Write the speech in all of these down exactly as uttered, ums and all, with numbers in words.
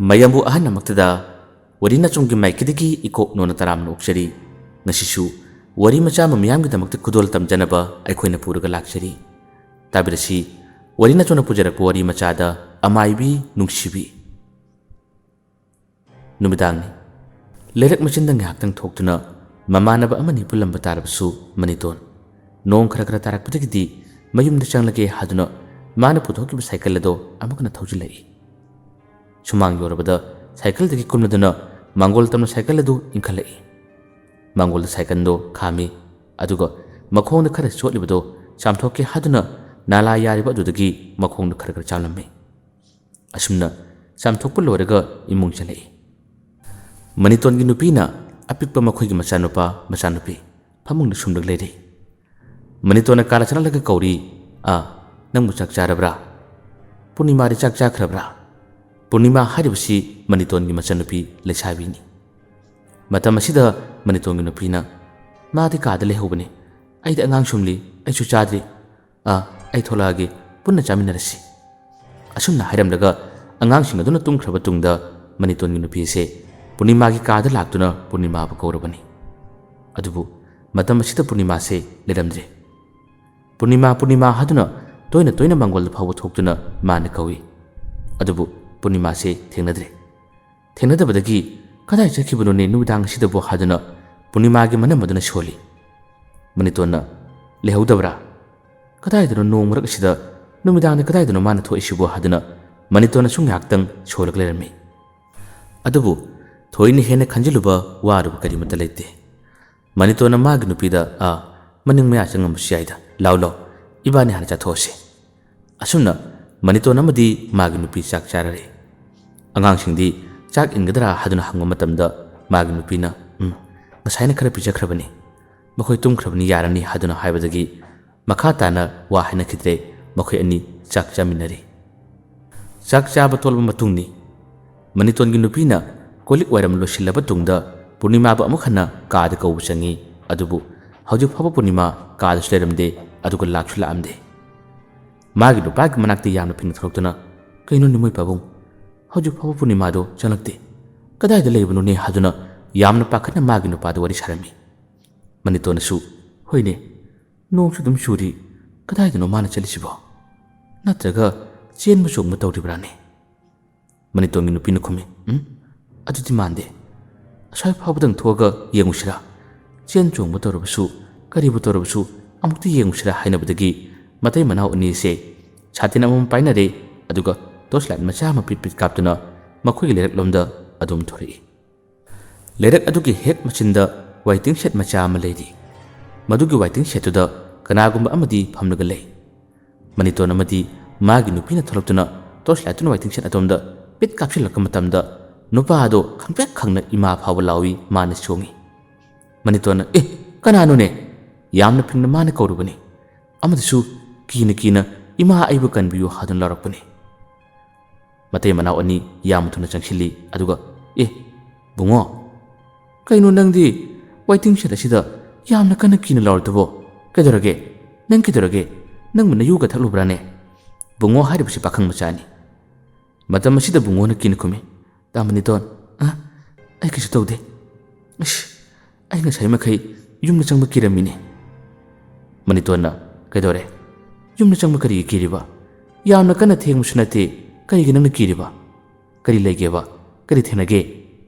ꯃꯌꯥꯝꯕꯨ ꯑꯍꯟ ꯑꯃꯛꯇꯗ ꯋꯥꯔꯤ ꯅꯆꯨꯝꯒꯤ ꯃꯥꯏꯀꯩꯗꯒꯤ ꯏꯀꯣꯛ ꯅꯣꯟꯅ ꯇꯔꯥꯝꯅ ꯑꯣꯛꯆꯔꯤ꯫ ꯉꯁꯤꯁꯨ ꯋꯥꯔꯤ ꯃꯆꯥ ꯑꯃ ꯃꯤꯌꯥꯝꯒꯤꯗꯃꯛꯇ ꯈꯨꯗꯣꯜ ꯇꯝꯖꯅꯕ ꯑꯩꯈꯣꯏꯅ ꯄꯨꯔꯒ ꯂꯥꯛꯆꯔꯤ꯫ ꯇꯥꯕꯤꯔꯁꯤ, ꯋꯥꯔꯤ ꯅꯆꯨꯝꯅ ꯄꯨꯖꯔꯛꯄ ꯋꯥꯔꯤ ꯃꯆꯥꯗ ꯑꯃꯥꯏꯕꯤ ꯅꯨꯡꯁꯤꯕꯤ꯫ ꯅꯨꯃꯤꯗꯥꯡꯅꯤ꯫ ꯂꯩꯔꯛ ꯃꯆꯤꯟꯗ ꯉꯥꯏꯍꯥꯛꯇꯪ ꯊꯣꯛꯇꯨꯅ ꯃꯃꯥꯟꯅꯕ ꯑꯃꯅꯤ ꯄꯨꯜꯂꯝꯕ ꯇꯥꯔꯕꯁꯨ ꯃꯅꯤꯇꯣꯟ ꯅꯣꯡ ꯈꯔ ꯈꯔ ꯇꯥꯔꯛꯄꯗꯒꯤꯗꯤ ꯃꯌꯨꯝꯗ ꯆꯪꯂꯒꯦ ꯍꯥꯏꯗꯨꯅ ꯃꯥꯅ ꯄꯨꯊꯣꯛꯈꯤꯕ ꯁꯥꯏꯀꯜ ꯑꯗꯣ ꯑꯃꯨꯛ ꯍꯟꯅ ꯊꯧꯖꯤꯜꯂꯛꯏ꯫ ꯁꯨꯃꯥꯡ ꯌꯧꯔꯕꯗ ꯁꯥꯏꯀꯜꯗꯒꯤ ꯀꯨꯝꯂꯗꯨꯅ ꯃꯥꯡꯒꯣꯜ ꯇꯝꯅ ꯁꯥꯏꯀꯜ ꯑꯗꯨ ꯏꯟꯈꯠꯂꯛꯏ꯫ ꯃꯥꯡꯒꯣꯜꯗ ꯁꯥꯏꯀꯜꯗꯣ ꯈꯥꯝꯃꯤ, ꯑꯗꯨꯒ ꯃꯈꯣꯡꯗ ꯈꯔ ꯆꯣꯠꯂꯤꯕꯗꯣ ꯆꯥꯝꯊꯣꯛꯀꯦ ꯍꯥꯏꯗꯨꯅ ꯅꯥꯂꯥ ꯌꯥꯔꯤꯕ ꯑꯗꯨꯗꯒꯤ ꯃꯈꯣꯡꯗꯣ ꯈꯔ ꯈꯔ ꯆꯥꯝꯂꯝꯃꯤ꯫ ꯑꯁꯨꯝꯅ ꯆꯥꯝꯊꯣꯛꯄ ꯂꯣꯏꯔꯒ ꯏꯃꯨꯡ ꯆꯪꯂꯛꯏ꯫ ꯃꯅꯤꯇꯣꯟꯒꯤ ꯅꯨꯄꯤꯅ ꯑꯄꯤꯛꯄ ꯃꯈꯣꯏꯒꯤ ꯃꯆꯥꯅꯨꯄꯥ ꯃꯆꯥꯅꯨꯄꯤ ꯐꯃꯨꯡꯗ ꯁꯨꯝꯂꯒ ꯂꯩꯔꯦ꯫ ꯃꯅꯤꯇꯣꯟꯅ ꯀꯥꯗ ꯆꯪꯂꯛꯂꯒ ꯀꯧꯔꯤ, "ꯑꯥ, ꯅꯪꯕꯨ ꯆꯥꯛ ꯆꯥꯔꯕ꯭ꯔꯥ? ꯄꯨꯔꯅꯤꯃꯥꯗꯤ ꯆꯥꯛ ꯆꯥꯈ꯭ꯔꯕ꯭ꯔꯥ?" ꯄꯨꯔꯅꯤꯃꯥ ꯍꯥꯏꯔꯤꯕꯁꯤ ꯃꯅꯤꯇꯣꯟꯒꯤ ꯃꯆꯟꯅꯨꯄꯤ ꯂꯩꯁꯥꯕꯤꯅꯤ꯫ ꯃꯇꯝ ꯑꯁꯤꯗ ꯃꯅꯤꯇꯣꯟꯒꯤ ꯅꯨꯄꯤꯅ, "ꯃꯥꯗꯤ ꯀꯥꯗ ꯂꯩꯍꯧꯕꯅꯤ꯫ ꯑꯩꯗꯤ ꯑꯉꯥꯡ ꯁꯨꯝꯂꯤ, ꯑꯩꯁꯨ ꯆꯥꯗ꯭ꯔꯤ꯫ ꯑꯥ, ꯑꯩ ꯊꯣꯛꯂꯛꯑꯒꯦ, ꯄꯨꯟꯅ ꯆꯥꯃꯤꯟꯅꯔꯁꯤ"꯫ ꯑꯁꯨꯝꯅ ꯍꯥꯏꯔꯝꯂꯒ ꯑꯉꯥꯡꯁꯤꯡ ꯑꯗꯨꯅ ꯇꯨꯝꯈ꯭ꯔꯕ ꯇꯨꯡꯗ ꯃꯅꯤꯇꯣꯟꯒꯤ ꯅꯨꯄꯤ ꯑꯁꯦ ꯄꯨꯔꯅꯤꯃꯥꯒꯤ ꯀꯥꯗ ꯂꯥꯛꯇꯨꯅ ꯄꯨꯔꯅꯤꯃꯥꯕꯨ ꯀꯧꯔꯕꯅꯤ꯫ ꯑꯗꯨꯕꯨ ꯃꯇꯝ ꯑꯁꯤꯗ ꯄꯨꯔꯅꯤꯃꯥꯁꯦ ꯂꯩꯔꯝꯗ꯭ꯔꯦ꯫ "ꯄꯨꯔꯅꯤꯃꯥ, ꯄꯨꯔꯅꯤꯃꯥ" ꯍꯥꯏꯗꯨꯅ ꯇꯣꯏꯅ ꯇꯣꯏꯅ ꯃꯥꯡꯒꯣꯜꯗ ꯐꯥꯎꯕ ꯊꯣꯛꯇꯨꯅ ꯃꯥꯅ ꯀꯧꯏ꯫ ꯑꯗꯨꯕꯨ ꯄꯨꯔꯅꯤꯃꯥꯁꯦ ꯊꯦꯡꯅꯗ꯭ꯔꯦ꯫ ꯊꯦꯡꯅꯗꯕꯗꯒꯤ "ꯀꯗꯥꯏ ꯆꯠꯈꯤꯕꯅꯣꯅꯦ ꯅꯨꯃꯤꯗꯥꯡ ꯑꯁꯤꯗꯕꯨ?" ꯍꯥꯏꯗꯨꯅ ꯄꯨꯔꯅꯤꯃꯥꯒꯤ ꯃꯅꯝ ꯑꯗꯨꯅ ꯁꯣꯜꯂꯤ꯫ ꯃꯅꯤꯇꯣꯟꯅ, "ꯂꯩꯍꯧꯗꯕ꯭ꯔꯥ? ꯀꯗꯥꯏꯗꯅꯣ ꯅꯣꯡ ꯃꯔꯛ ꯑꯁꯤꯗ? ꯅꯨꯃꯤꯗꯥꯡꯗ ꯀꯗꯥꯏꯗꯅꯣ ꯃꯥꯅ ꯊꯣꯛꯏꯁꯤꯕꯣ?" ꯍꯥꯏꯗꯨꯅ ꯃꯅꯤꯇꯣꯟꯅꯁꯨ ꯉꯥꯏꯍꯥꯛꯇꯪ ꯁꯣꯜꯂꯒ ꯂꯩꯔꯝꯃꯤ꯫ ꯑꯗꯨꯕꯨ ꯊꯣꯏꯅ ꯍꯦꯟꯅ ꯈꯟꯖꯤꯜꯂꯨꯕ ꯋꯥꯔꯨꯕ ꯀꯔꯤꯃꯠꯇ ꯂꯩꯇꯦ꯫ ꯃꯅꯤꯇꯣꯟꯅ ꯃꯥꯒꯤ ꯅꯨꯄꯤꯗ, "ꯑꯥ, ꯃꯅꯤꯡ ꯃꯌꯥ ꯆꯪꯉꯝꯕꯁꯨ ꯌꯥꯏꯗ, ꯂꯥꯎ ꯂꯥꯎ, ꯏꯕꯥꯅꯤ ꯍꯥꯟꯅ ꯆꯥꯊꯣꯛꯑꯁꯤ"꯫ ꯑꯁꯨꯝꯅ ꯃꯅꯤꯇꯣꯟ ꯑꯃꯗꯤ ꯃꯥꯒꯤ ꯅꯨꯄꯤ ꯆꯥꯛ ꯆꯥꯔꯔꯦ꯫ ꯑꯉꯥꯡꯁꯤꯡꯗꯤ ꯆꯥꯛ ꯏꯟꯒꯗ꯭ꯔꯥ ꯍꯥꯏꯗꯨꯅ ꯍꯪꯕ ꯃꯇꯝꯗ ꯃꯥꯒꯤ ꯅꯨꯄꯤꯅ, "ꯎꯝ, ꯉꯁꯥꯏꯅ ꯈꯔ ꯄꯤꯖꯈ꯭ꯔꯕꯅꯤ, ꯃꯈꯣꯏ ꯇꯨꯝꯈ꯭ꯔꯕꯅꯤ, ꯌꯥꯔꯅꯤ" ꯍꯥꯏꯗꯨꯅ ꯍꯥꯏꯕꯗꯒꯤ ꯃꯈꯥ ꯇꯥꯅ ꯋꯥ ꯍꯥꯏꯅꯈꯤꯗ꯭ꯔꯦ꯫ ꯃꯈꯣꯏ ꯑꯅꯤ ꯆꯥꯛ ꯆꯥꯃꯤꯟꯅꯔꯤ꯫ ꯆꯥꯛ ꯆꯥꯕ ꯇꯣꯛꯂꯕ ꯃꯇꯨꯡꯅꯤ꯫ ꯃꯅꯤꯇꯣꯟꯒꯤ ꯅꯨꯄꯤꯅ ꯀꯣꯜꯂꯤꯛ ꯋꯥꯏꯔꯝ ꯂꯣꯏꯁꯤꯜꯂꯕ ꯇꯨꯡꯗ ꯄꯨꯔꯅꯤꯃꯥꯕꯨ ꯑꯃꯨꯛ ꯍꯟꯅ ꯀꯥꯗ ꯀꯧꯕ ꯆꯪꯉꯤ꯫ ꯑꯗꯨꯕꯨ ꯍꯧꯖꯤꯛ ꯐꯥꯎꯕ ꯄꯨꯔꯅꯤꯃꯥ ꯀꯥꯗꯁꯨ ꯂꯩꯔꯝꯗꯦ, ꯑꯗꯨꯒ ꯂꯥꯛꯁꯨ ꯂꯥꯛꯑꯝꯗꯦ꯫ ꯃꯥꯒꯤ ꯅꯨꯄꯥꯒꯤ ꯃꯅꯥꯛꯇ ꯌꯥꯝꯅ ꯐꯤꯡꯅ ꯊꯣꯛꯂꯛꯇꯨꯅ, "ꯀꯩꯅꯣ ꯅꯤꯃꯣꯏ ꯄꯥꯕꯨꯡ, ꯍꯧꯖꯤꯛ ꯐꯥꯎꯕ ꯄꯨꯔꯅꯤꯃꯥꯗꯣ ꯆꯪꯂꯛꯇꯦ꯫ ꯀꯗꯥꯏꯗ ꯂꯩꯕꯅꯣꯅꯦ ꯍꯥꯏꯗꯨꯅ ꯌꯥꯝꯅ ꯄꯥꯈꯠꯅ ꯃꯥꯒꯤ ꯅꯨꯄꯥꯗ ꯋꯥꯔꯤ ꯁꯥꯔꯝꯃꯤ꯫ ꯃꯅꯤꯇꯣꯟꯅꯁꯨ, "ꯍꯣꯏꯅꯦ, ꯅꯣꯡꯁꯨ ꯑꯗꯨꯝ ꯆꯨꯔꯤ, ꯀꯗꯥꯏꯗꯅꯣ ꯃꯥꯅ ꯆꯠꯂꯤꯁꯤꯕꯣ? ꯅꯠꯇ꯭ꯔꯒ ꯆꯦꯟꯕ ꯆꯣꯡꯕ ꯇꯧꯔꯤꯕ꯭ꯔꯥꯅꯦ?" ꯃꯅꯤꯇꯣꯟꯒꯤ ꯅꯨꯄꯤꯅ ꯈꯨꯝꯃꯤ, "ꯎꯝ, ꯑꯗꯨꯗꯤ ꯃꯥꯟꯗꯦ꯫ ꯑꯁ꯭ꯋꯥꯏ ꯐꯥꯎꯕꯗꯪ ꯊꯣꯛꯑꯒ ꯌꯦꯡꯉꯨꯁꯤꯔꯥ? ꯆꯦꯟ ꯆꯣꯡꯕ ꯇꯧꯔꯕꯁꯨ, ꯀꯔꯤꯕꯨ ꯇꯧꯔꯕꯁꯨ ꯑꯃꯨꯛꯇ ꯌꯦꯡꯉꯨꯁꯤꯔꯥ?" ꯍꯥꯏꯅꯕꯗꯒꯤ ꯃꯇꯩ ꯃꯅꯥꯎ ꯑꯅꯤꯁꯦ ꯁꯥꯇꯤꯟ ꯑꯃꯃꯝ ꯄꯥꯏꯅꯔꯦ, ꯑꯗꯨꯒ torch light ꯃꯆꯥ ꯑꯃ ꯄꯤꯠ ꯄꯤꯠ ꯀꯥꯞꯇꯨꯅ ꯃꯈꯣꯏꯒꯤ ꯂꯩꯔꯛꯂꯣꯝꯗ ꯑꯗꯨꯝ ꯊꯣꯔꯛꯏ꯫ ꯂꯩꯔꯛ ꯑꯗꯨꯒꯤ ꯍꯦꯛ ꯃꯆꯤꯟꯗ waiting shed ꯃꯆꯥ ꯑꯃ ꯂꯩꯔꯤ꯫ ꯃꯗꯨꯒꯤ waiting shedꯇꯨꯗ ꯀꯅꯥꯒꯨꯝꯕ ꯑꯃꯗꯤ ꯐꯝꯂꯒ ꯂꯩ꯫ ꯃꯅꯤꯇꯣꯟ ꯑꯃꯗꯤ ꯃꯥꯒꯤ ꯅꯨꯄꯤꯅ ꯊꯣꯛꯂꯛꯇꯨꯅ torch lightꯇꯨꯅ waiting shed ꯑꯗꯣꯝꯗ ꯄꯤꯠ ꯀꯥꯞꯁꯤꯜꯂꯛꯄ ꯃꯇꯝꯗ ꯅꯨꯄꯥ ꯑꯗꯣ ꯈꯪꯄ꯭ꯔꯦꯛ ꯈꯪꯅ ꯏꯃꯥ ꯐꯥꯎꯕ ꯂꯥꯎꯏ, ꯃꯥꯅ ꯆꯣꯡꯏ꯫ ꯃꯅꯤꯇꯣꯟꯅ, "ꯑꯦ, ꯀꯅꯥꯅꯣꯅꯦ?" ꯌꯥꯝꯅ ꯐꯤꯡꯅ ꯃꯥꯅ ꯀꯧꯔꯨꯕꯅꯤ꯫ ꯑꯃꯗꯨꯁꯨ ꯀꯤꯅ ꯀꯤꯅ, "ꯏꯃꯥ, ꯑꯩꯕꯨ ꯀꯟꯕꯤꯌꯨ" ꯍꯥꯏꯗꯨꯅ ꯂꯥꯎꯔꯛꯄꯅꯤ꯫ ꯃꯇꯩ ꯃꯅꯥꯎ ꯑꯅꯤ ꯌꯥꯝ ꯊꯨꯅ ꯆꯪꯁꯤꯜꯂꯤ, ꯑꯗꯨꯒ, "ꯑꯦ, ꯕꯨꯡꯉꯣ, ꯀꯩꯅꯣ ꯅꯪꯗꯤ waiting shed ꯑꯁꯤꯗ ꯌꯥꯝꯅ ꯀꯟꯅ ꯀꯤꯅ ꯂꯥꯎꯔꯤꯗꯨꯕꯣ? ꯀꯩꯗꯧꯔꯒꯦ? ꯅꯪ ꯀꯩꯗꯧꯔꯒꯦ? ꯅꯪꯕꯨ ꯅꯌꯨꯒ ꯊꯛꯂꯨꯕ꯭ꯔꯥꯅꯦ?" ꯕꯨꯡꯉꯣ ꯍꯥꯏꯔꯤꯕꯁꯤ ꯄꯥꯈꯪ ꯃꯆꯥꯅꯤ꯫ ꯃꯇꯝ ꯑꯁꯤꯗ ꯕꯨꯡꯉꯣꯅ ꯀꯤꯅ ꯈꯨꯝꯃꯤ, "ꯇꯥ ꯃꯅꯤꯇꯣꯟ, ꯑ, ꯑꯩ ꯀꯩꯁꯨ ꯇꯧꯗꯦ꯫ ꯏꯁ, ꯑꯩ ꯉꯁꯥꯏ ꯃꯈꯩ ꯌꯨꯝꯗ ꯆꯪꯕ ꯀꯤꯔꯝꯃꯤꯅꯦ꯫" ꯃꯅꯤꯇꯣꯟꯅ, "ꯀꯩꯗꯧꯔꯦ? ꯌꯨꯝꯗ ꯆꯪꯕ ꯀꯔꯤꯒꯤ ꯀꯤꯔꯤꯕ? ꯌꯥꯝꯅ ꯀꯟꯅ ꯊꯦꯡꯕꯁꯨ ꯅꯠꯇꯦ, ꯀꯔꯤꯒꯤ ꯅꯪꯅ ꯀꯤꯔꯤꯕ? ꯀꯔꯤ ꯂꯩꯒꯦꯕ? ꯀꯔꯤ ꯊꯦꯡꯅꯒꯦ?"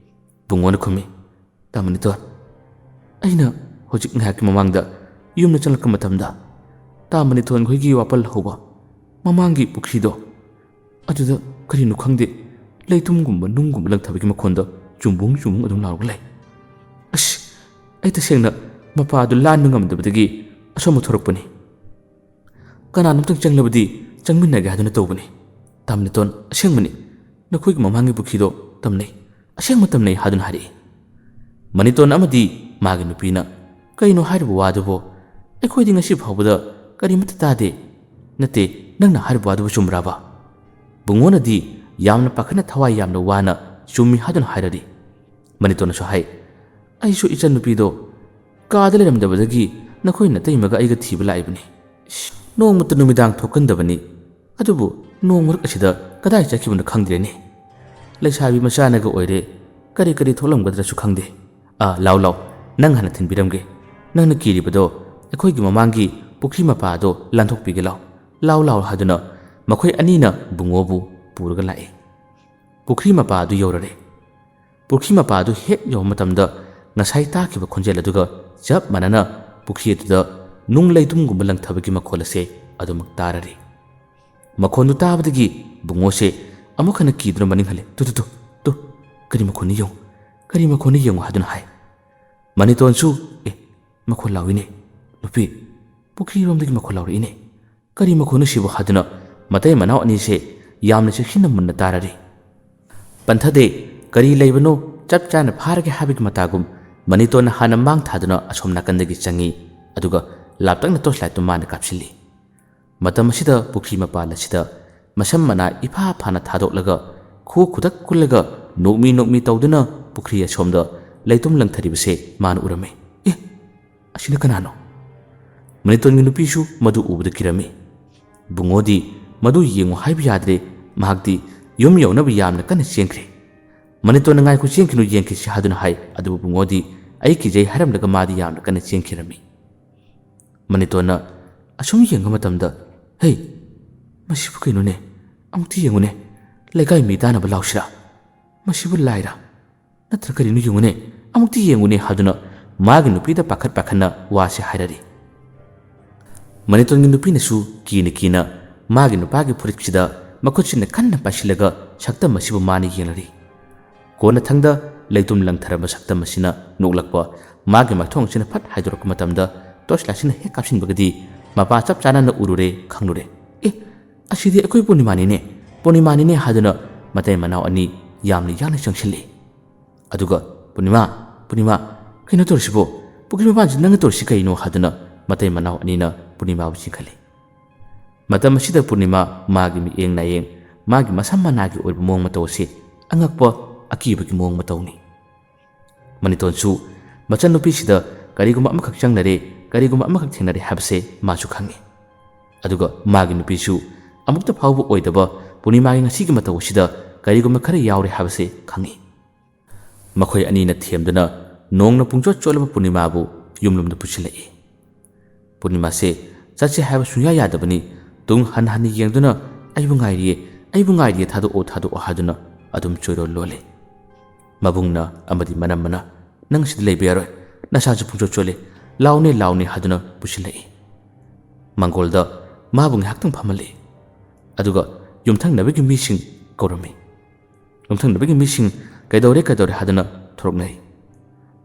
ꯕꯨꯡꯉꯣꯅ ꯈꯨꯝꯃꯤ, "ꯇꯥ ꯃꯅꯤꯇꯣꯟ, ꯑꯩꯅ ꯍꯧꯖꯤꯛ ꯉꯥꯏꯍꯥꯛꯀꯤ ꯃꯃꯥꯡꯗ ꯌꯨꯝꯗ ꯆꯪꯂꯛꯄ ꯃꯇꯝꯗ ꯇꯥ ꯃꯅꯤꯇꯣꯟ ꯈꯣꯏꯒꯤ ꯋꯥꯄꯜ ꯍꯧꯕ ꯃꯃꯥꯡꯒꯤ ꯄꯨꯈ꯭ꯔꯤꯗꯣ, ꯑꯗꯨꯗ ꯀꯔꯤꯅꯣ ꯈꯪꯗꯦ, ꯂꯩꯇꯨꯝꯒꯨꯝꯕ ꯅꯨꯡꯒꯨꯝꯕ ꯂꯪꯊꯕꯒꯤ ꯃꯈꯣꯟꯗꯣ ꯆꯨꯝꯕꯨꯡ ꯆꯨꯝꯕꯨꯡ ꯑꯗꯨꯝ ꯂꯥꯎꯔꯒ ꯂꯩ꯫ ꯑꯁ, ꯑꯩ ꯇꯁꯦꯡꯅ ꯃꯄꯥꯗꯨ ꯂꯥꯟꯕ ꯉꯝꯗꯕꯗꯒꯤ ꯑꯁꯣꯝꯗ ꯊꯣꯔꯛꯄꯅꯤ꯫ ꯀꯅꯥꯅꯣꯝꯇꯪ ꯆꯪꯂꯕꯗꯤ ꯆꯪꯃꯤꯟꯅꯒꯦ ꯍꯥꯏꯗꯨꯅ ꯇꯧꯕꯅꯤ꯫ ꯇꯥ ꯃꯅꯤꯇꯣꯟ, ꯑꯁꯦꯡꯕꯅꯤ, ꯅꯈꯣꯏꯒꯤ ꯃꯃꯥꯡꯒꯤ ꯄꯨꯈ꯭ꯔꯤꯗꯣ ꯇꯝꯅꯩ, ꯑꯁꯦꯡꯕ ꯇꯝꯅꯩ" ꯍꯥꯏꯗꯨꯅ ꯍꯥꯏꯔꯛꯏ꯫ ꯃꯅꯤꯇꯣꯟ ꯑꯃꯗꯤ ꯃꯥꯒꯤ ꯅꯨꯄꯤꯅ, "ꯀꯩꯅꯣ ꯍꯥꯏꯔꯤꯕ ꯋꯥꯗꯨꯕꯣ? ꯑꯩꯈꯣꯏꯗꯤ ꯉꯁꯤ ꯐꯥꯎꯕꯗ ꯀꯔꯤꯃꯠꯇ ꯇꯥꯗꯦ꯫ ꯅꯠꯇꯦ, ꯅꯪꯅ ꯍꯥꯏꯔꯤꯕ ꯋꯥꯗꯨꯕꯨ ꯆꯨꯝꯕ꯭ꯔꯥꯕ?" ꯕꯨꯡꯉꯣꯅꯗꯤ ꯌꯥꯝꯅ ꯄꯥꯈꯠꯅ ꯊꯋꯥꯏ ꯌꯥꯝꯅ ꯋꯥꯅ ꯆꯨꯝꯃꯤ ꯍꯥꯏꯗꯨꯅ ꯍꯥꯏꯔꯔꯤ꯫ ꯃꯅꯤꯇꯣꯟꯅꯁꯨ ꯍꯥꯏ, "ꯑꯩꯁꯨ ꯏꯆꯟꯅꯨꯄꯤꯗꯣ ꯀꯥꯗ ꯂꯩꯔꯝꯗꯕꯗꯒꯤ ꯅꯈꯣꯏ ꯅꯇꯩꯃꯒ ꯑꯩꯒ ꯊꯤꯕ ꯂꯥꯛꯏꯕꯅꯤ꯫ ꯏꯁ, ꯅꯣꯡꯃꯇ ꯅꯨꯃꯤꯗꯥꯡ ꯊꯣꯛꯀꯟꯗꯕꯅꯤ, ꯑꯗꯨꯕꯨ ꯅꯣꯡ ꯃꯔꯛ ꯑꯁꯤꯗ ꯀꯗꯥꯏ ꯆꯠꯈꯤꯕꯅꯣ ꯈꯪꯗ꯭ꯔꯦꯅꯦ꯫ ꯂꯩꯁꯥꯕꯤ ꯃꯆꯥꯅꯒ ꯑꯣꯏꯔꯦ, ꯀꯔꯤ ꯀꯔꯤ ꯊꯣꯛꯂꯝꯒꯗ꯭ꯔꯁꯨ ꯈꯪꯗꯦ꯫ ꯑꯥ, ꯂꯥꯎ ꯂꯥꯎ, ꯅꯪ ꯍꯥꯟꯅ ꯊꯤꯟꯕꯤꯔꯝꯒꯦ꯫ ꯅꯪꯅ ꯀꯤꯔꯤꯕꯗꯣ ꯑꯩꯈꯣꯏꯒꯤ ꯃꯃꯥꯡꯒꯤ ꯄꯨꯈ꯭ꯔꯤ ꯃꯄꯥꯗꯣ ꯂꯥꯟꯊꯣꯛꯄꯤꯒꯦ ꯂꯥꯎ꯫ ꯂꯥꯎ ꯂꯥꯎ ꯍꯥꯏꯗꯨꯅ ꯃꯈꯣꯏ ꯑꯅꯤꯅ ꯕꯨꯡꯉꯣꯕꯨ ꯄꯨꯔꯒ ꯂꯥꯛꯏ꯫ ꯄꯨꯈ꯭ꯔꯤ ꯃꯄꯥ ꯑꯗꯨ ꯌꯧꯔꯔꯦ꯫ ꯄꯨꯈ꯭ꯔꯤ ꯃꯄꯥ ꯑꯗꯨ ꯍꯦꯛ ꯌꯧꯕ ꯃꯇꯝꯗ ꯉꯁꯥꯏ ꯇꯥꯈꯤꯕ ꯈꯣꯟꯖꯦꯜ ꯑꯗꯨꯒ ꯆꯞ ꯃꯥꯟꯅꯅ ꯄꯨꯈ꯭ꯔꯤ ꯑꯗꯨꯗ ꯅꯨꯡ ꯂꯩꯇꯨꯝꯒꯨꯝꯕ ꯂꯪꯊꯕꯒꯤ ꯃꯈꯣꯜ ꯑꯁꯦ ꯑꯗꯨꯃꯛ ꯇꯥꯔꯔꯦ꯫ ꯃꯈꯣꯟꯗꯨ ꯇꯥꯕꯗꯒꯤ ꯕꯨꯡꯉꯣꯁꯦ ꯑꯃꯨꯛ ꯍꯟꯅ ꯀꯤꯗꯨꯅ ꯃꯅꯤꯡ ꯍꯜꯂꯦ꯫ "ꯇꯨ, ꯇꯨ, ꯇꯨ, ꯇꯨ, ꯀꯔꯤ ꯃꯈꯣꯟꯅꯣ ꯌꯦꯡꯉꯨ, ꯀꯔꯤ ꯃꯈꯣꯟꯅꯣ ꯌꯦꯡꯉꯨ" ꯍꯥꯏꯗꯨꯅ ꯍꯥꯏ꯫ ꯃꯅꯤꯇꯣꯟꯁꯨ, "ꯑꯦ, ꯃꯈꯣꯟ ꯂꯥꯎꯏꯅꯦ, ꯅꯨꯄꯤ, ꯄꯨꯈ꯭ꯔꯤꯔꯣꯝꯗꯒꯤ ꯃꯈꯣꯟ ꯂꯥꯎꯔꯛꯏꯅꯦ꯫ ꯀꯔꯤ ꯃꯈꯣꯟꯅꯣ ꯁꯤꯕꯨ?" ꯍꯥꯏꯗꯨꯅ ꯃꯇꯩ ꯃꯅꯥꯎ ꯑꯅꯤꯁꯦ ꯌꯥꯝꯅ ꯆꯦꯛꯁꯤꯟꯅ ꯃꯨꯟꯅ ꯇꯥꯔꯔꯦ꯫ ꯄꯟꯊꯗꯦ, ꯀꯔꯤ ꯂꯩꯕꯅꯣ ꯆꯞ ꯆꯥꯅ ꯐꯥꯔꯒꯦ ꯍꯥꯏꯕꯒꯤ ꯃꯇꯥꯒꯨꯝ ꯃꯅꯤꯇꯣꯟꯅ ꯍꯥꯟꯅ ꯃꯥꯡ ꯊꯥꯗꯨꯅ ꯑꯁꯣꯝ ꯅꯥꯀꯟꯗꯒꯤ ꯆꯪꯉꯤ, ꯑꯗꯨꯒ ꯂꯥꯞꯇꯛꯅ ꯇꯣꯔꯆ ꯂꯥꯏꯠꯇꯨ ꯃꯥꯅ ꯀꯥꯞꯁꯤꯜꯂꯤ꯫ ꯃꯇꯝ ꯑꯁꯤꯗ ꯄꯨꯈ꯭ꯔꯤ ꯃꯄꯥꯜ ꯑꯁꯤꯗ ꯃꯁꯝ ꯃꯅꯥ ꯏꯐꯥ ꯐꯥꯅ ꯊꯥꯗꯣꯛꯂꯒ ꯈꯨ ꯈꯨꯗꯛ ꯀꯨꯜꯂꯒ ꯅꯣꯛꯃꯤ ꯅꯣꯛꯃꯤ ꯇꯧꯗꯨꯅ ꯄꯨꯈ꯭ꯔꯤ ꯑꯁꯣꯝꯗ ꯂꯩꯇꯨꯝ ꯂꯪꯊꯔꯤꯕꯁꯦ ꯃꯥꯅ ꯎꯔꯝꯃꯤ꯫ "ꯑꯦ, ꯑꯁꯤꯅ ꯀꯅꯥꯅꯣ?" ꯃꯅꯤꯇꯣꯟꯒꯤ ꯅꯨꯄꯤꯁꯨ ꯃꯗꯨ ꯎꯕꯗ ꯀꯤꯔꯝꯃꯤ꯫ ꯕꯨꯡꯉꯣꯗꯤ ꯃꯗꯨ ꯌꯦꯡꯉꯨ ꯍꯥꯏꯕ ꯌꯥꯗ꯭ꯔꯦ, ꯃꯍꯥꯛꯇꯤ ꯌꯨꯝ ꯌꯧꯅꯕ ꯌꯥꯝꯅ ꯀꯟꯅ ꯆꯦꯟꯈ꯭ꯔꯦ꯫ ꯃꯅꯤꯇꯣꯟꯅ "ꯉꯥꯏꯈꯣ, ꯆꯦꯟꯈꯤꯅꯨ, ꯌꯦꯡꯈꯤꯁꯤ" ꯍꯥꯏꯗꯨꯅ ꯍꯥꯏ, ꯑꯗꯨꯕꯨ ꯕꯨꯡꯉꯣꯗꯤ "ꯑꯩ ꯀꯤꯖꯩ" ꯍꯥꯏꯔꯝꯂꯒ ꯃꯥꯗꯤ ꯌꯥꯝꯅ ꯀꯟꯅ ꯆꯦꯟꯈꯤꯔꯝꯃꯤ꯫ ꯃꯅꯤꯇꯣꯟꯅ ꯑꯁꯨꯝ ꯌꯦꯡꯕ ꯃꯇꯝꯗ, "ꯍꯦ, ꯃꯁꯤꯕꯨ ꯀꯩꯅꯣꯅꯦ? ꯑꯃꯨꯛꯇ ꯌꯦꯡꯉꯨꯅꯦ꯫ ꯂꯩꯀꯥꯏ ꯃꯤ ꯇꯥꯅꯕ ꯂꯥꯎꯁꯤꯔꯥ? ꯃꯁꯤꯕꯨ ꯂꯥꯏꯔꯥ? ꯅꯠꯇ꯭ꯔ ꯀꯔꯤꯅꯣ ꯌꯦꯡꯉꯨꯅꯦ, ꯑꯃꯨꯛꯇ ꯌꯦꯡꯉꯨꯅꯦ" ꯍꯥꯏꯗꯨꯅ ꯃꯥꯒꯤ ꯅꯨꯄꯤꯗ ꯄꯥꯈꯠ ꯄꯥꯈꯠꯅ ꯋꯥꯁꯦ ꯍꯥꯏꯔꯔꯤ꯫ ꯃꯅꯤꯇꯣꯟꯒꯤ ꯅꯨꯄꯤꯅꯁꯨ ꯀꯤꯅ ꯀꯤꯅ ꯃꯥꯒꯤ ꯅꯨꯄꯥꯒꯤ ꯐꯨꯔꯤꯠꯁꯤꯗ ꯃꯈꯨꯠꯁꯤꯅ ꯀꯟꯅ ꯄꯥꯏꯁꯤꯜꯂꯒ ꯁꯛꯇꯝ ꯑꯁꯤꯕꯨ ꯃꯥꯅ ꯌꯦꯡꯂꯔꯤ꯫ ꯀꯣꯟꯅꯊꯪꯗ ꯂꯩꯇꯨꯝ ꯂꯪꯊꯔꯝꯕ ꯁꯛꯇꯝ ꯑꯁꯤꯅ ꯅꯣꯛꯂꯛꯄ, ꯃꯥꯒꯤ ꯃꯥꯏꯊꯣꯡ ꯑꯁꯤꯅ ꯐꯠ ꯍꯥꯏꯗꯣꯔꯛꯄ ꯃꯇꯝꯗ ꯇꯣꯔꯆ ꯂꯥꯏꯠꯁꯤꯅ ꯍꯦꯛ ꯀꯥꯞꯁꯤꯟꯕꯒꯗꯤ ꯃꯄꯥ ꯆꯞ ꯆꯥꯅꯅ ꯎꯔꯨꯔꯦ, ꯈꯪꯂꯨꯔꯦ꯫ "ꯑꯦ, ꯑꯁꯤꯗꯤ ꯑꯩꯈꯣꯏ ꯄꯨꯔꯅꯤꯃꯥꯅꯤꯅꯦ, ꯄꯨꯔꯅꯤꯃꯥꯅꯤꯅꯦ" ꯍꯥꯏꯗꯨꯅ ꯃꯇꯩ ꯃꯅꯥꯎ ꯑꯅꯤ ꯌꯥꯝꯅ ꯌꯥꯡꯅ ꯆꯪꯁꯤꯜꯂꯤ꯫ ꯑꯗꯨꯒ, "ꯄꯨꯔꯅꯤꯃꯥ, ꯄꯨꯔꯅꯤꯃꯥ, ꯀꯩꯅꯣ ꯇꯧꯔꯤꯁꯤꯕꯣ? ꯄꯨꯈ꯭ꯔꯤ ꯃꯄꯥꯟꯁꯤ ꯅꯪꯅ ꯇꯧꯔꯤꯁꯤ ꯀꯩꯅꯣ?" ꯍꯥꯏꯗꯨꯅ ꯃꯇꯩ ꯃꯅꯥꯎ ꯑꯅꯤꯅ ꯄꯨꯔꯅꯤꯃꯥꯕꯨ ꯆꯤꯡꯈꯠꯂꯤ꯫ ꯃꯇꯝ ꯑꯁꯤꯗ ꯄꯨꯔꯅꯤꯃꯥ ꯃꯥꯒꯤ ꯃꯤꯠꯌꯦꯡ ꯅꯥꯌꯦꯡ, ꯃꯥꯒꯤ ꯃꯁꯝ ꯃꯅꯥꯒꯤ ꯑꯣꯏꯕ ꯃꯑꯣꯡ ꯃꯇꯧ ꯑꯁꯤ ꯑꯉꯛꯄ, ꯑꯀꯤꯕꯒꯤ ꯃꯑꯣꯡ ꯃꯇꯧꯅꯤ꯫ ꯃꯅꯤꯇꯣꯟꯁꯨ ꯃꯆꯟꯅꯨꯄꯤꯁꯤꯗ ꯀꯔꯤꯒꯨꯝꯕ ꯑꯃꯈꯛ ꯆꯪꯅꯔꯦ, ꯀꯔꯤꯒꯨꯝꯕ ꯑꯃꯈꯛ ꯊꯦꯡꯅꯔꯦ ꯍꯥꯏꯕꯁꯦ ꯃꯥꯁꯨ ꯈꯪꯏ꯫ ꯑꯗꯨꯒ ꯃꯥꯒꯤ ꯅꯨꯄꯤꯁꯨ ꯑꯃꯨꯛꯇ ꯐꯥꯎꯕ ꯑꯣꯏꯗꯕ ꯄꯨꯔꯅꯤꯃꯥꯒꯤ ꯉꯁꯤꯒꯤ ꯃꯇꯧ ꯑꯁꯤꯗ ꯀꯔꯤꯒꯨꯝꯕ ꯈꯔ ꯌꯥꯎꯔꯦ ꯍꯥꯏꯕꯁꯤ ꯈꯪꯏ꯫ ꯃꯈꯣꯏ ꯑꯅꯤꯅ ꯊꯦꯝꯗꯨꯅ ꯅꯣꯡꯅ ꯄꯨꯡꯆꯣꯠ ꯆꯣꯠꯂꯕ ꯄꯨꯔꯅꯤꯃꯥꯕꯨ ꯌꯨꯝꯂꯣꯝꯗ ꯄꯨꯁꯤꯜꯂꯛꯏ꯫ ꯄꯨꯔꯅꯤꯃꯥꯁꯦ ꯆꯠꯁꯦ ꯍꯥꯏꯕ ꯁꯨꯡꯌꯥ ꯌꯥꯗꯕꯅꯤ꯫ ꯇꯨꯡ ꯍꯟ ꯍꯟꯅ ꯌꯦꯡꯗꯨꯅ "ꯑꯩꯕꯨ ꯉꯥꯏꯔꯤꯌꯦ, ꯑꯩꯕꯨ ꯉꯥꯏꯔꯤꯌꯦ, ꯊꯥꯗꯣꯛꯑꯣ, ꯊꯥꯗꯣꯛꯑꯣ" ꯍꯥꯏꯗꯨꯅ ꯑꯗꯨꯝ ꯆꯣꯏꯔꯣꯜ ꯂꯣꯜꯂꯤ꯫ ꯃꯕꯨꯡꯅ ꯑꯃꯗꯤ ꯃꯅꯝꯃꯅ "ꯅꯪ ꯁꯤꯗ ꯂꯩꯕ ꯌꯥꯔꯣꯏ, ꯅꯁꯥꯁꯨ ꯄꯨꯡꯆꯣꯠ ꯆꯣꯠꯂꯦ, ꯂꯥꯎꯅꯦ, ꯂꯥꯎꯅꯦ" ꯍꯥꯏꯗꯨꯅ ꯄꯨꯁꯤꯜꯂꯛꯏ꯫ ꯃꯪꯒꯣꯜꯗ ꯃꯥꯕꯨ ꯉꯥꯏꯍꯥꯛꯇꯪ ꯐꯝꯍꯜꯂꯤ꯫ ꯑꯗꯨꯒ ꯌꯨꯝꯊꯪꯅꯕꯒꯤ ꯃꯤꯁꯤꯡ ꯀꯧꯔꯝꯃꯤ꯫ ꯌꯨꯝꯊꯪꯅꯕꯒꯤ ꯃꯤꯁꯤꯡ "ꯀꯩꯗꯧꯔꯦ, ꯀꯩꯗꯧꯔꯦ?" ꯍꯥꯏꯗꯨꯅ ꯊꯣꯔꯛꯅꯩ꯫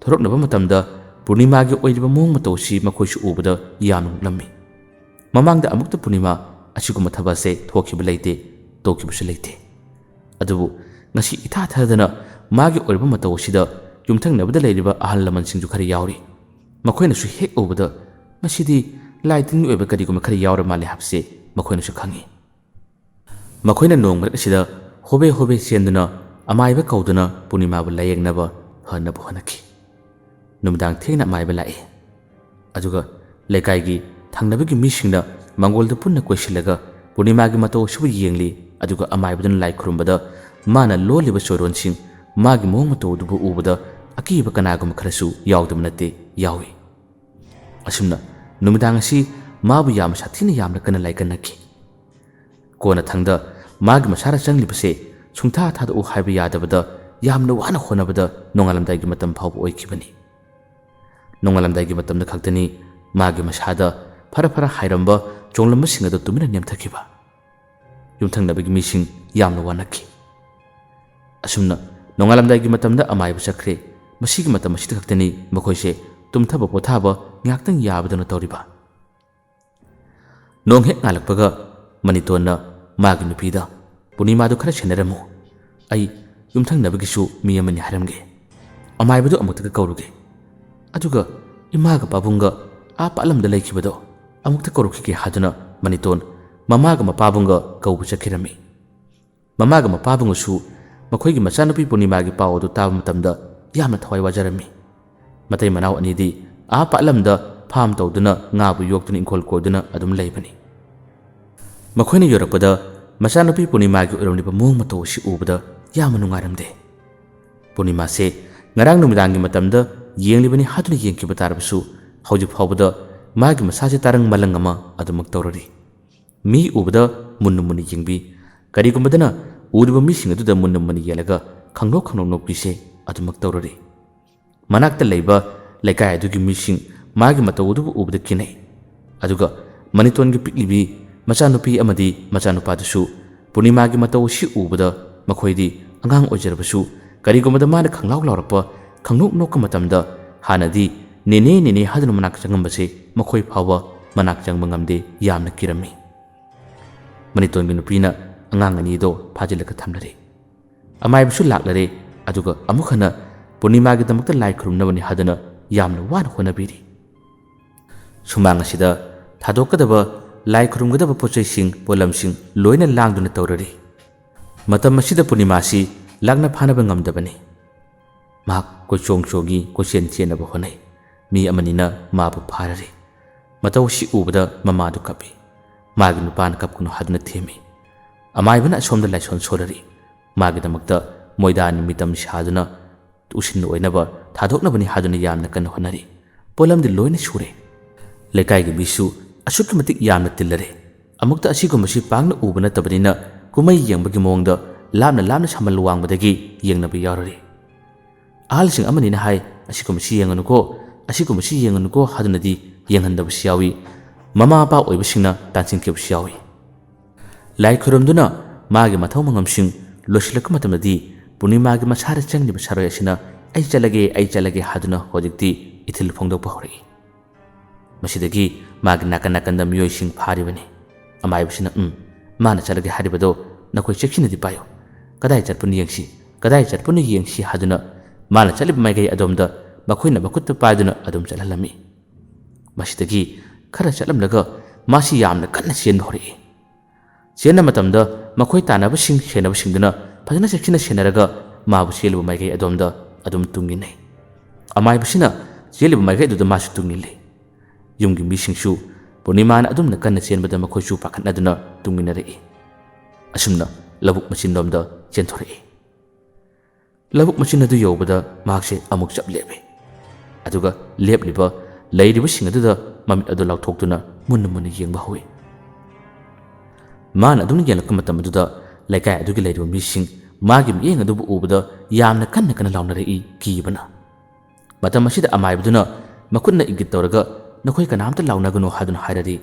ꯊꯣꯔꯛꯅꯕ ꯃꯇꯝꯗ ꯄꯨꯔꯅꯤꯃꯥꯒꯤ ꯑꯣꯏꯔꯤꯕ ꯃꯑꯣꯡ ꯃꯇꯧ ꯑꯁꯤ ꯃꯈꯣꯏꯁꯨ ꯎꯕꯗ ꯌꯥꯝꯅ ꯉꯛꯂꯝꯃꯤ꯫ ꯃꯃꯥꯡꯗ ꯑꯃꯨꯛꯇ ꯄꯨꯔꯅꯤꯃꯥ ꯑꯁꯤꯒꯨꯝꯕ ꯊꯕꯛ ꯑꯁꯦ ꯊꯣꯛꯈꯤꯕ ꯂꯩꯇꯦ, ꯇꯧꯈꯤꯕꯁꯨ ꯂꯩꯇꯦ꯫ ꯑꯗꯨꯕꯨ ꯉꯁꯤ ꯏꯊꯥ ꯊꯥꯖꯗꯅ ꯃꯥꯒꯤ ꯑꯣꯏꯔꯕ ꯃꯇꯧ ꯑꯁꯤꯗ ꯌꯨꯝꯊꯪꯅꯕꯗ ꯂꯩꯔꯤꯕ ꯑꯍꯜ ꯂꯃꯟꯁꯤꯡꯁꯨ ꯈꯔ ꯌꯥꯎꯔꯤ꯫ ꯃꯈꯣꯏꯅꯁꯨ ꯍꯦꯛ ꯎꯕꯗ "ꯃꯁꯤꯗꯤ ꯂꯥꯏ ꯇꯤꯟꯒꯤ ꯑꯣꯏꯕ ꯀꯔꯤꯒꯨꯝꯕ ꯈꯔ ꯌꯥꯎꯔ ꯃꯥꯜꯂꯦ" ꯍꯥꯏꯕꯁꯦ ꯃꯈꯣꯏꯅꯁꯨ ꯈꯪꯏ꯫ ꯃꯈꯣꯏꯅ ꯅꯣꯡ ꯃꯔꯛ ꯑꯁꯤꯗ ꯍꯣꯕꯦ ꯍꯣꯕꯦ ꯆꯦꯟꯗꯨꯅ ꯑꯃꯥꯏꯕ ꯀꯧꯗꯨꯅ ꯄꯨꯔꯅꯤꯃꯥꯕꯨ ꯂꯥꯌꯦꯡꯅꯕ ꯐꯅꯕ ꯍꯣꯠꯅꯈꯤ꯫ ꯅꯨꯃꯤꯗꯥꯡ ꯊꯦꯡꯅ ꯑꯃꯥꯏꯕ ꯂꯥꯛꯏ꯫ ꯑꯗꯨꯒ ꯂꯩꯀꯥꯏꯒꯤ ꯊꯪꯅꯕꯒꯤ ꯃꯤꯁꯤꯡꯅ ꯃꯪꯒꯣꯜꯗ ꯄꯨꯟꯅ ꯀꯣꯏꯁꯤꯜꯂꯒ ꯄꯨꯔꯅꯤꯃꯥꯒꯤ ꯃꯇꯧ ꯑꯁꯤꯕꯨ ꯌꯦꯡꯂꯤ꯫ ꯑꯗꯨꯒ ꯑꯃꯥꯏꯕꯗꯨꯅ ꯂꯥꯏ ꯈꯨꯔꯨꯝꯕꯗ ꯃꯥꯅ ꯂꯣꯜꯂꯤꯕ ꯆꯣꯏꯔꯣꯟꯁꯤꯡ, ꯃꯥꯒꯤ ꯃꯑꯣꯡ ꯃꯇꯧ ꯑꯗꯨꯕꯨ ꯎꯕꯗ ꯑꯀꯤꯕ ꯀꯅꯥꯒꯨꯝꯕ ꯈꯔꯁꯨ ꯌꯥꯎꯗꯕ ꯅꯠꯇꯦ, ꯌꯥꯎꯏ꯫ ꯑꯁꯨꯝꯅ ꯅꯨꯃꯤꯗꯥꯡ ꯑꯁꯤ ꯃꯥꯕꯨ ꯌꯥꯝꯅ ꯁꯥꯊꯤꯅ ꯌꯥꯝꯅ ꯀꯟꯅ ꯂꯥꯏꯀꯠꯅꯈꯤ꯫ ꯀꯣꯟꯅꯊꯪꯗ ꯃꯥꯒꯤ ꯃꯁꯥꯗ ꯆꯪꯂꯤꯕꯁꯦ ꯁꯨꯡꯊꯥ ꯊꯥꯗꯣꯛꯎ ꯍꯥꯏꯕ ꯌꯥꯗꯕꯗ ꯌꯥꯝꯅ ꯋꯥꯅ ꯍꯣꯠꯅꯕꯗ ꯅꯣꯡꯉꯥꯜꯂꯝꯗꯥꯏꯒꯤ ꯃꯇꯝ ꯐꯥꯎꯕ ꯑꯣꯏꯈꯤꯕꯅꯤ꯫ ꯅꯣꯡꯉꯥꯜꯂꯝꯗꯥꯏꯒꯤ ꯃꯇꯝꯗ ꯈꯛꯇꯅꯤ ꯃꯥꯒꯤ ꯃꯁꯥꯗ ꯐꯔ ꯐꯔ ꯍꯥꯏꯔꯝꯕ ꯆꯣꯡꯂꯝꯕꯁꯤꯡ ꯑꯗꯨ ꯇꯨꯃꯤꯟꯅ ꯅꯦꯝꯊꯈꯤꯕ꯫ ꯌꯨꯝꯊꯪꯅꯕꯒꯤ ꯃꯤꯁꯤꯡ ꯌꯥꯝꯅ ꯋꯥꯅꯈꯤ꯫ ꯑꯁꯨꯝꯅ ꯅꯣꯡꯉꯥꯜꯂꯝꯗꯥꯏꯒꯤ ꯃꯇꯝꯗ ꯑꯃꯥꯏꯕ ꯆꯠꯈ꯭ꯔꯦ꯫ ꯃꯁꯤꯒꯤ ꯃꯇꯝ ꯑꯁꯤꯗ ꯈꯛꯇꯅꯤ ꯃꯈꯣꯏꯁꯦ ꯇꯨꯝꯊꯕ ꯄꯣꯊꯥꯕ ꯉꯥꯏꯍꯥꯛꯇꯪ ꯌꯥꯕꯗꯧꯅ ꯇꯧꯔꯤꯕ꯫ ꯅꯣꯡ ꯍꯦꯛ ꯉꯥꯜꯂꯛꯄꯒ ꯃꯅꯤꯇꯣꯟꯅ ꯃꯥꯒꯤ ꯅꯨꯄꯤꯗ, "ꯄꯨꯔꯅꯤꯃꯥꯗꯨ ꯈꯔ ꯁꯦꯟꯅꯔꯝꯃꯨ꯫ ꯑꯩ ꯌꯨꯝꯊꯪꯅꯕꯒꯤꯁꯨ ꯃꯤ ꯑꯃꯅꯤ ꯍꯥꯏꯔꯝꯒꯦ꯫ ꯑꯃꯥꯏꯕꯗꯨ ꯑꯃꯨꯛꯇꯒ ꯀꯧꯔꯨꯒꯦ꯫ ꯑꯗꯨꯒ ꯏꯃꯥꯒ ꯄꯥꯕꯨꯡꯒ ꯑꯥ ꯄꯥꯠꯂꯝꯗ ꯂꯩꯈꯤꯕꯗꯣ ꯑꯃꯨꯛꯇ ꯀꯧꯔꯛꯈꯤꯒꯦ" ꯍꯥꯏꯗꯨꯅ ꯃꯅꯤꯇꯣꯟ ꯃꯃꯥꯒ ꯃꯄꯥꯕꯨꯡꯒ ꯀꯧꯕ ꯆꯠꯈꯤꯔꯝꯃꯤ꯫ ꯃꯃꯥꯒ ꯃꯄꯥꯕꯨꯡꯅꯁꯨ ꯃꯈꯣꯏꯒꯤ ꯃꯆꯥꯅꯨꯄꯤ ꯄꯨꯔꯅꯤꯃꯥꯒꯤ ꯄꯥꯎ ꯑꯗꯨ ꯇꯥꯕ ꯃꯇꯝꯗ ꯌꯥꯝꯅ ꯊꯋꯥꯏ ꯋꯥꯖꯔꯝꯃꯤ꯫ ꯃꯇꯩ ꯃꯅꯥꯎ ꯑꯅꯤꯗꯤ ꯑꯥ ꯄꯥꯠꯂꯝꯗ ꯐꯥꯝ ꯇꯧꯗꯨꯅ ꯉꯥꯕꯨ ꯌꯣꯛꯇꯨꯅ ꯏꯪꯈꯣꯜ ꯀꯣꯏꯗꯨꯅ ꯑꯗꯨꯝ ꯂꯩꯕꯅꯤ꯫ ꯃꯈꯣꯏꯅ ꯌꯧꯔꯛꯄꯗ ꯃꯆꯥꯅꯨꯄꯤ ꯄꯨꯔꯅꯤꯃꯥꯒꯤ ꯑꯣꯏꯔꯝꯂꯤꯕ ꯃꯑꯣꯡ ꯃꯇꯧ ꯑꯁꯤ ꯎꯕꯗ ꯌꯥꯝꯅ ꯅꯨꯡꯉꯥꯏꯔꯝꯗꯦ꯫ ꯄꯨꯔꯅꯤꯃꯥꯁꯦ ꯉꯔꯥꯡ ꯅꯨꯃꯤꯗꯥꯡꯒꯤ ꯃꯇꯝꯗ ꯌꯦꯡꯂꯤꯕꯅꯤ ꯍꯥꯏꯗꯨꯅ ꯌꯦꯡꯈꯤꯕ ꯇꯥꯔꯕꯁꯨ, ꯍꯧꯖꯤꯛ ꯐꯥꯎꯕꯗ ꯃꯥꯒꯤ ꯃꯁꯥꯁꯦ ꯇꯥꯔꯪ ꯃꯂꯪ ꯑꯃ ꯑꯗꯨꯃꯛ ꯇꯧꯔꯔꯤ꯫ ꯃꯤ ꯎꯕꯗ ꯃꯨꯟꯅ ꯃꯨꯟꯅ ꯌꯦꯡꯕꯤ, ꯀꯔꯤꯒꯨꯝꯕꯗꯅ ꯎꯔꯤꯕ ꯃꯤꯁꯤꯡ ꯑꯗꯨꯗ ꯃꯨꯟꯅ ꯃꯨꯟꯅ ꯌꯦꯡꯂꯒ ꯈꯪꯅꯣꯛ ꯈꯪꯅꯣꯛ ꯅꯣꯛꯄꯤꯁꯦ ꯑꯗꯨꯃꯛ ꯇꯧꯔꯔꯤ꯫ ꯃꯅꯥꯛꯇ ꯂꯩꯕ ꯂꯩꯀꯥꯏ ꯑꯗꯨꯒꯤ ꯃꯤꯁꯤꯡ ꯃꯥꯒꯤ ꯃꯇꯧ ꯑꯗꯨꯕꯨ ꯎꯕꯗ ꯀꯤꯅꯩ꯫ ꯑꯗꯨꯒ ꯃꯅꯤꯇꯣꯟꯒꯤ ꯄꯤꯛꯂꯤꯕꯤ ꯃꯆꯥꯅꯨꯄꯤ ꯑꯃꯗꯤ ꯃꯆꯥꯅꯨꯄꯥꯗꯨꯁꯨ ꯄꯨꯔꯅꯤꯃꯥꯒꯤ ꯃꯇꯧ ꯑꯁꯤ ꯎꯕꯗ, ꯃꯈꯣꯏꯗꯤ ꯑꯉꯥꯡ ꯑꯣꯏꯖꯔꯕꯁꯨ, ꯀꯔꯤꯒꯨꯝꯕꯗ ꯃꯥꯅ ꯈꯪꯂꯥꯎ ꯂꯥꯎꯔꯛꯄ, ꯈꯪꯅꯣꯛ ꯅꯣꯛꯄ ꯃꯇꯝꯗ ꯍꯥꯟꯅꯗꯤ "ꯅꯦꯅꯦ, ꯅꯦꯅꯦ" ꯍꯥꯏꯗꯨꯅ ꯃꯅꯥꯛꯇ ꯆꯪꯉꯝꯕꯁꯦ ꯃꯈꯣꯏ ꯐꯥꯎꯕ ꯃꯅꯥꯛ ꯆꯪꯕ ꯉꯝꯗꯦ, ꯌꯥꯝꯅ ꯀꯤꯔꯝꯃꯤ꯫ ꯃꯅꯤꯇꯣꯟꯒꯤ ꯅꯨꯄꯤꯅ ꯑꯉꯥꯡ ꯑꯅꯤꯗꯣ ꯐꯥꯖꯤꯜꯂꯒ ꯊꯝꯂꯔꯦ꯫ ꯑꯃꯥꯏꯕꯁꯨ ꯂꯥꯛꯂꯔꯦ, ꯑꯗꯨꯒ ꯑꯃꯨꯛ ꯍꯟꯅ ꯄꯨꯔꯅꯤꯃꯥꯒꯤꯗꯃꯛꯇ ꯂꯥꯏ ꯈꯨꯔꯨꯝꯅꯕꯅꯤ ꯍꯥꯏꯗꯨꯅ ꯌꯥꯝꯅ ꯋꯥꯅ ꯍꯣꯠꯅꯕꯤꯔꯤ꯫ ꯁꯨꯃꯥꯡ ꯑꯁꯤꯗ ꯊꯥꯗꯣꯛꯀꯗꯕ, ꯂꯥꯏ ꯈꯨꯔꯨꯝꯒꯗꯕ ꯄꯣꯠꯆꯩꯁꯤꯡ, ꯄꯣꯠꯂꯝꯁꯤꯡ ꯂꯣꯏꯅ ꯂꯥꯡꯗꯨꯅ ꯇꯧꯔꯔꯤ꯫ ꯃꯇꯝ ꯑꯁꯤꯗ ꯄꯨꯔꯅꯤꯃꯥꯁꯤ ꯂꯥꯛꯅ ꯐꯥꯅꯕ ꯉꯝꯗꯕꯅꯤ꯫ ꯃꯍꯥꯛ ꯀꯣꯏꯆꯣꯡ ꯆꯣꯡꯉꯤ, ꯀꯣꯏꯆꯦꯟ ꯆꯦꯟꯅꯕ ꯍꯣꯠꯅꯩ꯫ ꯃꯤ ꯑꯃꯅꯤꯅ ꯃꯥꯕꯨ ꯐꯥꯔꯔꯤ꯫ ꯃꯇꯧ ꯑꯁꯤ ꯎꯕꯗ ꯃꯃꯥꯗꯨ ꯀꯞꯄꯤ꯫ ꯃꯥꯒꯤ ꯅꯨꯄꯥꯅ ꯀꯞꯀꯅꯨ ꯍꯥꯏꯗꯨꯅ ꯊꯦꯝꯃꯤ꯫ ꯑꯃꯥꯏꯕꯅ ꯑꯁꯣꯝꯗ ꯂꯥꯏꯁꯣꯟ ꯁꯣꯜꯂꯔꯤ꯫ ꯃꯥꯒꯤꯗꯃꯛꯇ ꯃꯣꯏꯗꯥ ꯅꯨꯃꯤꯠꯇꯝ ꯁꯥꯗꯨꯅ ꯎꯁꯤꯟ ꯑꯣꯏꯅꯕ ꯊꯥꯗꯣꯛꯅꯕꯅꯤ ꯍꯥꯏꯗꯨꯅ ꯌꯥꯝꯅ ꯀꯟꯅ ꯍꯣꯠꯅꯔꯤ꯫ ꯄꯣꯠꯂꯝꯗꯤ ꯂꯣꯏꯅ ꯁꯨꯔꯦ꯫ ꯂꯩꯀꯥꯏꯒꯤ ꯃꯤꯁꯨ ꯑꯁꯨꯛꯀꯤ ꯃꯇꯤꯛ ꯌꯥꯝꯅ ꯇꯤꯜꯂꯔꯦ꯫ ꯑꯃꯨꯛꯇ ꯑꯁꯤꯒꯨꯝꯕꯁꯤ ꯄꯥꯛꯅ ꯎꯕ ꯅꯠꯇꯕꯅꯤꯅ ꯀꯨꯝꯍꯩ ꯌꯦꯡꯕꯒꯤ ꯃꯑꯣꯡꯗ ꯂꯥꯞꯅ ꯂꯥꯞꯅ ꯁꯝꯕꯜ ꯋꯥꯡꯃꯗꯒꯤ ꯌꯦꯡꯅꯕ ꯌꯥꯎꯔꯔꯤ꯫ ꯑꯍꯜꯁꯤꯡ ꯑꯃꯅꯤꯅ ꯍꯥꯏ, "ꯑꯁꯤꯒꯨꯝꯕꯁꯤ ꯌꯦꯡꯒꯅꯨꯀꯣ, ꯑꯁꯤꯒꯨꯝꯕꯁꯤ ꯌꯦꯡꯒꯅꯨꯀꯣ" ꯍꯥꯏꯗꯨꯅꯗꯤ ꯌꯦꯡꯍꯟꯗꯕꯁꯨ ꯌꯥꯎꯏ꯫ ꯃꯃꯥ ꯃꯄꯥ ꯑꯣꯏꯕꯁꯤꯡꯅ ꯇꯥꯟꯁꯤꯟꯈꯤꯕꯁꯨ ꯌꯥꯎꯏ꯫ ꯂꯥꯏ ꯈꯨꯔꯨꯝꯗꯨꯅ ꯃꯥꯒꯤ ꯃꯊꯧ ꯃꯉꯝꯁꯤꯡ ꯂꯣꯏꯁꯤꯜꯂꯛꯄ ꯃꯇꯝꯗꯗꯤ ꯄꯨꯔꯅꯤꯃꯥꯒꯤ ꯃꯁꯥꯗ ꯆꯪꯂꯤꯕ ꯁꯥꯔꯣꯏ ꯑꯁꯤꯅ "ꯑꯩ ꯆꯠꯂꯒꯦ, ꯑꯩ ꯆꯠꯂꯒꯦ" ꯍꯥꯏꯗꯨꯅ ꯍꯧꯖꯤꯛꯇꯤ ꯏꯊꯤꯜ ꯐꯣꯡꯗꯣꯛꯄ ꯍꯧꯔꯛꯏ꯫ ꯃꯁꯤꯗꯒꯤ ꯃꯥꯒꯤ ꯅꯥꯀꯟ ꯅꯥꯀꯟꯗ ꯃꯤꯑꯣꯏꯁꯤꯡ ꯐꯥꯔꯤꯕꯅꯤ꯫ ꯑꯃꯥꯏꯕꯁꯤꯅ "ꯎꯝ, ꯃꯥꯅ ꯆꯠꯂꯒꯦ ꯍꯥꯏꯔꯤꯕꯗꯣ ꯅꯈꯣꯏ ꯆꯦꯛꯁꯤꯟꯅꯗꯤ ꯄꯥꯏꯌꯨ꯫ ꯀꯗꯥꯏ ꯆꯠꯄꯅꯣ ꯌꯦꯡꯁꯤ, ꯀꯗꯥꯏ ꯆꯠꯄꯅꯣ ꯌꯦꯡꯁꯤ" ꯍꯥꯏꯗꯨꯅ ꯃꯥꯅ ꯆꯠꯂꯤꯕ ꯃꯥꯏꯀꯩ ꯑꯗꯣꯝꯗ ꯃꯈꯣꯏꯅ ꯃꯈꯨꯠꯇ ꯄꯥꯏꯗꯨꯅ ꯑꯗꯨꯝ ꯆꯠꯍꯜꯂꯝꯃꯤ꯫ ꯃꯁꯤꯗꯒꯤ ꯈꯔ ꯆꯠꯂꯝꯂꯒ ꯃꯥꯁꯤ ꯌꯥꯝꯅ ꯀꯟꯅ ꯆꯦꯟꯕ ꯍꯧꯔꯛꯏ꯫ ꯆꯦꯟꯕ ꯃꯇꯝꯗ ꯃꯈꯣꯏ ꯇꯥꯟꯅꯕꯁꯤꯡ, ꯁꯦꯟꯅꯕꯁꯤꯡꯗꯨꯅ ꯐꯖꯅ ꯆꯦꯛꯁꯤꯟꯅ ꯁꯦꯟꯅꯔꯒ ꯃꯥꯕꯨ ꯆꯦꯜꯂꯨꯕ ꯃꯥꯏꯀꯩ ꯑꯗꯣꯝꯗ ꯑꯗꯨꯝ ꯇꯨꯡ ꯏꯟꯅꯩ꯫ ꯑꯃꯥꯏꯕꯁꯤꯅ ꯆꯦꯜꯂꯤꯕ ꯃꯥꯏꯀꯩ ꯑꯗꯨꯗ ꯃꯥꯁꯨ ꯇꯨꯡ ꯏꯜꯂꯤ꯫ ꯌꯨꯝꯒꯤ ꯃꯤꯁꯤꯡꯁꯨ ꯄꯨꯔꯅꯤꯃꯥꯅ ꯑꯗꯨꯝꯅ ꯀꯟꯅ ꯆꯦꯟꯕꯗ ꯃꯈꯣꯏꯁꯨ ꯄꯥꯈꯠꯅꯗꯨꯅ ꯇꯨꯡ ꯏꯟꯅꯔꯛꯏ꯫ ꯑꯁꯨꯝꯅ ꯂꯧꯕꯨꯛ ꯃꯆꯤꯟꯂꯣꯝꯗ ꯆꯦꯟꯊꯣꯔꯛꯏ꯫ ꯂꯧꯕꯨꯛ ꯃꯆꯤꯟ ꯑꯗꯨ ꯌꯧꯕꯗ ꯃꯍꯥꯛꯁꯦ ꯑꯃꯨꯛ ꯆꯞ ꯂꯦꯞꯄꯤ꯫ ꯑꯗꯨꯒ ꯂꯦꯞꯂꯤꯕ, ꯂꯩꯔꯤꯕꯁꯤꯡ ꯑꯗꯨꯗ ꯃꯃꯤꯠ ꯑꯗꯨ ꯂꯥꯎꯊꯣꯛꯇꯨꯅ ꯃꯨꯟꯅ ꯃꯨꯟꯅ ꯌꯦꯡꯕ ꯍꯧꯏ꯫ ꯃꯥꯅ ꯑꯗꯨꯝ ꯌꯦꯡꯂꯛꯄ ꯃꯇꯝ ꯑꯗꯨꯗ ꯂꯩꯀꯥꯏ ꯑꯗꯨꯒꯤ ꯂꯩꯔꯤꯕ ꯃꯤꯁꯤꯡ ꯃꯥꯒꯤ ꯃꯤꯠꯌꯦꯡ ꯑꯗꯨꯕꯨ ꯎꯕꯗ ꯌꯥꯝꯅ ꯀꯟꯅ ꯀꯟꯅ ꯂꯥꯎꯅꯔꯛꯏ, ꯀꯤꯕꯅ꯫ ꯃꯇꯝ ꯑꯁꯤꯗ ꯑꯃꯥꯏꯕꯗꯨꯅ ꯃꯈꯨꯠꯅ ꯏꯪꯒꯤꯠ ꯇꯧꯔꯒ "ꯅꯈꯣꯏ ꯀꯅꯥꯝꯇ ꯂꯥꯎꯅꯒꯅꯨ" ꯍꯥꯏꯗꯨꯅ ꯍꯥꯏꯔꯔꯤ꯫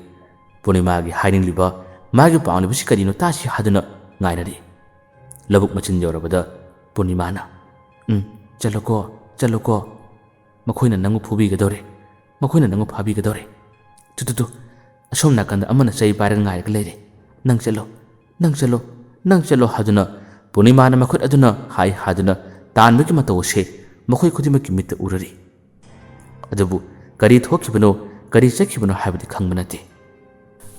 ꯄꯨꯔꯅꯤꯃꯥꯒꯤ ꯍꯥꯏꯅꯤꯡꯂꯤꯕ, ꯃꯥꯒꯤ ꯄꯥꯝꯂꯤꯕꯁꯤ ꯀꯔꯤꯅꯣ ꯇꯥꯁꯤ ꯍꯥꯏꯗꯨꯅ ꯉꯥꯏꯅꯔꯤ꯫ ꯂꯧꯕꯨꯛ ꯃꯆꯤꯟ ꯌꯧꯔꯕꯗ ꯄꯨꯔꯅꯤꯃꯥꯅ, "ꯎꯝ, ꯆꯠꯂꯣꯀꯣ, ꯆꯠꯂꯣꯀꯣ꯫ ꯃꯈꯣꯏꯅ ꯅꯪꯕꯨ ꯐꯨꯕꯤꯒꯗꯧꯔꯦ, ꯃꯈꯣꯏꯅ ꯅꯪꯕꯨ ꯐꯥꯕꯤꯒꯗꯧꯔꯦ꯫ ꯇꯨ, ꯇꯨ, ꯇꯨ, ꯑꯁꯣꯝ ꯅꯥꯀꯟꯗ ꯑꯃꯅ ꯆꯩ ꯄꯥꯏꯔꯒ ꯉꯥꯏꯔꯒ ꯂꯩꯔꯦ꯫ ꯅꯪ ꯆꯠꯂꯣ, ꯅꯪ ꯆꯠꯂꯣ, ꯅꯪ ꯆꯠꯂꯣ" ꯍꯥꯏꯗꯨꯅ ꯄꯨꯔꯅꯤꯃꯥꯅ ꯃꯈꯨꯠ ꯑꯗꯨꯅ ꯍꯥꯏ ꯍꯥꯏꯗꯨꯅ ꯇꯥꯟꯕꯒꯤ ꯃꯇꯧ ꯑꯁꯦ ꯃꯈꯣꯏ ꯈꯨꯗꯤꯡꯃꯛꯀꯤ ꯃꯤꯠꯇ ꯎꯔꯔꯤ꯫ ꯑꯗꯨꯕꯨ ꯀꯔꯤ ꯊꯣꯛꯈꯤꯕꯅꯣ, ꯀꯔꯤ ꯆꯠꯈꯤꯕꯅꯣ ꯍꯥꯏꯕꯗꯤ ꯈꯪꯕ ꯅꯠꯇꯦ꯫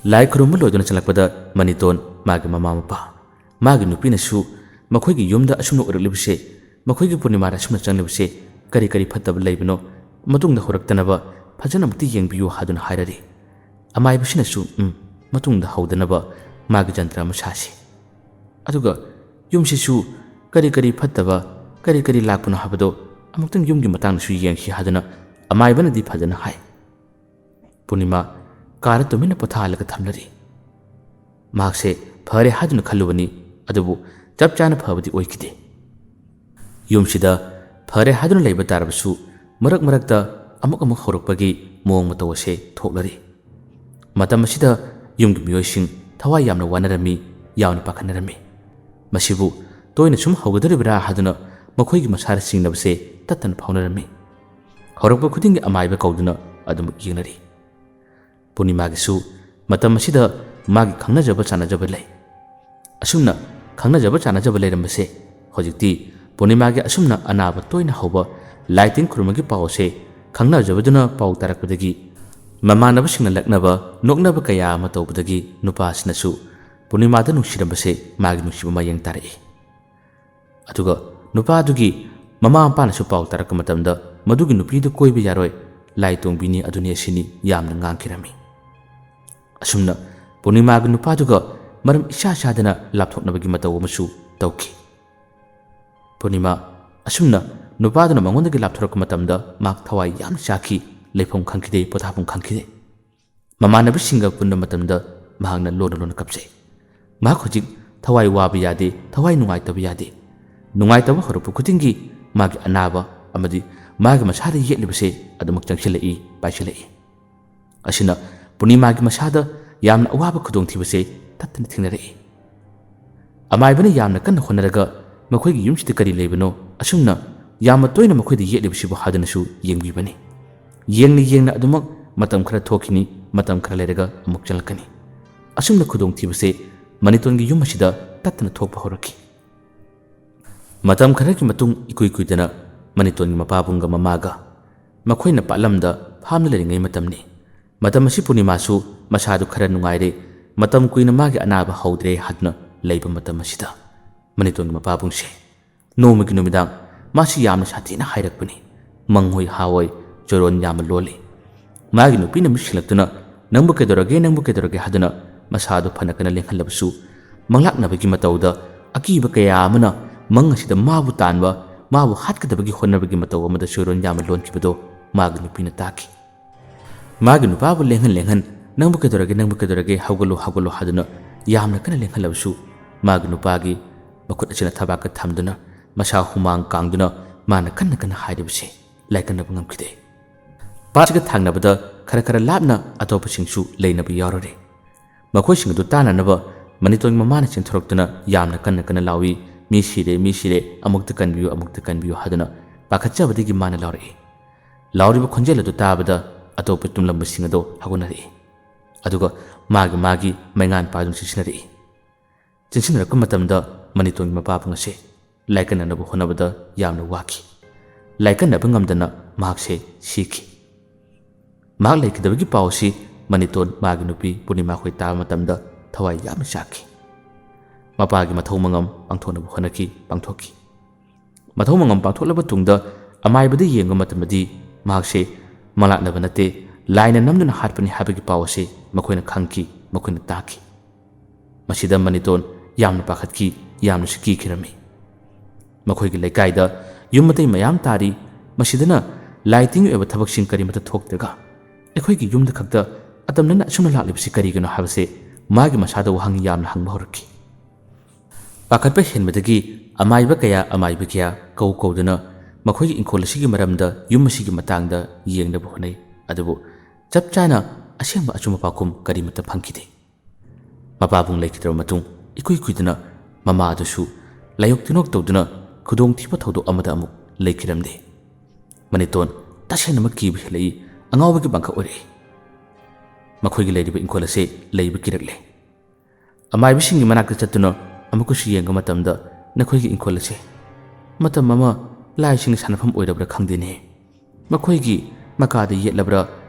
ꯂꯥꯏ ꯈꯨꯔꯨꯝꯕ ꯂꯣꯏꯗꯨꯅ ꯆꯪꯂꯛꯄꯗ ꯃꯅꯤꯇꯣꯟ, ꯃꯥꯒꯤ ꯃꯃꯥ ꯃꯄꯥ, ꯃꯥꯒꯤ ꯅꯨꯄꯤꯅꯁꯨ ꯃꯈꯣꯏꯒꯤ ꯌꯨꯝꯗ ꯑꯁꯨꯝꯅ ꯑꯣꯏꯔꯛꯂꯤꯕꯁꯦ, ꯃꯈꯣꯏꯒꯤ ꯄꯨꯔꯅꯤꯃꯥꯗ ꯑꯁꯨꯝꯅ ꯆꯪꯂꯤꯕꯁꯦ ꯀꯔꯤ ꯀꯔꯤ ꯐꯠꯇꯕ ꯂꯩꯕꯅꯣ, ꯃꯇꯨꯡꯗ ꯍꯧꯔꯛꯇꯅꯕ ꯐꯖꯅ ꯑꯃꯨꯛꯇ ꯌꯦꯡꯕꯤꯌꯨ ꯍꯥꯏꯗꯨꯅ ꯍꯥꯏꯔꯔꯤ꯫ ꯑꯃꯥꯏꯕꯁꯤꯅꯁꯨ, "ꯎꯝ, ꯃꯇꯨꯡꯗ ꯍꯧꯗꯅꯕ ꯃꯥꯒꯤ ꯖꯟꯇ꯭ꯔ ꯑꯃ ꯁꯥꯁꯤ꯫ ꯑꯗꯨꯒ ꯌꯨꯝꯁꯤꯁꯨ ꯀꯔꯤ ꯀꯔꯤ ꯐꯠꯇꯕ, ꯀꯔꯤ ꯀꯔꯤ ꯂꯥꯛꯄꯅꯣ ꯍꯥꯏꯕꯗꯣ ꯑꯃꯨꯛꯇꯪ ꯌꯨꯝꯒꯤ ꯃꯇꯥꯡꯗꯁꯨ ꯌꯦꯡꯁꯤ" ꯍꯥꯏꯗꯨꯅ ꯑꯃꯥꯏꯕꯅꯗꯤ ꯐꯖꯅ ꯍꯥꯏ꯫ ꯄꯨꯔꯅꯤꯃꯥ ꯀꯥꯗ ꯇꯨꯃꯤꯟꯅ ꯄꯣꯊꯥꯍꯜꯂꯒ ꯊꯝꯂꯔꯤ꯫ ꯃꯍꯥꯛꯁꯦ ꯐꯔꯦ ꯍꯥꯏꯗꯨꯅ ꯈꯜꯂꯨꯕꯅꯤ, ꯑꯗꯨꯕꯨ ꯆꯞ ꯆꯥꯅ ꯐꯕꯗꯤ ꯑꯣꯏꯈꯤꯗꯦ꯫ ꯌꯨꯝꯁꯤꯗ ꯐꯔꯦ ꯍꯥꯏꯗꯨꯅ ꯂꯩꯕ ꯇꯥꯔꯕꯁꯨ ꯃꯔꯛ ꯃꯔꯛꯇ ꯑꯃꯨꯛ ꯑꯃꯨꯛ ꯍꯧꯔꯛꯄꯒꯤ ꯃꯑꯣꯡ ꯃꯇꯧ ꯑꯁꯦ ꯊꯣꯛꯂꯔꯤ꯫ ꯃꯇꯝ ꯑꯁꯤꯗ ꯌꯨꯝꯒꯤ ꯃꯤꯑꯣꯏꯁꯤꯡ ꯊꯋꯥꯏ ꯌꯥꯝꯅ ꯋꯥꯅꯔꯝꯃꯤ, ꯌꯥꯝꯅ ꯄꯥꯈꯠꯅꯔꯝꯃꯤ꯫ ꯃꯁꯤꯕꯨ ꯇꯣꯏꯅ ꯁꯨꯝ ꯍꯧꯒꯗꯧꯔꯤꯕ꯭ꯔꯥ ꯍꯥꯏꯗꯨꯅ ꯃꯈꯣꯏꯒꯤ ꯃꯁꯥꯗ ꯆꯤꯡꯅꯕꯁꯦ ꯇꯠꯇꯅ ꯐꯥꯎꯅꯔꯝꯃꯤ꯫ ꯍꯧꯔꯛꯄ ꯈꯨꯗꯤꯡꯒꯤ ꯑꯃꯥꯏꯕ ꯀꯧꯗꯨꯅ ꯑꯗꯨꯃꯛ ꯌꯦꯡꯅꯔꯤ꯫ ꯄꯨꯔꯅꯤꯃꯥꯒꯤꯁꯨ ꯃꯇꯝ ꯑꯁꯤꯗ ꯃꯥꯒꯤ ꯈꯪꯅꯖꯕ ꯆꯥꯟꯅꯖꯕ ꯂꯩ꯫ ꯑꯁꯨꯝꯅ ꯈꯪꯅꯖꯕ ꯆꯥꯟꯅꯖꯕ ꯂꯩꯔꯝꯕꯁꯦ ꯍꯧꯖꯤꯛꯇꯤ ꯄꯨꯔꯅꯤꯃꯥꯒꯤ ꯑꯁꯨꯝꯅ ꯑꯅꯥꯕ ꯇꯣꯏꯅ ꯍꯧꯕ, ꯂꯥꯏ ꯇꯤꯟ ꯈꯨꯔꯨꯝꯕꯒꯤ ꯄꯥꯎ ꯑꯁꯦ ꯈꯪꯅꯖꯕꯗꯨꯅ ꯄꯥꯎ ꯇꯥꯔꯛꯄꯗꯒꯤ ꯃꯃꯥꯟꯅꯕꯁꯤꯡꯅ ꯂꯛꯅꯕ, ꯅꯣꯛꯅꯕ ꯀꯌꯥ ꯑꯃ ꯇꯧꯕꯗꯒꯤ ꯅꯨꯄꯥꯁꯤꯅꯁꯨ ꯄꯨꯔꯅꯤꯃꯥꯗ ꯅꯨꯡꯁꯤꯔꯝꯕꯁꯦ ꯃꯥꯒꯤ ꯅꯨꯡꯁꯤꯕ ꯃꯌꯦꯡ ꯇꯥꯔꯛꯏ꯫ ꯑꯗꯨꯒ ꯅꯨꯄꯥꯗꯨꯒꯤ ꯃꯃꯥ ꯃꯄꯥꯅꯁꯨ ꯄꯥꯎ ꯇꯥꯔꯛꯄ ꯃꯇꯝꯗ ꯃꯗꯨꯒꯤ ꯅꯨꯄꯤꯗꯨ ꯀꯣꯏꯕ ꯌꯥꯔꯣꯏ, ꯂꯥꯏ ꯇꯣꯡꯕꯤꯅꯤ, ꯑꯗꯨꯅꯤ ꯑꯁꯤꯅꯤ ꯌꯥꯝꯅ ꯉꯥꯡꯈꯤꯔꯝꯃꯤ꯫ ꯑꯁꯨꯝꯅ ꯄꯨꯔꯅꯤꯃꯥꯒꯤ ꯅꯨꯄꯥꯗꯨꯒ ꯃꯔꯝ ꯏꯆꯥ ꯆꯥꯗꯅ ꯂꯥꯞꯊꯣꯛꯅꯕꯒꯤ ꯃꯇꯧ ꯑꯃꯁꯨ ꯇꯧꯈꯤ꯫ ꯄꯨꯔꯅꯤꯃꯥ ꯑꯁꯨꯝꯅ ꯅꯨꯄꯥꯗꯨꯅ ꯃꯉꯣꯟꯗꯒꯤ ꯂꯥꯞꯊꯣꯔꯛꯄ ꯃꯇꯝꯗ ꯃꯍꯥꯛ ꯊꯋꯥꯏ ꯌꯥꯝꯅ ꯆꯥꯈꯤ, ꯂꯩꯐꯝ ꯈꯪꯈꯤꯗꯦ, ꯄꯣꯊꯥꯐꯝ ꯈꯪꯈꯤꯗꯦ꯫ ꯃꯃꯥꯟꯅꯕꯁꯤꯡꯒ ꯄꯨꯟꯕ ꯃꯇꯝꯗ ꯃꯍꯥꯛꯅ ꯂꯣꯟꯅ ꯂꯣꯟꯅ ꯀꯞꯆꯩ꯫ ꯃꯍꯥꯛ ꯍꯧꯖꯤꯛ ꯊꯋꯥꯏ ꯋꯥꯕ ꯌꯥꯗꯦ, ꯊꯋꯥꯏ ꯅꯨꯡꯉꯥꯏꯇꯕ ꯌꯥꯗꯦ꯫ ꯅꯨꯡꯉꯥꯏꯇꯕ ꯍꯧꯔꯛꯄ ꯈꯨꯗꯤꯡꯒꯤ ꯃꯥꯒꯤ ꯑꯅꯥꯕ ꯑꯃꯗꯤ ꯃꯥꯒꯤ ꯃꯁꯥꯗ ꯌꯦꯠꯂꯤꯕꯁꯦ ꯑꯗꯨꯃꯛ ꯆꯪꯁꯤꯜꯂꯛꯏ, ꯄꯥꯏꯁꯤꯜꯂꯛꯏ꯫ ꯑꯁꯤꯅ ꯄꯨꯔꯅꯤꯃꯥꯒꯤ ꯃꯁꯥꯗ ꯌꯥꯝꯅ ꯑꯋꯥꯕ ꯈꯨꯗꯣꯡꯊꯤꯕꯁꯦ ꯇꯠꯇꯅ ꯊꯦꯡꯅꯔꯛꯏ꯫ ꯑꯃꯥꯏꯕꯅ ꯌꯥꯝꯅ ꯀꯟꯅ ꯍꯣꯠꯅꯔꯒ ꯃꯈꯣꯏꯒꯤ ꯌꯨꯝꯁꯤꯗ ꯀꯔꯤ ꯂꯩꯕꯅꯣ, ꯑꯁꯨꯝꯅ ꯌꯥꯝꯅ ꯇꯣꯏꯅ ꯃꯈꯣꯏꯗ ꯌꯦꯠꯂꯤꯕꯁꯤꯕꯨ ꯍꯥꯏꯗꯨꯅꯁꯨ ꯌꯦꯡꯕꯤꯕꯅꯤ꯫ ꯌꯦꯡꯅ ꯌꯦꯡꯅ ꯑꯗꯨꯃꯛ ꯃꯇꯝ ꯈꯔ ꯊꯣꯛꯈꯤꯅꯤ, ꯃꯇꯝ ꯈꯔ ꯂꯩꯔꯒ ꯑꯃꯨꯛ ꯆꯪꯂꯛꯀꯅꯤ꯫ ꯑꯁꯨꯝꯅ ꯈꯨꯗꯣꯡꯊꯤꯕꯁꯦ ꯃꯅꯤꯇꯣꯟꯒꯤ ꯌꯨꯝ ꯑꯁꯤꯗ ꯇꯠꯇꯅ ꯊꯣꯛꯄ ꯍꯧꯔꯛꯈꯤ꯫ ꯃꯇꯝ ꯈꯔꯒꯤ ꯃꯇꯨꯡ ꯏꯀꯨꯏ ꯀꯨꯏꯗꯅ ꯃꯅꯤꯇꯣꯟꯒꯤ ꯃꯄꯥꯕꯨꯡꯒ ꯃꯃꯥꯒ ꯃꯈꯣꯏꯅ ꯄꯥꯠꯂꯝꯗ ꯐꯥꯝꯗ ꯂꯩꯔꯤꯉꯩ ꯃꯇꯝꯅꯤ꯫ ꯃꯇꯝ ꯑꯁꯤ ꯄꯨꯔꯅꯤꯃꯥꯁꯨ ꯃꯁꯥꯗꯨ ꯈꯔ ꯅꯨꯡꯉꯥꯏꯔꯦ, ꯃꯇꯝ ꯀꯨꯏꯅ ꯃꯥꯒꯤ ꯑꯅꯥꯕ ꯍꯧꯗ꯭ꯔꯦ ꯍꯥꯏꯗꯨꯅ ꯂꯩꯕ ꯃꯇꯝ ꯑꯁꯤꯗ ꯃꯅꯤꯇꯣꯟꯒꯤ ꯃꯄꯥꯕꯨꯡꯁꯦ ꯅꯣꯡꯃꯒꯤ ꯅꯨꯃꯤꯗꯥꯡ ꯃꯥꯁꯤ ꯌꯥꯝꯅ ꯁꯥꯊꯤꯅ ꯍꯥꯏꯔꯛꯄꯅꯤ꯫ ꯃꯪꯍꯣꯏ ꯍꯥꯋꯣꯏ ꯆꯣꯏꯔꯣꯟ ꯌꯥꯝꯅ ꯂꯣꯜꯂꯤ꯫ ꯃꯥꯒꯤ ꯅꯨꯄꯤꯅ ꯃꯤꯠ ꯁꯤꯡꯂꯛꯇꯨꯅ "ꯅꯪꯕꯨ ꯀꯩꯗꯧꯔꯒꯦ, ꯅꯪꯕꯨ ꯀꯩꯗꯧꯔꯒꯦ?" ꯍꯥꯏꯗꯨꯅ ꯃꯁꯥꯗꯨ ꯐꯅ ꯀꯟꯅ ꯂꯦꯡꯍꯜꯂꯕꯁꯨ, ꯃꯪꯂꯥꯛꯅꯕꯒꯤ ꯃꯇꯧꯗ ꯑꯀꯤꯕ ꯀꯌꯥ ꯑꯃꯅ ꯃꯪ ꯑꯁꯤꯗ ꯃꯥꯕꯨ ꯇꯥꯟꯕ, ꯃꯥꯕꯨ ꯍꯥꯠꯀꯗꯕꯒꯤ ꯍꯣꯠꯅꯕꯒꯤ ꯃꯇꯧ ꯑꯃꯗ ꯆꯣꯏꯔꯣꯟ ꯌꯥꯝꯅ ꯂꯣꯟꯈꯤꯕꯗꯣ ꯃꯥꯒꯤ ꯅꯨꯄꯤꯅ ꯇꯥꯈꯤ꯫ ꯃꯥꯒꯤ ꯅꯨꯄꯥꯕꯨ ꯂꯦꯡꯍꯟ ꯂꯦꯡꯍꯟ "ꯅꯪꯕꯨ ꯀꯩꯗꯧꯔꯒꯦ, ꯅꯪꯕꯨ ꯀꯩꯗꯧꯔꯒꯦ, ꯍꯧꯒꯠꯂꯣ, ꯍꯧꯒꯠꯂꯣ" ꯍꯥꯏꯗꯨꯅ ꯌꯥꯝꯅ ꯀꯟꯅ ꯂꯦꯡꯍꯜꯂꯕꯁꯨ, ꯃꯥꯒꯤ ꯅꯨꯄꯥꯒꯤ ꯃꯈꯨꯠ ꯑꯁꯤꯅ ꯊꯕꯥꯛꯀ ꯊꯝꯗꯨꯅ ꯃꯁꯥ ꯍꯨꯃꯥꯡ ꯀꯥꯡꯗꯨꯅ ꯃꯥꯅ ꯀꯟꯅ ꯀꯟꯅ ꯍꯥꯏꯔꯤꯕꯁꯦ ꯂꯥꯏꯀꯠꯅꯕ ꯉꯝꯈꯤꯗꯦ꯫ ꯄꯥꯠꯁꯤꯒ ꯊꯥꯡꯅꯕꯗ ꯈꯔ ꯈꯔ ꯂꯥꯞꯅ ꯑꯇꯣꯞꯄꯁꯤꯡꯁꯨ ꯂꯩꯅꯕ ꯌꯥꯎꯔꯔꯦ꯫ ꯃꯈꯣꯏꯁꯤꯡ ꯑꯗꯨ ꯇꯥꯅꯅꯕ ꯃꯅꯤꯇꯣꯟꯒꯤ ꯃꯃꯥꯅ ꯆꯦꯟꯊꯣꯔꯛꯇꯨꯅ ꯌꯥꯝꯅ ꯀꯟꯅ ꯀꯟꯅ ꯂꯥꯎꯏ, "ꯃꯤ ꯁꯤꯔꯦ, ꯃꯤ ꯁꯤꯔꯦ, ꯑꯃꯨꯛꯇ ꯀꯟꯕꯤꯌꯨ, ꯑꯃꯨꯛꯇ ꯀꯟꯕꯤꯌꯨ" ꯍꯥꯏꯗꯨꯅ ꯄꯥꯈꯠꯆꯕꯗꯒꯤ ꯃꯥꯅ ꯂꯥꯎꯔꯛꯏ꯫ ꯂꯥꯎꯔꯤꯕ ꯈꯣꯟꯖꯦꯜ ꯑꯗꯨ ꯇꯥꯕꯗ ꯑꯇꯣꯞꯄ ꯇꯨꯝꯂꯝꯕꯁꯤꯡ ꯑꯗꯨ ꯍꯧꯒꯠꯅꯔꯛꯏ꯫ ꯑꯗꯨꯒ ꯃꯥꯒꯤ ꯃꯥꯒꯤ ꯃꯩꯉꯥꯟ ꯄꯥꯏꯗꯨꯅ ꯆꯦꯟꯁꯤꯟꯅꯔꯛꯏ꯫ ꯆꯦꯟꯁꯤꯟꯅꯔꯛꯄ ꯃꯇꯝꯗ ꯃꯅꯤꯇꯣꯟꯒꯤ ꯃꯄꯥꯕꯨꯡ ꯑꯁꯦ ꯂꯥꯏꯀꯠꯅꯅꯕ ꯍꯣꯠꯅꯕꯗ ꯌꯥꯝꯅ ꯋꯥꯈꯤ꯫ ꯂꯥꯏꯀꯠꯅꯕ ꯉꯝꯗꯅ ꯃꯍꯥꯛꯁꯦ ꯁꯤꯈꯤ꯫ ꯃꯍꯥꯛ ꯂꯩꯈꯤꯗꯕꯒꯤ ꯄꯥꯎ ꯑꯁꯤ ꯃꯅꯤꯇꯣꯟ, ꯃꯥꯒꯤ ꯅꯨꯄꯤ ꯄꯨꯔꯅꯤꯃꯥ ꯈꯣꯏ ꯇꯥꯕ ꯃꯇꯝꯗ ꯊꯋꯥꯏ ꯌꯥꯝꯅ ꯆꯥꯛꯈꯤ꯫ ꯃꯄꯥꯒꯤ ꯃꯊꯧ ꯃꯉꯝ ꯄꯥꯡꯊꯣꯛꯅꯕ ꯍꯣꯠꯅꯈꯤ, ꯄꯥꯡꯊꯣꯛꯈꯤ꯫ ꯃꯊꯧ ꯃꯉꯝ ꯄꯥꯡꯊꯣꯛꯂꯕ ꯇꯨꯡꯗ ꯑꯃꯥꯏꯕꯗ ꯌꯦꯡꯕ ꯃꯇꯝꯗꯗꯤ ꯃꯍꯥꯛꯁꯦ ꯃꯂꯥꯠꯅꯕ ꯅꯠꯇꯦ, ꯂꯥꯏꯅ ꯅꯝꯗꯨꯅ ꯍꯥꯠꯄꯅꯤ ꯍꯥꯏꯕꯒꯤ ꯄꯥꯎ ꯑꯁꯤ ꯃꯈꯣꯏꯅ ꯈꯪꯈꯤ, ꯃꯈꯣꯏꯅ ꯇꯥꯈꯤ꯫ ꯃꯁꯤꯗ ꯃꯅꯤꯇꯣꯟ ꯌꯥꯝꯅ ꯄꯥꯈꯠꯈꯤ, ꯌꯥꯝꯅꯁꯨ ꯀꯤꯈꯤꯔꯝꯃꯤ꯫ ꯃꯈꯣꯏꯒꯤ ꯂꯩꯀꯥꯏꯗ ꯌꯨꯝ ꯑꯇꯩ ꯃꯌꯥꯝ ꯇꯥꯔꯤ, ꯃꯁꯤꯗꯅ ꯂꯥꯏ ꯇꯤꯟꯒꯤ ꯑꯣꯏꯕ ꯊꯕꯛꯁꯤꯡ ꯀꯔꯤꯃꯠꯇ ꯊꯣꯛꯇ꯭ꯔꯒ ꯑꯩꯈꯣꯏꯒꯤ ꯌꯨꯝꯗ ꯈꯛꯇ ꯑꯇꯝꯅꯅ ꯑꯁꯨꯝꯅ ꯂꯥꯛꯂꯤꯕꯁꯤ ꯀꯔꯤꯒꯤꯅꯣ ꯍꯥꯏꯕꯁꯦ ꯃꯥꯒꯤ ꯃꯁꯥꯗ ꯋꯥꯍꯪ ꯌꯥꯝꯅ ꯍꯪꯕ ꯍꯧꯔꯛꯈꯤ꯫ ꯄꯥꯈꯠꯄ ꯍꯦꯟꯕꯗꯒꯤ ꯑꯃꯥꯏꯕ ꯀꯌꯥ, ꯑꯃꯥꯏꯕꯤ ꯀꯌꯥ ꯀꯧ ꯀꯧꯗꯨꯅ ꯃꯈꯣꯏꯒꯤ ꯏꯪꯈꯣꯜ ꯑꯁꯤꯒꯤ ꯃꯔꯝꯗ, ꯌꯨꯝ ꯑꯁꯤꯒꯤ ꯃꯇꯥꯡꯗ ꯌꯦꯡꯅꯕ ꯍꯣꯠꯅꯩ꯫ ꯑꯗꯨꯕꯨ ꯆꯞ ꯆꯥꯅ ꯑꯁꯦꯡꯕ ꯑꯆꯨꯝꯕ ꯄꯥꯎꯈꯨꯝ ꯀꯔꯤꯃꯠꯇ ꯐꯪꯈꯤꯗꯦ꯫ ꯃꯄꯥꯕꯨꯡ ꯂꯩꯈꯤꯗ꯭ꯔꯕ ꯃꯇꯨꯡ ꯏꯀꯨꯏ ꯀꯨꯏꯗꯅ ꯃꯃꯥ ꯑꯗꯨꯁꯨ ꯂꯥꯏꯌꯣꯛ ꯇꯤꯟꯅꯣꯛ ꯇꯧꯗꯨꯅ ꯈꯨꯗꯣꯡꯊꯤꯕ ꯊꯧꯗꯣꯛ ꯑꯃꯗ ꯑꯃꯨꯛ ꯂꯩꯈꯤꯔꯝꯗꯦ꯫ ꯃꯅꯤꯇꯣꯟ ꯇꯁꯦꯡꯅꯃꯛ ꯀꯤꯕ ꯍꯦꯜꯂꯛꯏ, ꯑꯉꯥꯎꯕꯒꯤ ꯄꯥꯡꯈꯛ ꯑꯣꯏꯔꯛꯏ꯫ ꯃꯈꯣꯏꯒꯤ ꯂꯩꯔꯤꯕ ꯏꯪꯈꯣꯜ ꯑꯁꯦ ꯂꯩꯕ ꯀꯤꯔꯛꯂꯦ꯫ ꯑꯃꯥꯏꯕꯁꯤꯡꯒꯤ ꯃꯅꯥꯛꯇ ꯆꯠꯇꯨꯅ ꯑꯃꯨꯛꯀꯁꯨ ꯌꯦꯡꯕ ꯃꯇꯝꯗ ꯅꯈꯣꯏꯒꯤ ꯏꯪꯈꯣꯜ ꯑꯁꯦ ꯃꯇꯝ ꯑꯃ ꯂꯥꯏꯁꯤꯡꯒꯤ ꯁꯥꯟꯅꯐꯝ ꯑꯣꯏꯔꯕ꯭ꯔꯥ ꯈꯪꯗꯦꯅꯦ꯫ ꯃꯈꯣꯏꯒꯤ ꯃꯀꯥꯗ ꯌꯦꯠꯂꯕ꯭ꯔꯥ,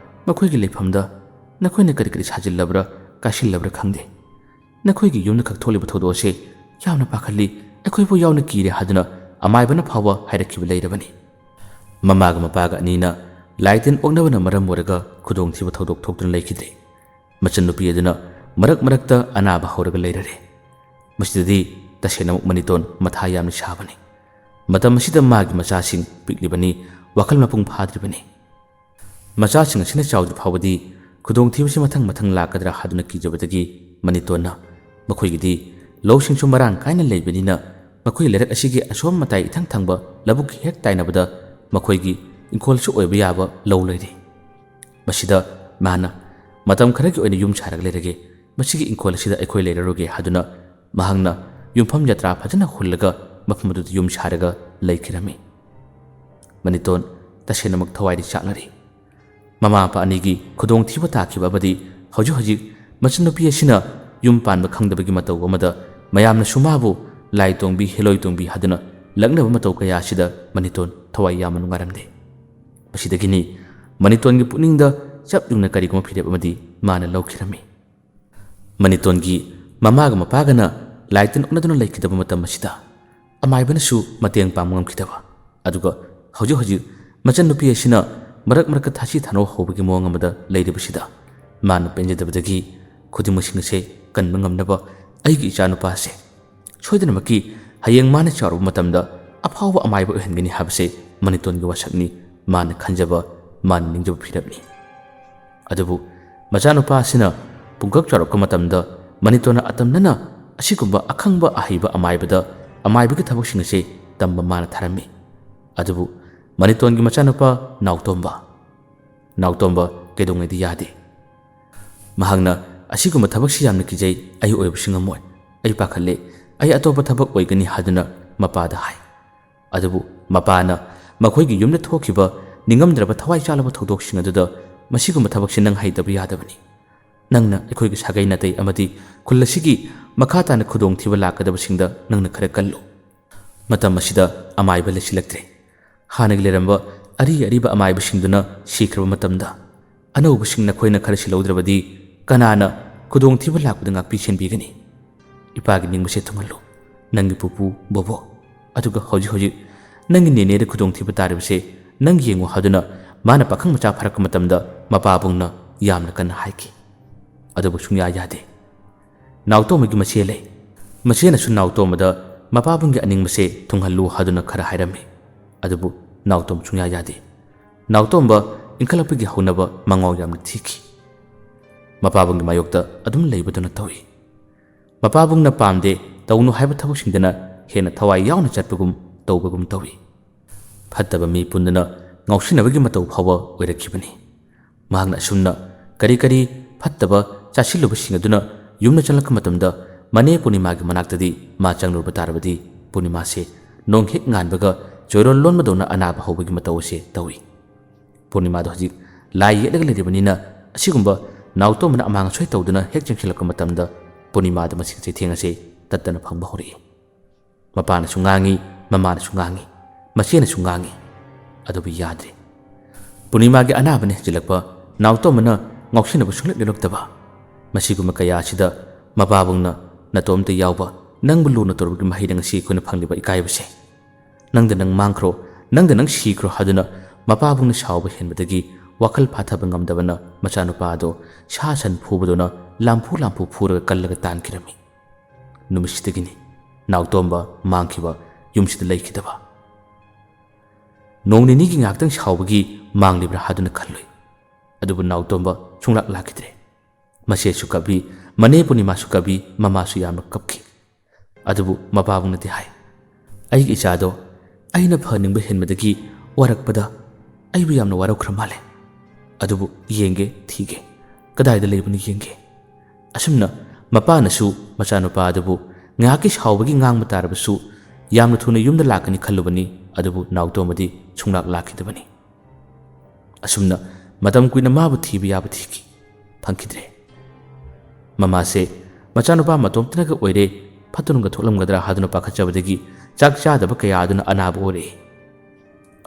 ꯃꯈꯣꯏꯒꯤ ꯂꯩꯐꯝꯗ ꯅꯈꯣꯏꯅ ꯀꯔꯤ ꯀꯔꯤ ꯁꯥꯖꯤꯜꯂꯕ꯭ꯔꯥ, ꯀꯥꯏꯁꯤꯜꯂꯕ꯭ꯔꯥ ꯈꯪꯗꯦ꯫ ꯅꯈꯣꯏꯒꯤ ꯌꯨꯝꯗ ꯈꯛ ꯊꯣꯛꯂꯤꯕ ꯊꯧꯗꯣꯛ ꯑꯁꯦ ꯌꯥꯝꯅ ꯄꯥꯈꯠꯂꯤ, ꯑꯩꯈꯣꯏꯕꯨ ꯌꯥꯎꯅ ꯀꯤꯔꯦ ꯍꯥꯏꯗꯨꯅ ꯑꯃꯥꯏꯕꯅ ꯐꯥꯎꯕ ꯍꯥꯏꯔꯛꯈꯤꯕ ꯂꯩꯔꯕꯅꯤ꯫ ꯃꯃꯥꯒ ꯃꯄꯥꯒ ꯑꯅꯤꯅ ꯂꯥꯏ ꯇꯤꯟ ꯑꯣꯛꯅꯕꯅ ꯃꯔꯝ ꯑꯣꯏꯔꯒ ꯈꯨꯗꯣꯡꯊꯤꯕ ꯊꯧꯗꯣꯛ ꯊꯣꯛꯇꯨꯅ ꯂꯩꯈꯤꯗ꯭ꯔꯦ꯫ ꯃꯆꯟꯅꯨꯄꯤ ꯑꯗꯨꯅ ꯃꯔꯛ ꯃꯔꯛꯇ ꯑꯅꯥꯕ ꯍꯧꯔꯒ ꯂꯩꯔꯔꯦ꯫ ꯃꯁꯤꯗꯗꯤ ꯇꯁꯦꯡꯅꯃꯛ ꯃꯅꯤꯇꯣꯟ ꯃꯊꯥ ꯌꯥꯝꯅ ꯁꯥꯕꯅꯤ꯫ ꯃꯇꯝ ꯑꯁꯤꯗ ꯃꯥꯒꯤ ꯃꯆꯥꯁꯤꯡ ꯄꯤꯛꯂꯤꯕꯅꯤ, ꯋꯥꯈꯜ ꯃꯄꯨꯡ ꯐꯥꯗ꯭ꯔꯤꯕꯅꯤ꯫ ꯃꯆꯥꯁꯤꯡ ꯑꯁꯤꯅ ꯆꯥꯎꯗ꯭ꯔꯤ ꯐꯥꯎꯕꯗꯤ ꯈꯨꯗꯣꯡꯊꯤꯕꯁꯤ ꯃꯊꯪ ꯃꯊꯪ ꯂꯥꯛꯀꯗ꯭ꯔꯥ ꯍꯥꯏꯗꯨꯅ ꯀꯤꯖꯕꯗꯒꯤ ꯃꯅꯤꯇꯣꯟꯅ ꯃꯈꯣꯏꯒꯤꯗꯤ ꯂꯧꯁꯤꯡꯁꯨ ꯃꯔꯥꯡ ꯀꯥꯏꯅ ꯂꯩꯕꯅꯤꯅ ꯃꯈꯣꯏꯒꯤ ꯂꯩꯔꯛ ꯑꯁꯤꯒꯤ ꯑꯁꯣꯝ ꯃꯇꯥꯏ ꯏꯊꯪ ꯊꯪꯕ ꯂꯧꯕꯨꯛꯀꯤ ꯍꯦꯛ ꯇꯥꯏꯅꯕꯗ ꯃꯈꯣꯏꯒꯤ ꯏꯪꯈꯣꯜꯁꯨ ꯑꯣꯏꯕ ꯌꯥꯕ ꯂꯧ ꯂꯩꯔꯤ꯫ ꯃꯁꯤꯗ ꯃꯥꯅ ꯃꯇꯝ ꯈꯔꯒꯤ ꯑꯣꯏꯅ ꯌꯨꯝ ꯁꯥꯔꯒ ꯂꯩꯔꯒꯦ, ꯃꯁꯤꯒꯤ ꯏꯪꯈꯣꯜ ꯑꯁꯤꯗ ꯑꯩꯈꯣꯏ ꯂꯩꯔꯔꯣꯏꯒꯦ ꯍꯥꯏꯗꯨꯅ ꯃꯍꯥꯛꯅ ꯌꯨꯝꯐꯝ ꯖꯇ꯭ꯔꯥ ꯐꯖꯅ ꯍꯨꯜꯂꯒ ꯃꯐꯝ ꯑꯗꯨꯗ ꯌꯨꯝ ꯁꯥꯔꯒ ꯂꯩꯈꯤꯔꯝꯃꯤ꯫ ꯃꯅꯤꯇꯣꯟ ꯇꯁꯦꯡꯅꯃꯛ ꯊꯋꯥꯏꯗꯤ ꯆꯥꯛꯅꯔꯤ꯫ ꯃꯃꯥ ꯃꯄꯥ ꯑꯅꯤꯒꯤ ꯈꯨꯗꯣꯡꯊꯤꯕ ꯇꯥꯈꯤꯕ ꯑꯃꯗꯤ ꯍꯧꯖꯤꯛ ꯍꯧꯖꯤꯛ ꯃꯆꯟꯅꯨꯄꯤ ꯑꯁꯤꯅ ꯌꯨꯝ ꯄꯥꯟꯕ ꯈꯪꯗꯕꯒꯤ ꯃꯇꯧ ꯑꯃꯗ ꯃꯌꯥꯝꯅꯁꯨ ꯃꯥꯕꯨ ꯂꯥꯏ ꯇꯣꯡꯕꯤ, ꯍꯦꯂꯣꯏ ꯇꯣꯡꯕꯤ ꯍꯥꯏꯗꯨꯅ ꯂꯛꯅꯕ ꯃꯇꯧ ꯀꯌꯥ ꯑꯁꯤꯗ ꯃꯅꯤꯇꯣꯟ ꯊꯋꯥꯏ ꯌꯥꯝꯅ ꯅꯨꯡꯉꯥꯏꯔꯝꯗꯦ꯫ ꯃꯁꯤꯗꯒꯤꯅꯤ ꯃꯅꯤꯇꯣꯟꯒꯤ ꯄꯨꯛꯅꯤꯡꯗ ꯆꯞ ꯌꯨꯡꯅ ꯀꯔꯤꯒꯨꯝꯕ ꯐꯤꯔꯦꯞ ꯑꯃꯗꯤ ꯃꯥꯅ ꯂꯧꯈꯤꯔꯝꯃꯤ꯫ ꯃꯅꯤꯇꯣꯟꯒꯤ ꯃꯃꯥꯒ ꯃꯄꯥꯒꯅ ꯂꯥꯏ ꯇꯤꯟ ꯑꯣꯛꯅꯗꯨꯅ ꯂꯩꯈꯤꯗꯕ ꯃꯇꯝ ꯑꯁꯤꯗ ꯑꯃꯥꯏꯕꯅꯁꯨ ꯃꯇꯦꯡ ꯄꯥꯡꯕ ꯉꯝꯈꯤꯗꯕ, ꯑꯗꯨꯒ ꯍꯧꯖꯤꯛ ꯍꯧꯖꯤꯛ ꯃꯆꯟꯅꯨꯄꯤ ꯑꯁꯤꯅ ꯃꯔꯛ ꯃꯔꯛꯇ ꯊꯥꯁꯤ ꯊꯥꯅꯧ ꯍꯧꯕꯒꯤ ꯃꯑꯣꯡ ꯑꯃꯗ ꯂꯩꯔꯤꯕꯁꯤꯗ ꯃꯥꯅ ꯄꯦꯟꯖꯗꯕꯗꯒꯤ ꯈꯨꯗꯤꯡꯃꯛꯁꯤꯡ ꯑꯁꯦ ꯀꯟꯕ ꯉꯝꯅꯕ ꯑꯩꯒꯤ ꯏꯆꯥꯅꯨꯄꯥꯁꯦ ꯁꯣꯏꯗꯅꯃꯛꯀꯤ ꯍꯌꯦꯡ ꯃꯥꯅ ꯆꯥꯎꯔꯕ ꯃꯇꯝꯗ ꯑꯐꯥꯎꯕ ꯑꯃꯥꯏꯕ ꯑꯣꯏꯍꯟꯒꯅꯤ ꯍꯥꯏꯕꯁꯦ ꯃꯅꯤꯇꯣꯟꯒꯤ ꯋꯥꯁꯛꯅꯤ, ꯃꯥꯅ ꯈꯟꯖꯕ, ꯃꯥꯅ ꯅꯤꯡꯖꯕ ꯐꯤꯔꯦꯞꯅꯤ꯫ ꯑꯗꯨꯕꯨ ꯃꯆꯥꯅꯨꯄꯥ ꯑꯁꯤꯅ ꯄꯨꯡꯀꯛ ꯆꯥꯎꯔꯛꯄ ꯃꯇꯝꯗ ꯃꯅꯤꯇꯣꯟꯅ ꯑꯇꯝꯅꯅ ꯑꯁꯤꯒꯨꯝꯕ ꯑꯈꯪꯕ ꯑꯍꯩꯕ ꯑꯃꯥꯏꯕꯗ ꯑꯃꯥꯏꯕꯒꯤ ꯊꯕꯛꯁꯤꯡ ꯑꯁꯤ ꯇꯝꯕ ꯃꯥꯅ ꯊꯥꯔꯝꯃꯤ꯫ ꯑꯗꯨꯕꯨ ꯃꯅꯤꯇꯣꯟꯒꯤ ꯃꯆꯥꯅꯨꯄꯥ ꯅꯥꯎꯇꯣꯝꯕ, ꯅꯥꯎꯇꯣꯝꯕ ꯀꯩꯗꯧꯉꯩꯗꯤ ꯌꯥꯗꯦ꯫ ꯃꯍꯥꯛꯅ "ꯑꯁꯤꯒꯨꯝꯕ ꯊꯕꯛꯁꯤ ꯌꯥꯝꯅ ꯀꯤꯖꯩ, ꯑꯩ ꯑꯣꯏꯕꯁꯨ ꯉꯝꯃꯣꯏ, ꯑꯩ ꯄꯥꯈꯠꯂꯦ, ꯑꯩ ꯑꯇꯣꯞꯄ ꯊꯕꯛ ꯑꯣꯏꯒꯅꯤ" ꯍꯥꯏꯗꯨꯅ ꯃꯄꯥꯗ ꯍꯥꯏ꯫ ꯑꯗꯨꯕꯨ ꯃꯄꯥꯅ ꯃꯈꯣꯏꯒꯤ ꯌꯨꯝꯗ ꯊꯣꯛꯈꯤꯕ ꯅꯤꯡꯉꯝꯗ꯭ꯔꯕ ꯊꯋꯥꯏ ꯆꯥꯜꯂꯕ ꯊꯧꯗꯣꯛꯁꯤꯡ ꯑꯗꯨꯗ "ꯃꯁꯤꯒꯨꯝꯕ ꯊꯕꯛꯁꯤ ꯅꯪ ꯍꯩꯇꯕ ꯌꯥꯗꯕꯅꯤ꯫ ꯅꯪꯅ ꯑꯩꯈꯣꯏꯒꯤ ꯁꯥꯒꯩ ꯅꯥꯇꯩ ꯑꯃꯗꯤ ꯈꯨꯜ ꯑꯁꯤꯒꯤ ꯃꯈꯥ ꯇꯥꯅ ꯈꯨꯗꯣꯡꯊꯤꯕ ꯂꯥꯛꯀꯗꯕꯁꯤꯡꯗ ꯅꯪꯅ ꯈꯔ ꯀꯜꯂꯨ꯫ ꯃꯇꯝ ꯑꯁꯤꯗ ꯑꯃꯥꯏꯕ ꯂꯩꯁꯤꯜꯂꯛꯇ꯭ꯔꯦ꯫ ꯍꯥꯟꯅꯒꯤ ꯂꯩꯔꯝꯕ ꯑꯔꯤ ꯑꯔꯤꯕ ꯑꯃꯥꯏꯕꯁꯤꯡꯗꯨꯅ ꯁꯤꯈ꯭ꯔꯕ ꯃꯇꯝꯗ ꯑꯅꯧꯕꯁꯤꯡ ꯅꯈꯣꯏꯅ ꯈꯔ ꯁꯤꯜꯍꯧꯗ꯭ꯔꯕꯗꯤ ꯀꯅꯥꯅ ꯈꯨꯗꯣꯡꯊꯤꯕ ꯂꯥꯛꯄꯗ ꯉꯥꯛꯄꯤ ꯁꯦꯟꯕꯤꯒꯅꯤ? ꯏꯄꯥꯒꯤ ꯅꯤꯡꯕꯁꯦ ꯊꯨꯡꯍꯜꯂꯨ, ꯅꯪꯒꯤ ꯄꯨꯄꯨ, ꯕꯣꯕꯣꯛ, ꯑꯗꯨꯒ ꯍꯧꯖꯤꯛ ꯍꯧꯖꯤꯛ ꯅꯪꯒꯤ ꯅꯦꯅꯦꯗ ꯈꯨꯗꯣꯡꯊꯤꯕ ꯇꯥꯔꯤꯕꯁꯦ ꯅꯪ ꯌꯦꯡꯉꯨ" ꯍꯥꯏꯗꯨꯅ ꯃꯥꯅ ꯄꯥꯈꯪ ꯃꯆꯥ ꯐꯥꯔꯛꯄ ꯃꯇꯝꯗ ꯃꯄꯥꯕꯨꯡꯅ ꯌꯥꯝꯅ ꯀꯟꯅ ꯍꯥꯏꯈꯤ꯫ ꯑꯗꯨꯕꯨ ꯁꯨꯡꯌꯥ ꯌꯥꯗꯦ꯫ ꯅꯥꯎꯇꯣꯝꯕꯒꯤ ꯃꯆꯦ ꯂꯩ꯫ ꯃꯆꯦꯅꯁꯨ ꯅꯥꯎꯇꯣꯝꯕꯗ ꯃꯄꯥꯕꯨꯡꯒꯤ ꯑꯅꯤꯡꯕꯁꯦ ꯊꯨꯡꯍꯜꯂꯨ ꯍꯥꯏꯗꯨꯅ ꯈꯔ ꯍꯥꯏꯔꯝꯃꯤ꯫ ꯑꯗꯨꯕꯨ ꯅꯥꯎꯇꯣꯝꯕ ꯁꯨꯡꯌꯥ ꯌꯥꯗꯦ꯫ ꯅꯥꯎꯇꯣꯝꯕ ꯏꯟꯈꯠꯂꯛꯄꯒꯤ ꯍꯧꯅꯕ ꯃꯉꯥꯎ ꯌꯥꯝꯅ ꯊꯤꯈꯤ꯫ ꯃꯄꯥꯕꯨꯡꯒꯤ ꯃꯥꯌꯣꯛꯇ ꯑꯗꯨꯝ ꯂꯩꯕꯗꯨꯅ ꯇꯧꯏ꯫ ꯃꯄꯥꯕꯨꯡꯅ ꯄꯥꯝꯗꯦ, ꯇꯧꯅꯨ ꯍꯥꯏꯕ ꯊꯕꯛꯁꯤꯡꯗꯅ ꯍꯦꯟꯅ ꯊꯋꯥꯏ ꯌꯥꯎꯅ ꯆꯠꯄꯒꯨꯝ ꯇꯧꯕꯒꯨꯝ ꯇꯧꯏ꯫ ꯐꯠꯇꯕ ꯃꯤ ꯄꯨꯟꯗꯨꯅ ꯉꯥꯎꯁꯤꯟꯅꯕꯒꯤ ꯃꯇꯧ ꯐꯥꯎꯕ ꯑꯣꯏꯔꯛꯈꯤꯕꯅꯤ꯫ ꯃꯍꯥꯛꯅ ꯑꯁꯨꯝꯅ ꯀꯔꯤ ꯀꯔꯤ ꯐꯠꯇꯕ ꯆꯥꯁꯤꯜꯂꯨꯕꯁꯤꯡ ꯑꯗꯨꯅ ꯌꯨꯝꯗ ꯆꯪꯂꯛꯄ ꯃꯇꯝꯗ ꯃꯅꯦ ꯄꯨꯔꯅꯤꯃꯥꯒꯤ ꯃꯅꯥꯛꯇꯗꯤ ꯃꯥ ꯆꯪꯂꯨꯔꯕ ꯇꯥꯔꯕꯗꯤ ꯄꯨꯔꯅꯤꯃꯥꯁꯦ ꯅꯣꯡ ꯍꯦꯛ ꯉꯥꯟꯕꯒ ꯆꯣꯏꯔꯣꯜ ꯂꯣꯟꯕꯗꯧꯅ ꯑꯅꯥꯕ ꯍꯧꯕꯒꯤ ꯃꯇꯧ ꯑꯁꯦ ꯇꯧꯏ꯫ ꯄꯨꯔꯅꯤꯃꯥꯗꯣ ꯍꯧꯖꯤꯛ ꯂꯥꯏ ꯌꯦꯛꯂꯒ ꯂꯩꯔꯤꯕꯅꯤꯅ ꯑꯁꯤꯒꯨꯝꯕ ꯅꯥꯎꯇꯣꯝꯕꯅ ꯑꯃꯥꯡ ꯑꯁꯣꯏ ꯇꯧꯗꯨꯅ ꯍꯦꯛ ꯆꯪꯁꯤꯜꯂꯛꯄ ꯃꯇꯝꯗ ꯄꯨꯔꯅꯤꯃꯥꯗ ꯃꯁꯤꯒꯤ ꯆꯩꯊꯦꯡ ꯑꯁꯦ ꯇꯠꯇꯅ ꯐꯪꯕ ꯍꯧꯔꯛꯏ꯫ ꯃꯄꯥꯅꯁꯨ ꯉꯥꯡꯉꯤ, ꯃꯃꯥꯅꯁꯨ ꯉꯥꯡꯉꯤ, ꯃꯆꯦꯅꯁꯨ ꯉꯥꯡꯉꯤ꯫ ꯑꯗꯨꯕꯨ ꯌꯥꯗ꯭ꯔꯦ꯫ ꯄꯨꯔꯅꯤꯃꯥꯒꯤ ꯑꯅꯥꯕꯅ ꯍꯦꯟꯖꯤꯜꯂꯛꯄ ꯅꯥꯎꯇꯣꯝꯕꯅ ꯉꯥꯎꯁꯤꯟꯅꯕ ꯁꯨꯡꯂꯦꯞ ꯂꯦꯞꯂꯛꯇꯕ꯫ ꯃꯁꯤꯒꯨꯝꯕ ꯀꯌꯥ ꯑꯁꯤꯗ ꯃꯄꯥꯕꯨꯡꯅ ꯅꯇꯣꯝꯇ ꯌꯥꯎꯕ ꯅꯪꯕꯨ ꯂꯨꯅ ꯇꯧꯔꯨꯕꯒꯤ ꯃꯍꯩꯗ ꯉꯁꯤ ꯑꯩꯈꯣꯏꯅ ꯐꯪꯂꯤꯕ ꯏꯀꯥꯏꯕꯁꯦ꯫ "ꯅꯪꯗ ꯅꯪ ꯃꯥꯡꯈ꯭ꯔꯣ, ꯅꯪꯗ ꯅꯪ ꯁꯤꯈ꯭ꯔꯣ" ꯍꯥꯏꯗꯨꯅ ꯃꯄꯥꯕꯨꯡꯅ ꯁꯥꯎꯕ ꯍꯦꯟꯕꯗꯒꯤ ꯋꯥꯈꯜ ꯐꯥꯊꯕ ꯉꯝꯗꯕꯅ ꯃꯆꯥꯅꯨꯄꯥ ꯑꯗꯣ ꯁꯥ ꯁꯟ ꯐꯨꯕꯗꯧꯅ ꯂꯥꯝꯐꯨ ꯂꯥꯝꯐꯨ ꯐꯨꯔꯒ ꯀꯜꯂꯒ ꯇꯥꯟꯈꯤꯔꯝꯃꯤ꯫ ꯅꯨꯃꯤꯠꯁꯤꯗꯒꯤꯅꯤ ꯅꯥꯎꯇꯣꯝꯕ ꯃꯥꯡꯈꯤꯕ, ꯌꯨꯝꯁꯤꯗ ꯂꯩꯈꯤꯗꯕ꯫ ꯅꯣꯡ ꯅꯤꯅꯤꯒꯤ ꯉꯥꯏꯍꯥꯛꯇꯪ ꯁꯥꯎꯕꯒꯤ ꯃꯥꯡꯂꯤꯕ꯭ꯔꯥ ꯍꯥꯏꯗꯨꯅ ꯈꯜꯂꯨꯏ꯫ ꯑꯗꯨꯕꯨ ꯅꯥꯎꯇꯣꯝꯕ ꯁꯨꯡꯂꯥꯛ ꯂꯥꯛꯈꯤꯗ꯭ꯔꯦ꯫ ꯃꯆꯦꯁꯨ ꯀꯞꯂꯤ, ꯃꯅꯦ ꯄꯨꯔꯅꯤꯃꯥꯁꯨ ꯀꯞꯂꯤ, ꯃꯃꯥꯁꯨ ꯌꯥꯝꯅ ꯀꯞꯈꯤ꯫ ꯑꯗꯨꯕꯨ ꯃꯄꯥꯕꯨꯡꯅꯗꯤ ꯍꯥꯏ, "ꯑꯩꯒꯤ ꯏꯆꯥꯗꯣ ꯑꯩꯅ ꯐꯍꯟꯅꯤꯡꯕ ꯍꯦꯟꯕꯗꯒꯤ ꯋꯥꯔꯛꯄꯗ ꯑꯩꯕꯨ ꯌꯥꯝꯅ ꯋꯥꯔꯧꯈ꯭ꯔ ꯃꯥꯜꯂꯦ꯫ ꯑꯗꯨꯕꯨ ꯌꯦꯡꯒꯦ, ꯊꯤꯒꯦ, ꯀꯗꯥꯏꯗ ꯂꯩꯕꯅꯣ ꯌꯦꯡꯒꯦ"꯫ ꯑꯁꯨꯝꯅ ꯃꯄꯥꯅꯁꯨ ꯃꯆꯥꯅꯨꯄꯥ ꯑꯗꯨꯕꯨ ꯉꯥꯏꯍꯥꯛꯀꯤ ꯁꯥꯎꯕꯒꯤ ꯉꯥꯡꯕ ꯇꯥꯔꯕꯁꯨ ꯌꯥꯝꯅ ꯊꯨꯅ ꯌꯨꯝꯗ ꯂꯥꯛꯀꯅꯤ ꯈꯜꯂꯨꯕꯅꯤ, ꯑꯗꯨꯕꯨ ꯅꯥꯎꯇꯣꯝꯕꯗꯤ ꯁꯨꯡꯂꯥꯛ ꯂꯥꯛꯈꯤꯗꯕꯅꯤ꯫ ꯑꯁꯨꯝꯅ ꯃꯇꯝ ꯀꯨꯏꯅ ꯃꯥꯕꯨ ꯊꯤꯕ ꯌꯥꯕ ꯊꯤꯈꯤ, ꯐꯪꯈꯤꯗ꯭ꯔꯦ꯫ ꯃꯃꯥꯁꯦ ꯃꯆꯥꯅꯨꯄꯥ ꯃꯇꯣꯝꯇꯅꯒ ꯑꯣꯏꯔꯦ, ꯐꯠꯇꯅꯨꯡꯒ ꯊꯣꯛꯂꯝꯒꯗ꯭ꯔꯥ ꯍꯥꯏꯗꯨꯅ ꯄꯥꯈꯠꯆꯕꯗꯒꯤ ꯆꯥꯛ ꯆꯥꯗꯕ ꯀꯌꯥ ꯑꯗꯨꯅ ꯑꯅꯥꯕ ꯑꯣꯏꯔꯛꯏ꯫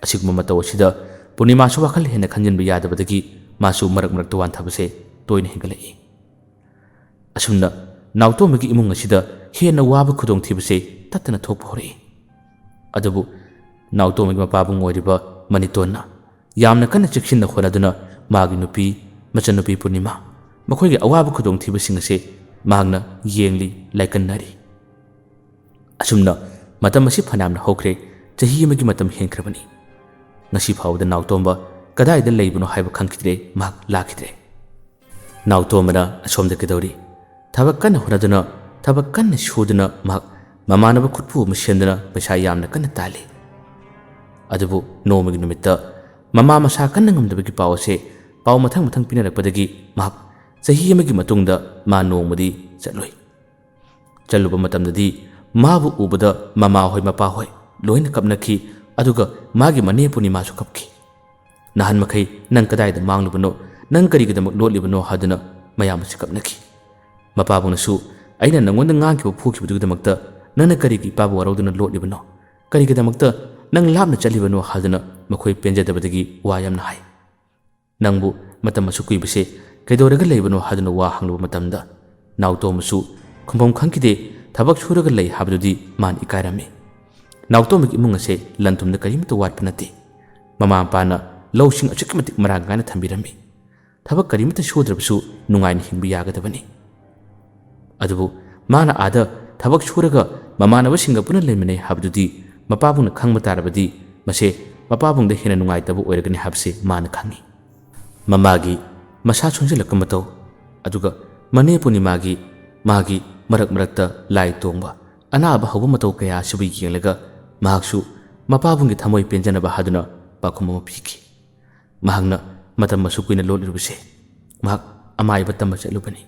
ꯑꯁꯤꯒꯨꯝꯕ ꯃꯇꯧ ꯑꯁꯤꯗ ꯄꯨꯔꯅꯤꯃꯥꯁꯨ ꯋꯥꯈꯜ ꯍꯦꯟꯅ ꯈꯟꯖꯤꯟꯕ ꯌꯥꯗꯕꯗꯒꯤ ꯃꯥꯁꯨ ꯃꯔꯛ ꯃꯔꯛꯇ ꯋꯥꯟꯊꯕꯁꯦ ꯇꯣꯏꯅ ꯍꯦꯟꯒꯠꯂꯛꯏ꯫ ꯑꯁꯨꯝꯅ ꯅꯥꯎꯇꯣꯝꯕꯒꯤ ꯏꯃꯨꯡ ꯑꯁꯤꯗ ꯍꯦꯟꯅ ꯋꯥꯕ ꯈꯨꯗꯣꯡꯊꯤꯕꯁꯦ ꯇꯠꯇꯅ ꯊꯣꯛꯄ ꯍꯧꯔꯛꯏ꯫ ꯑꯗꯨꯕꯨ ꯅꯥꯎꯇꯣꯝꯕꯒꯤ ꯃꯄꯥꯕꯨꯡ ꯑꯣꯏꯔꯤꯕ ꯃꯅꯤꯇꯣꯟꯅ ꯌꯥꯝꯅ ꯀꯟꯅ ꯆꯦꯛꯁꯤꯟꯅ ꯍꯣꯠꯅꯗꯨꯅ ꯃꯥꯒꯤ ꯅꯨꯄꯤ, ꯃꯆꯟꯅꯨꯄꯤ ꯄꯨꯔꯅꯤꯃꯥ, ꯃꯈꯣꯏꯒꯤ ꯑꯋꯥꯕ ꯈꯨꯗꯣꯡꯊꯤꯕꯁꯤꯡ ꯑꯁꯦ ꯃꯍꯥꯛꯅ ꯌꯦꯡꯂꯤ, ꯂꯥꯏꯀꯟꯅꯔꯤ꯫ ꯑꯁꯨꯝꯅ ꯃꯇꯝ ꯑꯁꯤ ꯐꯅꯌꯥꯝꯅ ꯍꯧꯈ꯭ꯔꯦ, ꯆꯍꯤ ꯑꯃꯒꯤ ꯃꯇꯝ ꯍꯦꯟꯈ꯭ꯔꯕꯅꯤ꯫ ꯉꯁꯤ ꯐꯥꯎꯕꯗ ꯅꯥꯎꯇꯣꯝꯕ ꯀꯗꯥꯏꯗ ꯂꯩꯕꯅꯣ ꯍꯥꯏꯕ ꯈꯪꯈꯤꯗ꯭ꯔꯦ, ꯃꯍꯥꯛ ꯂꯥꯛꯈꯤꯗ꯭ꯔꯦ꯫ ꯅꯥꯎꯇꯣꯝꯕꯅ ꯑꯁꯣꯝꯗ ꯀꯩꯗꯧꯔꯤ? ꯊꯕꯛ ꯀꯟꯅ ꯍꯣꯠꯅꯗꯨꯅ, ꯊꯕꯛ ꯀꯟꯅ ꯁꯨꯗꯨꯅ ꯃꯍꯥꯛ ꯃꯃꯥꯟꯅꯕ ꯈꯨꯠꯄꯨ ꯑꯃ ꯁꯦꯝꯗꯨꯅ ꯄꯩꯁꯥ ꯌꯥꯝꯅ ꯀꯟꯅ ꯇꯥꯜꯂꯤ꯫ ꯑꯗꯨꯕꯨ ꯅꯣꯡꯃꯒꯤ ꯅꯨꯃꯤꯠꯇ ꯃꯃꯥ ꯃꯁꯥ ꯀꯟꯅ ꯉꯝꯗꯕꯒꯤ ꯄꯥꯎ ꯑꯁꯦ ꯄꯥꯎ ꯃꯊꯪ ꯃꯊꯪ ꯄꯤꯅꯔꯛꯄꯗꯒꯤ ꯃꯍꯥꯛ ꯆꯍꯤ ꯑꯃꯒꯤ ꯃꯇꯨꯡꯗ ꯃꯥ ꯅꯣꯡꯃꯗꯤ ꯆꯠꯂꯨꯏ꯫ ꯆꯠꯂꯨꯕ ꯃꯇꯝꯗꯗꯤ ꯃꯥꯕꯨ ꯎꯕꯗ ꯃꯃꯥꯍꯣꯏ ꯃꯄꯥꯍꯣꯏ ꯂꯣꯏꯅ ꯀꯞꯅꯈꯤ, ꯑꯗꯨꯒ ꯃꯥꯒꯤ ꯃꯅꯦ ꯄꯨꯔꯅꯤꯃꯥꯁꯨ ꯀꯞꯈꯤ꯫ ꯅꯍꯥꯟ ꯃꯈꯩ ꯅꯪ ꯀꯗꯥꯏꯗ ꯃꯥꯡꯂꯨꯕꯅꯣ, ꯅꯪ ꯀꯔꯤꯒꯤꯗꯃꯛ ꯂꯣꯠꯂꯤꯕꯅꯣ ꯍꯥꯏꯗꯨꯅ ꯃꯌꯥꯝ ꯑꯁꯤ ꯀꯞꯅꯈꯤ꯫ ꯃꯄꯥꯕꯨꯡꯅꯁꯨ, "ꯑꯩꯅ ꯅꯪꯉꯣꯟꯗ ꯉꯥꯡꯈꯤꯕ ꯐꯨꯈꯤꯕꯗꯨꯒꯤꯗꯃꯛꯇ ꯅꯪꯅ ꯀꯔꯤꯒꯤ ꯏꯄꯥꯕꯨ ꯋꯥꯔꯧꯗꯨꯅ ꯂꯣꯠꯂꯤꯕꯅꯣ? ꯀꯔꯤꯒꯤꯗꯃꯛꯇ ꯅꯪ ꯂꯥꯞꯅ ꯆꯠꯂꯤꯕꯅꯣ?" ꯍꯥꯏꯗꯨꯅ ꯃꯈꯣꯏ ꯄꯦꯟꯖꯗꯕꯗꯒꯤ ꯋꯥ ꯌꯥꯝꯅ ꯍꯥꯏ꯫ "ꯅꯪꯕꯨ ꯃꯇꯝ ꯑꯁꯨꯛ ꯀꯨꯏꯕꯁꯦ ꯀꯩꯗꯧꯔꯒ ꯂꯩꯕꯅꯣ?" ꯍꯥꯏꯗꯨꯅ ꯋꯥ ꯍꯪꯂꯨꯕ ꯃꯇꯝꯗ ꯅꯥꯎꯇꯣꯝꯕꯁꯨ ꯈꯨꯝꯐꯝ ꯈꯪꯈꯤꯗꯦ꯫ ꯊꯕꯛ ꯁꯨꯔꯒ ꯂꯩ ꯍꯥꯏꯕꯗꯨꯗꯤ ꯃꯥꯅ ꯏꯀꯥꯏꯔꯝꯃꯤ꯫ ꯅꯥꯎꯇꯣꯝꯕꯒꯤ ꯏꯃꯨꯡ ꯑꯁꯦ ꯂꯟ ꯊꯨꯝꯗ ꯀꯔꯤꯃꯠꯇ ꯋꯥꯠꯄ ꯅꯠꯇꯦ꯫ ꯃꯃꯥ ꯃꯄꯥꯅ ꯂꯧꯁꯤꯡ ꯑꯁꯨꯛꯀꯤ ꯃꯇꯤꯛ ꯃꯔꯥꯡ ꯀꯥꯏꯅ ꯊꯝꯕꯤꯔꯝꯃꯤ꯫ ꯊꯕꯛ ꯀꯔꯤꯃꯠꯇ ꯁꯨꯗ꯭ꯔꯕꯁꯨ ꯅꯨꯡꯉꯥꯏꯅ ꯍꯤꯡꯕ ꯌꯥꯒꯗꯕꯅꯤ꯫ ꯑꯗꯨꯕꯨ ꯃꯥꯅ ꯑꯥꯗ ꯊꯕꯛ ꯁꯨꯔꯒ ꯃꯃꯥꯟꯅꯕꯁꯤꯡꯒ ꯄꯨꯟꯅ ꯂꯩꯃꯤꯟꯅꯩ ꯍꯥꯏꯕꯗꯨꯗꯤ ꯃꯄꯥꯕꯨꯡꯅ ꯈꯪꯕ ꯇꯥꯔꯕꯗꯤ ꯃꯁꯦ ꯃꯄꯥꯕꯨꯡꯗ ꯍꯦꯟꯅ ꯅꯨꯡꯉꯥꯏꯇꯕ ꯑꯣꯏꯔꯒꯅꯤ ꯍꯥꯏꯕꯁꯦ ꯃꯥꯅ ꯈꯪꯏ꯫ ꯃꯃꯥꯒꯤ ꯃꯁꯥ ꯁꯣꯟꯖꯜꯂꯛꯄ ꯃꯇꯧ, ꯑꯗꯨꯒ ꯃꯅꯦ ꯄꯨꯔꯅꯤꯃꯥꯒꯤ ꯃꯥꯒꯤ ꯃꯔꯛ ꯃꯔꯛꯇ ꯂꯥꯏ ꯇꯣꯡꯕ, ꯑꯅꯥꯕ ꯍꯧꯕ ꯃꯇꯧ ꯀꯌꯥ ꯑꯁꯤꯕꯨ ꯌꯦꯡꯂꯒ ꯃꯍꯥꯛꯁꯨ ꯃꯄꯥꯕꯨꯡꯒꯤ ꯊꯃꯣꯏ ꯄꯦꯟꯖꯅꯕ ꯍꯥꯏꯗꯨꯅ ꯄꯥꯎꯈꯨꯝ ꯑꯃ ꯄꯤꯈꯤ꯫ ꯃꯍꯥꯛꯅ ꯃꯇꯝ ꯑꯁꯨꯛ ꯀꯨꯏꯅ ꯂꯣꯠꯂꯤꯕꯁꯦ, ꯃꯍꯥꯛ ꯑꯃꯥꯏꯕ ꯇꯝꯕ ꯆꯠꯂꯨꯕꯅꯤ꯫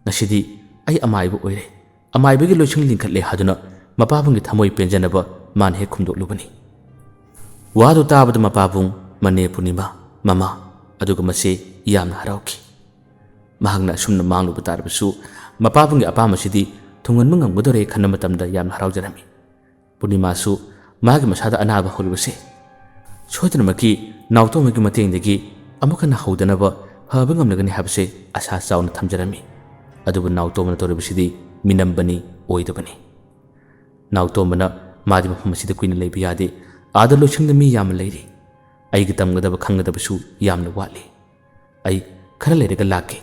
ꯉꯁꯤꯗꯤ ꯑꯩ ꯑꯃꯥꯏꯕ ꯑꯣꯏꯔꯦ꯫ ꯑꯃꯥꯏꯕꯒꯤ ꯂꯣꯏꯁꯪ ꯂꯤꯡꯈꯠꯂꯦ ꯍꯥꯏꯗꯨꯅ ꯃꯄꯥꯕꯨꯡꯒꯤ ꯊꯃꯣꯏ ꯄꯦꯟꯖꯅꯕ ꯃꯥꯅ ꯍꯦꯛ ꯈꯨꯝꯗꯣꯛꯂꯨꯕꯅꯤ꯫ ꯋꯥꯗꯨ ꯇꯥꯕꯗ ꯃꯄꯥꯕꯨꯡ, ꯃꯅꯦ ꯄꯨꯔꯅꯤꯃꯥ, ꯃꯃꯥ, ꯑꯗꯨꯒ ꯃꯆꯦ ꯌꯥꯝꯅ ꯍꯔꯥꯎꯈꯤ꯫ ꯃꯍꯥꯛꯅ ꯑꯁꯨꯝꯅ ꯃꯥꯡꯂꯨꯕ ꯇꯥꯔꯕꯁꯨ, ꯃꯄꯥꯕꯨꯡꯒꯤ ꯑꯄꯥꯝꯕꯁꯤꯗꯤ ꯊꯨꯡꯍꯟꯕ ꯉꯝꯒꯗꯣꯔꯦ ꯈꯟꯕ ꯃꯇꯝꯗ ꯌꯥꯝꯅ ꯍꯔꯥꯎꯖꯔꯝꯃꯤ꯫ ꯄꯨꯔꯅꯤꯃꯥꯁꯨ ꯃꯥꯒꯤ ꯃꯁꯥꯗ ꯑꯅꯥꯕ ꯍꯧꯔꯤꯕꯁꯦ ꯁꯣꯏꯗꯅꯃꯛꯀꯤ ꯅꯥꯎꯇꯣꯝꯕꯒꯤ ꯃꯇꯦꯡꯗꯒꯤ ꯑꯃꯨꯛ ꯍꯟꯅ ꯍꯧꯗꯅꯕ ꯐꯕ ꯉꯝꯂꯒꯅꯤ ꯍꯥꯏꯕꯁꯦ ꯑꯁꯥ ꯆꯥꯎꯅ ꯊꯝꯖꯔꯝꯃꯤ꯫ ꯑꯗꯨꯕꯨ ꯅꯥꯎꯇꯣꯝꯕꯅ ꯇꯧꯔꯤꯕꯁꯤꯗꯤ ꯃꯤꯅꯝꯕꯅꯤ, ꯑꯣꯏꯗꯕꯅꯤ꯫ ꯅꯥꯎꯇꯣꯝꯕꯅ ꯃꯥꯗꯤ ꯃꯐꯝ ꯑꯁꯤꯗ ꯀꯨꯏꯅ ꯂꯩꯕ ꯌꯥꯗꯦ, ꯑꯥꯗ ꯂꯣꯏꯁꯪꯗ ꯃꯤ ꯌꯥꯝꯅ ꯂꯩꯔꯤ, ꯑꯩꯒꯤ ꯇꯝꯒꯗꯕ ꯈꯪꯒꯗꯕꯁꯨ ꯌꯥꯝꯅ ꯋꯥꯠꯂꯤ꯫ ꯑꯩ ꯈꯔ ꯂꯩꯔꯒ ꯂꯥꯛꯀꯦ,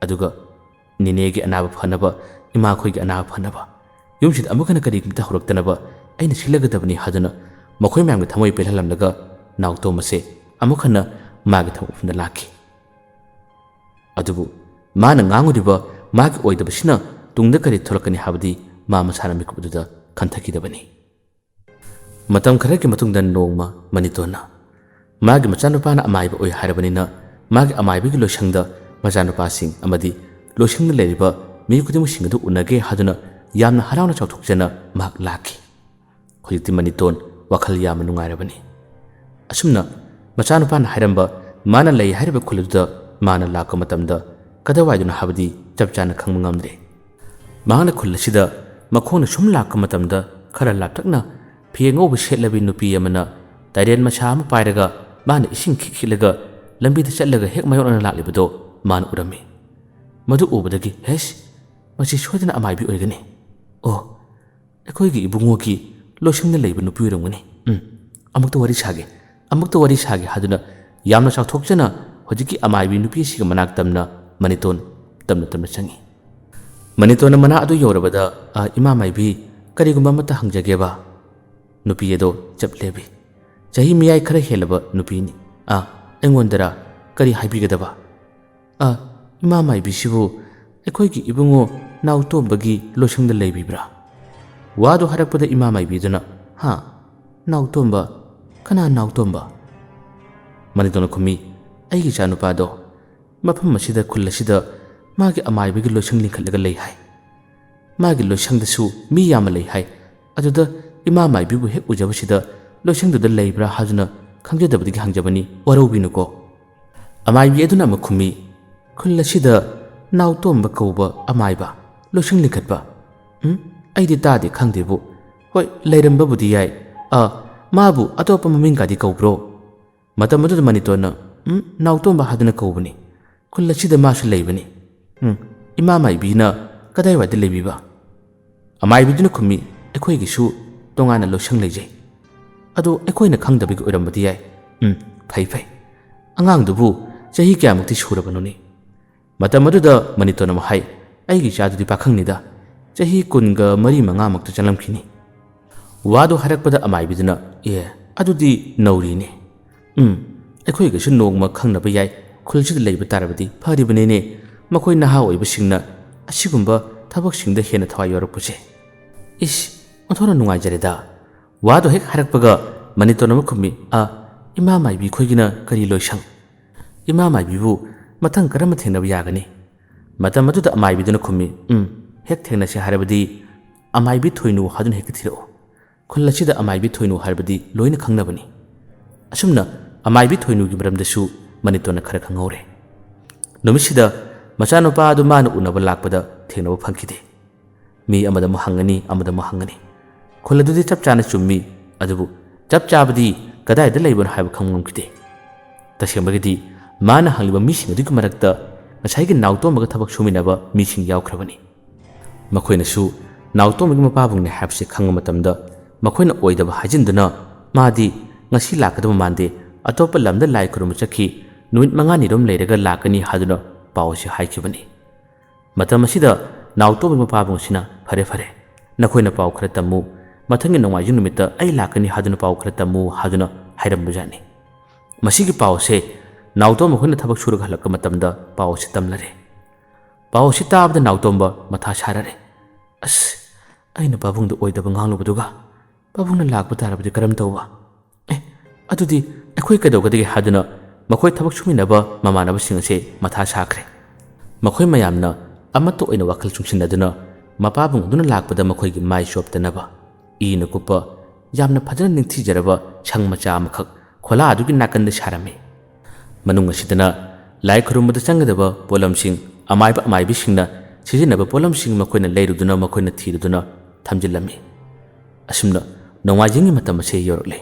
ꯑꯗꯨꯒ ꯅꯦꯅꯦꯒꯤ ꯑꯅꯥꯕ ꯐꯅꯕ, ꯏꯃꯥꯈꯣꯏꯒꯤ ꯑꯅꯥꯕ ꯐꯅꯕ, ꯌꯨꯝꯁꯤꯗ ꯑꯃꯨꯛ ꯍꯟꯅ ꯀꯔꯤꯒꯨꯝꯇ ꯍꯧꯔꯛꯇꯅꯕ ꯑꯩꯅ ꯁꯤꯜꯂꯒꯗꯕꯅꯤ ꯍꯥꯏꯗꯨꯅ ꯃꯈꯣꯏ ꯃꯌꯥꯝꯒꯤ ꯊꯃꯣꯏ ꯄꯦꯜꯍꯜꯂꯝꯂꯒ ꯅꯥꯎꯇꯣꯝꯕꯁꯦ ꯑꯃꯨꯛ ꯍꯟꯅ ꯃꯥꯒꯤ ꯊꯕꯛ ꯃꯐꯝꯗ ꯂꯥꯛꯈꯤ꯫ ꯑꯗꯨꯕꯨ ꯃꯥꯅ ꯉꯥꯡꯉꯨꯔꯤꯕ ꯃꯥꯒꯤ ꯑꯣꯏꯗꯕꯁꯤꯅ ꯇꯨꯡꯗ ꯀꯔꯤ ꯊꯣꯛꯂꯛꯀꯅꯤ ꯍꯥꯏꯕꯗꯤ ꯃꯥ ꯃꯁꯥꯅ ꯃꯤꯀꯨꯞ ꯑꯗꯨꯗ ꯈꯟꯊꯈꯤꯗꯕꯅꯤ꯫ ꯃꯇꯝ ꯈꯔꯒꯤ ꯃꯇꯨꯡꯗ ꯅꯣꯡꯃ ꯃꯅꯤꯇꯣꯟꯅ ꯃꯥꯒꯤ ꯃꯆꯥꯅꯨꯄꯥꯅ ꯑꯃꯥꯏꯕ ꯑꯣꯏ ꯍꯥꯏꯔꯕꯅꯤꯅ ꯃꯥꯒꯤ ꯑꯃꯥꯏꯕꯒꯤ ꯂꯣꯏꯁꯪꯗ ꯃꯆꯥꯅꯨꯄꯥꯁꯤꯡ ꯑꯃꯗꯤ ꯂꯣꯏꯁꯪꯗ ꯂꯩꯔꯤꯕ ꯃꯤ ꯈꯨꯗꯤꯡꯃꯛꯁꯤꯡ ꯑꯗꯨ ꯎꯅꯒꯦ ꯍꯥꯏꯗꯨꯅ ꯌꯥꯝꯅ ꯍꯔꯥꯎꯅ ꯆꯥꯎꯊꯣꯛꯆꯅ ꯃꯍꯥꯛ ꯂꯥꯛꯈꯤ꯫ ꯍꯧꯖꯤꯛꯇꯤ ꯃꯅꯤꯇꯣꯟ ꯋꯥꯈꯜ ꯌꯥꯝꯅ ꯅꯨꯡꯉꯥꯏꯔꯕꯅꯤ꯫ ꯑꯁꯨꯝꯅ ꯃꯆꯥꯅꯨꯄꯥꯅ ꯍꯥꯏꯔꯝꯕ ꯃꯥꯅ ꯂꯩ ꯍꯥꯏꯔꯤꯕ ꯈꯨꯜ ꯑꯗꯨꯗ ꯃꯥꯅ ꯂꯥꯛꯄ ꯃꯇꯝꯗ ꯀꯗꯥꯏꯋꯥꯏꯗꯅꯣ ꯍꯥꯏꯕꯗꯤ ꯆꯞ ꯆꯥꯅ ꯈꯪꯕ ꯉꯝꯗ꯭ꯔꯦ꯫ ꯃꯍꯥꯛꯅ ꯈꯨꯜ ꯑꯁꯤꯗ ꯃꯈꯣꯡꯅ ꯁꯨꯝ ꯂꯥꯛꯄ ꯃꯇꯝꯗ ꯈꯔ ꯂꯥꯞꯇꯛꯅ ꯐꯤ ꯑꯉꯧꯕ ꯁꯦꯠꯂꯕꯤ ꯅꯨꯄꯤ ꯑꯃꯅ ꯇꯥꯏꯔꯦꯟ ꯃꯆꯥ ꯑꯃ ꯄꯥꯏꯔꯒ ꯃꯥꯅ ꯏꯁꯤꯡ ꯈꯤꯛ ꯈꯤꯛꯂꯒ ꯂꯝꯕꯤꯗ ꯆꯠꯂꯒ ꯍꯦꯛ ꯃꯥꯌꯣꯛꯅꯅ ꯂꯥꯛꯂꯤꯕꯗꯣ ꯃꯥꯅ ꯎꯔꯝꯃꯤ꯫ ꯃꯗꯨ ꯎꯕꯗꯒꯤ, "ꯍꯦꯁ, ꯃꯁꯤ ꯁꯣꯏꯗꯅ ꯑꯃꯥꯏꯕꯤ ꯑꯣꯏꯒꯅꯤ꯫ ꯑꯣ, ꯑꯩꯈꯣꯏꯒꯤ ꯏꯕꯨꯡꯉꯣꯒꯤ ꯂꯣꯏꯁꯪꯗ ꯂꯩꯕ ꯅꯨꯄꯤ ꯑꯣꯏꯔꯝꯒꯅꯤ꯫ ꯎꯝ, ꯑꯃꯨꯛꯇ ꯋꯥꯔꯤ ꯁꯥꯒꯦ, ꯑꯃꯨꯛꯇ ꯋꯥꯔꯤ ꯁꯥꯒꯦ" ꯍꯥꯏꯗꯨꯅ ꯌꯥꯝꯅ ꯆꯥꯎꯊꯣꯛꯆꯅ ꯍꯧꯖꯤꯛꯀꯤ ꯑꯃꯥꯏꯕꯤ ꯅꯨꯄꯤ ꯑꯁꯤꯒꯤ ꯃꯅꯥꯛ ꯇꯝꯅ ꯃꯅꯤꯇꯣꯟ ꯇꯞꯅ ꯇꯞꯅ ꯆꯪꯉꯤ꯫ ꯃꯅꯤꯇꯣꯟꯅ ꯃꯅꯥꯛ ꯑꯗꯨ ꯌꯧꯔꯕꯗ, "ꯑ, ꯏꯃꯥ ꯃꯥꯏꯕꯤ, ꯀꯔꯤꯒꯨꯝꯕ ꯑꯃꯠꯇ ꯍꯪꯖꯒꯦꯕ?" ꯅꯨꯄꯤ ꯑꯗꯣ ꯆꯞ ꯂꯦꯞꯄꯤ꯫ ꯆꯍꯤ ꯃꯤꯌꯥꯏ ꯈꯔ ꯍꯦꯜꯂꯕ ꯅꯨꯄꯤꯅꯤ꯫ "ꯑ, ꯑꯩꯉꯣꯟꯗꯔ? ꯀꯔꯤ ꯍꯥꯏꯕꯤꯒꯗꯕ?" "ꯑ, ꯏꯃꯥ ꯃꯥꯏꯕꯤꯁꯤꯕꯨ ꯑꯩꯈꯣꯏꯒꯤ ꯏꯕꯨꯡꯉꯣ ꯅꯥꯎꯇꯣꯝꯕꯒꯤ ꯂꯣꯏꯁꯪꯗ ꯂꯩꯕꯤꯕ꯭ꯔꯥ?" ꯋꯥꯗꯨ ꯍꯥꯏꯔꯛꯄꯗ ꯏꯃꯥ ꯃꯥꯏꯕꯤꯗꯨꯅ, "ꯍꯥ? ꯅꯥꯎꯇꯣꯝꯕ? ꯀꯅꯥ ꯅꯥꯎꯇꯣꯝꯕ?" ꯃꯅꯤꯇꯣꯟꯅ ꯈꯨꯝꯃꯤ, "ꯑꯩꯒꯤ ꯏꯆꯥꯅꯨꯄꯥꯗꯣ꯫ ꯃꯐꯝ ꯑꯁꯤꯗ, ꯈꯨꯜ ꯑꯁꯤꯗ ꯃꯥꯒꯤ ꯑꯃꯥꯏꯕꯒꯤ ꯂꯣꯏꯁꯪ ꯂꯤꯡꯈꯠꯂꯒ ꯂꯩ ꯍꯥꯏ꯫ ꯃꯥꯒꯤ ꯂꯣꯏꯁꯪꯗꯁꯨ ꯃꯤ ꯌꯥꯝꯅ ꯂꯩ ꯍꯥꯏ꯫ ꯑꯗꯨꯗ ꯏꯃꯥ ꯃꯥꯏꯕꯤꯕꯨ ꯍꯦꯛ ꯎꯖꯕꯁꯤꯗ ꯂꯣꯏꯁꯪꯗꯨꯗ ꯂꯩꯕ꯭ꯔꯥ ꯍꯥꯏꯗꯨꯅ ꯈꯪꯖꯗꯕꯗꯒꯤ ꯍꯪꯖꯕꯅꯤ, ꯋꯥꯔꯧꯕꯤꯅꯨꯀꯣ꯫" ꯑꯃꯥꯏꯕꯤ ꯑꯗꯨꯅ ꯑꯃꯨꯛ ꯈꯨꯝꯃꯤ, "ꯈꯨꯜ ꯑꯁꯤꯗ ꯅꯥꯎꯇꯣꯝꯕ ꯀꯧꯕ ꯑꯃꯥꯏꯕ ꯂꯣꯏꯁꯪ ꯂꯤꯡꯈꯠꯄ? ꯎꯝ, ꯑꯩꯗꯤ ꯇꯥꯗꯦ, ꯈꯪꯗꯦꯕꯨ꯫ ꯍꯣꯏ, ꯂꯩꯔꯝꯕꯕꯨꯗꯤ ꯌꯥꯏ꯫ ꯑ, ꯃꯥꯕꯨ ꯑꯇꯣꯞꯄ ꯃꯃꯤꯡꯒꯗꯤ ꯀꯧꯕ꯭ꯔꯣ?" ꯃꯇꯝ ꯑꯗꯨꯗ ꯃꯅꯤꯇꯣꯟꯅ, "ꯎꯝ, ꯅꯥꯎꯇꯣꯝꯕ ꯍꯥꯏꯗꯨꯅ ꯀꯧꯕꯅꯤ꯫ ꯈꯨꯜ ꯑꯁꯤꯗ ꯃꯥꯁꯨ ꯂꯩꯕꯅꯤ꯫ ꯎꯝ, ꯏꯃꯥ ꯃꯥꯏꯕꯤꯅ ꯀꯗꯥꯏꯋꯥꯏꯗ ꯂꯩꯕꯤꯕ?" ꯑꯃꯥꯏꯕꯤꯗꯨꯅ ꯈꯨꯝꯃꯤ, "ꯑꯩꯈꯣꯏꯒꯤꯁꯨ ꯇꯣꯉꯥꯟꯅ ꯂꯣꯏꯁꯪ ꯂꯩꯖꯩ꯫ ꯑꯗꯣ ꯑꯩꯈꯣꯏꯅ ꯈꯪꯗꯕꯒꯤ ꯑꯣꯏꯔꯝꯕꯗꯤ ꯌꯥꯏ꯫ ꯎꯝ, ꯐꯩ, ꯐꯩ꯫ ꯑꯉꯥꯡꯗꯨꯕꯨ ꯆꯍꯤ ꯀꯌꯥꯃꯨꯛꯇꯤ ꯁꯨꯔꯕꯅꯣꯅꯦ?" ꯃꯇꯝ ꯑꯗꯨꯗ ꯃꯅꯤꯇꯣꯟ ꯑꯃꯨꯛ ꯍꯥꯏ, "ꯑꯩꯒꯤ ꯏꯆꯥꯗꯨꯗꯤ ꯄꯥꯈꯪꯅꯤꯗ, ꯆꯍꯤ ꯀꯨꯟꯒ ꯃꯔꯤ ꯃꯉꯥꯃꯨꯛꯇ ꯆꯪꯂꯝꯈꯤꯅꯤ꯫" ꯋꯥꯗꯨ ꯍꯥꯏꯔꯛꯄꯗ ꯑꯃꯥꯏꯕꯤꯗꯨꯅ, "ꯑꯦ, ꯑꯗꯨꯗꯤ ꯅꯧꯔꯤꯅꯦ꯫ ꯎꯝ, ꯑꯩꯈꯣꯏꯒꯁꯨ ꯅꯣꯡꯃ ꯈꯪꯅꯕ ꯌꯥꯏ, ꯈꯨꯜꯁꯤꯗ ꯂꯩꯕ ꯇꯥꯔꯕꯗꯤ ꯐꯔꯤꯕꯅꯤꯅꯦ, ꯃꯈꯣꯏ ꯅꯍꯥ ꯑꯣꯏꯕꯁꯤꯡꯅ ꯑꯁꯤꯒꯨꯝꯕ ꯊꯕꯛꯁꯤꯡꯗ ꯍꯦꯟꯅ ꯊꯋꯥꯏ ꯌꯥꯎꯔꯛꯄꯁꯦ꯫ ꯏꯁ, ꯑꯣꯟꯊꯣꯛꯅ ꯅꯨꯡꯉꯥꯏꯖꯔꯦꯗ꯫" ꯋꯥꯗꯨ ꯍꯦꯛ ꯍꯥꯏꯔꯛꯄꯒ ꯃꯅꯤꯇꯣꯟ ꯑꯃꯨꯛ ꯈꯨꯝꯃꯤ, "ꯑ, ꯏꯃꯥ ꯃꯥꯏꯕꯤ ꯈꯣꯏꯒꯤꯅ ꯀꯔꯤ ꯂꯣꯏꯁꯪ? ꯏꯃꯥ ꯃꯥꯏꯕꯤꯕꯨ ꯃꯊꯪ ꯀꯔꯝꯅ ꯊꯦꯡꯅꯕ ꯌꯥꯒꯅꯤ?" ꯃꯇꯝ ꯑꯗꯨꯗ ꯑꯃꯥꯏꯕꯤꯗꯨꯅ ꯈꯨꯝꯃꯤ, "ꯎꯝ, ꯍꯦꯛ ꯊꯦꯡꯅꯁꯤ ꯍꯥꯏꯔꯕꯗꯤ ꯑꯃꯥꯏꯕꯤ ꯊꯣꯏꯅꯨ ꯍꯥꯏꯗꯨꯅ ꯍꯦꯛꯇ ꯊꯤꯔꯛꯎ꯫ ꯈꯨꯜ ꯑꯁꯤꯗ ꯑꯃꯥꯏꯕꯤ ꯊꯣꯏꯅꯨ ꯍꯥꯏꯔꯕꯗꯤ ꯂꯣꯏꯅ ꯈꯪꯅꯕꯅꯤ꯫" ꯑꯁꯨꯝꯅ ꯑꯃꯥꯏꯕꯤ ꯊꯣꯏꯅꯨꯒꯤ ꯃꯔꯝꯗꯁꯨ ꯃꯅꯤꯇꯣꯟꯅ ꯈꯔ ꯈꯪꯍꯧꯔꯦ꯫ ꯅꯨꯃꯤꯠꯁꯤꯗ ꯃꯆꯥꯅꯨꯄꯥ ꯑꯗꯨ ꯃꯥꯅ ꯎꯅꯕ ꯂꯥꯛꯄꯗ ꯊꯦꯡꯅꯕ ꯐꯪꯈꯤꯗꯦ꯫ ꯃꯤ ꯑꯃꯗ ꯑꯃꯨꯛ ꯍꯪꯒꯅꯤ, ꯑꯃꯗ ꯑꯃꯨꯛ ꯍꯪꯒꯅꯤ꯫ ꯈꯨꯜ ꯑꯗꯨꯗꯤ ꯆꯞ ꯆꯥꯅ ꯆꯨꯝꯃꯤ, ꯑꯗꯨꯕꯨ ꯆꯞ ꯆꯥꯕꯗꯤ ꯀꯗꯥꯏꯗ ꯂꯩꯕꯅꯣ ꯍꯥꯏꯕ ꯈꯪꯕ ꯉꯝꯈꯤꯗꯦ꯫ ꯇꯁꯦꯡꯕꯒꯤꯗꯤ ꯃꯥꯅ ꯍꯪꯂꯤꯕ ꯃꯤꯁꯤꯡ ꯑꯗꯨꯒꯤ ꯃꯔꯛꯇ ꯉꯁꯥꯏꯒꯤ ꯅꯥꯎꯇꯣꯝꯕꯒ ꯊꯕꯛ ꯁꯨꯃꯤꯟꯅꯕ ꯃꯤꯁꯤꯡ ꯌꯥꯎꯈ꯭ꯔꯕꯅꯤ꯫ ꯃꯈꯣꯏꯅꯁꯨ ꯅꯥꯎꯇꯣꯝꯕꯒꯤ ꯃꯄꯥꯕꯨꯡꯅꯤ ꯍꯥꯏꯕꯁꯤ ꯈꯪꯕ ꯃꯇꯝꯗ ꯃꯈꯣꯏꯅ ꯑꯣꯏꯗꯕ ꯍꯥꯏꯖꯤꯟꯗꯨꯅ, "ꯃꯥꯗꯤ ꯉꯁꯤ ꯂꯥꯛꯀꯗꯕ ꯃꯥꯟꯗꯦ, ꯑꯇꯣꯞꯄ ꯂꯝꯗ ꯂꯥꯏ ꯈꯨꯔꯨꯝꯕ ꯆꯠꯈꯤ, ꯅꯨꯃꯤꯠ ꯃꯉꯥꯅꯤꯔꯣꯝ ꯂꯩꯔꯒ ꯂꯥꯛꯀꯅꯤ" ꯍꯥꯏꯗꯨꯅ ꯄꯥꯎ ꯑꯁꯤ ꯍꯥꯏꯈꯤꯕꯅꯤ꯫ ꯃꯇꯝ ꯑꯁꯤꯗ ꯅꯥꯎꯇꯣꯝꯕꯒꯤ ꯃꯄꯥꯕꯨꯡꯁꯤꯅ, "ꯐꯔꯦ, ꯐꯔꯦ, ꯅꯈꯣꯏꯅ ꯄꯥꯎ ꯈꯔ ꯇꯝꯃꯨ, ꯃꯊꯪꯒꯤ ꯅꯣꯡꯃꯥꯏꯖꯤꯡ ꯅꯨꯃꯤꯠꯇ ꯑꯩ ꯂꯥꯛꯀꯅꯤ ꯍꯥꯏꯗꯨꯅ ꯄꯥꯎ ꯈꯔ ꯇꯝꯃꯨ" ꯍꯥꯏꯗꯨꯅ ꯍꯥꯏꯔꯝꯕꯖꯥꯠꯅꯤ꯫ ꯃꯁꯤꯒꯤ ꯄꯥꯎ ꯑꯁꯦ ꯅꯥꯎꯇꯣꯝꯕ ꯃꯈꯣꯏꯅ ꯊꯕꯛ ꯁꯨꯔꯒ ꯍꯜꯂꯛꯄ ꯃꯇꯝꯗ ꯄꯥꯎ ꯑꯁꯤ ꯇꯝꯂꯔꯦ꯫ ꯄꯥꯎ ꯑꯁꯤ ꯇꯥꯕꯗ ꯅꯥꯎꯇꯣꯝꯕ ꯃꯊꯥ ꯁꯥꯔꯔꯦ꯫ "ꯑꯁ, ꯑꯩꯅ ꯄꯥꯕꯨꯡꯗ ꯑꯣꯏꯗꯕ ꯉꯥꯡꯂꯨꯕꯗꯨꯒ ꯄꯥꯕꯨꯡꯅ ꯂꯥꯛꯄ ꯇꯥꯔꯕꯗꯤ ꯀꯔꯝ ꯇꯧꯕ? ꯑꯦ, ꯑꯗꯨꯗꯤ ꯑꯩꯈꯣꯏ ꯀꯩꯗꯧꯒꯗꯒꯦ?" ꯍꯥꯏꯗꯨꯅ ꯃꯈꯣꯏ ꯊꯕꯛ ꯁꯨꯃꯤꯟꯅꯕ ꯃꯃꯥꯟꯅꯕꯁꯤꯡ ꯑꯁꯦ ꯃꯊꯥ ꯁꯥꯈ꯭ꯔꯦ꯫ ꯃꯈꯣꯏ ꯃꯌꯥꯝꯅ ꯑꯃꯠꯇ ꯑꯣꯏꯅ ꯋꯥꯈꯜ ꯆꯨꯡꯁꯤꯟꯅꯗꯨꯅ ꯃꯄꯥꯕꯨꯡ ꯑꯗꯨꯅ ꯂꯥꯛꯄꯗ ꯃꯈꯣꯏꯒꯤ ꯃꯥꯏ ꯆꯣꯞꯇꯅꯕ ꯏꯅ ꯀꯨꯞꯄ, ꯌꯥꯝꯅ ꯐꯖꯅ ꯅꯤꯡꯊꯤꯖꯔꯕ ꯁꯪ ꯃꯆꯥ ꯑꯃꯈꯛ ꯈꯣꯂꯥ ꯑꯗꯨꯒꯤ ꯅꯥꯀꯟꯗ ꯁꯥꯔꯝꯃꯤ꯫ ꯃꯅꯨꯡ ꯑꯁꯤꯗꯅ ꯂꯥꯏ ꯈꯨꯔꯨꯝꯕꯗ ꯆꯪꯒꯗꯕ ꯄꯣꯠꯂꯝꯁꯤꯡ, ꯑꯃꯥꯏꯕ ꯑꯃꯥꯏꯕꯤꯁꯤꯡꯅ ꯁꯤꯖꯤꯟꯅꯕ ꯄꯣꯠꯂꯝꯁꯤꯡ ꯃꯈꯣꯏꯅ ꯂꯩꯔꯨꯗꯨꯅ, ꯃꯈꯣꯏꯅ ꯊꯤꯔꯨꯗꯨꯅ ꯊꯝꯖꯤꯜꯂꯝꯃꯤ꯫ ꯑꯁꯨꯝꯅ ꯅꯣꯡꯃꯥꯏꯖꯤꯡꯒꯤ ꯃꯇꯝ ꯑꯁꯤ ꯌꯧꯔꯛꯂꯦ꯫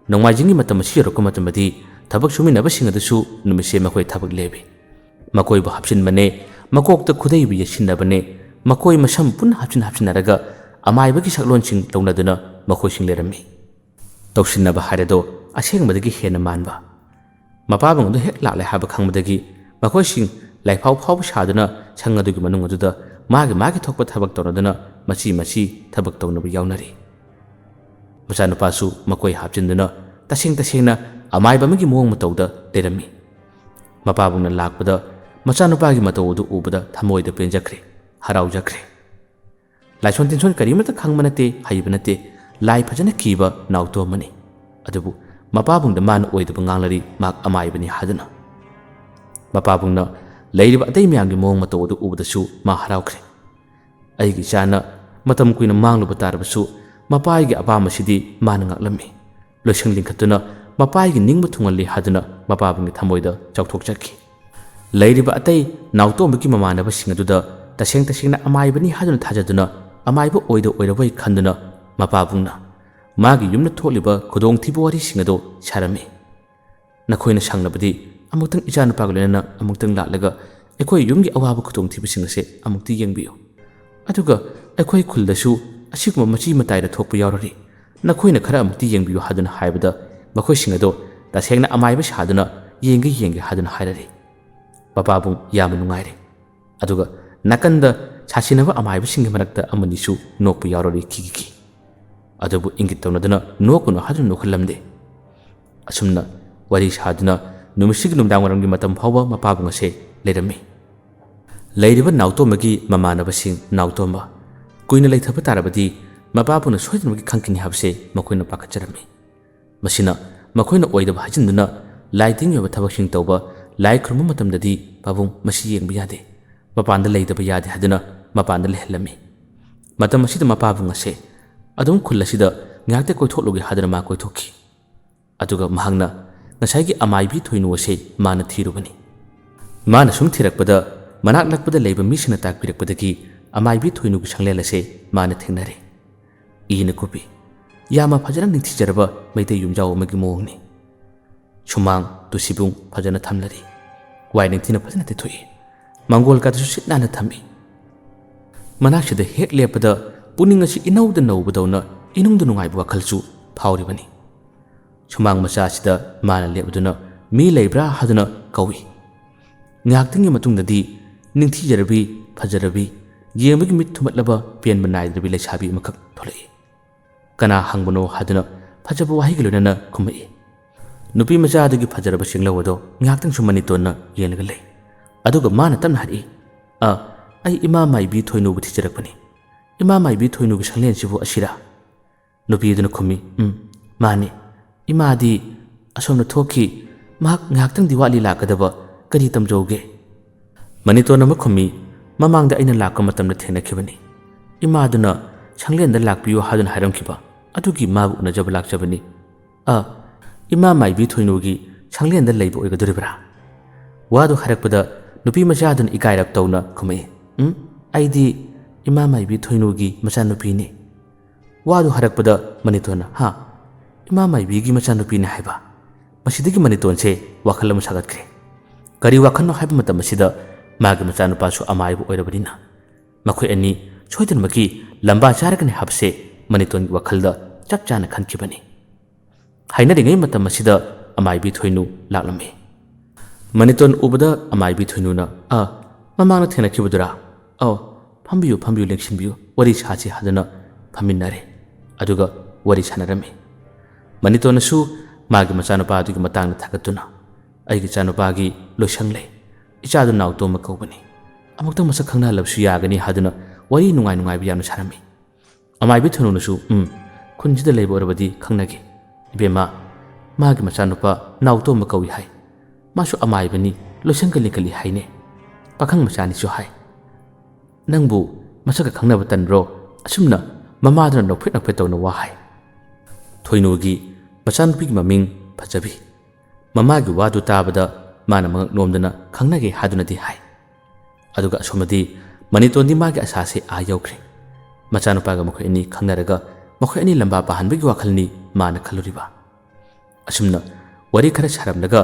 ꯅꯣꯡꯃꯥꯏꯖꯤꯡꯒꯤ ꯃꯇꯝ ꯑꯁꯤ ꯌꯧꯔꯛꯄ ꯃꯇꯝꯗꯗꯤ ꯊꯕꯛ ꯁꯨꯃꯤꯟꯅꯕꯁꯤꯡ ꯑꯗꯨꯁꯨ ꯅꯨꯃꯤꯠꯁꯦ ꯃꯈꯣꯏ ꯊꯕꯛ ꯂꯦꯞꯄꯤ꯫ ꯃꯀꯣꯏꯕꯨ ꯍꯥꯞꯆꯤꯟꯕꯅꯦ, ꯃꯀꯣꯛꯇ ꯈꯨꯗꯩꯕꯨ ꯌꯦꯠꯁꯤꯟꯅꯕꯅꯦ, ꯃꯀꯣꯏ ꯃꯁꯝ ꯄꯨꯟꯅ ꯍꯥꯞꯆꯤꯟ ꯍꯥꯞꯆꯤꯟꯅꯔꯒ ꯑꯃꯥꯏꯕꯒꯤ ꯁꯛꯂꯣꯟꯁꯤꯡ ꯇꯧꯅꯗꯨꯅ ꯃꯈꯣꯏꯁꯤꯡ ꯂꯩꯔꯝꯃꯤ꯫ ꯇꯧꯁꯤꯟꯅꯕ ꯍꯥꯏꯔꯗꯣ ꯑꯁꯦꯡꯕꯗꯒꯤ ꯍꯦꯟꯅ ꯃꯥꯟꯕ꯫ ꯃꯄꯥꯕꯨꯡ ꯑꯗꯨ ꯍꯦꯛ ꯂꯥꯛꯂꯦ ꯍꯥꯏꯕ ꯈꯪꯕꯗꯒꯤ ꯃꯈꯣꯏꯁꯤꯡ ꯂꯥꯏꯐꯥꯎ ꯐꯥꯎꯕ ꯁꯥꯗꯨꯅ ꯁꯪ ꯑꯗꯨꯒꯤ ꯃꯅꯨꯡ ꯑꯗꯨꯗ ꯃꯥꯒꯤ ꯃꯥꯒꯤ ꯊꯣꯛꯄ ꯊꯕꯛ ꯇꯧꯅꯗꯨꯅ ꯃꯆꯤ ꯃꯆꯤ ꯊꯕꯛ ꯇꯧꯅꯕ ꯌꯥꯎꯅꯔꯤ꯫ ꯃꯆꯥꯅꯨꯄꯥꯁꯨ ꯃꯀꯣꯏ ꯍꯥꯞꯆꯤꯟꯗꯨꯅ ꯇꯁꯦꯡ ꯇꯁꯦꯡꯅ ꯑꯃꯥꯏꯕ ꯑꯃꯒꯤ ꯃꯑꯣꯡ ꯃꯇꯧꯗ ꯂꯩꯔꯝꯃꯤ꯫ ꯃꯄꯥꯕꯨꯡꯅ ꯂꯥꯛꯄꯗ ꯃꯆꯥꯅꯨꯄꯥꯒꯤ ꯃꯇꯧ ꯑꯗꯨ ꯎꯕꯗ ꯊꯃꯣꯏꯗ ꯄꯦꯟꯖꯈ꯭ꯔꯦ, ꯍꯔꯥꯎꯖꯈ꯭ꯔꯦ꯫ ꯂꯥꯏꯁꯣꯟ ꯇꯤꯟꯁꯣꯟ ꯀꯔꯤꯃꯠꯇ ꯈꯪꯕ ꯅꯠꯇꯦ, ꯍꯩꯕ ꯅꯠꯇꯦ, ꯂꯥꯏ ꯐꯖꯅ ꯀꯤꯕ ꯅꯥꯎꯇꯣꯝꯕꯅꯤ꯫ ꯑꯗꯨꯕꯨ ꯃꯄꯥꯕꯨꯡꯗ ꯃꯥꯅ ꯑꯣꯏꯗꯕ ꯉꯥꯡꯂꯔꯤ, ꯃꯍꯥꯛ ꯑꯃꯥꯏꯕꯅꯤ ꯍꯥꯏꯗꯨꯅ꯫ ꯃꯄꯥꯕꯨꯡꯅ ꯂꯩꯔꯤꯕ ꯑꯇꯩ ꯃꯌꯥꯝꯒꯤ ꯃꯑꯣꯡ ꯃꯇꯧ ꯑꯗꯨ ꯎꯕꯗꯁꯨ ꯃꯥ ꯍꯔꯥꯎꯈ꯭ꯔꯦ꯫ ꯑꯩꯒꯤ ꯏꯆꯥꯅ ꯃꯇꯝ ꯀꯨꯏꯅ ꯃꯥꯡꯂꯨꯕ ꯇꯥꯔꯕꯁꯨ ꯃꯄꯥꯒꯤ ꯑꯄꯥꯝꯕꯁꯤꯗꯤ ꯃꯥꯅ ꯉꯥꯛꯂꯝꯃꯤ꯫ ꯂꯣꯏꯁꯪ ꯂꯤꯡꯈꯠꯇꯨꯅ ꯃꯄꯥꯒꯤ ꯅꯤꯡꯕ ꯊꯨꯡꯍꯜꯂꯤ ꯍꯥꯏꯗꯨꯅ ꯃꯄꯥꯕꯨꯡꯒꯤ ꯊꯃꯣꯏꯗ ꯆꯥꯎꯊꯣꯛꯆꯈꯤ꯫ ꯂꯩꯔꯤꯕ ꯑꯇꯩ ꯅꯥꯎꯇꯣꯝꯕꯒꯤ ꯃꯃꯥꯟꯅꯕꯁꯤꯡ ꯑꯗꯨꯗ ꯇꯁꯦꯡ ꯇꯁꯦꯡꯅ ꯑꯃꯥꯏꯕꯅꯤ ꯍꯥꯏꯗꯨꯅ ꯊꯥꯖꯗꯨꯅ ꯑꯃꯥꯏꯕ ꯑꯣꯏꯗ ꯑꯣꯏꯔꯕꯣꯏ ꯈꯟꯗꯨꯅ ꯃꯄꯥꯕꯨꯡꯅ ꯃꯥꯒꯤ ꯌꯨꯝꯗ ꯊꯣꯛꯂꯤꯕ ꯈꯨꯗꯣꯡꯊꯤꯕ ꯋꯥꯔꯤꯁꯤꯡ ꯑꯗꯨ ꯁꯥꯔꯝꯃꯤ꯫ ꯅꯈꯣꯏꯅ ꯁꯪꯂꯕꯗꯤ ꯑꯃꯨꯛꯇꯪ ꯏꯆꯥꯅꯨꯄꯥꯒ ꯂꯣꯏꯅꯅ ꯑꯃꯨꯛꯇꯪ ꯂꯥꯛꯂꯒ ꯑꯩꯈꯣꯏ ꯌꯨꯝꯒꯤ ꯑꯋꯥꯕ ꯈꯨꯗꯣꯡꯊꯤꯕꯁꯤꯡ ꯑꯁꯦ ꯑꯃꯨꯛꯇ ꯌꯦꯡꯕꯤꯌꯨ꯫ ꯑꯗꯨꯒ ꯑꯩꯈꯣꯏ ꯈꯨꯜꯗꯁꯨ ꯑꯁꯤꯒꯨꯝꯕ ꯃꯆꯤ ꯃꯇꯥꯏꯗ ꯊꯣꯛꯄ ꯌꯥꯎꯔꯔꯤ꯫ ꯅꯈꯣꯏꯅ ꯈꯔ ꯑꯃꯨꯛꯇ ꯌꯦꯡꯕꯤꯌꯨ ꯍꯥꯏꯗꯨꯅ ꯍꯥꯏꯕꯗ ꯃꯈꯣꯏꯁꯤꯡ ꯑꯗꯣ ꯇꯁꯦꯡꯅ ꯑꯃꯥꯏꯕ ꯁꯥꯗꯨꯅ ꯌꯦꯡꯒꯦ ꯌꯦꯡꯒꯦ ꯍꯥꯏꯗꯨꯅ ꯍꯥꯏꯔꯔꯤ꯫ ꯃꯄꯥꯕꯨꯡ ꯌꯥꯝꯅ ꯅꯨꯡꯉꯥꯏꯔꯦ꯫ ꯑꯗꯨꯒ ꯅꯥꯀꯟꯗ ꯁꯥꯁꯤꯟꯅꯕ ꯑꯃꯥꯏꯕꯁꯤꯡꯒꯤ ꯃꯔꯛꯇ ꯑꯃꯅꯤꯁꯨ ꯅꯣꯛꯄ ꯌꯥꯎꯔꯔꯤ ꯈꯤꯈꯤꯈꯤ꯫ ꯑꯗꯨꯕꯨ ꯏꯪꯒꯤꯠ ꯇꯧꯅꯗꯨꯅ ꯅꯣꯛꯀꯅꯨ ꯍꯥꯏꯗꯨꯅ ꯅꯣꯛꯍꯜꯂꯝꯗꯦ꯫ ꯑꯁꯨꯝꯅ ꯋꯥꯔꯤ ꯁꯥꯗꯨꯅ ꯅꯨꯃꯤꯠꯁꯤꯒꯤ ꯅꯨꯃꯤꯗꯥꯡ ꯋꯥꯏꯔꯝꯒꯤ ꯃꯇꯝ ꯐꯥꯎꯕ ꯃꯄꯥꯕꯨꯡ ꯑꯁꯦ ꯂꯩꯔꯝꯃꯤ꯫ ꯂꯩꯔꯤꯕ ꯅꯥꯎꯇꯣꯝꯕꯒꯤ ꯃꯃꯥꯟꯅꯕꯁꯤꯡ ꯅꯥꯎꯇꯣꯝꯕ ꯀꯨꯏꯅ ꯂꯩꯊꯕ ꯇꯥꯔꯕꯗꯤ ꯃꯄꯥꯕꯨꯡꯅ ꯁꯣꯏꯗꯅꯃꯛꯀꯤ ꯈꯪꯈꯤꯅꯤ ꯍꯥꯏꯕꯁꯦ ꯃꯈꯣꯏꯅ ꯄꯥꯈꯠꯆꯔꯝꯃꯤ꯫ ꯃꯁꯤꯅ ꯃꯈꯣꯏꯅ ꯑꯣꯏꯗꯕ ꯍꯥꯏꯖꯤꯟꯗꯨꯅ ꯂꯥꯏ ꯇꯤꯟꯒꯤ ꯑꯣꯏꯕ ꯊꯕꯛꯁꯤꯡ ꯇꯧꯕ, ꯂꯥꯏ ꯈꯨꯔꯨꯝꯕ ꯃꯇꯝꯗꯗꯤ ꯄꯥꯕꯨꯡ ꯃꯁꯤ ꯌꯦꯡꯕ ꯌꯥꯗꯦ, ꯃꯄꯥꯟꯗ ꯂꯩꯇꯕ ꯌꯥꯗꯦ ꯍꯥꯏꯗꯨꯅ ꯃꯄꯥꯟꯗ ꯂꯩꯍꯜꯂꯝꯃꯤ꯫ ꯃꯇꯝ ꯑꯁꯤꯗ ꯃꯄꯥꯕꯨꯡ ꯑꯁꯦ ꯑꯗꯨꯝ ꯈꯨꯜ ꯑꯁꯤꯗ ꯉꯥꯏꯍꯥꯛꯇ ꯀꯣꯏꯊꯣꯛꯂꯨꯒꯦ ꯍꯥꯏꯗꯨꯅ ꯃꯥ ꯀꯣꯏꯊꯣꯛꯈꯤ꯫ ꯑꯗꯨꯒ ꯃꯍꯥꯛꯅ ꯉꯁꯥꯏꯒꯤ ꯑꯃꯥꯏꯕꯤ ꯊꯣꯏꯅꯨ ꯑꯁꯦ ꯃꯥꯅ ꯊꯤꯔꯨꯕꯅꯤ꯫ ꯃꯥꯅ ꯁꯨꯝ ꯊꯤꯔꯛꯄꯗ ꯃꯅꯥꯛ ꯅꯛꯄꯗ ꯂꯩꯕ ꯃꯤꯁꯤꯡꯅ ꯇꯥꯛꯄꯤꯔꯛꯄꯗꯒꯤ ꯑꯃꯥꯏꯕꯤ ꯊꯣꯏꯅꯨꯒꯤ ꯁꯪꯂꯦꯟ ꯑꯁꯦ ꯃꯥꯅ ꯊꯦꯡꯅꯔꯦ꯫ ꯏꯅ ꯀꯨꯞꯄꯤ꯫ ꯌꯥꯝꯅ ꯐꯖꯅ ꯅꯤꯡꯊꯤꯖꯔꯕ ꯃꯩꯇꯩ ꯌꯨꯝꯖꯥꯎ ꯑꯃꯒꯤ ꯃꯑꯣꯡꯅꯤ꯫ ꯁꯨꯃꯥꯡ, ꯇꯨꯁꯤꯕꯨꯡ ꯐꯖꯅ ꯊꯝꯂꯔꯤ꯫ ꯋꯥꯏ ꯅꯤꯡꯊꯤꯅ ꯐꯖꯅ ꯇꯩꯊꯣꯛꯏ꯫ ꯃꯪꯒꯣꯜ ꯀꯥꯗꯨꯁꯨ ꯁꯤꯠ ꯅꯥꯟꯅ ꯊꯝꯃꯤ꯫ ꯃꯅꯥꯛꯁꯤꯗ ꯍꯦꯛ ꯂꯦꯞꯄꯗ ꯄꯨꯛꯅꯤꯡ ꯑꯁꯤ ꯏꯅꯧꯗ ꯅꯧꯕꯗꯧꯅ ꯏꯅꯨꯡꯗ ꯅꯨꯡꯉꯥꯏꯕ ꯋꯥꯈꯜꯁꯨ ꯐꯥꯎꯔꯤꯕꯅꯤ꯫ ꯁꯨꯃꯥꯡ ꯃꯆꯥ ꯑꯁꯤꯗ ꯃꯥꯅ ꯂꯦꯞꯇꯨꯅ ꯃꯤ ꯂꯩꯕ꯭ꯔꯥ ꯍꯥꯏꯗꯨꯅ ꯀꯧꯏ꯫ ꯉꯥꯏꯍꯥꯛꯇꯪꯒꯤ ꯃꯇꯨꯡꯗꯗꯤ ꯅꯤꯡꯊꯤꯖꯔꯕꯤ, ꯐꯖꯔꯕꯤ, ꯌꯦꯡꯕꯒꯤ ꯃꯤꯠ ꯊꯨꯝꯍꯠꯂꯕ ꯄꯦꯟꯕ ꯅꯥꯏꯗ꯭ꯔꯕꯤ ꯂꯩꯁꯥꯕꯤ ꯑꯃꯈꯛ ꯊꯣꯛꯂꯛꯏ꯫ ꯀꯅꯥ ꯍꯪꯕꯅꯣ ꯍꯥꯏꯗꯨꯅ ꯐꯖꯕ ꯋꯥꯍꯩꯒ ꯂꯣꯏꯅꯅ ꯈꯨꯝꯃꯛꯏ꯫ ꯅꯨꯄꯤ ꯃꯆꯥ ꯑꯗꯨꯒꯤ ꯐꯖꯔꯕ ꯆꯦꯡꯂꯧ ꯑꯗꯣ ꯉꯥꯏꯍꯥꯛꯇꯪꯁꯨ ꯃꯅꯤꯇꯣꯟꯅ ꯌꯦꯡꯂꯒ ꯂꯩ꯫ ꯑꯗꯨꯒ ꯃꯥꯅ ꯇꯞꯅ ꯍꯥꯏꯔꯛꯏ, "ꯑ, ꯑꯩ ꯏꯃꯥ ꯃꯥꯏꯕꯤ ꯊꯣꯏꯅꯨꯕꯨ ꯊꯤꯖꯔꯛꯄꯅꯤ꯫ ꯏꯃꯥ ꯃꯥꯏꯕꯤ ꯊꯣꯏꯅꯨꯒꯤ ꯁꯪꯂꯦꯟꯁꯤꯕꯨ ꯑꯁꯤꯔꯥ?" ꯅꯨꯄꯤ ꯑꯗꯨꯅ ꯈꯨꯝꯃꯤ, "ꯎꯝ, ꯃꯥꯅꯤ꯫ ꯏꯃꯥꯗꯤ ꯑꯁꯣꯝꯗ ꯊꯣꯛꯈꯤ꯫ ꯃꯍꯥꯛ ꯉꯥꯏꯍꯥꯛꯇꯪꯗꯤ ꯋꯥꯠꯂꯤ ꯂꯥꯛꯀꯗꯕ꯫ ꯀꯔꯤ ꯇꯝꯖꯧꯒꯦ?" ꯃꯅꯤꯇꯣꯟ ꯑꯃ ꯈꯨꯝꯃꯤ, "ꯃꯃꯥꯡꯗ ꯑꯩꯅ ꯂꯥꯛꯄ ꯃꯇꯝꯗ ꯊꯦꯡꯅꯈꯤꯕꯅꯤ꯫ ꯏꯃꯥꯗꯨꯅ ꯁꯪꯂꯦꯟꯗ ꯂꯥꯛꯄꯤꯌꯨ ꯍꯥꯏꯗꯨꯅ ꯍꯥꯏꯔꯝꯈꯤꯕ꯫ ꯑꯗꯨꯒꯤ ꯃꯥꯕꯨ ꯎꯅꯖꯕ ꯂꯥꯛꯆꯕꯅꯤ꯫ ꯑ, ꯏꯃꯥ ꯃꯥꯏꯕꯤ ꯊꯣꯏꯅꯨꯒꯤ ꯁꯪꯂꯦꯟꯗ ꯂꯩꯕ ꯑꯣꯏꯒꯗꯣꯔꯤꯕ꯭ꯔꯥ?" ꯋꯥꯗꯨ ꯍꯥꯏꯔꯛꯄꯗ ꯅꯨꯄꯤ ꯃꯆꯥꯗꯨꯅ ꯏꯀꯥꯏꯔꯞ ꯇꯧꯅ ꯈꯨꯝꯃꯛꯏ, "ꯎꯝ, ꯑꯩꯗꯤ ꯏꯃꯥ ꯃꯥꯏꯕꯤ ꯊꯣꯏꯅꯨꯒꯤ ꯃꯆꯥꯅꯨꯄꯤꯅꯤ꯫" ꯋꯥꯗꯨ ꯍꯥꯏꯔꯛꯄꯗ ꯃꯅꯤꯇꯣꯟꯅ, "ꯍꯥ? ꯏꯃꯥ ꯃꯥꯏꯕꯤꯒꯤ ꯃꯆꯥꯅꯨꯄꯤꯅꯤ ꯍꯥꯏꯕ?" ꯃꯁꯤꯗꯒꯤ ꯃꯅꯤꯇꯣꯟꯁꯦ ꯋꯥꯈꯜ ꯑꯃ ꯁꯥꯒꯠꯈ꯭ꯔꯦ꯫ ꯀꯔꯤ ꯋꯥꯈꯜꯅꯣ ꯍꯥꯏꯕ ꯃꯇꯝ ꯑꯁꯤꯗ ꯃꯥꯒꯤ ꯃꯆꯥꯅꯨꯄꯥꯁꯨ ꯑꯃꯥꯏꯕ ꯑꯣꯏꯔꯕꯅꯤꯅ ꯃꯈꯣꯏ ꯑꯅꯤ ꯁꯣꯏꯗꯅꯃꯛꯀꯤ ꯂꯝꯕꯥ ꯆꯥꯔꯒꯅꯤ ꯍꯥꯏꯕꯁꯦ ꯃꯅꯤꯇꯣꯟꯒꯤ ꯋꯥꯈꯜꯗ ꯆꯞ ꯆꯥꯅ ꯈꯟꯈꯤꯕꯅꯤ꯫ ꯍꯥꯏꯅꯔꯤꯉꯩ ꯃꯇꯝ ꯑꯁꯤꯗ ꯑꯃꯥꯏꯕꯤ ꯊꯣꯏꯅꯨ ꯂꯥꯛꯂꯝꯃꯤ꯫ ꯃꯅꯤꯇꯣꯟ ꯎꯕꯗ ꯑꯃꯥꯏꯕꯤ ꯊꯣꯏꯅꯨꯅ, "ꯑ, ꯃꯃꯥꯡꯗ ꯊꯦꯡꯅꯈꯤꯕꯗꯨꯔꯥ? "ꯑꯧ, ꯐꯝꯕꯤꯌꯨ, ꯐꯝꯕꯤꯌꯨ, ꯂꯦꯡꯁꯤꯟꯕꯤꯌꯨ, ꯋꯥꯔꯤ ꯁꯥꯁꯤ" ꯍꯥꯏꯗꯨꯅ ꯐꯝꯃꯤꯟꯅꯔꯦ꯫ ꯑꯗꯨꯒ ꯋꯥꯔꯤ ꯁꯥꯟꯅꯔꯝꯃꯤ꯫ ꯃꯅꯤꯇꯣꯟꯅꯁꯨ ꯃꯥꯒꯤ ꯃꯆꯥꯅꯨꯄꯥ ꯑꯗꯨꯒꯤ ꯃꯇꯥꯡꯗ ꯊꯥꯒꯠꯇꯨꯅ, "ꯑꯩꯒꯤ ꯏꯆꯥꯅꯨꯄꯥꯒꯤ ꯂꯣꯏꯁꯪ ꯂꯩ, ꯏꯆꯥꯗꯨ ꯅꯥꯎꯇꯣꯝꯕ ꯀꯧꯕꯅꯤ, ꯑꯃꯨꯛꯇꯪ ꯃꯁꯛ ꯈꯪꯅꯍꯜꯂꯕꯁꯨ ꯌꯥꯒꯅꯤ" ꯍꯥꯏꯗꯨꯅ ꯋꯥꯔꯤ ꯅꯨꯡꯉꯥꯏ ꯅꯨꯡꯉꯥꯏꯕ ꯌꯥꯝꯅ ꯁꯥꯔꯝꯃꯤ꯫ ꯑꯃꯥꯏꯕꯤ ꯊꯣꯏꯅꯨꯅꯁꯨ, "ꯎꯝ, ꯈꯨꯟꯁꯤꯗ ꯂꯩꯕ ꯑꯣꯏꯔꯕꯗꯤ ꯈꯪꯅꯒꯦ꯫ ꯏꯕꯦꯝꯃ, ꯃꯥꯒꯤ ꯃꯆꯥꯅꯨꯄꯥ ꯅꯥꯎꯇꯣꯝꯕ ꯀꯧꯏ ꯍꯥꯏ꯫ ꯃꯥꯁꯨ ꯑꯃꯥꯏꯕꯅꯤ, ꯂꯣꯏꯁꯪꯒ ꯂꯤꯡꯈꯠꯂꯤ ꯍꯥꯏꯅꯦ꯫ ꯄꯥꯈꯪ ꯃꯆꯥꯅꯤꯁꯨ ꯍꯥꯏ꯫ ꯅꯪꯕꯨ ꯃꯁꯛꯀ ꯈꯪꯅꯕ ꯇꯟꯕ꯭ꯔꯣ? ꯑꯁꯨꯝꯅ ꯃꯃꯥꯗꯨꯅ ꯅꯣꯛꯐꯦꯠ ꯅꯣꯛꯐꯦꯠ ꯇꯧꯅ ꯋꯥ ꯍꯥꯏ꯫ ꯊꯣꯏꯅꯨꯒꯤ ꯃꯆꯥꯅꯨꯄꯤꯒꯤ ꯃꯃꯤꯡ ꯐꯖꯕꯤ꯫ ꯃꯃꯥꯒꯤ ꯋꯥꯗꯨ ꯇꯥꯕꯗ ꯃꯥꯅ ꯃꯉꯛ ꯅꯣꯝꯗꯨꯅ ꯈꯪꯅꯒꯦ ꯍꯥꯏꯗꯨꯅꯗꯤ ꯍꯥꯏ꯫ ꯑꯗꯨꯒ ꯑꯁꯣꯝꯗꯗꯤ ꯃꯅꯤꯇꯣꯟꯗꯤ ꯃꯥꯒꯤ ꯑꯁꯥꯁꯦ ꯑꯥ ꯌꯧꯈ꯭ꯔꯦ꯫ ꯃꯆꯥꯅꯨꯄꯥꯒ ꯃꯈꯣꯏ ꯑꯅꯤ ꯈꯪꯅꯔꯒ ꯃꯈꯣꯏ ꯑꯅꯤ ꯂꯝꯕꯥ ꯄꯥꯍꯟꯕꯒꯤ ꯋꯥꯈꯜꯅꯤ ꯃꯥꯅ ꯈꯜꯂꯨꯔꯤꯕ꯫ ꯑꯁꯨꯝꯅ ꯋꯥꯔꯤ ꯈꯔ ꯁꯥꯔꯝꯂꯒ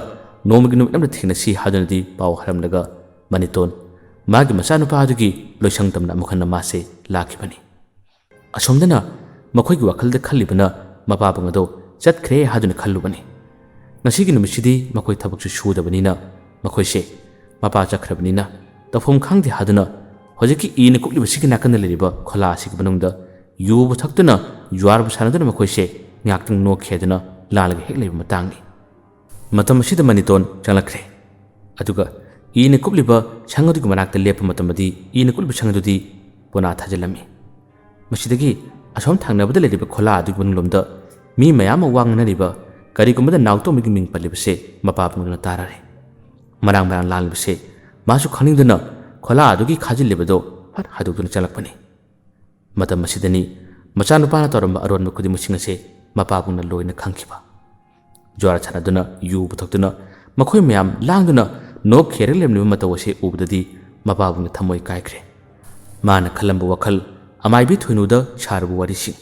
ꯅꯣꯡꯃꯒꯤ ꯅꯨꯃꯤꯠ ꯑꯃꯗ ꯊꯦꯡꯅꯁꯤ ꯍꯥꯏꯗꯨꯅꯗꯤ ꯄꯥꯎ ꯍꯥꯏꯔꯝꯂꯒ ꯃꯅꯤꯇꯣꯟ ꯃꯥꯒꯤ ꯃꯆꯥꯅꯨꯄꯥ ꯑꯗꯨꯒꯤ ꯂꯣꯏꯁꯪ ꯇꯝꯅ ꯑꯃꯨꯛ ꯍꯟꯅ ꯃꯥꯁꯦ ꯂꯥꯛꯈꯤꯕꯅꯤ꯫ ꯑꯁꯣꯝꯗꯅ ꯃꯈꯣꯏꯒꯤ ꯋꯥꯈꯜꯗ ꯈꯜꯂꯤꯕꯅ ꯃꯄꯥꯕꯨꯡ ꯑꯗꯣ ꯆꯠꯈ꯭ꯔꯦ ꯍꯥꯏꯗꯨꯅ ꯈꯜꯂꯨꯕꯅꯤ꯫ ꯉꯁꯤꯒꯤ ꯅꯨꯃꯤꯠꯁꯤꯗꯤ ꯃꯈꯣꯏ ꯊꯕꯛꯁꯨ ꯁꯨꯗꯕꯅꯤꯅ ꯃꯈꯣꯏꯁꯦ ꯃꯄꯥ ꯆꯠꯈ꯭ꯔꯕꯅꯤꯅ ꯇꯧꯐꯝ ꯈꯪꯗꯦ ꯍꯥꯏꯗꯨꯅ ꯍꯧꯖꯤꯛꯀꯤ ꯏꯅ ꯀꯨꯞꯂꯤꯕꯁꯤꯒꯤ ꯅꯥꯀꯟꯗ ꯂꯩꯔꯤꯕ ꯈꯣꯂꯥ ꯑꯁꯤꯒꯤ ꯃꯅꯨꯡꯗ ꯌꯨꯕꯨ ꯊꯛꯇꯨꯅ ꯖꯨꯋꯥꯔꯕꯨ ꯁꯥꯟꯅꯗꯨꯅ ꯃꯈꯣꯏꯁꯦ ꯉꯥꯏꯍꯥꯛꯇꯪ ꯅꯣꯛꯈꯤ ꯍꯥꯏꯗꯨꯅ ꯂꯥꯜꯂꯒ ꯍꯦꯛ ꯂꯩꯕ ꯃꯇꯥꯡꯅꯤ꯫ ꯃꯇꯝ ꯑꯁꯤꯗ ꯃꯅꯤꯇꯣꯟ ꯆꯪꯂꯛꯈ꯭ꯔꯦ꯫ ꯑꯗꯨꯒ ꯏꯅ ꯀꯨꯞꯂꯤꯕ ꯁꯪ ꯑꯗꯨꯒꯤ ꯃꯅꯥꯛꯇ ꯂꯦꯞꯄ ꯃꯇꯝꯗꯗꯤ ꯏꯅ ꯀꯨꯞꯂꯤꯕ ꯁꯪ ꯑꯗꯨꯗꯤ ꯄꯣꯅꯥ ꯊꯥꯖꯤꯜꯂꯝꯃꯤ꯫ ꯃꯁꯤꯗꯒꯤ ꯑꯁꯣꯝ ꯊꯪꯅꯕꯗ ꯂꯩꯔꯤꯕ ꯈꯣꯂꯥ ꯑꯗꯨꯒꯤ ꯃꯅꯨꯡꯂꯣꯝꯗ ꯃꯤ ꯃꯌꯥꯝ ꯑꯃ ꯋꯥ ꯉꯥꯡꯅꯔꯤꯕ ꯀꯔꯤꯒꯨꯝꯕꯗ ꯅꯥꯎꯇꯣꯝꯕꯒꯤ ꯃꯤꯡ ꯄꯜꯂꯤꯕꯁꯦ ꯃꯄꯥꯕꯨꯡꯗꯨꯅ ꯇꯥꯔꯔꯦ꯫ ꯃꯔꯥꯡ ꯃꯔꯥꯡ ꯂꯥꯡꯂꯤꯕꯁꯦ ꯃꯥꯁꯨ ꯈꯪꯅꯤꯡꯗꯅ ꯈꯣꯂꯥ ꯑꯗꯨꯒꯤ ꯈꯥꯖꯤꯜꯂꯤꯕꯗꯣ ꯐꯠ ꯍꯥꯏꯗꯣꯛꯇꯨꯅ ꯆꯪꯂꯛꯄꯅꯤ꯫ ꯃꯇꯝ ꯑꯁꯤꯗꯅꯤ ꯃꯆꯥꯅꯨꯄꯥꯅ ꯇꯧꯔꯝꯕ ꯑꯔꯣꯟꯕ ꯈꯨꯗꯤꯡꯃꯛꯁꯤꯡ ꯑꯁꯦ ꯃꯄꯥꯕꯨꯡꯅ ꯂꯣꯏꯅ ꯈꯪꯈꯤꯕ꯫ ꯖꯨꯋꯥꯔ ꯁꯥꯟꯅꯗꯨꯅ, ꯌꯨ ꯄꯨꯊꯛꯇꯨꯅ, ꯃꯈꯣꯏ ꯃꯌꯥꯝ ꯂꯥꯡꯗꯨꯅ ꯅꯣꯛ ꯈꯦꯔꯒ ꯂꯩꯔꯝꯂꯤꯕ ꯃꯇꯧ ꯑꯁꯤ ꯎꯕꯗꯗꯤ ꯃꯄꯥꯕꯨꯡꯒꯤ ꯊꯃꯣꯏ ꯀꯥꯏꯈ꯭ꯔꯦ꯫ ꯃꯥꯅ ꯈꯜꯂꯝꯕ ꯋꯥꯈꯜ, ꯑꯃꯥꯏꯕꯤ ꯊꯣꯏꯅꯨꯗ ꯁꯥꯔꯨꯕ ꯋꯥꯔꯤꯁꯤꯡ,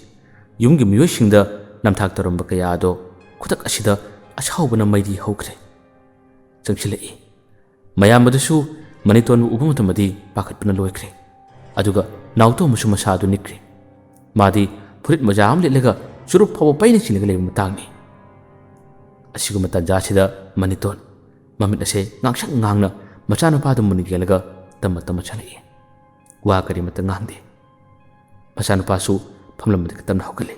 ꯌꯨꯝꯒꯤ ꯃꯤꯑꯣꯏꯁꯤꯡꯗ ꯅꯝꯊꯥꯛ ꯇꯧꯔꯝꯕ ꯀꯌꯥ ꯑꯗꯣ ꯈꯨꯗꯛ ꯑꯁꯤꯗ ꯑꯁꯥꯎꯕꯅ ꯃꯩꯔꯤ ꯍꯧꯈ꯭ꯔꯦ꯫ ꯆꯪꯁꯤꯜꯂꯛꯏ꯫ ꯃꯌꯥꯝ ꯑꯗꯨꯁꯨ ꯃꯅꯤꯇꯣꯟꯕꯨ ꯎꯕ ꯃꯇꯝꯗꯗꯤ ꯄꯥꯈꯠꯄꯅ ꯂꯣꯏꯈ꯭ꯔꯦ꯫ ꯑꯗꯨꯒ ꯅꯥꯎꯇꯣꯝꯕꯁꯨ ꯃꯁꯥ ꯑꯗꯨ ꯅꯤꯛꯈ꯭ꯔꯦ꯫ ꯃꯥꯗꯤ ꯐꯨꯔꯤꯠ ꯃꯣꯖꯥ ꯑꯃ ꯂꯤꯠꯂꯒ ꯆꯨꯔꯨꯞ ꯐꯥꯎꯕ ꯄꯩꯅ ꯆꯤꯡꯂꯒ ꯂꯩꯕ ꯃꯇꯥꯡꯅꯤ꯫ ꯑꯁꯤꯒꯨꯝꯕ ꯇꯥꯟꯖꯥꯁꯤꯗ ꯃꯅꯤꯇꯣꯟ ꯃꯃꯤꯠ ꯑꯁꯦ ꯉꯥꯡꯁꯪ ꯉꯥꯡꯅ ꯃꯆꯥꯅꯨꯄꯥꯗꯨ ꯃꯨꯟꯅ ꯌꯦꯡꯂꯒ ꯇꯞꯅ ꯇꯞꯅ ꯆꯪꯂꯛꯏ꯫ ꯋꯥ ꯀꯔꯤꯃꯠꯇ ꯉꯥꯡꯗꯦ꯫ ꯃꯆꯥꯅꯨꯄꯥꯁꯨ ꯐꯝꯂꯝꯕꯗꯒꯤ ꯇꯞꯅ ꯍꯧꯒꯠꯂꯦ꯫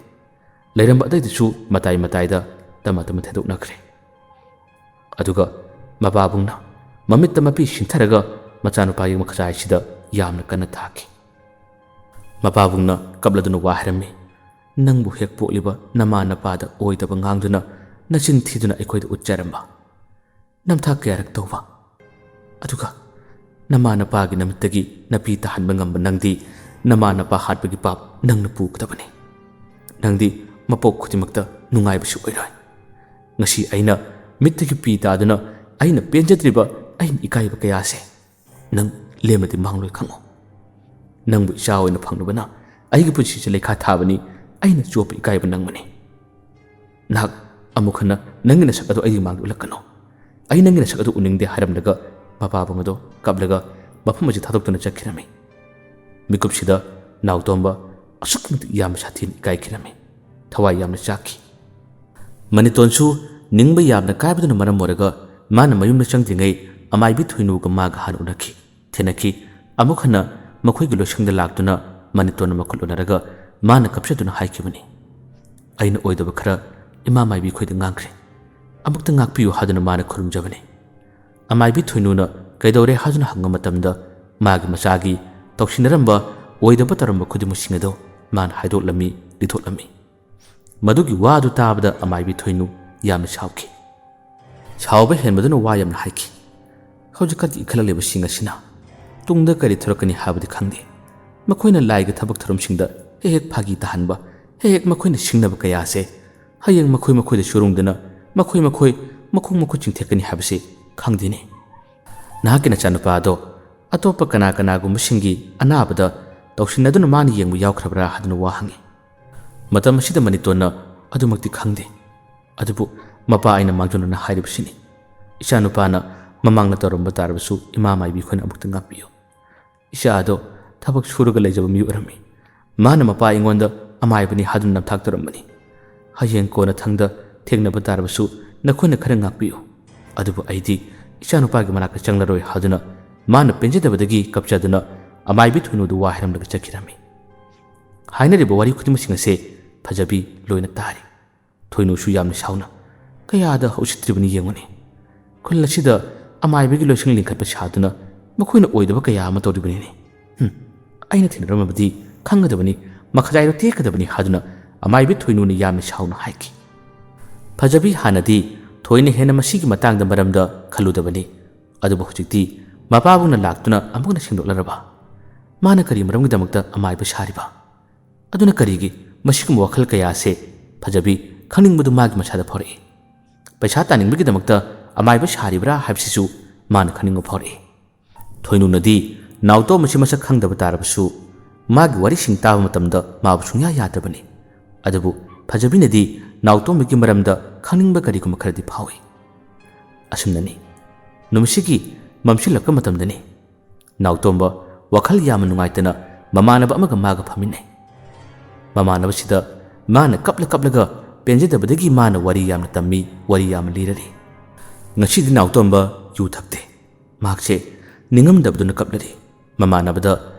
ꯂꯩꯔꯝꯕ ꯑꯇꯩꯗꯨꯁꯨ ꯃꯇꯥꯏ ꯃꯇꯥꯏꯗ ꯇꯞꯅ ꯇꯞꯅ ꯊꯦꯗꯣꯛꯅꯈ꯭ꯔꯦ꯫ ꯑꯗꯨꯒ ꯃꯄꯥꯕꯨꯡꯅ ꯃꯃꯤꯠꯇ ꯃꯄꯤ ꯁꯤꯟꯊꯔꯒ ꯃꯆꯥꯅꯨꯄꯥꯒꯤ ꯃꯈꯖꯥꯏꯁꯤꯗ ꯌꯥꯝꯅ ꯀꯟꯅ ꯊꯥꯈꯤ꯫ ꯃꯄꯥꯕꯨꯡꯅ ꯀꯞꯂꯗꯨꯅ ꯋꯥ ꯍꯥꯏꯔꯝꯃꯤ, "ꯅꯪꯕꯨ ꯍꯦꯛ ꯄꯣꯛꯂꯤꯕ ꯅꯃꯥ ꯅꯄꯥꯗ ꯑꯣꯏꯗꯕ ꯉꯥꯡꯗꯨꯅ ꯅꯆꯤꯟ ꯊꯤꯗꯨꯅ ꯑꯩꯈꯣꯏꯗ ꯎꯠꯆꯔꯝꯕ ꯅꯝꯊꯥꯛ ꯀꯌꯥꯔꯛ ꯇꯧꯕ, ꯑꯗꯨꯒ ꯅꯃꯥ ꯅꯄꯥꯒꯤ ꯅꯃꯤꯠꯇꯒꯤ ꯅꯄꯤ ꯇꯥꯍꯟꯕ ꯉꯝꯕ ꯅꯪꯗꯤ ꯅꯃꯥ ꯅꯄꯥ ꯍꯥꯠꯄꯒꯤ ꯄꯥꯞ ꯅꯪꯅ ꯄꯨꯒꯗꯕꯅꯤ꯫ ꯅꯪꯗꯤ ꯃꯄꯣꯛ ꯈꯨꯗꯤꯡꯃꯛꯇ ꯅꯨꯡꯉꯥꯏꯕꯁꯨ ꯑꯣꯏꯔꯣꯏ꯫ ꯉꯁꯤ ꯑꯩꯅ ꯃꯤꯠꯇꯒꯤ ꯄꯤ ꯇꯥꯗꯨꯅ ꯑꯩꯅ ꯄꯦꯟꯖꯗ꯭ꯔꯤꯕ ꯑꯩꯅ ꯏꯀꯥꯏꯕ ꯀꯌꯥꯁꯦ ꯅꯪ ꯂꯦꯝꯅꯗꯤ ꯃꯥꯡꯂꯣꯏ ꯈꯪꯉꯨ꯫ ꯅꯪꯕꯨ ꯏꯆꯥ ꯑꯣꯏꯅ ꯐꯪꯂꯨꯕꯅ ꯑꯩꯒꯤ ꯄꯨꯟꯁꯤꯁꯦ ꯂꯩꯈꯥ ꯊꯥꯕꯅꯤ꯫ ꯑꯩꯅ ꯆꯣꯞꯄ ꯏꯀꯥꯏꯕ ꯅꯪꯕꯨꯅꯤ꯫ ꯅꯍꯥꯛ ꯑꯃꯨꯛ ꯍꯟꯅ ꯅꯪꯒꯤ ꯅꯁꯛ ꯑꯗꯨ ꯑꯩꯒꯤ ꯃꯥꯡꯗ ꯎꯠꯂꯛꯀꯅꯨ꯫ ꯑꯩ ꯅꯪꯒꯤ ꯅꯁꯛ ꯑꯗꯨ ꯎꯅꯤꯡꯗꯦ" ꯍꯥꯏꯔꯝꯂꯒ ꯃꯄꯥꯕꯨꯡ ꯑꯗꯣ ꯀꯞꯂꯒ ꯃꯐꯝ ꯑꯁꯤ ꯊꯥꯗꯣꯛꯇꯨꯅ ꯆꯠꯈꯤꯔꯝꯃꯤ꯫ ꯃꯤꯀꯨꯞꯁꯤꯗ ꯅꯥꯎꯇꯣꯝꯕ ꯑꯁꯨꯛꯀꯤ ꯃꯇꯤꯛ ꯌꯥꯝꯅ ꯁꯥꯊꯤꯅ ꯏꯀꯥꯏꯈꯤꯔꯝꯃꯤ꯫ ꯊꯋꯥꯏ ꯌꯥꯝꯅ ꯆꯥꯛꯈꯤ꯫ ꯃꯅꯤꯇꯣꯟꯁꯨ ꯅꯤꯡꯕ ꯌꯥꯝꯅ ꯀꯥꯏꯕꯗꯨꯅ ꯃꯔꯝ ꯑꯣꯏꯔꯒ ꯃꯥꯅ ꯃꯌꯨꯝꯗ ꯆꯪꯗ꯭ꯔꯤꯉꯩ ꯑꯃꯥꯏꯕꯤ ꯊꯣꯏꯅꯨꯒ ꯃꯥꯒ ꯍꯥꯟꯅ ꯎꯅꯈꯤ, ꯊꯦꯡꯅꯈꯤ꯫ ꯑꯃꯨꯛ ꯍꯟꯅ ꯃꯈꯣꯏꯒꯤ ꯂꯣꯏꯁꯪꯗ ꯂꯥꯛꯇꯨꯅ ꯃꯅꯤꯇꯣꯟꯅ ꯃꯈꯨꯠ ꯎꯅꯔꯒ ꯃꯥꯅ ꯀꯞꯆꯗꯨꯅ ꯍꯥꯏꯈꯤꯕꯅꯤ, "ꯑꯩꯅ ꯑꯣꯏꯗꯕ ꯈꯔ ꯏꯃꯥ ꯃꯥꯏꯕꯤ ꯈꯣꯏꯗ ꯉꯥꯡꯈ꯭ꯔꯦ꯫ ꯑꯃꯨꯛꯇ ꯉꯥꯛꯄꯤꯌꯨ" ꯍꯥꯏꯗꯨꯅ ꯃꯥꯅ ꯈꯨꯔꯨꯝꯖꯕꯅꯤ꯫ ꯑꯃꯥꯏꯕꯤ ꯊꯣꯏꯅꯨꯅ ꯀꯩꯗꯧꯔꯦ ꯍꯥꯏꯗꯨꯅ ꯍꯪꯕ ꯃꯇꯝꯗ ꯃꯥꯒꯤ ꯃꯆꯥꯒꯤ ꯇꯧꯁꯤꯟꯅꯔꯝꯕ ꯑꯣꯏꯗꯕ ꯇꯧꯔꯝꯕ ꯈꯨꯗꯤꯡꯃꯛꯁꯤꯡ ꯑꯗꯨ ꯃꯥꯅ ꯍꯥꯏꯗꯣꯛꯂꯝꯃꯤ, ꯂꯤꯊꯣꯛꯂꯝꯃꯤ꯫ ꯃꯗꯨꯒꯤ ꯋꯥ ꯑꯗꯨ ꯇꯥꯕꯗ ꯑꯃꯥꯏꯕꯤ ꯊꯣꯏꯅꯨ ꯌꯥꯝꯅ ꯁꯥꯎꯈꯤ꯫ ꯁꯥꯎꯕ ꯍꯦꯟꯕꯗꯨꯅ ꯋꯥ ꯌꯥꯝꯅ ꯍꯥꯏꯈꯤ꯫ ꯍꯧꯖꯤꯛꯀꯥꯟꯗꯤ ꯏꯟꯈꯠꯂꯛꯂꯤꯕꯁꯤꯡ ꯑꯁꯤꯅ ꯇꯨꯡꯗ ꯀꯔꯤ ꯊꯣꯔꯛꯀꯅꯤ ꯍꯥꯏꯕꯗꯤ ꯈꯪꯗꯦ꯫ ꯃꯈꯣꯏꯅ ꯂꯥꯏꯒꯤ ꯊꯕꯛ ꯊꯧꯔꯝꯁꯤꯡꯗ ꯍꯦꯛ ꯍꯦꯛ ꯐꯥꯒꯤ ꯇꯥꯍꯟꯕ, ꯍꯦꯛ ꯍꯦꯛ ꯃꯈꯣꯏꯅ ꯁꯤꯡꯅꯕ ꯀꯌꯥ ꯑꯁꯦ ꯍꯌꯦꯡ ꯃꯈꯣꯏ ꯃꯈꯣꯏꯗ ꯆꯨꯔꯨꯡꯗꯨꯅ ꯃꯈꯣꯏ ꯃꯈꯣꯏ ꯃꯈꯣꯡ ꯃꯈꯨꯠ ꯆꯤꯡꯊꯦꯛꯀꯅꯤ ꯍꯥꯏꯕꯁꯤ ꯈꯪꯗꯦꯅꯦ꯫ ꯅꯍꯥꯛꯀꯤ ꯅꯆꯥꯅꯨꯄꯥ ꯑꯗꯣ ꯑꯇꯣꯞꯄ ꯀꯅꯥ ꯀꯅꯥꯒꯨꯝꯕꯁꯤꯡꯒꯤ ꯑꯅꯥꯕꯗ ꯇꯧꯁꯤꯟꯅꯗꯨꯅ ꯃꯥꯅ ꯌꯦꯡꯕ ꯌꯥꯎꯈ꯭ꯔꯕ꯭ꯔꯥ ꯍꯥꯏꯗꯨꯅ ꯋꯥ ꯍꯪꯉꯤ꯫ ꯃꯇꯝ ꯑꯁꯤꯗ ꯃꯅꯤꯇꯣꯟꯅ ꯑꯗꯨꯃꯛꯇꯤ ꯈꯪꯗꯦ꯫ ꯑꯗꯨꯕꯨ ꯃꯄꯥ ꯑꯩꯅ ꯃꯥꯡꯖꯧꯅꯅ ꯍꯥꯏꯔꯤꯕꯁꯤꯅꯤ꯫ ꯏꯆꯥꯅꯨꯄꯥꯅ ꯃꯃꯥꯡꯗ ꯇꯧꯔꯝꯕ ꯇꯥꯔꯕꯁꯨ ꯏꯃꯥ ꯃꯥꯏꯕꯤ ꯑꯩꯈꯣꯏꯅ ꯑꯃꯨꯛꯇ ꯉꯥꯛꯄꯤꯌꯨ꯫ ꯏꯆꯥ ꯑꯗꯣ ꯊꯕꯛ ꯁꯨꯔꯒ ꯂꯩꯖꯕ ꯃꯤꯑꯣꯏ ꯑꯣꯏꯔꯝꯃꯤ꯫ ꯃꯥꯅ ꯃꯄꯥ ꯑꯩꯉꯣꯟꯗ ꯑꯃꯥꯏꯕꯅꯤ ꯍꯥꯏꯗꯨꯅ ꯅꯝꯊꯥꯛ ꯇꯧꯔꯝꯕꯅꯤ꯫ ꯍꯌꯦꯡ ꯀꯣꯟꯅ ꯊꯪꯗ ꯊꯦꯡꯅꯕ ꯇꯥꯔꯕꯁꯨ ꯅꯈꯣꯏꯅ ꯈꯔ ꯉꯥꯛꯄꯤꯌꯨ꯫ ꯑꯗꯨꯕꯨ ꯑꯩꯗꯤ ꯏꯆꯥꯅꯨꯄꯥꯒꯤ ꯃꯅꯥꯛꯇ ꯆꯪꯂꯔꯣꯏ ꯍꯥꯏꯗꯨꯅ ꯃꯥꯅ ꯄꯦꯟꯖꯗꯕꯗꯒꯤ ꯀꯞꯆꯗꯨꯅ ꯑꯃꯥꯏꯕꯤ ꯊꯣꯏꯅꯨꯗꯨ ꯋꯥ ꯍꯥꯏꯔꯝꯂꯒ ꯆꯠꯈꯤꯔꯝꯃꯤ꯫ ꯍꯥꯏꯅꯔꯤꯕ ꯋꯥꯔꯤ ꯈꯨꯗꯤꯡꯃꯛꯁꯤꯡ ꯑꯁꯦ ꯐꯖꯕꯤ ꯂꯣꯏꯅ ꯇꯥꯔꯤ꯫ ꯊꯣꯏꯅꯨꯁꯨ ꯌꯥꯝꯅ ꯁꯥꯎꯅ, "ꯀꯌꯥꯗ ꯎꯁꯤꯠꯇ꯭ꯔꯤꯕꯅꯤ ꯌꯦꯡꯉꯨꯅꯦ꯫ ꯈꯨꯜ ꯑꯁꯤꯗ ꯑꯃꯥꯏꯕꯒꯤ ꯂꯣꯏꯁꯪ ꯂꯤꯡꯈꯠꯄ ꯁꯥꯗꯨꯅ ꯃꯈꯣꯏꯅ ꯑꯣꯏꯗꯕ ꯀꯌꯥ ꯑꯃ ꯇꯧꯔꯤꯕꯅꯤꯅꯦ꯫ ꯍꯨꯝ, ꯑꯩꯅ ꯊꯦꯡꯅꯔꯝꯃꯕꯗꯤ ꯈꯪꯒꯗꯕꯅꯤ, ꯃꯈꯖꯥꯏꯗꯣ ꯇꯦꯛꯀꯗꯕꯅꯤ" ꯍꯥꯏꯗꯨꯅ ꯑꯃꯥꯏꯕꯤ ꯊꯣꯏꯅꯨꯅ ꯌꯥꯝꯅ ꯁꯥꯎꯅ ꯍꯥꯏꯈꯤ꯫ ꯐꯖꯕꯤ ꯍꯥꯟꯅꯗꯤ ꯊꯣꯏꯅ ꯍꯦꯟꯅ ꯃꯁꯤꯒꯤ ꯃꯇꯥꯡꯗ ꯃꯔꯝꯗ ꯈꯜꯂꯨꯗꯕꯅꯤ꯫ ꯑꯗꯨꯕꯨ ꯍꯧꯖꯤꯛꯇꯤ ꯃꯄꯥꯕꯨꯡꯅ ꯂꯥꯛꯇꯨꯅ ꯑꯃꯨꯛ ꯍꯟꯅ ꯁꯦꯡꯗꯣꯛꯂꯔꯕ? ꯃꯥꯅ ꯀꯔꯤ ꯃꯔꯝꯒꯤꯗꯃꯛꯇ ꯑꯃꯥꯏꯕ ꯁꯥꯔꯤꯕ? ꯑꯗꯨꯅ ꯀꯔꯤꯒꯤ ꯃꯁꯤꯒꯨꯝꯕ ꯋꯥꯈꯜ ꯀꯌꯥꯁꯦ ꯐꯖꯕꯤ ꯈꯪꯅꯤꯡꯕꯗꯨ ꯃꯥꯒꯤ ꯃꯁꯥꯗ ꯐꯥꯎꯔꯛꯏ꯫ ꯄꯩꯁꯥ ꯇꯥꯅꯤꯡꯕꯒꯤꯗꯃꯛꯇ ꯑꯃꯥꯏꯕ ꯁꯥꯔꯤꯕ꯭ꯔꯥ ꯍꯥꯏꯕꯁꯤꯁꯨ ꯃꯥꯅ ꯈꯪꯅꯤꯡꯕ ꯐꯥꯎꯔꯛꯏ꯫ ꯊꯣꯏꯅꯨꯅꯗꯤ ꯅꯥꯎꯇꯣꯝꯕꯁꯤ ꯃꯁꯛ ꯈꯪꯗꯕ ꯇꯥꯔꯕꯁꯨ ꯃꯥꯒꯤ ꯋꯥꯔꯤꯁꯤꯡ ꯇꯥꯕ ꯃꯇꯝꯗ ꯃꯥꯕꯨ ꯁꯨꯡꯌꯥ ꯌꯥꯗꯕꯅꯤ꯫ ꯑꯗꯨꯕꯨ ꯐꯖꯕꯤꯅꯗꯤ ꯅꯥꯎꯇꯣꯝꯕꯒꯤ ꯃꯔꯝꯗ ꯈꯪꯅꯤꯡꯕ ꯀꯔꯤꯒꯨꯝꯕ ꯈꯔꯗꯤ ꯐꯥꯎꯏ꯫ ꯑꯁꯨꯝꯅꯅꯤ, ꯅꯨꯃꯤꯠꯁꯤꯒꯤ ꯃꯝꯁꯤꯜꯂꯛꯄ ꯃꯇꯝꯗꯅꯤ꯫ ꯅꯥꯎꯇꯣꯝꯕ ꯋꯥꯈꯜ ꯌꯥꯝꯅ ꯅꯨꯡꯉꯥꯏꯇꯅ ꯃꯃꯥꯟꯅꯕ ꯑꯃꯒ ꯃꯥꯒ ꯐꯝꯃꯤꯟꯅꯩ꯫ ꯃꯃꯥꯟꯅꯕꯁꯤꯗ ꯃꯥꯅ ꯀꯞꯂ ꯀꯞꯂꯒ ꯄꯦꯟꯖꯗꯕꯗꯒꯤ ꯃꯥꯅ ꯋꯥꯔꯤ ꯌꯥꯝꯅ ꯇꯝꯃꯤ, ꯋꯥꯔꯤ ꯌꯥꯝꯅ ꯂꯤꯔꯔꯤ꯫ ꯉꯁꯤꯗꯤ ꯅꯥꯎꯇꯣꯝꯕ ꯌꯨ ꯊꯛꯇꯦ꯫ ꯃꯍꯥꯛꯁꯦ ꯅꯤꯡꯉꯝꯗꯕꯗꯨꯅ ꯀꯞꯂꯔꯤ꯫ ꯃꯃꯥꯟꯅꯕꯗ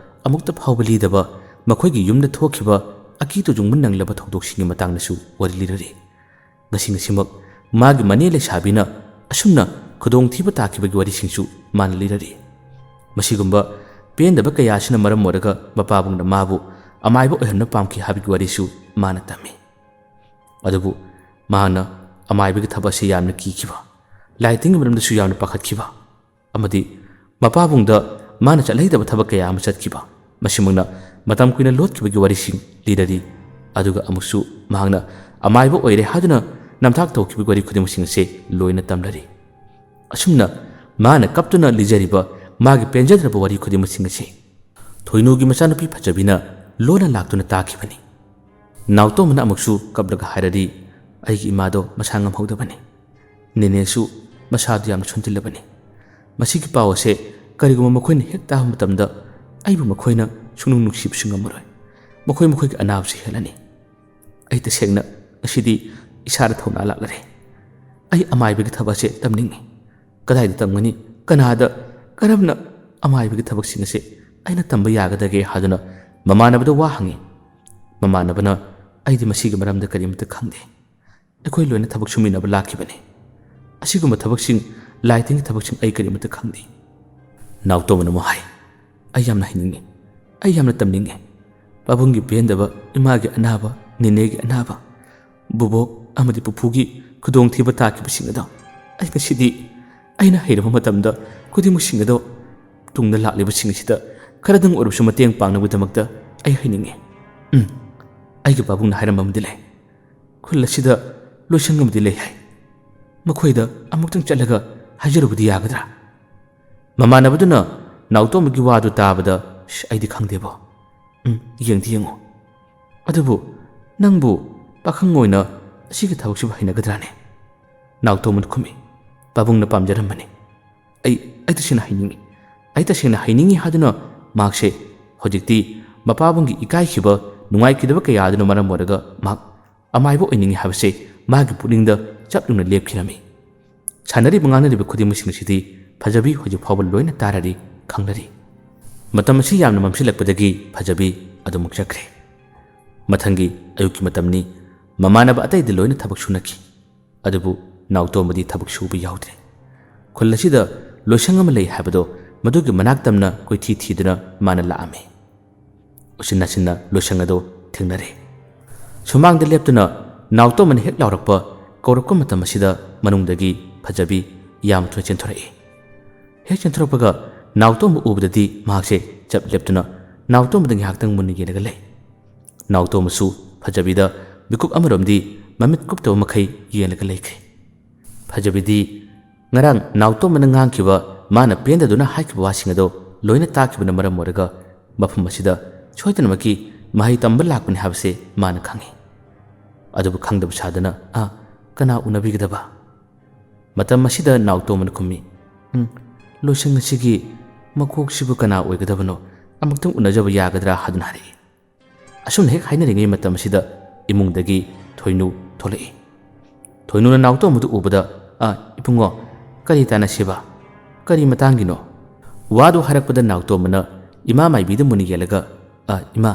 ꯑꯃꯨꯛꯇ ꯐꯥꯎꯕ ꯂꯤꯗꯕ ꯃꯈꯣꯏꯒꯤ ꯌꯨꯝꯗ ꯊꯣꯛꯈꯤꯕ ꯑꯀꯤ ꯇꯨꯖꯨꯡꯕ ꯅꯪꯂꯕ ꯊꯧꯗꯣꯛꯁꯤꯡꯒꯤ ꯃꯇꯥꯡꯗꯁꯨ ꯋꯥꯔꯤ ꯂꯤꯔꯔꯤ꯫ ꯉꯁꯤ ꯉꯁꯤꯃꯛ ꯃꯥꯒꯤ ꯃꯅꯦ ꯂꯩꯁꯥꯕꯤꯅ ꯑꯁꯨꯝꯅ ꯈꯨꯗꯣꯡꯊꯤꯕ ꯇꯥꯈꯤꯕꯒꯤ ꯋꯥꯔꯤꯁꯤꯡꯁꯨ ꯃꯥꯅ ꯂꯤꯔꯔꯤ꯫ ꯃꯁꯤꯒꯨꯝꯕ ꯄꯦꯟꯗꯕ ꯀꯌꯥ ꯑꯁꯤꯅ ꯃꯔꯝ ꯑꯣꯏꯔꯒ ꯃꯄꯥꯕꯨꯡꯅ ꯃꯥꯕꯨ ꯑꯃꯥꯏꯕ ꯑꯣꯏꯍꯟꯕ ꯄꯥꯝꯈꯤ ꯍꯥꯏꯕꯒꯤ ꯋꯥꯔꯤꯁꯨ ꯃꯥꯅ ꯇꯝꯃꯤ꯫ ꯑꯗꯨꯕꯨ ꯃꯥꯅ ꯑꯃꯥꯏꯕꯒꯤ ꯊꯕꯛ ꯑꯁꯤ ꯌꯥꯝꯅ ꯀꯤꯈꯤꯕ, ꯂꯥꯏ ꯇꯤꯟꯒꯤ ꯃꯔꯝꯗꯁꯨ ꯌꯥꯝꯅ ꯄꯥꯈꯠꯈꯤꯕ, ꯑꯃꯗꯤ ꯃꯄꯥꯕꯨꯡꯗ ꯃꯥꯅ ꯆꯠꯍꯩꯗꯕ ꯊꯕꯛ ꯀꯌꯥ ꯑꯃ ꯆꯠꯈꯤꯕ, ꯃꯁꯤꯃꯛꯅ ꯃꯇꯝ ꯀꯨꯏꯅ ꯂꯣꯠꯈꯤꯕꯒꯤ ꯋꯥꯔꯤꯁꯤꯡ ꯂꯤꯔꯔꯤ꯫ ꯑꯗꯨꯒ ꯑꯃꯨꯛꯁꯨ ꯃꯍꯥꯛꯅ ꯑꯃꯥꯏꯕ ꯑꯣꯏꯔꯦ ꯍꯥꯏꯗꯨꯅ ꯅꯝꯊꯥꯛ ꯇꯧꯈꯤꯕꯒꯤ ꯋꯥꯔꯤ ꯈꯨꯗꯤꯡꯃꯛꯁꯤꯡ ꯑꯁꯤ ꯂꯣꯏꯅ ꯇꯝꯂꯔꯤ꯫ ꯑꯁꯨꯝꯅ ꯃꯥꯅ ꯀꯞꯇꯨꯅ ꯂꯤꯖꯔꯤꯕ ꯃꯥꯒꯤ ꯄꯦꯟꯖꯗ꯭ꯔꯕ ꯋꯥꯔꯤ ꯈꯨꯗꯤꯡꯃꯛꯁꯤꯡ ꯑꯁꯤ ꯊꯣꯏꯅꯨꯒꯤ ꯃꯆꯥꯅꯨꯄꯤ ꯐꯖꯕꯤꯅ ꯂꯣꯟꯅ ꯂꯥꯛꯇꯨꯅ ꯇꯥꯈꯤꯕꯅꯤ꯫ ꯅꯥꯎꯇꯣꯝꯕꯅ ꯑꯃꯨꯛꯁꯨ ꯀꯞꯂꯒ ꯍꯥꯏꯔꯔꯤ, "ꯑꯩꯒꯤ ꯏꯃꯥꯗꯣ ꯃꯁꯥ ꯉꯝꯍꯧꯗꯕꯅꯤ꯫ ꯅꯦꯅꯦꯁꯨ ꯃꯁꯥꯗꯨ ꯌꯥꯝꯅ ꯁꯣꯟꯖꯤꯜꯂꯕꯅꯤ꯫ ꯃꯁꯤꯒꯤ ꯄꯥꯎ ꯑꯁꯦ ꯀꯔꯤꯒꯨꯝꯕ ꯃꯈꯣꯏꯅ ꯍꯦꯛ ꯇꯥꯕ ꯃꯇꯝꯗ ꯑꯩꯕꯨ ꯃꯈꯣꯏꯅ ꯁꯨꯡꯅꯨꯡ ꯅꯨꯡꯁꯤꯕꯁꯨ ꯉꯝꯃꯔꯣꯏ꯫ ꯃꯈꯣꯏ ꯃꯈꯣꯏꯒꯤ ꯑꯅꯥꯕꯁꯤ ꯍꯦꯜꯂꯅꯤ꯫ ꯑꯩ ꯇꯁꯦꯡꯅ ꯉꯁꯤꯗꯤ ꯏꯁꯥꯗ ꯊꯧꯅꯥ ꯂꯥꯛꯂꯔꯦ꯫ ꯑꯩ ꯑꯃꯥꯏꯕꯒꯤ ꯊꯕꯛ ꯑꯁꯦ ꯇꯝꯅꯤꯡꯏ꯫ ꯀꯗꯥꯏꯗ ꯇꯝꯒꯅꯤ? ꯀꯅꯥꯗ? ꯀꯔꯝꯅ ꯑꯃꯥꯏꯕꯒꯤ ꯊꯕꯛꯁꯤꯡ ꯑꯁꯦ ꯑꯩꯅ ꯇꯝꯕ ꯌꯥꯒꯗꯒꯦ ꯍꯥꯏꯗꯨꯅ ꯃꯃꯥꯟꯅꯕꯗ ꯋꯥ ꯍꯪꯉꯤ꯫ ꯃꯃꯥꯟꯅꯕꯅ, "ꯑꯩꯗꯤ ꯃꯁꯤꯒꯤ ꯃꯔꯝꯗ ꯀꯔꯤꯃꯇ ꯈꯪꯗꯦ꯫ ꯑꯩꯈꯣꯏ ꯂꯣꯏꯅ ꯊꯕꯛ ꯁꯨꯃꯤꯟꯅꯕ ꯂꯥꯛꯈꯤꯕꯅꯤ꯫ ꯑꯁꯤꯒꯨꯝꯕ ꯊꯕꯛꯁꯤꯡ, ꯂꯥꯏ ꯇꯤꯟꯒꯤ ꯊꯕꯛꯁꯤꯡ ꯑꯩ ꯀꯔꯤꯃꯇ ꯈꯪꯗꯦ꯫" ꯅꯥꯎꯇꯣꯝꯕꯅ ꯑꯃꯨꯛ ꯍꯥꯏ, "ꯑꯩ ꯌꯥꯝꯅ ꯍꯩꯅꯤꯡꯉꯤ꯫ ꯑꯩ ꯌꯥꯝꯅ ꯇꯝꯅꯤꯡꯉꯤ꯫ ꯄꯥꯕꯨꯡꯒꯤ ꯄꯦꯟꯗꯕ, ꯏꯃꯥꯒꯤ ꯑꯅꯥꯕ, ꯅꯦꯅꯦꯒꯤ ꯑꯅꯥꯕ, ꯕꯨꯕꯣꯛ ꯑꯃꯗꯤ ꯄꯨꯄꯨꯒꯤ ꯈꯨꯗꯣꯡꯊꯤꯕ ꯇꯥꯈꯤꯕꯁꯤꯡ ꯑꯗꯣ ꯑꯩ ꯉꯁꯤꯗꯤ ꯑꯩꯅ ꯍꯩꯔꯕ ꯃꯇꯝꯗ ꯈꯨꯗꯤꯡꯃꯛꯁꯤꯡ ꯑꯗꯣ ꯇꯨꯡꯗ ꯂꯥꯛꯂꯤꯕꯁꯤꯡ ꯑꯁꯤꯗ ꯈꯔꯗꯪ ꯑꯣꯏꯔꯕꯁꯨ ꯃꯇꯦꯡ ꯄꯥꯡꯅꯕꯒꯤꯗꯃꯛꯇ ꯑꯩ ꯍꯩꯅꯤꯡꯉꯤ꯫ ꯎꯝ, ꯑꯩꯒꯤ ꯄꯥꯕꯨꯡꯅ ꯍꯥꯏꯔꯝꯕ ꯑꯃꯗꯤ ꯂꯩ꯫ ꯈꯨꯜ ꯑꯁꯤꯗ ꯂꯣꯏꯁꯪ ꯑꯃꯗꯤ ꯂꯩ ꯍꯥꯏ꯫ ꯃꯈꯣꯏꯗ ꯑꯃꯨꯛꯇꯪ ꯆꯠꯂꯒ ꯍꯥꯏꯖꯔꯨꯕꯗꯤ ꯌꯥꯒꯗ꯭ꯔꯥ?" ꯃꯃꯥꯟꯅꯕꯗꯨꯅ ꯅꯥꯎꯇꯣꯝꯕꯒꯤ ꯋꯥꯗꯨ ꯇꯥꯕꯗ, "ꯁ, ꯑꯩꯗꯤ ꯈꯪꯗꯦꯕꯣ꯫ ꯎꯝ, ꯌꯦꯡꯗꯤ ꯌꯦꯡꯉꯨ꯫ ꯑꯗꯨꯕꯨ ꯅꯪꯕꯨ ꯄꯥꯈꯪ ꯑꯣꯏꯅ ꯑꯁꯤꯒꯤ ꯊꯕꯛꯁꯤꯕꯨ ꯍꯩꯅꯒꯗ꯭ꯔꯥꯅꯦ?" ꯅꯥꯎꯇꯣꯝꯕꯅ ꯈꯨꯝꯃꯤ, "ꯄꯥꯕꯨꯡꯅ ꯄꯥꯝꯖꯔꯝꯕꯅꯤ꯫ ꯑꯩ, ꯑꯩ ꯇꯁꯦꯡꯅ ꯍꯩꯅꯤꯡꯉꯤ꯫ ꯑꯩ ꯇꯁꯦꯡꯅ ꯍꯩꯅꯤꯡꯉꯤ ꯍꯥꯏꯗꯨꯅ ꯃꯍꯥꯛꯁꯦ ꯍꯧꯖꯤꯛꯇꯤ ꯃꯄꯥꯕꯨꯡꯒꯤ ꯏꯀꯥꯏꯈꯤꯕ, ꯅꯨꯡꯉꯥꯏꯈꯤꯗꯕ ꯀꯌꯥ ꯑꯗꯨꯅ ꯃꯔꯝ ꯑꯣꯏꯔꯒ ꯃꯍꯥꯛ ꯑꯃꯥꯏꯕ ꯑꯣꯏꯅꯤꯡꯉꯤ ꯍꯥꯏꯕꯁꯦ ꯃꯥꯒꯤ ꯄꯨꯛꯅꯤꯡꯗ ꯆꯞ ꯌꯨꯡꯅ ꯂꯦꯞꯈꯤꯔꯝꯃꯤ꯫ ꯁꯥꯟꯅꯔꯤꯕ ꯉꯥꯡꯅꯔꯤꯕ ꯈꯨꯗꯤꯡꯃꯛꯁꯤꯡ ꯑꯁꯤꯗꯤ ꯐꯖꯕꯤ ꯍꯧꯖꯤꯛ ꯐꯥꯎꯕ ꯂꯣꯏꯅ ꯇꯥꯔꯔꯤ, ꯈꯪꯅꯔꯤ꯫ ꯃꯇꯝ ꯑꯁꯤ ꯌꯥꯝꯅ ꯃꯝꯁꯤꯜꯂꯛꯄꯗꯒꯤ ꯐꯖꯕꯤ ꯑꯗꯨꯃꯛ ꯆꯠꯈ꯭ꯔꯦ꯫ ꯃꯊꯪꯒꯤ ꯑꯌꯨꯛꯀꯤ ꯃꯇꯝꯅꯤ꯫ ꯃꯃꯥꯟꯅꯕ ꯑꯇꯩꯗꯤ ꯂꯣꯏꯅ ꯊꯕꯛ ꯁꯨꯅꯈꯤ꯫ ꯑꯗꯨꯕꯨ ꯅꯥꯎꯇꯣꯝꯕꯗꯤ ꯊꯕꯛ ꯁꯨꯕ ꯌꯥꯎꯗ꯭ꯔꯦ꯫ ꯈꯨꯜ ꯑꯁꯤꯗ ꯂꯣꯏꯁꯪ ꯑꯃ ꯂꯩ ꯍꯥꯏꯕꯗꯣ ꯃꯗꯨꯒꯤ ꯃꯅꯥꯛ ꯇꯝꯅ ꯀꯣꯏꯊꯤ ꯊꯤꯗꯨꯅ ꯃꯥꯅ ꯂꯥꯛꯑꯝꯃꯤ꯫ ꯎꯆꯤꯟ ꯅꯥꯆꯤꯟꯅ ꯂꯣꯏꯁꯪ ꯑꯗꯨ ꯊꯦꯡꯅꯔꯦ꯫ ꯁꯨꯃꯥꯡꯗ ꯂꯦꯞꯇꯨꯅ ꯅꯥꯎꯇꯣꯝꯕꯅ ꯍꯦꯛ ꯂꯥꯎꯔꯛꯄ, ꯀꯧꯔꯛꯄ ꯃꯇꯝ ꯑꯁꯤꯗ ꯃꯅꯨꯡꯗꯒꯤ ꯐꯖꯕꯤ ꯌꯥꯝ ꯊꯨꯅ ꯆꯦꯟꯊꯣꯔꯛꯏ꯫ ꯍꯦꯛ ꯆꯦꯟꯊꯣꯔꯛꯄꯒ ꯅꯥꯎꯇꯣꯝꯕ ꯎꯕꯗꯗꯤ ꯃꯍꯥꯛꯁꯦ ꯆꯞ ꯂꯦꯞꯇꯨꯅ ꯅꯥꯎꯇꯣꯝꯕꯗ ꯉꯥꯏꯍꯥꯛꯇꯪ ꯃꯨꯟꯅ ꯌꯦꯡꯂꯒ ꯂꯩ꯫ ꯅꯥꯎꯇꯣꯝꯕꯁꯨ ꯐꯖꯕꯤꯗ ꯃꯤꯀꯨꯞ ꯑꯃꯔꯣꯝꯗꯤ ꯃꯃꯤꯠ ꯀꯨꯞꯇꯕ ꯃꯈꯩ ꯌꯦꯡꯂꯒ ꯂꯩꯈ꯭ꯔꯦ꯫ ꯐꯖꯕꯤꯗꯤ ꯉꯔꯥꯡ ꯅꯥꯎꯇꯣꯝꯕꯅ ꯉꯥꯡꯈꯤꯕ, ꯃꯥꯅ ꯄꯦꯟꯗꯗꯨꯅ ꯍꯥꯏꯈꯤꯕ ꯋꯥꯁꯤꯡ ꯑꯗꯣ ꯂꯣꯏꯅ ꯇꯥꯈꯤꯕꯅ ꯃꯔꯝ ꯑꯣꯏꯔꯒ ꯃꯐꯝ ꯑꯁꯤꯗ ꯁꯣꯏꯗꯅꯃꯛꯀꯤ ꯃꯍꯩ ꯇꯝꯕ ꯂꯥꯛꯄꯅꯤ ꯍꯥꯏꯕꯁꯦ ꯃꯥꯅ ꯈꯪꯏ꯫ ꯑꯗꯨꯕꯨ ꯈꯪꯗꯕ ꯁꯥꯗꯨꯅ, "ꯑ, ꯀꯅꯥ ꯎꯅꯕꯤꯒꯗꯕ?" ꯃꯇꯝ ꯑꯁꯤꯗ ꯅꯥꯎꯇꯣꯝꯕꯅ ꯈꯨꯝꯃꯤ, "ꯎꯝ, ꯂꯣꯏꯁꯪ ꯑꯁꯤꯒꯤ ꯃꯀꯣꯛꯁꯤꯕꯨ ꯀꯅꯥ ꯑꯣꯏꯒꯗꯕꯅꯣ? ꯑꯃꯨꯛꯇꯪ ꯎꯅꯖꯕ ꯌꯥꯒꯗ꯭ꯔꯥ?" ꯍꯥꯏꯗꯨꯅ ꯍꯥꯏꯔꯛꯏ꯫ ꯑꯁꯨꯝꯅ ꯍꯦꯛ ꯍꯥꯏꯅꯔꯤꯉꯩ ꯃꯇꯝ ꯑꯁꯤꯗ ꯏꯃꯨꯡꯗꯒꯤ ꯊꯣꯏꯅꯨ ꯊꯣꯛꯂꯛꯏ꯫ ꯊꯣꯏꯅꯨꯅ ꯅꯥꯎꯇꯣꯝꯕꯗꯨ ꯎꯕꯗ, "ꯑ, ꯏꯕꯨꯡꯉꯣ, ꯀꯔꯤ ꯇꯥꯟꯅꯁꯤꯕ? ꯀꯔꯤ ꯃꯇꯥꯡꯒꯤꯅꯣ?" ꯋꯥꯗꯨ ꯍꯥꯏꯔꯛꯄꯗ ꯅꯥꯎꯇꯣꯝꯕꯅ ꯏꯃꯥ ꯃꯥꯏꯕꯤꯗ ꯃꯨꯟꯅ ꯌꯦꯡꯂꯒ, "ꯑ, ꯏꯃꯥ,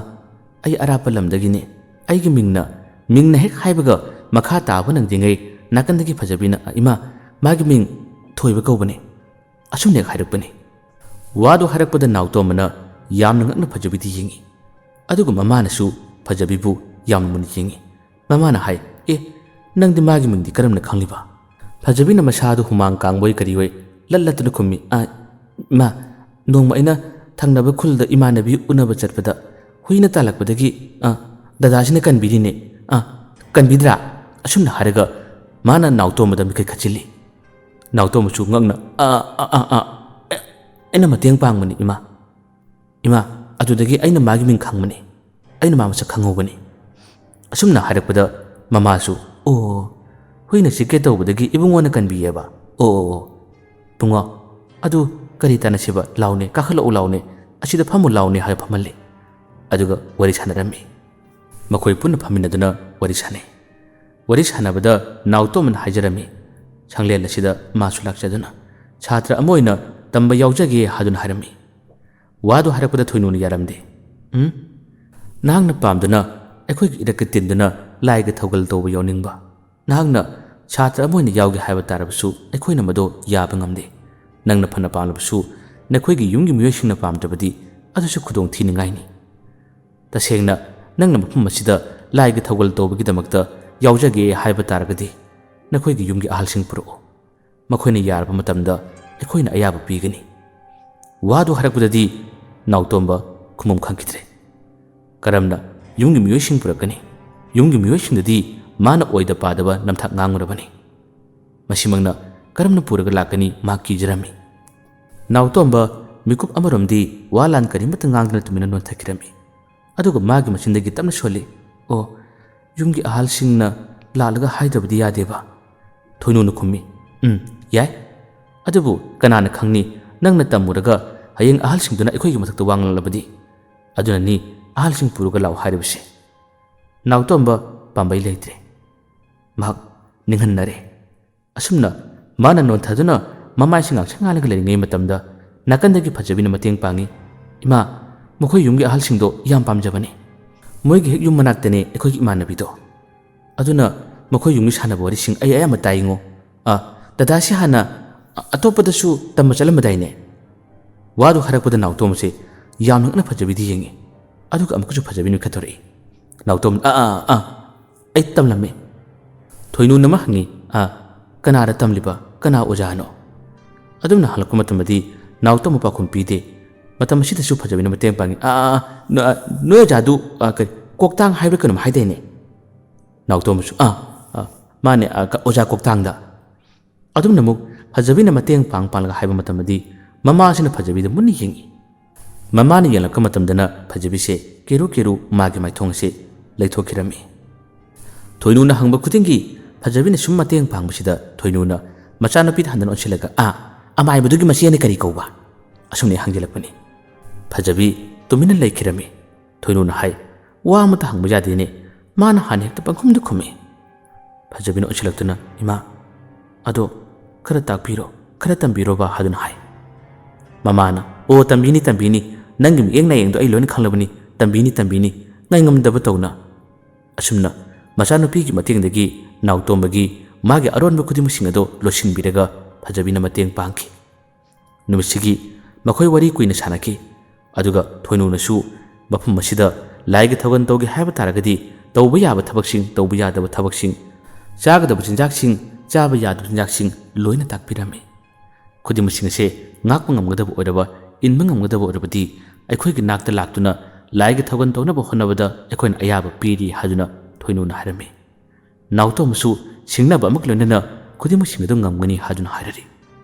ꯑꯩ ꯑꯔꯥꯞꯄ ꯂꯝꯗꯒꯤꯅꯤ꯫ ꯑꯩꯒꯤ ꯃꯤꯡꯅ, ꯃꯤꯡꯅ ꯍꯦꯛ ꯍꯥꯏꯕꯒ ꯃꯈꯥ ꯇꯥꯕ ꯅꯪꯗ꯭ꯔꯤꯉꯩ ꯅꯥꯀꯟꯗꯒꯤ ꯐꯖꯕꯤꯅ, 'ꯑ, ꯏꯃꯥ, ꯃꯥꯒꯤ ꯃꯤꯡ ꯊꯣꯏꯕ ꯀꯧꯕꯅꯤ,' ꯑꯁꯨꯝꯅ ꯍꯦꯛ ꯍꯥꯏꯔꯛꯄꯅꯤ꯫ ꯋꯥꯗꯨ ꯍꯥꯏꯔꯛꯄꯗ ꯅꯥꯎꯇꯣꯝꯕꯅ ꯌꯥꯝꯅ ꯉꯛꯅ ꯐꯖꯕꯤꯗ ꯌꯦꯡꯉꯤ꯫ ꯑꯗꯨꯒ ꯃꯃꯥꯅꯁꯨ ꯐꯖꯕꯤꯕꯨ ꯌꯥꯝꯅ ꯃꯨꯟꯅ ꯌꯦꯡꯉꯤ꯫ ꯃꯃꯥꯅ ꯍꯥꯏ, "ꯑꯦ, ꯅꯪꯗꯤ ꯃꯥꯒꯤ ꯃꯤꯡꯗꯤ ꯀꯔꯝꯅ ꯈꯪꯂꯤꯕ?" ꯐꯖꯕꯤꯅ ꯃꯁꯥꯗꯨ ꯍꯨꯃꯥꯡ ꯀꯥꯡꯕꯣꯏ ꯀꯔꯤꯑꯣꯏ ꯂꯠ ꯂꯠꯇꯨꯅ ꯈꯨꯝꯃꯤ, "ꯑ, ꯏꯃꯥ, ꯅꯣꯡꯃ ꯑꯩꯅ ꯊꯪꯅꯕ ꯈꯨꯜꯗ ꯏꯃꯥꯟꯅꯕꯤ ꯎꯅꯕ ꯆꯠꯄꯗ ꯍꯨꯏꯅ ꯇꯥꯜꯂꯛꯄꯗꯒꯤ, ꯑ, ꯗꯗꯥꯁꯤꯅ ꯀꯟꯕꯤꯔꯤꯅꯦ꯫ ꯑ, ꯀꯟꯕꯤꯗ꯭ꯔꯥ?" ꯑꯁꯨꯝꯅ ꯍꯥꯏꯔꯒ ꯃꯥꯅ ꯅꯥꯎꯇꯣꯝꯕꯗ ꯃꯤꯀꯩ ꯈꯠꯆꯤꯜꯂꯤ꯫ ꯅꯥꯎꯇꯣꯝꯕꯁꯨ ꯉꯛꯅ, "ꯑ, ꯑ, ꯑ, ꯑ, ꯑꯦ, ꯑꯩꯅ ꯃꯇꯦꯡ ꯄꯥꯡꯕꯅꯤ, ꯏꯃꯥ꯫ ꯏꯃꯥ, ꯑꯗꯨꯗꯒꯤ ꯑꯩꯅ ꯃꯥꯒꯤ ꯃꯤꯡ ꯈꯪꯕꯅꯤ꯫ ꯑꯩꯅ ꯃꯥ ꯃꯁꯛ ꯈꯪꯍꯧꯕꯅꯤ꯫" ꯑꯁꯨꯝꯅ ꯍꯥꯏꯔꯛꯄꯗ ꯃꯃꯥꯁꯨ, "ꯑꯣ, ꯍꯨꯏꯅ ꯆꯤꯛꯀꯦ ꯇꯧꯕꯗꯒꯤ ꯏꯕꯨꯡꯉꯣꯅ ꯀꯟꯕꯤꯌꯦꯕ꯫ ꯑꯣ, ꯑꯣ, ꯑꯣ꯫ ꯏꯕꯨꯡꯉꯣ, ꯑꯗꯨ ꯀꯔꯤ ꯇꯥꯟꯅꯁꯤꯕ? ꯂꯥꯎꯅꯦ, ꯀꯥꯈꯠꯂꯛꯎ ꯂꯥꯎꯅꯦ꯫ ꯑꯁꯤꯗ ꯐꯝꯃꯨ ꯂꯥꯎꯅꯦ" ꯍꯥꯏꯔ ꯐꯝꯍꯜꯂꯤ꯫ ꯑꯗꯨꯒ ꯋꯥꯔꯤ ꯁꯥꯟꯅꯔꯝꯃꯤ꯫ ꯃꯈꯣꯏ ꯄꯨꯟꯅ ꯐꯝꯃꯤꯟꯅꯗꯨꯅ ꯋꯥꯔꯤ ꯁꯥꯟꯅꯩ꯫ ꯋꯥꯔꯤ ꯁꯥꯟꯅꯕꯗ ꯅꯥꯎꯇꯣꯝꯕꯅ ꯍꯥꯏꯖꯔꯝꯃꯤ, "ꯁꯪꯂꯦꯟ ꯑꯁꯤꯗ ꯃꯥꯁꯨ ꯂꯥꯛꯆꯗꯨꯅ ꯁꯥꯇ꯭ꯔ ꯑꯃ ꯑꯣꯏꯅ ꯇꯝꯕ ꯌꯥꯎꯖꯒꯦ" ꯍꯥꯏꯗꯨꯅ ꯍꯥꯏꯔꯝꯃꯤ꯫ ꯋꯥꯗꯨ ꯍꯥꯏꯔꯛꯄꯗ ꯊꯣꯏꯅꯨꯅ ꯌꯥꯔꯝꯗꯦ꯫ "ꯎꯝ? ꯅꯍꯥꯛꯅ ꯄꯥꯝꯗꯨꯅ ꯑꯩꯈꯣꯏꯒꯤ ꯏꯔꯛꯀ ꯇꯤꯟꯗꯨꯅ ꯂꯥꯏꯒ ꯊꯧꯒꯜ ꯇꯧꯕ ꯌꯥꯎꯅꯤꯡꯕ? ꯅꯍꯥꯛꯅ ꯁꯥꯇ꯭ꯔ ꯑꯃ ꯑꯣꯏꯅ ꯌꯥꯎꯒꯦ ꯍꯥꯏꯕ ꯇꯥꯔꯕꯁꯨ ꯑꯩꯈꯣꯏꯅ ꯃꯗꯨ ꯌꯥꯕ ꯉꯝꯗꯦ꯫ ꯅꯪꯅ ꯐꯅ ꯄꯥꯝꯂꯕꯁꯨ ꯅꯈꯣꯏꯒꯤ ꯌꯨꯝꯒꯤ ꯃꯤꯑꯣꯏꯁꯤꯡꯅ ꯄꯥꯝꯗ꯭ꯔꯕꯗꯤ ꯑꯗꯨꯁꯨ ꯈꯨꯗꯣꯡ ꯊꯤꯅꯤꯡꯉꯥꯏꯅꯤ꯫ ꯇꯁꯦꯡꯅ ꯅꯪꯅ ꯃꯐꯝ ꯑꯁꯤꯗ ꯂꯥꯏꯒꯤ ꯊꯧꯒꯜ ꯇꯧꯕꯒꯤꯗꯃꯛꯇ ꯌꯥꯎꯖꯒꯦ ꯍꯥꯏꯕ ꯇꯥꯔꯒꯗꯤ ꯅꯈꯣꯏꯒꯤ ꯌꯨꯝꯒꯤ ꯑꯍꯜꯁꯤꯡ ꯄꯨꯔꯛꯎ꯫ ꯃꯈꯣꯏꯅ ꯌꯥꯔꯕ ꯃꯇꯝꯗ ꯑꯩꯈꯣꯏꯅ ꯑꯌꯥꯕ ꯄꯤꯒꯅꯤ꯫" ꯋꯥꯗꯨ ꯍꯥꯏꯔꯛꯄꯗꯗꯤ ꯅꯥꯎꯇꯣꯝꯕ ꯈꯨꯝꯐꯝ ꯈꯪꯈꯤꯗ꯭ꯔꯦ꯫ ꯀꯔꯝꯅ ꯌꯨꯝꯒꯤ ꯃꯤꯑꯣꯏꯁꯤꯡ ꯄꯨꯔꯛꯀꯅꯤ? ꯌꯨꯝꯒꯤ ꯃꯤꯑꯣꯏꯁꯤꯡꯗꯗꯤ ꯃꯥꯅ ꯑꯣꯏꯗ ꯄꯥꯗꯕ ꯅꯝꯊꯥꯛ ꯉꯥꯡꯂꯨꯔꯕꯅꯤ꯫ ꯃꯁꯤꯃꯛꯅ ꯀꯔꯝꯅ ꯄꯨꯔꯒ ꯂꯥꯛꯀꯅꯤ? ꯃꯥ ꯀꯤꯖꯔꯝꯃꯤ꯫ ꯅꯥꯎꯇꯣꯝꯕ ꯃꯤꯀꯨꯞ ꯑꯃꯔꯣꯝꯗꯤ ꯋꯥ ꯂꯥꯟ ꯀꯔꯤꯃꯠꯇ ꯉꯥꯡꯗꯅ ꯇꯨꯃꯤꯟꯅ ꯅꯣꯟꯊꯈꯤꯔꯝꯃꯤ꯫ ꯑꯗꯨꯒ ꯃꯥꯒꯤ ꯃꯆꯤꯟꯗꯒꯤ ꯇꯞꯅ ꯁꯣꯜꯂꯤ, "ꯑꯣ, ꯌꯨꯝꯒꯤ ꯑꯍꯜꯁꯤꯡꯅ ꯂꯥꯛꯂꯒ ꯍꯥꯏꯗꯕꯗꯤ ꯌꯥꯗꯦꯕ?" ꯊꯣꯏꯅꯨꯅ ꯈꯨꯝꯃꯤ, "ꯎꯝ, ꯌꯥꯏ꯫ ꯑꯗꯨꯕꯨ ꯀꯅꯥꯅ ꯈꯪꯅꯤ, ꯅꯪꯅ ꯇꯝꯃꯨꯔꯒ ꯍꯌꯦꯡ ꯑꯍꯜꯁꯤꯡꯗꯨꯅ ꯑꯩꯈꯣꯏꯒꯤ ꯃꯊꯛꯇ ꯋꯥ ꯉꯥꯡꯂꯕꯗꯤ? ꯑꯗꯨꯅꯅꯤ ꯑꯍꯜꯁꯤꯡ ꯄꯨꯔꯒ ꯂꯥꯛꯎ ꯍꯥꯏꯔꯤꯕꯁꯦ꯫" ꯅꯥꯎꯇꯣꯝꯕ ꯄꯥꯝꯕꯩ ꯂꯩꯇ꯭ꯔꯦ꯫ ꯃꯍꯥꯛ ꯅꯤꯡꯍꯟꯅꯔꯦ꯫ ꯑꯁꯨꯝꯅ ꯃꯥꯅ ꯅꯣꯟꯊꯗꯨꯅ ꯃꯃꯥꯏꯁꯤ ꯉꯥꯡꯁꯪ ꯉꯥꯡꯂꯒ ꯂꯩꯔꯤꯉꯩ ꯃꯇꯝꯗ ꯅꯥꯀꯟꯗꯒꯤ ꯐꯖꯕꯤꯅ ꯃꯇꯦꯡ ꯄꯥꯡꯉꯤ꯫ "ꯏꯃꯥ, ꯃꯈꯣꯏ ꯌꯨꯝꯒꯤ ꯑꯍꯜꯁꯤꯡꯗꯣ ꯌꯥꯝ ꯄꯥꯝꯖꯕꯅꯤ꯫ ꯃꯣꯏꯒꯤ ꯍꯦꯛ ꯌꯨꯝ ꯃꯅꯥꯛꯇꯅꯦ ꯑꯩꯈꯣꯏꯒꯤ ꯏꯃꯥꯟꯅꯕꯤꯗꯣ꯫ ꯑꯗꯨꯅ ꯃꯈꯣꯏ ꯌꯨꯝꯒꯤ ꯁꯥꯟꯅꯕ ꯋꯥꯔꯤꯁꯤꯡ ꯑꯩ ꯑꯌꯥꯝꯕ ꯇꯥꯏꯉꯣ꯫ ꯑ, ꯗꯗꯥꯁꯤ ꯍꯥꯟꯅ ꯑ-, ꯑꯇꯣꯞꯄꯗꯁꯨ ꯇꯝꯕ ꯆꯠꯂꯝꯕꯗꯥꯏꯅꯦ?" ꯋꯥꯗꯨ ꯍꯥꯏꯔꯛꯄꯗ ꯅꯥꯎꯇꯣꯝꯁꯦ ꯌꯥꯝꯅ ꯉꯛꯅ ꯐꯖꯕꯤꯗ ꯌꯦꯡꯉꯤ꯫ ꯑꯗꯨꯒ ꯑꯃꯨꯛꯀꯁꯨ ꯐꯖꯕꯤ ꯅꯣꯏꯈꯠꯇꯣꯔꯛꯏ꯫ ꯅꯥꯎꯇꯣꯝ, "ꯑꯥ, ꯑꯥ, ꯑꯥ, ꯑꯩ ꯇꯝꯂꯝꯃꯤ꯫" ꯊꯣꯏꯅꯨꯅ ꯑꯃ ꯍꯪꯉꯤ, "ꯑꯥ, ꯀꯅꯥꯗ ꯇꯝꯂꯤꯕ? ꯀꯅꯥ ꯑꯣꯖꯥꯅꯣ?" ꯑꯗꯨꯝꯅ ꯍꯜꯂꯛꯄ ꯃꯇꯝꯗꯗꯤ ꯅꯥꯎꯇꯣꯝꯕ ꯄꯥꯎꯈꯨꯝ ꯄꯤꯗꯦ꯫ ꯃꯇꯝ ꯑꯁꯤꯗꯁꯨ ꯐꯖꯕꯤꯅ ꯃꯇꯦꯡ ꯄꯥꯡꯉꯤ꯫ "ꯑꯥ, ꯑꯥ, ꯑꯥ, ꯅ-, ꯑ, ꯅꯣꯏ ꯑꯣꯖꯥꯗꯨ, ꯑ, ꯀꯔꯤ, ꯀꯣꯛꯇꯥꯡ ꯍꯥꯏꯕ꯭ꯔꯥ ꯀꯩꯅꯣꯝ ꯍꯥꯏꯗꯥꯏꯅꯦ?" ꯅꯥꯎꯇꯣꯝꯕꯁꯨ, "ꯑꯥ, ꯑꯥ, ꯃꯥꯅꯦ, ꯑ, ꯀ-, ꯑꯣꯖꯥ ꯀꯣꯛꯇꯥꯡꯗ꯫" ꯑꯗꯨꯝꯅ ꯑꯃꯨꯛ ꯐꯖꯕꯤꯅ ꯃꯇꯦꯡ ꯄꯥꯡ ꯄꯥꯡꯂꯒ ꯍꯥꯏꯕ ꯃꯇꯝꯗꯗꯤ ꯃꯃꯥꯁꯤꯅ ꯐꯖꯕꯤꯗ ꯃꯨꯟꯅ ꯌꯦꯡꯉꯤ꯫ ꯃꯃꯥꯅ ꯌꯦꯡꯂꯛꯄ ꯃꯇꯝꯗꯅ ꯐꯖꯕꯤꯁꯦ ꯀꯦꯔꯨ ꯀꯦꯔꯨ ꯃꯥꯒꯤ ꯃꯥꯏꯊꯣꯡ ꯑꯁꯦ ꯂꯩꯊꯣꯛꯈꯤꯔꯝꯃꯤ꯫ ꯊꯣꯏꯅꯨꯅ ꯍꯪꯕ ꯈꯨꯗꯤꯡꯒꯤ ꯐꯖꯕꯤꯅ ꯁꯨꯝ ꯃꯇꯦꯡ ꯄꯥꯡꯕꯁꯤꯗ ꯊꯣꯏꯅꯨꯅ ꯃꯆꯥꯅꯨꯄꯤꯗ ꯍꯟꯗꯨꯅ ꯑꯣꯟꯁꯤꯜꯂꯒ, "ꯑꯥ, ꯑꯃꯥꯏꯕꯗꯨꯒꯤ ꯃꯆꯦꯅ ꯀꯔꯤ ꯀꯧꯕ?" ꯑꯁꯨꯝꯅ ꯍꯪꯖꯤꯜꯂꯛꯄꯅꯤ꯫ ꯐꯖꯕꯤ ꯇꯨꯃꯤꯟꯅ ꯂꯩꯈꯤꯔꯝꯃꯤ꯫ ꯊꯣꯏꯅꯨꯅ ꯍꯥꯏ, "ꯋꯥ ꯑꯃꯇ ꯍꯪꯕ ꯌꯥꯗꯦꯅꯦ, ꯃꯥꯅ ꯍꯥꯟꯅ ꯍꯦꯛꯇ ꯄꯪꯈꯨꯝꯗ ꯈꯨꯝꯃꯤ꯫" ꯐꯖꯕꯤꯅ ꯑꯣꯟꯁꯤꯜꯂꯛꯇꯨꯅ, "ꯏꯃꯥ, ꯑꯗꯣ ꯈꯔ ꯇꯥꯛꯄꯤꯔꯣ, ꯈꯔ ꯇꯝꯕꯤꯔꯣꯕ" ꯍꯥꯏꯗꯨꯅ ꯍꯥꯏ꯫ ꯃꯃꯥꯅ, "ꯑꯣ, ꯇꯝꯕꯤꯅꯤ, ꯇꯝꯕꯤꯅꯤ, ꯅꯪꯒꯤ ꯃꯤꯠꯌꯦꯡ ꯅꯥꯌꯦꯡꯗꯣ ꯑꯩ ꯂꯣꯏꯅ ꯈꯪꯂꯕꯅꯤ, ꯇꯝꯕꯤꯅꯤ, ꯇꯝꯕꯤꯅꯤ, ꯉꯥꯏꯉꯝꯗꯕ ꯇꯧꯅ꯫" ꯑꯁꯨꯝꯅ ꯃꯆꯥꯅꯨꯄꯤꯒꯤ ꯃꯇꯦꯡꯗꯒꯤ ꯅꯥꯎꯇꯣꯝꯕꯒꯤ ꯃꯥꯒꯤ ꯑꯔꯣꯟꯕ ꯈꯨꯗꯤꯡꯃꯛꯁꯤꯡ ꯑꯗꯣ ꯂꯣꯏꯁꯤꯟꯕꯤꯔꯒ ꯐꯖꯕꯤꯅ ꯃꯇꯦꯡ ꯄꯥꯡꯈꯤ꯫ ꯅꯨꯃꯤꯠꯁꯤꯒꯤ ꯃꯈꯣꯏ ꯋꯥꯔꯤ ꯀꯨꯏꯅ ꯁꯥꯟꯅꯈꯤ꯫ ꯑꯗꯨꯒ ꯊꯣꯏꯅꯨꯅꯁꯨ ꯃꯐꯝ ꯑꯁꯤꯗ ꯂꯥꯏꯒꯤ ꯊꯧꯒꯜ ꯇꯧꯒꯦ ꯍꯥꯏꯕ ꯇꯥꯔꯒꯗꯤ ꯇꯧꯕ ꯌꯥꯕ ꯊꯕꯛꯁꯤꯡ, ꯇꯧꯕ ꯌꯥꯗꯕ ꯊꯕꯛꯁꯤꯡ, ꯆꯥꯒꯗꯕ ꯆꯤꯟꯖꯥꯛꯁꯤꯡ, ꯆꯥꯕ ꯌꯥꯗꯕ ꯆꯤꯟꯖꯥꯛꯁꯤꯡ ꯂꯣꯏꯅ ꯇꯥꯛꯄꯤꯔꯝꯃꯤ꯫ ꯈꯨꯗꯤꯡꯃꯛꯁꯤꯡ ꯑꯁꯦ ꯉꯥꯛꯄ ꯉꯝꯒꯗꯕ ꯑꯣꯏꯔꯕ, ꯏꯟꯕ ꯉꯝꯒꯗꯕ ꯑꯣꯏꯔꯕꯗꯤ ꯑꯩꯈꯣꯏꯒꯤ ꯅꯥꯛꯇ ꯂꯥꯛꯇꯨꯅ ꯂꯥꯏꯒꯤ ꯊꯧꯒꯜ ꯇꯧꯅꯕ ꯍꯣꯠꯅꯕꯗ ꯑꯩꯈꯣꯏꯅ ꯑꯌꯥꯕ ꯄꯤꯔꯤ ꯍꯥꯏꯗꯨꯅ ꯊꯣꯏꯅꯨꯅ ꯍꯥꯏꯔꯝꯃꯤ꯫ ꯅꯥꯎꯇꯣꯝꯕꯁꯨ ꯁꯤꯡꯅꯕ ꯑꯃꯒ ꯂꯣꯏꯅꯅ ꯈꯨꯗꯤꯡꯃꯛꯁꯤꯡ ꯑꯗꯨ ꯉꯝꯒꯅꯤ ꯍꯥꯏꯗꯨꯅ ꯍꯥꯏꯔꯔꯤ꯫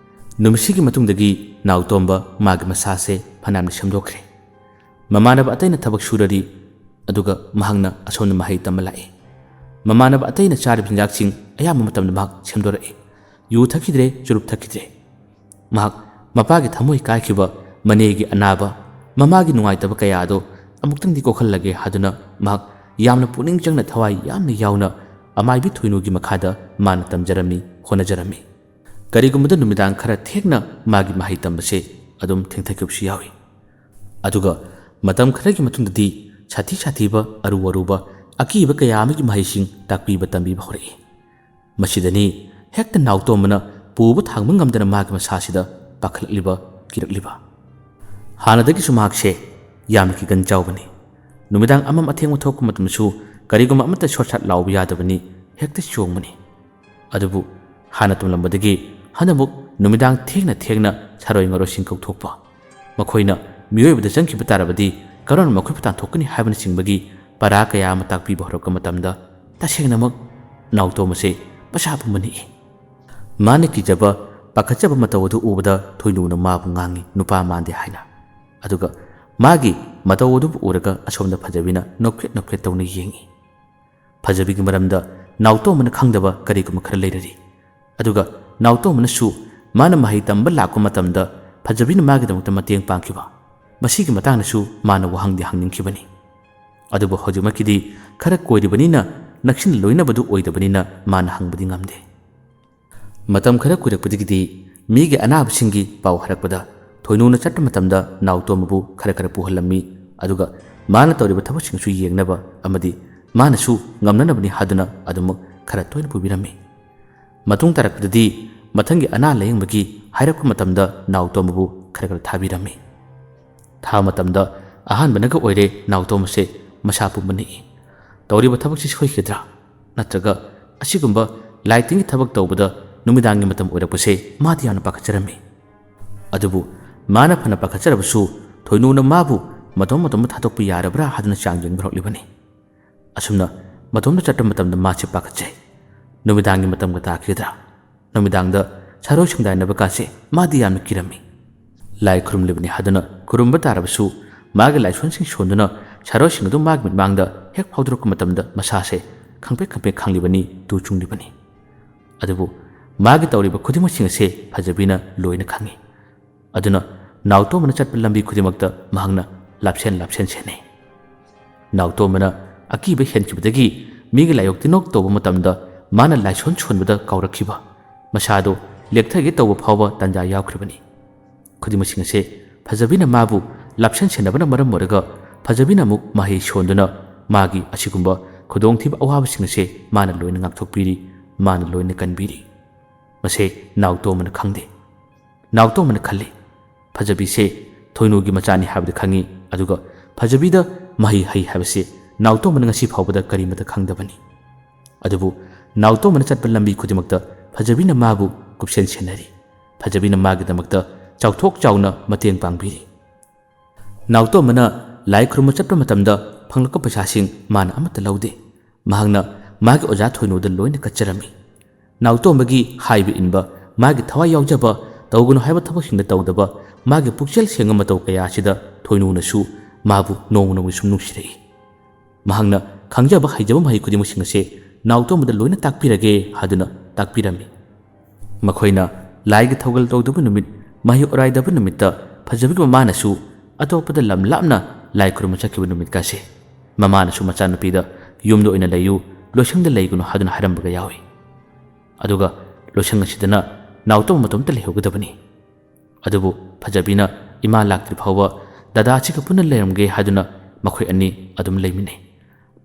ꯅꯨꯃꯤꯠꯁꯤꯒꯤ ꯃꯇꯨꯡꯗꯒꯤ ꯅꯥꯎꯇꯣꯝꯕ ꯃꯥꯒꯤ ꯃꯁꯥꯁꯦ ꯐꯅꯌꯥꯝꯅ ꯁꯦꯝꯗꯣꯛꯈ꯭ꯔꯦ꯫ ꯃꯃꯥꯟꯅꯕ ꯑꯇꯩꯅ ꯊꯕꯛ ꯁꯨꯔꯔꯤ, ꯑꯗꯨꯒ ꯃꯍꯥꯛꯅ ꯑꯁꯣꯝꯗ ꯃꯍꯩ ꯇꯝꯕ ꯂꯥꯛꯏ꯫ ꯃꯃꯥꯟꯅꯕ ꯑꯇꯩꯅ ꯆꯥꯔꯤꯕ ꯆꯤꯟꯖꯥꯛꯁꯤꯡ ꯑꯌꯥꯝꯕ ꯃꯇꯝꯗ ꯃꯍꯥꯛ ꯁꯦꯝꯗꯣꯔꯛꯏ꯫ ꯌꯨ ꯊꯛꯈꯤꯗ꯭ꯔꯦ, ꯆꯨꯔꯨꯞ ꯊꯛꯈꯤꯗ꯭ꯔꯦ꯫ ꯃꯍꯥꯛ ꯃꯄꯥꯒꯤ ꯊꯃꯣꯏ ꯀꯥꯏꯈꯤꯕ, ꯃꯅꯦꯒꯤ ꯑꯅꯥꯕ, ꯃꯃꯥꯒꯤ ꯅꯨꯡꯉꯥꯏꯇꯕ ꯀꯌꯥ ꯑꯗꯨ ꯑꯃꯨꯛꯇꯪꯗꯤ ꯀꯣꯛꯍꯜꯂꯒꯦ ꯍꯥꯏꯗꯨꯅ ꯃꯍꯥꯛ ꯌꯥꯝꯅ ꯄꯨꯛꯅꯤꯡ ꯆꯪꯅ, ꯊꯋꯥꯏ ꯌꯥꯝꯅ ꯌꯥꯎꯅ ꯑꯃꯥꯏꯕꯤ ꯊꯣꯏꯅꯨꯒꯤ ꯃꯈꯥꯗ ꯃꯥꯅ ꯇꯝꯖꯔꯝꯃꯤ, ꯍꯣꯠꯅꯖꯔꯝꯃꯤ꯫ ꯀꯔꯤꯒꯨꯝꯕꯗ ꯅꯨꯃꯤꯗꯥꯡ ꯈꯔ ꯊꯦꯡꯅ ꯃꯥꯒꯤ ꯃꯍꯩ ꯇꯝꯕꯁꯦ ꯑꯗꯨꯝ ꯊꯦꯡꯊꯈꯤꯕꯁꯨ ꯌꯥꯎꯏ꯫ ꯑꯗꯨꯒ ꯃꯇꯝ ꯈꯔꯒꯤ ꯃꯇꯨꯡꯗꯗꯤ ꯁꯥꯊꯤ ꯁꯥꯊꯤꯕ, ꯑꯔꯨ ꯑꯔꯨꯕ, ꯑꯀꯤꯕ ꯀꯌꯥ ꯑꯃꯒꯤ ꯃꯍꯩꯁꯤꯡ ꯇꯥꯛꯄꯤꯕ ꯇꯝꯕꯤꯕ ꯍꯧꯔꯛꯏ꯫ ꯃꯁꯤꯗꯅꯤ ꯍꯦꯛꯇ ꯅꯥꯎꯇꯣꯝꯕꯅ ꯄꯨꯕ ꯊꯥꯡꯕ ꯉꯝꯗꯅ ꯃꯥꯒꯤ ꯃꯁꯥꯁꯤꯗ ꯄꯥꯈꯠꯂꯛꯂꯤꯕ, ꯀꯤꯔꯛꯂꯤꯕ꯫ ꯍꯥꯟꯅꯗꯒꯤꯁꯨ ꯃꯍꯥꯛꯁꯦ ꯌꯥꯝꯅ ꯀꯤꯒꯟ ꯆꯥꯎꯕꯅꯤ꯫ ꯅꯨꯃꯤꯗꯥꯡ ꯑꯃꯝ ꯑꯊꯦꯡꯕ ꯊꯣꯛꯄ ꯃꯇꯝꯗꯁꯨ ꯀꯔꯤꯒꯨꯝꯕ ꯑꯃꯠꯇ ꯁꯣꯠ ꯁꯥꯠ ꯂꯥꯎꯕ ꯌꯥꯗꯕꯅꯤ, ꯍꯦꯛꯇ ꯆꯣꯡꯕꯅꯤ꯫ ꯑꯗꯨꯕꯨ ꯍꯥꯟꯅ ꯇꯝꯂꯝꯕꯗꯒꯤ ꯍꯟꯗꯛꯃꯨꯛ ꯅꯨꯃꯤꯗꯥꯡ ꯊꯦꯡꯅ ꯊꯦꯡꯅ ꯁꯥꯔꯣꯏ ꯉꯥꯔꯣꯏꯁꯤꯡ ꯀꯧꯊꯣꯛꯄ, ꯃꯈꯣꯏꯅ ꯃꯤꯑꯣꯏꯕꯗ ꯆꯪꯈꯤꯕ ꯇꯥꯔꯕꯗꯤ ꯀꯔꯝꯅ ꯃꯈꯣꯏꯕꯨ ꯇꯥꯟꯊꯣꯛꯀꯅꯤ ꯍꯥꯏꯕꯅꯆꯤꯡꯕꯒꯤ ꯄꯔꯥ ꯀꯌꯥ ꯑꯃ ꯇꯥꯛꯄꯤꯕ ꯍꯧꯔꯛꯄ ꯃꯇꯝꯗ, ꯇꯁꯦꯡꯅꯃꯛ ꯅꯥꯎꯇꯣꯝꯕꯁꯦ ꯃꯁꯥ ꯄꯨꯝꯕ ꯅꯤꯛꯏ꯫ ꯃꯥꯅ ꯀꯤꯖꯕ, ꯄꯥꯈꯠꯆꯕ ꯃꯇꯧ ꯑꯗꯨ ꯎꯕꯗ ꯊꯣꯏꯅꯨꯅ ꯃꯥꯕꯨ ꯉꯥꯡꯉꯤ, "ꯅꯨꯄꯥ ꯃꯥꯟꯗꯦ" ꯍꯥꯏꯅ꯫ ꯑꯗꯨꯒ ꯃꯥꯒꯤ ꯃꯇꯧ ꯑꯗꯨꯕꯨ ꯎꯔꯒ ꯑꯁꯣꯝꯗ ꯐꯖꯕꯤꯅ ꯅꯣꯛꯐꯦꯠ ꯅꯣꯛꯐꯦꯠ ꯇꯧꯅ ꯌꯦꯡꯉꯤ꯫ ꯐꯖꯕꯤꯒꯤ ꯃꯔꯝꯗ ꯅꯥꯎꯇꯣꯝꯕꯅ ꯈꯪꯗꯕ ꯀꯔꯤꯒꯨꯝꯕ ꯈꯔ ꯂꯩꯔꯔꯤ꯫ ꯑꯗꯨꯒ ꯅꯥꯎꯇꯣꯝꯕꯅꯁꯨ ꯃꯥꯅ ꯃꯍꯩ ꯇꯝꯕ ꯂꯥꯛꯄ ꯃꯇꯝꯗ ꯐꯖꯕꯤꯅ ꯃꯥꯒꯤꯗꯃꯛꯇ ꯃꯇꯦꯡ ꯄꯥꯡꯈꯤꯕ, ꯃꯁꯤꯒꯤ ꯃꯇꯥꯡꯗꯁꯨ ꯃꯥꯅ ꯋꯥꯍꯪꯗꯤ ꯍꯪꯅꯤꯡꯈꯤꯕꯅꯤ꯫ ꯑꯗꯨꯕꯨ ꯍꯧꯖꯤꯛꯃꯛꯀꯤꯗꯤ ꯈꯔ ꯀꯣꯏꯔꯤꯕꯅꯤꯅ, ꯅꯛꯁꯤꯟꯅ ꯂꯣꯏꯅꯕꯗꯨ ꯑꯣꯏꯗꯕꯅꯤꯅ ꯃꯥꯅ ꯍꯪꯕꯗꯤ ꯉꯝꯗꯦ꯫ ꯃꯇꯝ ꯈꯔ ꯀꯨꯏꯔꯛꯄꯗꯒꯤꯗꯤ ꯃꯤꯒꯤ ꯑꯅꯥꯕꯁꯤꯡꯒꯤ ꯄꯥꯎ ꯍꯥꯏꯔꯛꯄꯗ ꯊꯣꯏꯅꯨꯅ ꯆꯠꯄ ꯃꯇꯝꯗ ꯅꯥꯎꯇꯣꯝꯕꯕꯨ ꯈꯔ ꯈꯔ ꯄꯨꯍꯜꯂꯝꯃꯤ, ꯑꯗꯨꯒ ꯃꯥꯅ ꯇꯧꯔꯤꯕ ꯊꯕꯛꯁꯤꯡꯁꯨ ꯌꯦꯡꯅꯕ ꯑꯃꯗꯤ ꯃꯥꯅꯁꯨ ꯉꯝꯅꯅꯕꯅꯤ ꯍꯥꯏꯗꯨꯅ ꯑꯗꯨꯃꯛ ꯈꯔ ꯇꯣꯏꯅ ꯄꯨꯕꯤꯔꯝꯃꯤ꯫ ꯃꯇꯨꯡ ꯇꯥꯔꯛꯄꯗꯗꯤ ꯃꯊꯪꯒꯤ ꯑꯅꯥ ꯂꯥꯌꯦꯡꯕꯒꯤ ꯍꯥꯏꯔꯛꯄ ꯃꯇꯝꯗ ꯅꯥꯎꯇꯣꯝꯕꯕꯨ ꯈꯔ ꯈꯔ ꯊꯥꯕꯤꯔꯝꯃꯤ꯫ ꯊꯥ ꯃꯇꯝꯗ ꯑꯍꯥꯟꯕꯅꯒ ꯑꯣꯏꯔꯦ ꯅꯥꯎꯇꯣꯝꯕꯁꯦ ꯃꯁꯥ ꯄꯨꯝꯕ ꯅꯤꯛꯏ꯫ ꯇꯧꯔꯤꯕ ꯊꯕꯛꯁꯤ ꯁꯣꯏꯈꯤꯗ꯭ꯔꯥ? ꯅꯠꯇ꯭ꯔꯒ ꯑꯁꯤꯒꯨꯝꯕ ꯂꯥꯏ ꯇꯤꯟꯒꯤ ꯊꯕꯛ ꯇꯧꯕꯗ ꯅꯨꯃꯤꯗꯥꯡꯒꯤ ꯃꯇꯝ ꯑꯣꯏꯔꯛꯄꯁꯦ ꯃꯥꯗꯤ ꯌꯥꯝꯅ ꯄꯥꯈꯠꯆꯔꯝꯃꯤ꯫ ꯑꯗꯨꯕꯨ ꯃꯥꯅ ꯐꯅ ꯄꯥꯈꯠꯆꯔꯕꯁꯨ ꯊꯣꯏꯅꯨꯅ ꯃꯥꯕꯨ ꯃꯇꯣꯝ ꯃꯇꯣꯝꯗ ꯊꯥꯗꯣꯛꯄ ꯌꯥꯔꯕ꯭ꯔꯥ ꯍꯥꯏꯗꯨꯅ ꯆꯥꯡ ꯌꯦꯡꯕ ꯍꯧꯔꯛꯂꯤꯕꯅꯤ꯫ ꯑꯁꯨꯝꯅ ꯃꯇꯣꯝꯇ ꯆꯠꯄ ꯃꯇꯝꯗ ꯃꯥꯁꯦ ꯄꯥꯈꯠꯆꯩ꯫ ꯅꯨꯃꯤꯗꯥꯡꯒꯤ ꯃꯇꯝꯒ ꯇꯥꯈꯤꯒꯗ꯭ꯔꯥ? ꯅꯨꯃꯤꯗꯥꯡꯗ ꯁꯥꯔꯣꯏ ꯁꯤꯡꯗꯥꯏꯅꯕ ꯀꯥꯁꯦ ꯃꯥꯗꯤ ꯌꯥꯝꯅ ꯀꯤꯔꯝꯃꯤ꯫ ꯂꯥꯏ ꯈꯨꯔꯨꯝꯂꯤꯕꯅꯤ ꯍꯥꯏꯗꯨꯅ ꯈꯨꯔꯨꯝꯕ ꯇꯥꯔꯕꯁꯨ, ꯃꯥꯒꯤ ꯂꯥꯏꯁꯣꯟꯁꯤꯡ ꯁꯣꯟꯗꯨꯅ ꯁꯥꯔꯣꯏꯁꯤꯡ ꯑꯗꯨ ꯃꯥꯒꯤ ꯃꯤꯠꯃꯥꯡꯗ ꯍꯦꯛ ꯐꯥꯎꯗꯣꯔꯛꯄ ꯃꯇꯝꯗ ꯃꯁꯥꯁꯦ ꯈꯪꯄ꯭ꯔꯦꯛ ꯈꯪꯄ꯭ꯔꯦꯛ ꯈꯪꯂꯤꯕꯅꯤ, ꯇꯨ ꯆꯨꯡꯂꯤꯕꯅꯤ꯫ ꯑꯗꯨꯕꯨ ꯃꯥꯒꯤ ꯇꯧꯔꯤꯕ ꯈꯨꯗꯤꯡꯃꯛꯁꯤꯡ ꯑꯁꯦ ꯐꯖꯕꯤꯅ ꯂꯣꯏꯅ ꯈꯪꯏ꯫ ꯑꯗꯨꯅ ꯅꯥꯎꯇꯣꯝꯕꯅ ꯆꯠꯄ ꯂꯝꯕꯤ ꯈꯨꯗꯤꯡꯃꯛꯇ ꯃꯍꯥꯛꯅ ꯂꯥꯞꯁꯦꯟ ꯂꯥꯞꯁꯦꯟ ꯁꯦꯟꯅꯩ꯫ ꯅꯥꯎꯇꯣꯝꯕꯅ ꯑꯀꯤꯕ ꯍꯦꯟꯈꯤꯕꯗꯒꯤ ꯃꯤꯒꯤ ꯂꯥꯏꯑꯣꯛ ꯇꯤꯟꯑꯣꯛ ꯇꯧꯕ ꯃꯇꯝꯗ ꯃꯥꯅ ꯂꯥꯏꯁꯣꯟ ꯁꯣꯟꯕꯗ ꯀꯥꯎꯔꯛꯈꯤꯕ, ꯃꯁꯥꯗꯣ ꯂꯦꯛꯊꯒꯦ ꯇꯧꯕ ꯐꯥꯎꯕ ꯇꯥꯟꯖꯥ ꯌꯥꯎꯈ꯭ꯔꯕꯅꯤ꯫ ꯈꯨꯗꯤꯡꯃꯛꯁꯤꯡ ꯑꯁꯦ ꯐꯖꯕꯤꯅ ꯃꯥꯕꯨ ꯂꯥꯞꯁꯟ ꯁꯦꯟꯅꯕꯅ ꯃꯔꯝ ꯑꯣꯏꯔꯒ ꯐꯖꯕꯤꯅ ꯑꯃꯨꯛ ꯃꯍꯩ ꯁꯣꯟꯗꯨꯅ ꯃꯥꯒꯤ ꯑꯁꯤꯒꯨꯝꯕ ꯈꯨꯗꯣꯡꯊꯤꯕ ꯑꯋꯥꯕꯁꯤꯡ ꯑꯁꯦ ꯃꯥꯅ ꯂꯣꯏꯅ ꯉꯥꯛꯊꯣꯛꯄꯤꯔꯤ, ꯃꯥꯅ ꯂꯣꯏꯅ ꯀꯟꯕꯤꯔꯤ꯫ ꯃꯁꯦ ꯅꯥꯎꯇꯣꯝꯕꯅ ꯈꯪꯗꯦ꯫ ꯅꯥꯎꯇꯣꯝꯕꯅ ꯈꯜꯂꯤ, ꯐꯖꯕꯤꯁꯦ ꯊꯣꯏꯅꯨꯒꯤ ꯃꯆꯥꯅꯤ ꯍꯥꯏꯕꯗꯤ ꯈꯪꯏ, ꯑꯗꯨꯒ ꯐꯖꯕꯤꯗ ꯃꯍꯩ ꯍꯩ ꯍꯥꯏꯕꯁꯤ ꯅꯥꯎꯇꯣꯝꯕꯅ ꯉꯁꯤ ꯐꯥꯎꯕꯗ ꯀꯔꯤꯃꯠꯇ ꯈꯪꯗꯕꯅꯤ꯫ ꯑꯗꯨꯕꯨ ꯅꯥꯎꯇꯣꯝꯕꯅ ꯆꯠꯄ ꯂꯝꯕꯤ ꯈꯨꯗꯤꯡꯃꯛꯇ ꯐꯖꯕꯤꯅ ꯃꯥꯕꯨ ꯀꯨꯞꯁꯦꯟ ꯁꯦꯟꯅꯔꯤ꯫ ꯐꯖꯕꯤꯅ ꯃꯥꯒꯤꯗꯃꯛꯇ ꯆꯥꯎꯊꯣꯛ ꯆꯥꯎꯅ ꯃꯇꯦꯡ ꯄꯥꯡꯕꯤꯔꯤ꯫ ꯅꯥꯎꯇꯣꯝꯕꯅ ꯂꯥꯏ ꯈꯨꯔꯨꯝꯕ ꯆꯠꯄ ꯃꯇꯝꯗ ꯐꯪꯂꯛꯄ ꯄꯩꯁꯥꯁꯤꯡ ꯃꯥꯅ ꯑꯃꯠꯇ ꯂꯧꯗꯦ꯫ ꯃꯍꯥꯛꯅ ꯃꯥꯒꯤ ꯑꯣꯖꯥ ꯊꯣꯏꯅꯨꯗ ꯂꯣꯏꯅ ꯀꯠꯆꯔꯝꯃꯤ꯫ ꯅꯥꯎꯇꯣꯝꯕꯒꯤ ꯍꯥꯏꯕ ꯏꯟꯕ, ꯃꯥꯒꯤ ꯊꯋꯥꯏ ꯌꯥꯎꯖꯕ, ꯇꯧꯒꯅꯨ ꯍꯥꯏꯕ ꯊꯕꯛꯁꯤꯡꯗ ꯇꯧꯗꯕ, ꯃꯥꯒꯤ ꯄꯨꯛꯆꯦꯜ ꯁꯦꯡꯕ ꯃꯇꯧ ꯀꯌꯥ ꯑꯁꯤꯗ ꯊꯣꯏꯅꯨꯅꯁꯨ ꯃꯥꯕꯨ ꯅꯣꯡꯃ ꯅꯣꯡꯃꯒꯤ ꯁꯨꯝ ꯅꯨꯡꯁꯤꯔꯛꯏ꯫ ꯃꯍꯥꯛꯅ ꯈꯪꯖꯕ ꯍꯩꯖꯕ ꯃꯍꯩ ꯈꯨꯗꯤꯡꯃꯛꯁꯤꯡ ꯑꯁꯦ ꯅꯥꯎꯇꯣꯝꯕꯗ ꯂꯣꯏꯅ ꯇꯥꯛꯄꯤꯔꯒꯦ ꯍꯥꯏꯗꯨꯅ ꯇꯥꯛꯄꯤꯔꯝꯃꯤ꯫ ꯃꯈꯣꯏꯅ ꯂꯥꯏꯒꯤ ꯊꯧꯒꯜ ꯇꯧꯗꯕ ꯅꯨꯃꯤꯠ, ꯃꯍꯩ ꯑꯣꯔꯥꯏꯗꯕ ꯅꯨꯃꯤꯠꯇ ꯐꯖꯕꯤꯒꯤ ꯃꯃꯥꯅꯁꯨ ꯑꯇꯣꯞꯄꯗ ꯂꯝ ꯂꯥꯞꯅ ꯂꯥꯏ ꯈꯨꯔꯨꯝꯕ ꯆꯠꯈꯤꯕ ꯅꯨꯃꯤꯠꯀꯁꯦ ꯃꯃꯥꯅꯁꯨ ꯃꯆꯥꯅꯨꯄꯤꯗ "ꯌꯨꯝꯗ ꯑꯣꯏꯅ ꯂꯩꯌꯨ, ꯂꯣꯏꯁꯪꯗ ꯂꯩꯒꯅꯨ" ꯍꯥꯏꯗꯨꯅ ꯍꯥꯏꯔꯝꯕꯒ ꯌꯥꯎꯏ꯫ ꯑꯗꯨꯒ ꯂꯣꯏꯁꯪ ꯑꯁꯤꯗꯅ ꯅꯥꯎꯇꯣꯝꯕ ꯃꯇꯣꯝꯇ ꯂꯩꯍꯧꯒꯗꯕꯅꯤ꯫ ꯑꯗꯨꯕꯨ ꯐꯖꯕꯤꯅ ꯏꯃꯥ ꯂꯥꯛꯇ꯭ꯔꯤ ꯐꯥꯎꯕ ꯗꯗꯥꯁꯤꯒ ꯄꯨꯟꯅ ꯂꯩꯔꯝꯒꯦ ꯍꯥꯏꯗꯨꯅ ꯃꯈꯣꯏ ꯑꯅꯤ ꯑꯗꯨꯝ ꯂꯩꯃꯤꯟꯅꯩ꯫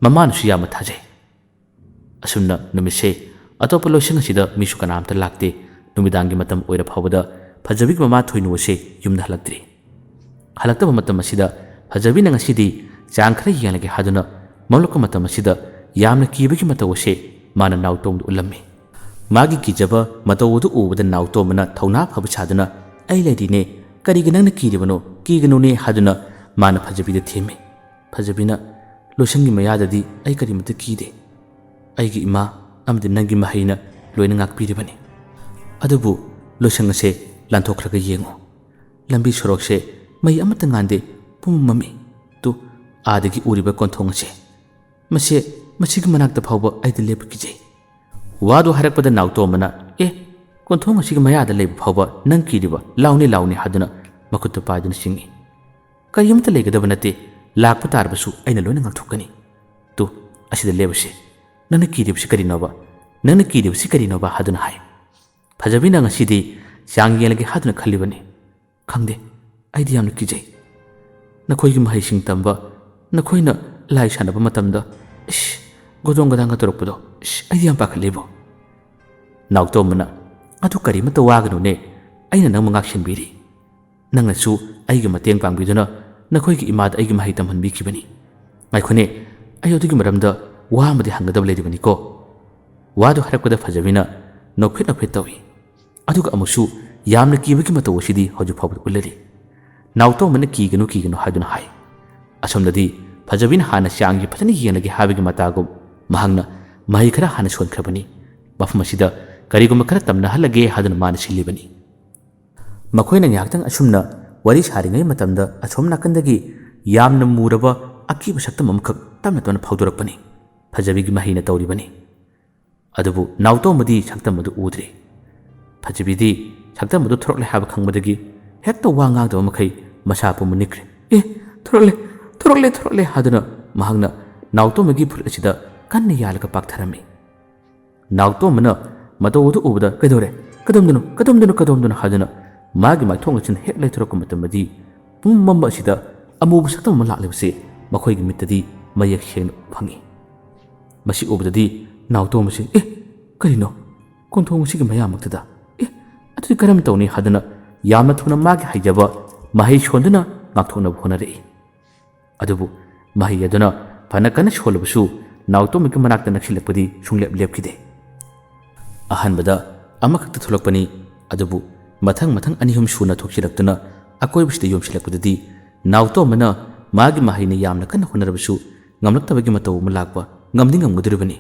ꯃꯃꯥꯅꯁꯨ ꯌꯥꯝꯅ ꯊꯥꯖꯩ꯫ ꯑꯁꯨꯝꯅ ꯅꯨꯃꯤꯠꯁꯦ ꯑꯇꯣꯞꯄ ꯂꯣꯏꯁꯪ ꯑꯁꯤꯗ ꯃꯤꯁꯨ ꯀꯅꯥꯝꯇ ꯂꯥꯛꯇꯦ꯫ ꯅꯨꯃꯤꯗꯥꯡꯒꯤ ꯃꯇꯝ ꯑꯣꯏꯔ ꯐꯥꯎꯕꯗ ꯐꯖꯕꯤꯒꯤ ꯃꯃꯥ ꯊꯣꯏꯅꯨ ꯑꯁꯦ ꯌꯨꯝꯗ ꯍꯜꯂꯛꯇ꯭ꯔꯤ꯫ ꯍꯜꯂꯛꯇꯕ ꯃꯇꯝ ꯑꯁꯤꯗ ꯐꯖꯕꯤꯅ ꯉꯁꯤꯗꯤ ꯆꯥꯡ ꯈꯔ ꯌꯦꯡꯂꯒꯦ ꯍꯥꯏꯗꯨꯅ ꯃꯝꯂꯛꯄ ꯃꯇꯝ ꯑꯁꯤꯗ ꯌꯥꯝꯅ ꯀꯤꯕꯒꯤ ꯃꯇꯧ ꯑꯁꯦ ꯃꯥꯅ ꯅꯥꯎꯇꯣꯝꯗ ꯎꯠꯂꯝꯃꯤ꯫ ꯃꯥꯒꯤ ꯀꯤꯖꯕ ꯃꯇꯧ ꯑꯗꯨ ꯎꯕꯗ ꯅꯥꯎꯇꯣꯝꯕꯅ ꯊꯧꯅꯥ ꯐꯕ ꯁꯥꯗꯨꯅ, "ꯑꯩ ꯂꯩꯔꯤꯅꯦ, ꯀꯔꯤꯒꯤ ꯅꯪꯅ ꯀꯤꯔꯤꯕꯅꯣ? ꯀꯤꯒꯅꯨꯅꯦ" ꯍꯥꯏꯗꯨꯅ ꯃꯥꯅ ꯐꯖꯕꯤꯗ ꯊꯦꯝꯃꯤ꯫ ꯐꯖꯕꯤꯅ, "ꯂꯣꯏꯁꯪꯒꯤ ꯃꯌꯥꯗꯗꯤ ꯑꯩ ꯀꯔꯤꯃꯠꯇ ꯀꯤꯗꯦ꯫ ꯑꯩꯒꯤ ꯏꯃꯥ ꯑꯃꯗꯤ ꯅꯪꯒꯤ ꯃꯍꯩꯅ ꯂꯣꯏꯅ ꯉꯥꯛꯄꯤꯔꯤꯕꯅꯤ꯫ ꯑꯗꯨꯕꯨ ꯂꯣꯏꯁꯪ ꯑꯁꯦ ꯂꯥꯟꯊꯣꯛꯈ꯭ꯔꯒ ꯌꯦꯡꯉꯨ꯫ ꯂꯝꯕꯤ ꯁꯣꯔꯣꯛꯁꯦ ꯃꯩ ꯑꯃꯠꯇ ꯉꯥꯟꯗꯦ, ꯄꯨꯝꯃꯝ ꯃꯝꯃꯤ꯫ ꯇꯨ, ꯑꯥꯗꯒꯤ ꯎꯔꯤꯕ ꯀꯣꯟꯊꯣꯡ ꯑꯁꯦ꯫ ꯃꯁꯦ, ꯃꯁꯤꯒꯤ ꯃꯅꯥꯛꯇ ꯐꯥꯎꯕ ꯑꯩꯗꯤ ꯂꯦꯞꯄ ꯀꯤꯖꯩ꯫" ꯋꯥꯗꯨ ꯍꯥꯏꯔꯛꯄꯗ ꯅꯥꯎꯇꯣꯝꯕꯅ, "ꯑꯦ, ꯀꯣꯟꯊꯣꯡ ꯑꯁꯤꯒꯤ ꯃꯌꯥꯗ ꯂꯩꯕ ꯐꯥꯎꯕ ꯅꯪ ꯀꯤꯔꯤꯕ? ꯂꯥꯎꯅꯦ, ꯂꯥꯎꯅꯦ" ꯍꯥꯏꯗꯨꯅ ꯃꯈꯨꯠꯇꯨ ꯄꯥꯏꯗꯨꯅ ꯆꯤꯡꯏ꯫ "ꯀꯔꯤꯃꯠꯇ ꯂꯩꯒꯗꯕ ꯅꯠꯇꯦ, ꯂꯥꯛꯄ ꯇꯥꯔꯕꯁꯨ ꯑꯩꯅ ꯂꯣꯏꯅ ꯉꯥꯛꯊꯣꯛꯀꯅꯤ꯫ ꯇꯨ, ꯑꯁꯤꯗ ꯂꯦꯞꯄꯁꯤ꯫ ꯅꯪꯅ ꯀꯤꯔꯤꯕꯁꯤ ꯀꯔꯤꯅꯣꯕ? ꯅꯪꯅ ꯀꯤꯔꯤꯕꯁꯤ ꯀꯔꯤꯅꯣꯕ?" ꯍꯥꯏꯗꯨꯅ ꯍꯥꯏ꯫ ꯐꯖꯕꯤꯅ ꯉꯁꯤꯗꯤ ꯆꯥꯡ ꯌꯦꯡꯂꯒꯦ ꯍꯥꯏꯗꯨꯅ ꯈꯜꯂꯤꯕꯅꯤ꯫ "ꯈꯪꯗꯦ, ꯑꯩꯗꯤ ꯌꯥꯝꯅ ꯀꯤꯖꯩ꯫" ꯅꯈꯣꯏꯒꯤ ꯃꯍꯩꯁꯤꯡ ꯇꯝꯕ, ꯅꯈꯣꯏꯅ ꯂꯥꯏ ꯁꯥꯟꯅꯕ ꯃꯇꯝꯗ, ꯏꯁ, ꯒꯣꯗꯣꯡ ꯒꯗꯥꯡꯒ ꯇꯧꯔꯛꯄꯗꯣ, ꯏꯁ, ꯑꯩꯗꯤ ꯌꯥꯝ ꯄꯥꯈꯠꯂꯤꯕꯣ꯫ ꯅꯥꯎꯇꯣꯝꯕꯅ, "ꯑꯗꯨ ꯀꯔꯤꯃꯠꯇ ꯋꯥꯒꯅꯨꯅꯦ, ꯑꯩꯅ ꯅꯪꯕꯨ ꯉꯥꯛꯁꯦꯟꯕꯤꯔꯤ꯫ ꯅꯪꯅꯁꯨ ꯑꯩꯒꯤ ꯃꯇꯦꯡ ꯄꯥꯡꯕꯤꯗꯨꯅ ꯅꯈꯣꯏꯒꯤ ꯏꯃꯥꯗ ꯑꯩꯒꯤ ꯃꯍꯩ ꯇꯝꯍꯟꯕꯤꯈꯤꯕꯅꯤ꯫ ꯉꯥꯏꯈꯣꯅꯦ, ꯑꯩ ꯑꯗꯨꯒꯤ ꯃꯔꯝꯗ ꯋꯥ ꯑꯃꯗꯤ ꯍꯪꯒꯗꯕ ꯂꯩꯔꯤꯕꯅꯤꯀꯣ꯫" ꯋꯥꯗꯨ ꯍꯥꯏꯔꯛꯄꯗ ꯐꯖꯕꯤꯅ ꯅꯣꯛꯐꯦꯠ ꯅꯣꯛꯐꯦꯠ ꯇꯧꯏ꯫ ꯑꯗꯨꯒ ꯑꯃꯨꯛꯁꯨ ꯌꯥꯝꯅ ꯀꯤꯕꯒꯤ ꯃꯇꯧ ꯑꯁꯤꯗꯤ ꯍꯧꯖꯤꯛ ꯐꯥꯎꯕꯗ ꯎꯠꯂꯔꯤ꯫ ꯅꯥꯎꯇꯣꯝꯕꯅ "ꯀꯤꯒꯅꯨ, ꯀꯤꯒꯅꯨ" ꯍꯥꯏꯗꯨꯅ ꯍꯥꯏ꯫ ꯑꯁꯣꯝꯗꯗꯤ ꯐꯖꯕꯤꯅ ꯍꯥꯟꯅ ꯆꯥꯡꯁꯤ ꯐꯖꯅ ꯌꯦꯡꯂꯒꯦ ꯍꯥꯏꯕꯒꯤ ꯃꯇꯥꯒꯨꯝ ꯃꯍꯥꯛꯅ ꯃꯍꯩ ꯈꯔ ꯍꯥꯟꯅ ꯁꯣꯟꯈ꯭ꯔꯕꯅꯤ꯫ ꯃꯐꯝ ꯑꯁꯤꯗ ꯀꯔꯤꯒꯨꯝꯕ ꯈꯔ ꯇꯝꯅꯍꯜꯂꯒꯦ ꯍꯥꯏꯗꯨꯅ ꯃꯥꯅ ꯁꯤꯜꯂꯤꯕꯅꯤ꯫ ꯃꯈꯣꯏꯅ ꯉꯥꯏꯍꯥꯛꯇꯪ ꯑꯁꯨꯝꯅ ꯋꯥꯔꯤ ꯁꯥꯔꯤꯉꯩ ꯃꯇꯝꯗ ꯑꯁꯣꯝ ꯅꯥꯀꯟꯗꯒꯤ ꯌꯥꯝꯅ ꯃꯨꯔꯕ ꯑꯀꯤꯕ ꯁꯛꯇꯝ ꯑꯃꯈꯛ ꯇꯞꯅ ꯇꯞꯅ ꯐꯥꯎꯗꯣꯔꯛꯄꯅꯤ꯫ ꯐꯖꯕꯤꯒꯤ ꯃꯍꯩꯅ ꯇꯧꯔꯤꯕꯅꯤ꯫ ꯑꯗꯨꯕꯨ ꯅꯥꯎꯇꯣꯝꯕꯗꯤ ꯁꯛꯇꯝ ꯑꯗꯨ ꯎꯗ꯭ꯔꯦ꯫ ꯐꯖꯕꯤꯗꯤ ꯁꯛꯇꯝ ꯑꯗꯨ ꯊꯣꯔꯛꯂꯦ ꯍꯥꯏꯕ ꯈꯪꯕꯗꯒꯤ ꯍꯦꯛꯇ ꯋꯥ ꯉꯥꯡꯗꯕ ꯃꯈꯩ ꯃꯁꯥ ꯄꯨꯝꯕ ꯅꯤꯛꯈ꯭ꯔꯦ꯫ "ꯑꯦ, ꯊꯣꯔꯛꯂꯦ, ꯊꯣꯔꯛꯂꯦ, ꯊꯣꯔꯛꯂꯦ" ꯍꯥꯏꯗꯨꯅ ꯃꯍꯥꯛꯅ ꯅꯥꯎꯇꯣꯝꯕꯒꯤ ꯐꯨꯔꯤꯠ ꯑꯁꯤꯗ ꯀꯟꯅ ꯌꯥꯜꯂꯒ ꯄꯥꯛꯊꯔꯝꯃꯤ꯫ ꯅꯥꯎꯇꯣꯝꯕꯅ ꯃꯇꯧ ꯑꯗꯨ ꯎꯕꯗ, "ꯀꯩꯗꯧꯔꯦ? ꯀꯗꯣꯝꯗꯅꯣ? ꯀꯗꯣꯝꯗꯅꯣ? ꯀꯗꯣꯝꯗꯅꯣ?" ꯍꯥꯏꯗꯨꯅ ꯃꯥꯒꯤ ꯃꯥꯏꯊꯣꯡ ꯑꯁꯤꯅ ꯍꯦꯛ ꯂꯩꯊꯣꯔꯛꯄ ꯃꯇꯝꯗꯗꯤ ꯄꯨꯝꯃꯝꯕ ꯑꯁꯤꯗ ꯑꯃꯨꯕ ꯁꯛꯇꯝ ꯑꯃ ꯂꯥꯛꯂꯤꯕꯁꯤ ꯃꯈꯣꯏꯒꯤ ꯃꯤꯠꯇꯗꯤ ꯃꯌꯦꯛ ꯁꯦꯡꯅ ꯎꯕ ꯐꯪꯏ꯫ ꯃꯁꯤ ꯎꯕꯗꯗꯤ ꯅꯥꯎꯇꯣꯝꯕꯁꯤ, "ꯑꯦ, ꯀꯔꯤꯅꯣ? ꯀꯣꯟꯊꯣꯡ ꯑꯁꯤꯒꯤ ꯃꯌꯥꯃꯛꯇꯗ? ꯑꯦ, ꯑꯗꯨꯗꯤ ꯀꯔꯝ ꯇꯧꯅꯤ?" ꯍꯥꯏꯗꯨꯅ ꯌꯥꯝꯅ ꯊꯨꯅ ꯃꯥꯒꯤ ꯍꯩꯖꯕ ꯃꯍꯩ ꯁꯣꯟꯗꯨꯅ ꯉꯥꯛꯊꯣꯛꯅꯕ ꯍꯣꯠꯅꯔꯛꯏ꯫ ꯑꯗꯨꯕꯨ ꯃꯍꯩ ꯑꯗꯨꯅ ꯐꯅ ꯀꯟꯅ ꯁꯣꯜꯂꯕꯁꯨ ꯅꯥꯎꯇꯣꯝꯕꯒꯤ ꯃꯅꯥꯛꯇ ꯅꯛꯁꯤꯜꯂꯛꯄꯗꯤ ꯁꯨꯡꯂꯦꯞ ꯂꯦꯞꯈꯤꯗꯦ꯫ ꯑꯍꯥꯟꯕꯗ ꯑꯃꯈꯛꯇ ꯊꯣꯛꯂꯛꯄꯅꯤ, ꯑꯗꯨꯕꯨ ꯃꯊꯪ ꯃꯊꯪ ꯑꯅꯤ ꯑꯍꯨꯝ ꯁꯨꯅ ꯊꯣꯛꯆꯤꯜꯂꯛꯇꯨꯅ ꯑꯀꯣꯏꯕꯁꯤꯗ ꯌꯣꯝꯁꯤꯜꯂꯛꯄꯗꯗꯤ ꯅꯥꯎꯇꯣꯝꯕꯅ ꯃꯥꯒꯤ ꯃꯍꯩꯅ ꯌꯥꯝꯅ ꯀꯟꯅ ꯍꯣꯠꯅꯔꯕꯁꯨ ꯉꯝꯂꯛꯇꯕꯒꯤ ꯃꯇꯧ ꯑꯃ ꯂꯥꯛꯄ ꯉꯝꯗꯤ ꯉꯝꯒꯗꯧꯔꯤꯕꯅꯤ꯫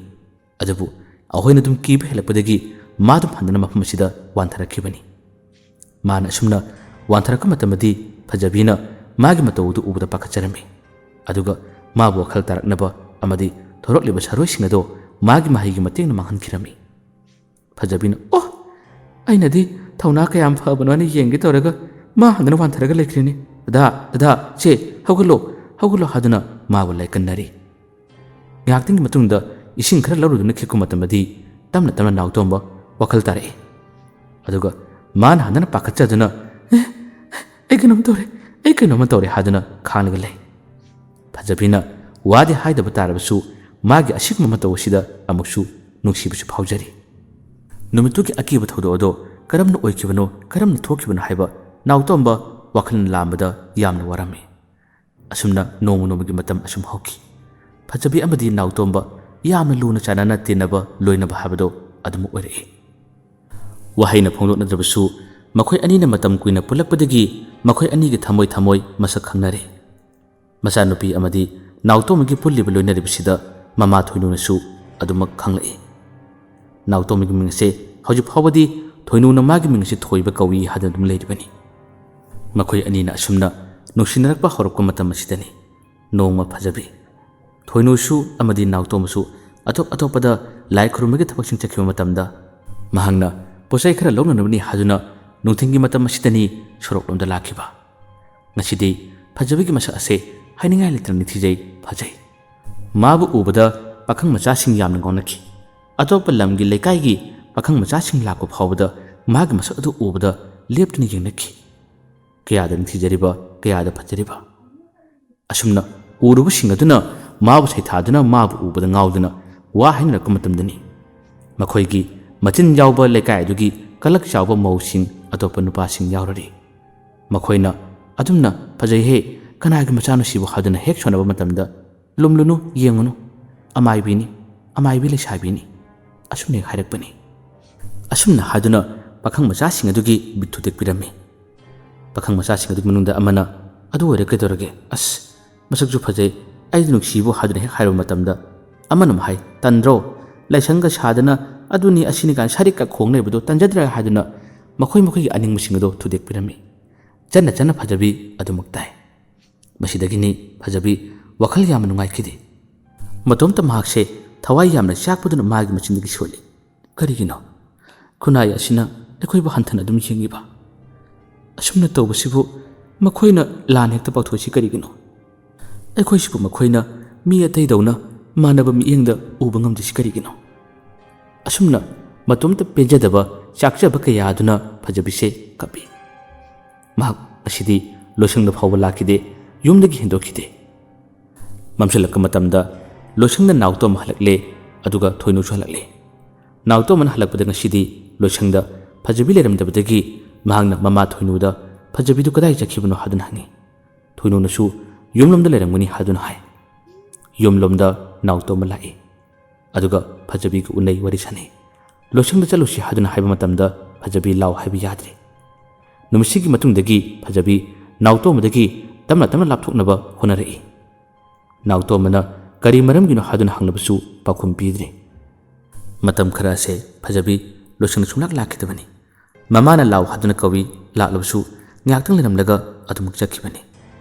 ꯑꯗꯨꯕꯨ ꯑꯩꯈꯣꯏꯅ ꯑꯗꯨꯝ ꯀꯤꯕ ꯍꯦꯜꯂꯛꯄꯗꯒꯤ ꯃꯥ ꯑꯗꯨꯝ ꯍꯟꯗꯨꯅ ꯃꯐꯝ ꯑꯁꯤꯗ ꯋꯥꯟꯊꯔꯛꯈꯤꯕꯅꯤ꯫ ꯃꯥꯅ ꯑꯁꯨꯝꯅ ꯋꯥꯟꯊꯔꯛꯄ ꯃꯇꯝꯗꯗꯤ ꯐꯖꯕꯤꯅ ꯃꯥꯒꯤ ꯃꯇꯧ ꯑꯗꯨ ꯎꯕꯗ ꯄꯥꯈꯠꯆꯔꯝꯃꯤ꯫ ꯑꯗꯨꯒ ꯃꯥꯕꯨ ꯋꯥꯈꯜ ꯇꯥꯔꯛꯅꯕ ꯑꯃꯗꯤ ꯊꯣꯔꯛꯂꯤꯕ ꯁꯔꯣꯏꯁꯤꯡ ꯑꯗꯣ ꯃꯥꯒꯤ ꯃꯍꯩꯒꯤ ꯃꯇꯦꯡꯅ ꯃꯥꯡꯍꯟꯈꯤꯔꯝꯃꯤ꯫ ꯐꯖꯕꯤꯅ, "ꯑꯣ, ꯑꯩꯅꯗꯤ ꯊꯧꯅꯥ ꯀꯌꯥꯝ ꯐꯕꯅꯣ ꯍꯥꯏꯅ ꯌꯦꯡꯒꯦ ꯇꯧꯔꯒ ꯃꯥ ꯍꯟꯗꯨꯅ ꯋꯥꯟꯊꯔꯒ ꯂꯩꯈ꯭ꯔꯦꯅꯦ꯫ ꯗꯥ, ꯗꯥ, ꯁꯦ, ꯍꯧꯒꯠꯂꯣ, ꯍꯧꯒꯠꯂꯣ" ꯍꯥꯏꯗꯨꯅ ꯃꯥꯕꯨ ꯂꯥꯏꯀꯟꯅꯔꯤ꯫ ꯉꯥꯏꯍꯥꯛꯇꯪꯒꯤ ꯃꯇꯨꯡꯗ ꯏꯁꯤꯡ ꯈꯔ ꯂꯧꯔꯨꯗꯨꯅ ꯈꯤꯛꯄ ꯃꯇꯝꯗꯗꯤ ꯇꯞꯅ ꯇꯞꯅ ꯅꯥꯎꯇꯣꯝꯕ ꯋꯥꯈꯜ ꯇꯥꯔꯛꯏ꯫ ꯑꯗꯨꯒ ꯃꯥꯅ ꯍꯟꯗꯨꯅ ꯄꯥꯈꯠꯆꯗꯨꯅ, "ꯑꯦ, ꯑꯩ ꯀꯩꯅꯣꯝ ꯇꯧꯔꯦ, "ꯑꯩ ꯀꯩꯅꯣꯝꯃ ꯇꯧꯔꯦ" ꯍꯥꯏꯗꯨꯅ ꯈꯥꯡꯂꯒ ꯂꯩ꯫ ꯐꯖꯕꯤꯅ ꯋꯥꯗꯤ ꯍꯥꯏꯗꯕ ꯇꯥꯔꯕꯁꯨ, ꯃꯥꯒꯤ ꯑꯁꯤꯒꯨꯝꯕ ꯃꯇꯧ ꯑꯁꯤꯗ ꯑꯃꯨꯛꯁꯨ ꯅꯨꯡꯁꯤꯕꯁꯨ ꯐꯥꯎꯖꯔꯤ꯫ ꯅꯨꯃꯤꯠꯇꯨꯒꯤ ꯑꯀꯤꯕ ꯊꯧꯗꯣꯛ ꯑꯗꯣ ꯀꯔꯝꯅ ꯑꯣꯏꯈꯤꯕꯅꯣ, ꯀꯔꯝꯅ ꯊꯣꯛꯈꯤꯕꯅꯣ ꯍꯥꯏꯕ ꯅꯥꯎꯇꯣꯝꯕ ꯋꯥꯈꯜꯅ ꯂꯥꯝꯕꯗ ꯌꯥꯝꯅ ꯋꯥꯔꯝꯃꯤ꯫ ꯑꯁꯨꯝꯅ ꯅꯣꯡꯃ ꯅꯣꯡꯃꯒꯤ ꯃꯇꯝ ꯑꯁꯨꯝ ꯍꯧꯈꯤ꯫ ꯐꯖꯕꯤ ꯑꯃꯗꯤ ꯅꯥꯎꯇꯣꯝꯕ ꯌꯥꯝꯅ ꯂꯨꯅ ꯆꯥꯟꯅꯅ ꯇꯤꯟꯅꯕ, ꯂꯣꯏꯅꯕ ꯍꯥꯏꯕꯗꯣ ꯑꯗꯨꯃꯛ ꯑꯣꯏꯔꯛꯏ꯫ ꯋꯥꯍꯩꯅ ꯐꯣꯡꯗꯣꯛꯅꯗ꯭ꯔꯕꯁꯨ, ꯃꯈꯣꯏ ꯑꯅꯤꯅ ꯃꯇꯝ ꯀꯨꯏꯅ ꯄꯨꯜꯂꯛꯄꯗꯒꯤ ꯃꯈꯣꯏ ꯑꯅꯤꯒꯤ ꯊꯃꯣꯏ ꯊꯃꯣꯏ ꯃꯁꯛ ꯈꯪꯅꯔꯦ꯫ ꯃꯆꯥꯅꯨꯄꯤ ꯑꯃꯗꯤ ꯅꯥꯎꯇꯣꯝꯕꯒꯤ ꯄꯨꯜꯂꯤꯕ ꯂꯣꯏꯅꯔꯤꯕꯁꯤꯗ ꯃꯃꯥ ꯊꯣꯏꯅꯨꯅꯁꯨ ꯑꯗꯨꯃꯛ ꯈꯪꯂꯛꯏ꯫ ꯅꯥꯎꯇꯣꯝꯕꯒꯤ ꯃꯤꯡ ꯑꯁꯦ ꯍꯧꯖꯤꯛ ꯐꯥꯎꯕꯗꯤ ꯊꯣꯏꯅꯨꯅ ꯃꯥꯒꯤ ꯃꯤꯡ ꯑꯁꯤ ꯊꯣꯏꯕ ꯀꯧꯏ ꯍꯥꯏꯗꯨꯅ ꯑꯗꯨꯝ ꯂꯩꯔꯤꯕꯅꯤ꯫ ꯃꯈꯣꯏ ꯑꯅꯤꯅ ꯑꯁꯨꯝꯅ ꯅꯨꯡꯁꯤꯅꯔꯛꯄ ꯍꯧꯔꯛꯄ ꯃꯇꯝ ꯑꯁꯤꯗꯅꯤ꯫ ꯅꯣꯡꯃ ꯐꯖꯕꯤ, ꯊꯣꯏꯅꯨꯁꯨ ꯑꯃꯗꯤ ꯅꯥꯎꯇꯣꯝꯕꯁꯨ ꯑꯇꯣꯞ ꯑꯇꯣꯞꯄꯗ ꯂꯥꯏ ꯈꯨꯔꯨꯝꯕꯒꯤ ꯊꯕꯛꯁꯤꯡ ꯆꯠꯈꯤꯕ ꯃꯇꯝꯗ, ꯃꯍꯥꯛꯅ ꯄꯣꯠꯆꯩ ꯈꯔ ꯂꯧꯅꯅꯕꯅꯤ ꯍꯥꯏꯗꯨꯅ ꯅꯨꯡꯊꯤꯜꯒꯤ ꯃꯇꯝ ꯑꯁꯤꯗꯅꯤ ꯁꯣꯔꯣꯛꯂꯣꯝꯗ ꯂꯥꯛꯈꯤꯕ꯫ ꯉꯁꯤꯗꯤ ꯐꯖꯕꯤꯒꯤ ꯃꯁꯛ ꯑꯁꯦ ꯍꯥꯏꯅꯤꯡꯉꯥꯏ ꯂꯩꯇꯅ ꯅꯤꯡꯊꯤꯖꯩ, ꯐꯖꯩ꯫ ꯃꯥꯕꯨ ꯎꯕꯗ ꯄꯥꯈꯪ ꯃꯆꯥꯁꯤꯡ ꯌꯥꯝꯅ ꯉꯥꯎꯅꯈꯤ꯫ ꯑꯇꯣꯞꯄ ꯂꯝꯒꯤ ꯂꯩꯀꯥꯏꯒꯤ ꯄꯥꯈꯪ ꯃꯆꯥꯁꯤꯡ ꯂꯥꯛꯄ ꯐꯥꯎꯕꯗ ꯃꯥꯒꯤ ꯃꯁꯛ ꯑꯗꯨ ꯎꯕꯗ ꯂꯦꯞꯇꯅ ꯌꯦꯡꯅꯈꯤ꯫ ꯀꯌꯥꯗ ꯅꯤꯡꯊꯤꯖꯔꯤꯕ, ꯀꯌꯥꯗ ꯐꯖꯔꯤꯕ! ꯑꯁꯨꯝꯅ ꯎꯔꯨꯕꯁꯤꯡ ꯑꯗꯨꯅ ꯃꯥꯕꯨ ꯁꯩꯊꯥꯗꯨꯅ, ꯃꯥꯕꯨ ꯎꯕꯗ ꯉꯥꯎꯗꯨꯅ ꯋꯥ ꯍꯥꯏꯅꯔꯛꯄ ꯃꯇꯝꯗꯅꯤ꯫ ꯃꯈꯣꯏꯒꯤ ꯃꯆꯤꯟ ꯌꯥꯎꯕ ꯂꯩꯀꯥꯏ ꯑꯗꯨꯒꯤ ꯀꯂꯛ ꯆꯥꯎꯕ ꯃꯧꯁꯤꯡ, ꯑꯇꯣꯞꯄ ꯅꯨꯄꯥꯁꯤꯡ ꯌꯥꯎꯔꯔꯤ꯫ ꯃꯈꯣꯏꯅ ꯑꯗꯨꯝꯅ "ꯐꯖꯩꯍꯦ, ꯀꯅꯥꯒꯤ ꯃꯆꯥꯅꯣ ꯁꯤꯕꯨ?" ꯍꯥꯏꯗꯨꯅ ꯍꯦꯛ ꯁꯣꯟꯅꯕ ꯃꯇꯝꯗ, "ꯂꯨꯝꯂꯨꯅꯨ, ꯌꯦꯡꯉꯨꯅꯨ, ꯑꯃꯥꯏꯕꯤꯅꯤ, ꯑꯃꯥꯏꯕꯤ ꯂꯩꯁꯥꯕꯤꯅꯤ", ꯑꯁꯨꯝꯅ ꯍꯦꯛ ꯍꯥꯏꯔꯛꯄꯅꯤ꯫ ꯑꯁꯨꯝꯅ ꯍꯥꯏꯗꯨꯅ ꯄꯥꯈꯪ ꯃꯆꯥꯁꯤꯡ ꯑꯗꯨꯒꯤ ꯕꯤꯠ ꯊꯨꯗꯦꯛꯄꯤꯔꯝꯃꯤ꯫ ꯄꯥꯈꯪ ꯃꯆꯥꯁꯤꯡ ꯑꯗꯨꯒꯤ ꯃꯅꯨꯡꯗ ꯑꯃꯅ, "ꯑꯗꯨ ꯑꯣꯏꯔꯦ ꯀꯩꯗꯧꯔꯒꯦ? ꯑꯁ, ꯃꯁꯛꯁꯨ ꯐꯖꯩ, ꯑꯩꯗꯤ ꯅꯨꯡꯁꯤꯕꯨ" ꯍꯥꯏꯗꯨꯅ ꯍꯦꯛ ꯍꯥꯏꯔꯨꯕ ꯃꯇꯝꯗ, ꯑꯃꯅ ꯑꯃꯨꯛ ꯍꯥꯏ, "ꯇꯟꯗ꯭ꯔꯣ? ꯂꯥꯏꯁꯪꯒ ꯁꯥꯗꯅ ꯑꯗꯨꯅꯤ ꯑꯁꯤꯅꯤ ꯀꯥꯏꯅ ꯁꯔꯤꯛꯀ ꯈꯣꯡ ꯂꯩꯕꯗꯣ ꯇꯟꯖꯗ꯭ꯔꯥ?" ꯍꯥꯏꯗꯨꯅ ꯃꯈꯣꯏ ꯃꯈꯣꯏꯒꯤ ꯑꯅꯤꯡꯕꯁꯤꯡ ꯑꯗꯨ ꯊꯨꯗꯦꯛꯄꯤꯔꯝꯃꯤ꯫ ꯆꯟꯅ ꯆꯟꯅ ꯐꯖꯕꯤ ꯑꯗꯨꯃꯛ ꯇꯥꯏ꯫ ꯃꯁꯤꯗꯒꯤꯅꯤ ꯐꯖꯕꯤ ꯋꯥꯈꯜ ꯌꯥꯝꯅ ꯅꯨꯡꯉꯥꯏꯈꯤꯗꯦ꯫ ꯃꯇꯣꯝꯇ ꯃꯍꯥꯛꯁꯦ ꯊꯋꯥꯏ ꯌꯥꯝꯅ ꯆꯥꯛꯄꯗꯨꯅ ꯃꯥꯒꯤ ꯃꯆꯤꯟꯗꯒꯤ ꯁꯣꯜꯂꯤ꯫ ꯀꯔꯤꯒꯤꯅꯣ? ꯈꯨꯟꯅꯥꯏ ꯑꯁꯤꯅ ꯑꯩꯈꯣꯏꯕꯨ ꯍꯟꯊꯅ ꯑꯗꯨꯝ ꯌꯦꯡꯂꯤꯕ꯫ ꯑꯁꯨꯝꯅ ꯇꯧꯕꯁꯤꯕꯨ ꯃꯈꯣꯏꯅ ꯂꯥꯟ ꯍꯦꯛꯇ ꯄꯥꯛꯊꯣꯛꯏꯁꯤ ꯀꯔꯤꯒꯤꯅꯣ? ꯑꯩꯈꯣꯏꯁꯤꯕꯨ ꯃꯈꯣꯏꯅ ꯃꯤ ꯑꯇꯩꯗꯧꯅ ꯃꯥꯟꯅꯕ ꯃꯤꯠꯌꯦꯡꯗ ꯎꯕ ꯉꯝꯗ꯭ꯔꯤꯁꯤ ꯀꯔꯤꯒꯤꯅꯣ? ꯑꯁꯨꯝꯅ ꯃꯇꯣꯝꯇ ꯄꯦꯟꯖꯗꯕ, ꯆꯥꯛꯆꯕ ꯀꯌꯥ ꯑꯗꯨꯅ ꯐꯖꯕꯤꯁꯦ ꯀꯞꯄꯤ꯫ ꯃꯍꯥꯛ ꯑꯁꯤꯗꯤ ꯂꯣꯏꯁꯪꯗ ꯐꯥꯎꯕ ꯂꯥꯛꯈꯤꯗꯦ, ꯌꯨꯝꯗꯒꯤ ꯍꯦꯟꯗꯣꯛꯈꯤꯗꯦ꯫ ꯃꯝꯁꯤꯜꯂꯛꯄ ꯃꯇꯝꯗ ꯂꯣꯏꯁꯪꯗ ꯅꯥꯎꯇꯣꯝ ꯍꯜꯂꯛꯂꯦ, ꯑꯗꯨꯒ ꯊꯣꯏꯅꯨꯁꯨ ꯍꯜꯂꯛꯂꯦ꯫ ꯅꯥꯎꯇꯣꯝꯕꯅ ꯍꯜꯂꯛꯄꯗ ꯉꯁꯤꯗꯤ ꯂꯣꯏꯁꯪꯗ ꯐꯖꯕꯤ ꯂꯩꯔꯝꯗꯕꯗꯒꯤ ꯃꯍꯥꯛꯅ ꯃꯃꯥ ꯊꯣꯏꯅꯨꯗ "ꯐꯖꯕꯤꯗꯨ ꯀꯗꯥꯏ ꯆꯠꯈꯤꯕꯅꯣ?" ꯍꯥꯏꯗꯨꯅ ꯍꯪꯉꯤ꯫ ꯊꯣꯏꯅꯨꯅꯁꯨ "ꯌꯨꯝꯂꯣꯝꯗ ꯂꯩꯔꯝꯒꯅꯤ" ꯍꯥꯏꯗꯨꯅ ꯍꯥꯏ꯫ ꯌꯨꯝꯂꯣꯝꯗ ꯅꯥꯎꯇꯣꯝꯕ ꯂꯥꯛꯏ, ꯑꯗꯨꯒ ꯐꯖꯕꯤꯒ ꯎꯅꯩ, ꯋꯥꯔꯤ ꯁꯥꯟꯅꯩ꯫ ꯂꯣꯏꯁꯪꯗ ꯆꯠꯂꯨꯁꯤ ꯍꯥꯏꯗꯨꯅ ꯍꯥꯏꯕ ꯃꯇꯝꯗ ꯐꯖꯕꯤ "ꯂꯥꯎ" ꯍꯥꯏꯕ ꯌꯥꯗ꯭ꯔꯦ꯫ ꯅꯨꯃꯤꯠꯁꯤꯒꯤ ꯃꯇꯨꯡꯗꯒꯤ ꯐꯖꯕꯤ ꯅꯥꯎꯇꯣꯝꯕꯗꯒꯤ ꯇꯞꯅ ꯇꯞꯅ ꯂꯥꯞꯊꯣꯛꯅꯕ ꯍꯣꯠꯅꯔꯛꯏ꯫ ꯅꯥꯎꯇꯣꯝꯕꯅ ꯀꯔꯤ ꯃꯔꯝꯒꯤꯅꯣ ꯍꯥꯏꯗꯨꯅ ꯍꯪꯂꯕꯁꯨ ꯄꯥꯎꯈꯨꯝ ꯄꯤꯗ꯭ꯔꯦ꯫ ꯃꯇꯝ ꯈꯔ ꯑꯁꯦ ꯐꯖꯕꯤ ꯂꯣꯏꯁꯪꯗ ꯁꯨꯡꯂꯥꯛ ꯂꯥꯛꯈꯤꯗꯕꯅꯤ꯫ ꯃꯃꯥꯅ "ꯂꯥꯎ" ꯍꯥꯏꯗꯨꯅ ꯀꯧꯏ, ꯂꯥꯛꯂꯕꯁꯨ ꯉꯥꯏꯍꯥꯛꯇꯪ ꯂꯩꯔꯝꯂꯒ ꯑꯗꯨꯃꯛ ꯆꯠꯈꯤꯕꯅꯤ꯫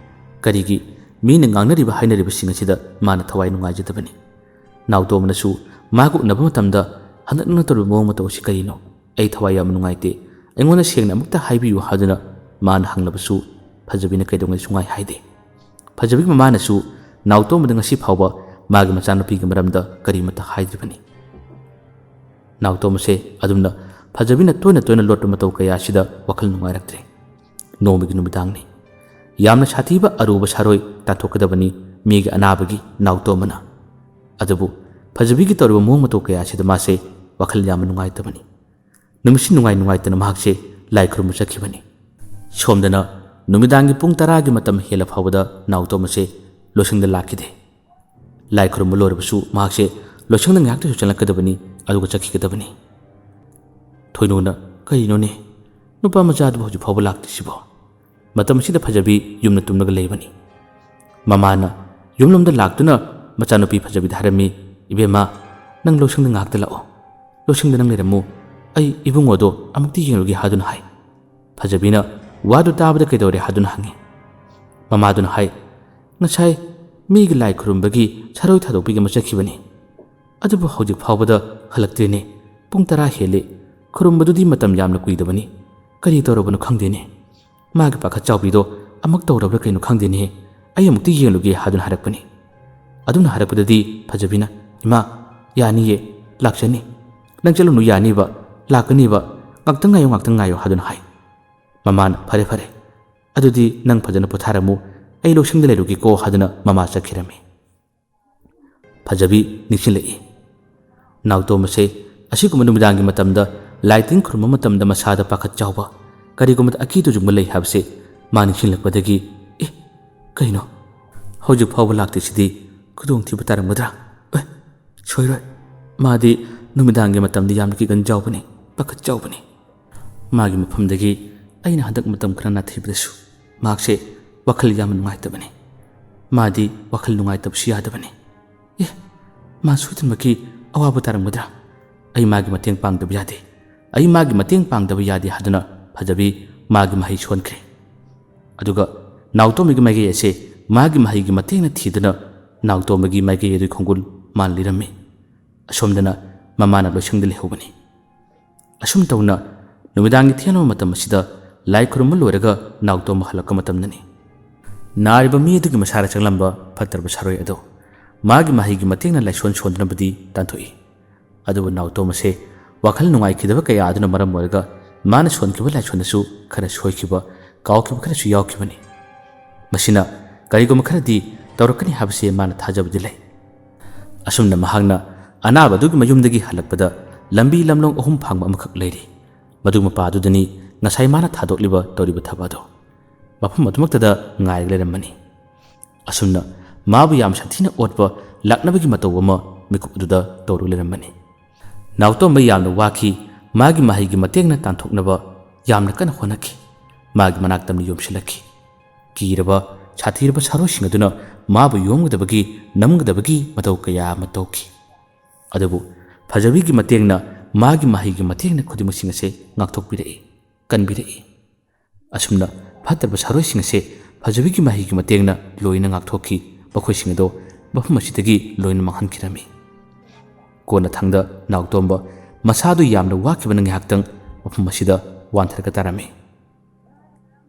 ꯀꯔꯤꯒꯤ? ꯃꯤꯅ ꯉꯥꯡꯅꯔꯤꯕ ꯍꯥꯏꯅꯔꯤꯕꯁꯤꯡ ꯑꯁꯤꯗ ꯃꯥꯅ ꯊꯋꯥꯏ ꯅꯨꯡꯉꯥꯏꯖꯗꯕꯅꯤ꯫ ꯅꯥꯎꯇꯣꯝꯕꯅꯁꯨ ꯃꯥꯒ ꯎꯅꯕ ꯃꯇꯝꯗ "ꯍꯟꯗꯛ ꯅꯪꯅ ꯇꯧꯔꯤꯕ ꯃꯑꯣꯡ ꯃꯇꯧ ꯑꯁꯤ ꯀꯔꯤꯅꯣ? ꯑꯩ ꯊꯋꯥꯏ ꯌꯥꯝꯅ ꯅꯨꯡꯉꯥꯏꯇꯦ, ꯑꯩꯉꯣꯟꯗ ꯁꯦꯡꯅ ꯑꯃꯨꯛꯇ ꯍꯥꯏꯕꯤꯌꯨ" ꯍꯥꯏꯗꯨꯅ ꯃꯥꯅ ꯍꯪꯂꯕꯁꯨ ꯐꯖꯕꯤꯅ ꯀꯩꯗꯧꯉꯩ ꯁꯨꯡꯍꯥꯏ ꯍꯥꯏꯗꯦ꯫ ꯐꯖꯕꯤꯒꯤ ꯃꯃꯥꯅꯁꯨ ꯅꯥꯎꯇꯣꯝꯕꯗ ꯉꯁꯤ ꯐꯥꯎꯕ ꯃꯥꯒꯤ ꯃꯆꯥꯅꯨꯄꯤꯒꯤ ꯃꯔꯝꯗ ꯀꯔꯤꯃꯠꯇ ꯍꯥꯏꯗ꯭ꯔꯤꯕꯅꯤ꯫ ꯅꯥꯎꯇꯣꯝꯕꯁꯦ ꯑꯗꯨꯝꯅ ꯐꯖꯕꯤꯅ ꯇꯣꯏꯅ ꯇꯣꯏꯅ ꯂꯣꯠꯄ ꯃꯇꯧ ꯀꯌꯥ ꯑꯁꯤꯗ ꯋꯥꯈꯜ ꯅꯨꯡꯉꯥꯏꯔꯛꯇ꯭ꯔꯦ꯫ ꯅꯣꯡꯃꯒꯤ ꯅꯨꯃꯤꯗꯥꯡꯅꯤ꯫ ꯌꯥꯝꯅ ꯁꯥꯊꯤꯕ ꯑꯔꯨꯕ ꯁꯥꯔꯣꯏ ꯇꯥꯟꯊꯣꯛꯀꯗꯕꯅꯤ ꯃꯤꯒꯤ ꯑꯅꯥꯕꯒꯤ ꯅꯥꯎꯇꯣꯝꯕꯅ꯫ ꯑꯗꯨꯕꯨ ꯐꯖꯕꯤꯒꯤ ꯇꯧꯔꯤꯕ ꯃꯑꯣꯡ ꯃꯇꯧ ꯀꯌꯥ ꯑꯁꯤꯗ ꯃꯥꯁꯦ ꯋꯥꯈꯜ ꯌꯥꯝꯅ ꯅꯨꯡꯉꯥꯏꯇꯕꯅꯤ꯫ ꯅꯨꯃꯤꯠꯁꯤ ꯅꯨꯡꯉꯥꯏ ꯅꯨꯡꯉꯥꯏꯇꯅ ꯃꯍꯥꯛꯁꯦ ꯂꯥꯏ ꯈꯨꯔꯨꯝꯕ ꯆꯠꯈꯤꯕꯅꯤ꯫ ꯁꯣꯝꯗꯅ ꯅꯨꯃꯤꯗꯥꯡꯒꯤ ꯄꯨꯡ ꯇꯔꯥꯒꯤ ꯃꯇꯝ ꯍꯦꯜꯂ ꯐꯥꯎꯕꯗ ꯅꯥꯎꯇꯣꯝꯕꯁꯦ ꯂꯣꯏꯁꯪꯗ ꯂꯥꯛꯈꯤꯗꯦ꯫ ꯂꯥꯏ ꯈꯨꯔꯨꯝꯕ ꯂꯣꯏꯔꯕꯁꯨ ꯃꯍꯥꯛꯁꯦ ꯂꯣꯏꯁꯪꯗ ꯉꯥꯏꯍꯥꯛꯇꯁꯨ ꯆꯪꯂꯛꯀꯗꯕꯅꯤ, ꯑꯗꯨꯒ ꯆꯠꯈꯤꯒꯗꯕꯅꯤ꯫ ꯊꯣꯏꯅꯨꯅ, "ꯀꯔꯤꯅꯣꯅꯦ, ꯅꯨꯄꯥ ꯃꯆꯥꯗꯨꯕꯨ ꯍꯧꯖꯤꯛ ꯐꯥꯎꯕ ꯂꯥꯛꯇ꯭ꯔꯤꯁꯤꯕꯣ?" ꯃꯇꯝ ꯑꯁꯤꯗ ꯐꯖꯕꯤ ꯌꯨꯝꯗ ꯇꯨꯝꯂꯒ ꯂꯩꯕꯅꯤ꯫ ꯃꯃꯥꯅ ꯌꯨꯝꯂꯣꯝꯗ ꯂꯥꯛꯇꯨꯅ ꯃꯆꯥꯅꯨꯄꯤ ꯐꯖꯕꯤꯗ ꯍꯥꯏꯔꯝꯃꯤ, "ꯏꯕꯦꯝꯃ, ꯅꯪ ꯂꯧꯁꯪꯗ ꯉꯥꯏꯍꯥꯛꯇ ꯂꯥꯛꯑꯣ꯫ ꯂꯧꯁꯪꯗ ꯅꯪ ꯂꯩꯔꯝꯃꯨ꯫ ꯑꯩ ꯏꯕꯨꯡꯉꯣꯗꯣ ꯑꯃꯨꯛꯇ ꯌꯦꯡꯂꯨꯒꯦ" ꯍꯥꯏꯗꯨꯅ ꯍꯥꯏ꯫ ꯐꯖꯕꯤꯅ ꯋꯥꯗꯨ ꯇꯥꯕꯗ "ꯀꯩꯗꯧꯔꯦ?" ꯍꯥꯏꯗꯨꯅ ꯍꯪꯉꯤ꯫ ꯃꯃꯥꯗꯨꯅ ꯍꯥꯏ, "ꯉꯁꯥꯏ ꯃꯤꯒꯤ ꯂꯥꯏ ꯈꯨꯔꯨꯝꯕꯒꯤ ꯁꯥꯔꯣꯏ ꯊꯥꯗꯣꯛꯄꯤꯒꯦ ꯑꯃ ꯆꯠꯈꯤꯕꯅꯤ꯫ ꯑꯗꯨꯕꯨ ꯍꯧꯖꯤꯛ ꯐꯥꯎꯕꯗ ꯍꯜꯂꯛꯇ꯭ꯔꯤꯅꯦ꯫ ꯄꯨꯡ ꯇꯔꯥ ꯍꯦꯜꯂꯦ꯫ ꯈꯨꯔꯨꯝꯕꯗꯨꯗꯤ ꯃꯇꯝ ꯌꯥꯝꯅ ꯀꯨꯏꯗꯕꯅꯤ꯫ ꯀꯔꯤ ꯇꯧꯔꯕꯅꯣ ꯈꯪꯗꯦꯅꯦ꯫ ꯃꯥꯒꯤ ꯄꯥꯈꯠ ꯆꯥꯎꯕꯤꯗꯣ ꯑꯃꯨꯛ ꯇꯧꯔꯕ꯭ꯔꯥ ꯀꯩꯅꯣ ꯈꯪꯗꯦꯅꯦ꯫ ꯑꯩ ꯑꯃꯨꯛꯇ ꯌꯦꯡꯂꯨꯒꯦ" ꯍꯥꯏꯗꯨꯅ ꯍꯥꯏꯔꯛꯄꯅꯤ꯫ ꯑꯗꯨꯝꯅ ꯍꯥꯏꯔꯛꯄꯗꯗꯤ ꯐꯖꯕꯤꯅ, "ꯏꯃꯥ, ꯌꯥꯅꯤꯌꯦ, ꯂꯥꯛꯆꯅꯤ꯫ ꯅꯪ ꯆꯠꯂꯨꯅꯨ, ꯌꯥꯅꯤꯕ, ꯂꯥꯛꯀꯅꯤꯕ, ꯉꯥꯛꯇꯪ ꯉꯥꯏꯌꯣ, ꯉꯥꯛꯇꯪ ꯉꯥꯏꯌꯣ" ꯍꯥꯏꯗꯨꯅ ꯍꯥꯏ꯫ ꯃꯃꯥꯅ, "ꯐꯔꯦ, ꯐꯔꯦ, "ꯑꯗꯨꯗꯤ ꯅꯪ ꯐꯖꯅ ꯄꯣꯊꯥꯔꯝꯃꯨ, ꯑꯩ ꯂꯧꯁꯪꯗ ꯂꯩꯔꯨꯒꯦꯀꯣ" ꯍꯥꯏꯗꯨꯅ ꯃꯃꯥ ꯆꯠꯈꯤꯔꯝꯃꯤ꯫ ꯐꯖꯕꯤ ꯅꯤꯡꯁꯤꯡꯂꯛꯏ꯫ ꯅꯥꯎꯇꯣꯝ ꯑꯁꯦ ꯑꯁꯤꯒꯨꯝꯕ ꯅꯨꯃꯤꯗꯥꯡꯒꯤ ꯃꯇꯝꯗ ꯂꯥꯏ ꯇꯤꯟ ꯈꯨꯔꯨꯝꯕ ꯃꯇꯝꯗ ꯃꯁꯥꯗ ꯄꯥꯈꯠ ꯆꯥꯎꯕ, ꯀꯔꯤꯒꯨꯝꯕꯗ ꯑꯀꯤ ꯇꯨꯖꯨꯡꯕ ꯂꯩ ꯍꯥꯏꯕꯁꯦ ꯃꯥ ꯅꯤꯡꯁꯤꯡꯂꯛꯄꯗꯒꯤ, "ꯑꯦ, ꯀꯩꯅꯣ? ꯍꯧꯖꯤꯛ ꯐꯥꯎꯕ ꯂꯥꯛꯇ꯭ꯔꯤꯁꯤꯗꯤ ꯈꯨꯗꯣꯡꯊꯤꯕ ꯇꯥꯔꯝꯒꯗ꯭ꯔꯥ? ꯑꯦ, ꯁꯣꯏꯔꯣꯏ꯫ ꯃꯥꯗꯤ ꯅꯨꯃꯤꯗꯥꯡꯒꯤ ꯃꯇꯝꯗ ꯌꯥꯝꯅ ꯀꯤꯒꯟ ꯆꯥꯎꯕꯅꯤ, ꯄꯥꯈꯠ ꯆꯥꯎꯕꯅꯤ꯫ ꯃꯥꯒꯤ ꯃꯐꯝꯗꯒꯤ ꯑꯩꯅ ꯍꯟꯗꯛ ꯃꯇꯝ ꯈꯔ ꯅꯥꯊꯩꯕꯗꯁꯨ ꯃꯍꯥꯛꯁꯦ ꯋꯥꯈꯜ ꯌꯥꯝꯅ ꯅꯨꯡꯉꯥꯏꯇꯕꯅꯤ꯫ ꯃꯥꯗꯤ ꯋꯥꯈꯜ ꯅꯨꯡꯉꯥꯏꯇꯕꯁꯨ ꯌꯥꯗꯕꯅꯤ꯫ ꯑꯦ, ꯃꯥ ꯁꯣꯏꯗꯅꯃꯛꯀꯤ ꯑꯋꯥꯕ ꯇꯥꯔꯝꯒꯗ꯭ꯔꯥ? ꯑꯩ ꯃꯥꯒꯤ ꯃꯇꯦꯡ ꯄꯥꯡꯗꯕ ꯌꯥꯗꯦ꯫ ꯑꯩ ꯃꯥꯒꯤ ꯃꯇꯦꯡ ꯄꯥꯡꯗꯕ ꯌꯥꯗꯦ" ꯍꯥꯏꯗꯨꯅ ꯐꯖꯕꯤ ꯃꯥꯒꯤ ꯃꯍꯩ ꯁꯣꯟꯈ꯭ꯔꯦ꯫ ꯑꯗꯨꯒ ꯅꯥꯎꯇꯣꯝꯕꯒꯤ ꯃꯥꯏꯀꯩ ꯑꯁꯦ ꯃꯥꯒꯤ ꯃꯍꯩꯒꯤ ꯃꯇꯦꯡꯅ ꯊꯤꯗꯨꯅ ꯅꯥꯎꯇꯣꯝꯕꯒꯤ ꯃꯥꯏꯀꯩ ꯑꯗꯨꯒꯤ ꯈꯣꯡꯒꯨꯜ ꯃꯥꯅ ꯂꯤꯔꯝꯃꯤ꯫ ꯑꯁꯣꯝꯗꯅ ꯃꯃꯥꯅ ꯂꯣꯏꯁꯪꯗ ꯂꯩꯍꯧꯕꯅꯤ꯫ ꯑꯁꯨꯝ ꯇꯧꯅ ꯅꯨꯃꯤꯗꯥꯡꯒꯤ ꯊꯦꯡꯂꯕ ꯃꯇꯝ ꯑꯁꯤꯗ ꯂꯥꯏ ꯈꯨꯔꯨꯝꯕ ꯂꯣꯏꯔꯒ ꯅꯥꯎꯇꯣꯝꯕ ꯍꯜꯂꯛꯄ ꯃꯇꯝꯗꯅꯤ꯫ ꯅꯥꯔꯤꯕ ꯃꯤ ꯑꯗꯨꯒꯤ ꯃꯁꯥꯗ ꯆꯪꯂꯝꯕ ꯐꯠꯇ꯭ꯔꯕ ꯁꯥꯔꯣꯏ ꯑꯗꯨ ꯃꯥꯒꯤ ꯃꯍꯩꯒꯤ ꯃꯇꯦꯡꯅ ꯂꯥꯏꯁꯣꯟ ꯁꯣꯟꯗꯨꯅꯕꯗꯤ ꯇꯥꯟꯊꯣꯛꯏ꯫ ꯑꯗꯨꯕꯨ ꯅꯥꯎꯇꯣꯝ ꯑꯁꯦ ꯋꯥꯈꯜ ꯅꯨꯡꯉꯥꯏꯈꯤꯗꯕ ꯀꯌꯥ ꯑꯗꯨꯅ ꯃꯔꯝ ꯑꯣꯏꯔꯒ ꯃꯥꯅ ꯁꯣꯟꯈꯤꯕ ꯂꯥꯏꯁꯣꯟꯗꯁꯨ ꯈꯔ ꯁꯣꯏꯈꯤꯕ, ꯀꯥꯎꯈꯤꯕ ꯈꯔꯁꯨ ꯌꯥꯎꯈꯤꯕꯅꯤ꯫ ꯃꯁꯤꯅ ꯀꯔꯤꯒꯨꯝꯕ ꯈꯔꯗꯤ ꯇꯧꯔꯛꯀꯅꯤ ꯍꯥꯏꯕꯁꯦ ꯃꯥꯅ ꯊꯥꯖꯕꯗꯤ ꯂꯩ꯫ ꯑꯁꯨꯝꯅ ꯃꯍꯥꯛꯅ ꯑꯅꯥꯕ ꯑꯗꯨꯒꯤ ꯃꯌꯨꯝꯗꯒꯤ ꯍꯜꯂꯛꯄꯗ ꯂꯝꯕꯤ ꯂꯝꯂꯣꯡ ꯑꯍꯨꯝ ꯐꯥꯡꯕ ꯑꯃꯈꯛ ꯂꯩꯔꯤ꯫ ꯃꯗꯨ ꯃꯄꯥ ꯑꯗꯨꯗꯅꯤ ꯉꯁꯥꯏ ꯃꯥꯅ ꯊꯥꯗꯣꯛꯂꯤꯕ ꯇꯧꯔꯤꯕ ꯊꯕꯛ ꯑꯗꯨ꯫ ꯃꯐꯝ ꯑꯗꯨꯃꯛꯇꯗ ꯉꯥꯏꯔꯒ ꯂꯩꯔꯝꯕꯅꯤ꯫ ꯑꯁꯨꯝꯅ ꯃꯥꯕꯨ ꯌꯥꯝ ꯁꯥꯊꯤꯅ ꯑꯣꯠꯄ ꯂꯥꯛꯅꯕꯒꯤ ꯃꯇꯧ ꯑꯃ ꯃꯤꯀꯨꯞ ꯑꯗꯨꯗ ꯇꯧꯔꯒ ꯂꯩꯔꯝꯕꯅꯤ꯫ ꯅꯥꯎꯇꯣꯝꯕ ꯌꯥꯝꯅ ꯋꯥꯈꯤ꯫ ꯃꯥꯒꯤ ꯃꯍꯩꯒꯤ ꯃꯇꯦꯡꯅ ꯇꯥꯟꯊꯣꯛꯅꯕ ꯌꯥꯝꯅ ꯀꯟꯅ ꯍꯣꯠꯅꯈꯤ꯫ ꯃꯥꯒꯤ ꯃꯅꯥꯛꯇ ꯃꯤ ꯌꯣꯝꯁꯤꯜꯂꯛꯈꯤ꯫ ꯀꯤꯔꯕ, ꯁꯥꯊꯤꯔꯕ ꯁꯥꯔꯣꯏꯁꯤꯡ ꯑꯗꯨꯅ ꯃꯥꯕꯨ ꯌꯣꯝꯒꯗꯕꯒꯤ, ꯅꯝꯒꯗꯕꯒꯤ ꯃꯇꯧ ꯀꯌꯥ ꯑꯃ ꯇꯧꯈꯤ꯫ ꯑꯗꯨꯕꯨ ꯐꯖꯕꯤꯒꯤ ꯃꯇꯦꯡꯅ, ꯃꯥꯒꯤ ꯃꯍꯩꯒꯤ ꯃꯇꯦꯡꯅ ꯈꯨꯗꯤꯡꯃꯛꯁꯤꯡ ꯑꯁꯦ ꯉꯥꯛꯊꯣꯛꯄꯤꯔꯛꯏ, ꯀꯟꯕꯤꯔꯛꯏ꯫ ꯑꯁꯨꯝꯅ ꯐꯠꯇ꯭ꯔꯕ ꯁꯥꯔꯣꯏꯁꯤꯡ ꯑꯁꯦ ꯐꯖꯕꯤꯒꯤ ꯃꯍꯩꯒꯤ ꯃꯇꯦꯡꯅ ꯂꯣꯏꯅ ꯉꯥꯛꯊꯣꯛꯈꯤ꯫ ꯃꯈꯣꯏꯁꯤꯡ ꯑꯗꯣ ꯃꯐꯝ ꯑꯁꯤꯗꯒꯤ ꯂꯣꯏꯅ ꯃꯥꯡꯍꯟꯈꯤꯔꯝꯃꯤ꯫ ꯀꯣꯟꯅꯊꯪꯗ ꯅꯥꯎꯇꯣꯝꯕ ꯃꯁꯥꯗꯨ ꯌꯥꯝꯅ ꯋꯥꯈꯤꯕꯅ ꯉꯥꯏꯍꯥꯛꯇꯪ ꯃꯐꯝ ꯑꯁꯤꯗ ꯋꯥꯟꯊꯔꯒ ꯇꯥꯔꯝꯃꯤ꯫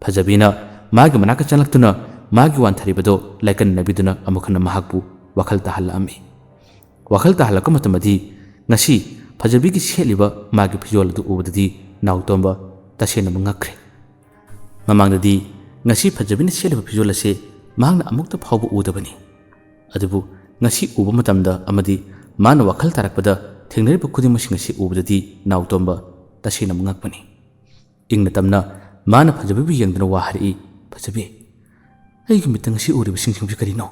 ꯐꯖꯕꯤꯅ ꯃꯥꯒꯤ ꯃꯅꯥꯛꯇ ꯆꯪꯂꯛꯇꯨꯅ ꯃꯥꯒꯤ ꯋꯥꯟꯊꯔꯤꯕꯗꯣ ꯂꯥꯏꯀꯟꯅꯕꯤꯗꯨꯅ ꯑꯃꯨꯛ ꯍꯟꯅ ꯃꯍꯥꯛꯄꯨ ꯋꯥꯈꯜ ꯇꯥꯍꯜꯂꯛꯑꯝꯃꯤ꯫ ꯋꯥꯈꯜ ꯇꯥꯍꯜꯂꯛꯄ ꯃꯇꯝꯗꯗꯤ ꯉꯁꯤ ꯐꯖꯕꯤꯒꯤ ꯁꯦꯠꯂꯤꯕ ꯃꯥꯒꯤ ꯐꯤꯖꯣꯜ ꯑꯗꯨ ꯎꯕꯗꯗꯤ ꯅꯥꯎꯇꯣꯝꯕ ꯇꯁꯦꯡꯅꯃꯛ ꯉꯛꯈ꯭ꯔꯦ꯫ ꯃꯃꯥꯡꯗꯗꯤ ꯉꯁꯤ ꯐꯖꯕꯤꯅ ꯁꯦꯠꯂꯤꯕ ꯐꯤꯖꯣꯜ ꯑꯁꯤ ꯃꯍꯥꯛꯅ ꯑꯃꯨꯛꯇ ꯐꯥꯎꯕ ꯎꯗꯕꯅꯤ꯫ ꯑꯗꯨꯕꯨ ꯉꯁꯤ ꯎꯕ ꯃꯇꯝꯗ ꯑꯃꯗꯤ ꯃꯥꯅ ꯋꯥꯈꯜ ꯇꯥꯔꯛꯄꯗ ꯊꯦꯡꯅꯔꯤꯕ ꯈꯨꯗꯤꯡꯃꯛꯁꯤꯡ ꯑꯁꯤ ꯎꯕꯗꯗꯤ ꯅꯥꯎꯇꯣꯝꯕ ꯇꯁꯦꯡꯅ ꯉꯛꯄꯅꯤ꯫ ꯏꯪꯅ ꯇꯞꯅ ꯃꯥꯅ ꯐꯖꯕꯤꯕꯨ ꯌꯦꯡꯗꯨꯅ ꯋꯥ ꯍꯥꯏꯔꯛꯏ, "ꯐꯖꯕꯤ, ꯑꯩꯒꯤ ꯃꯤꯠꯇ ꯉꯁꯤ ꯎꯔꯤꯕꯁꯤꯡꯁꯤꯡꯁꯤ ꯀꯔꯤꯅꯣ?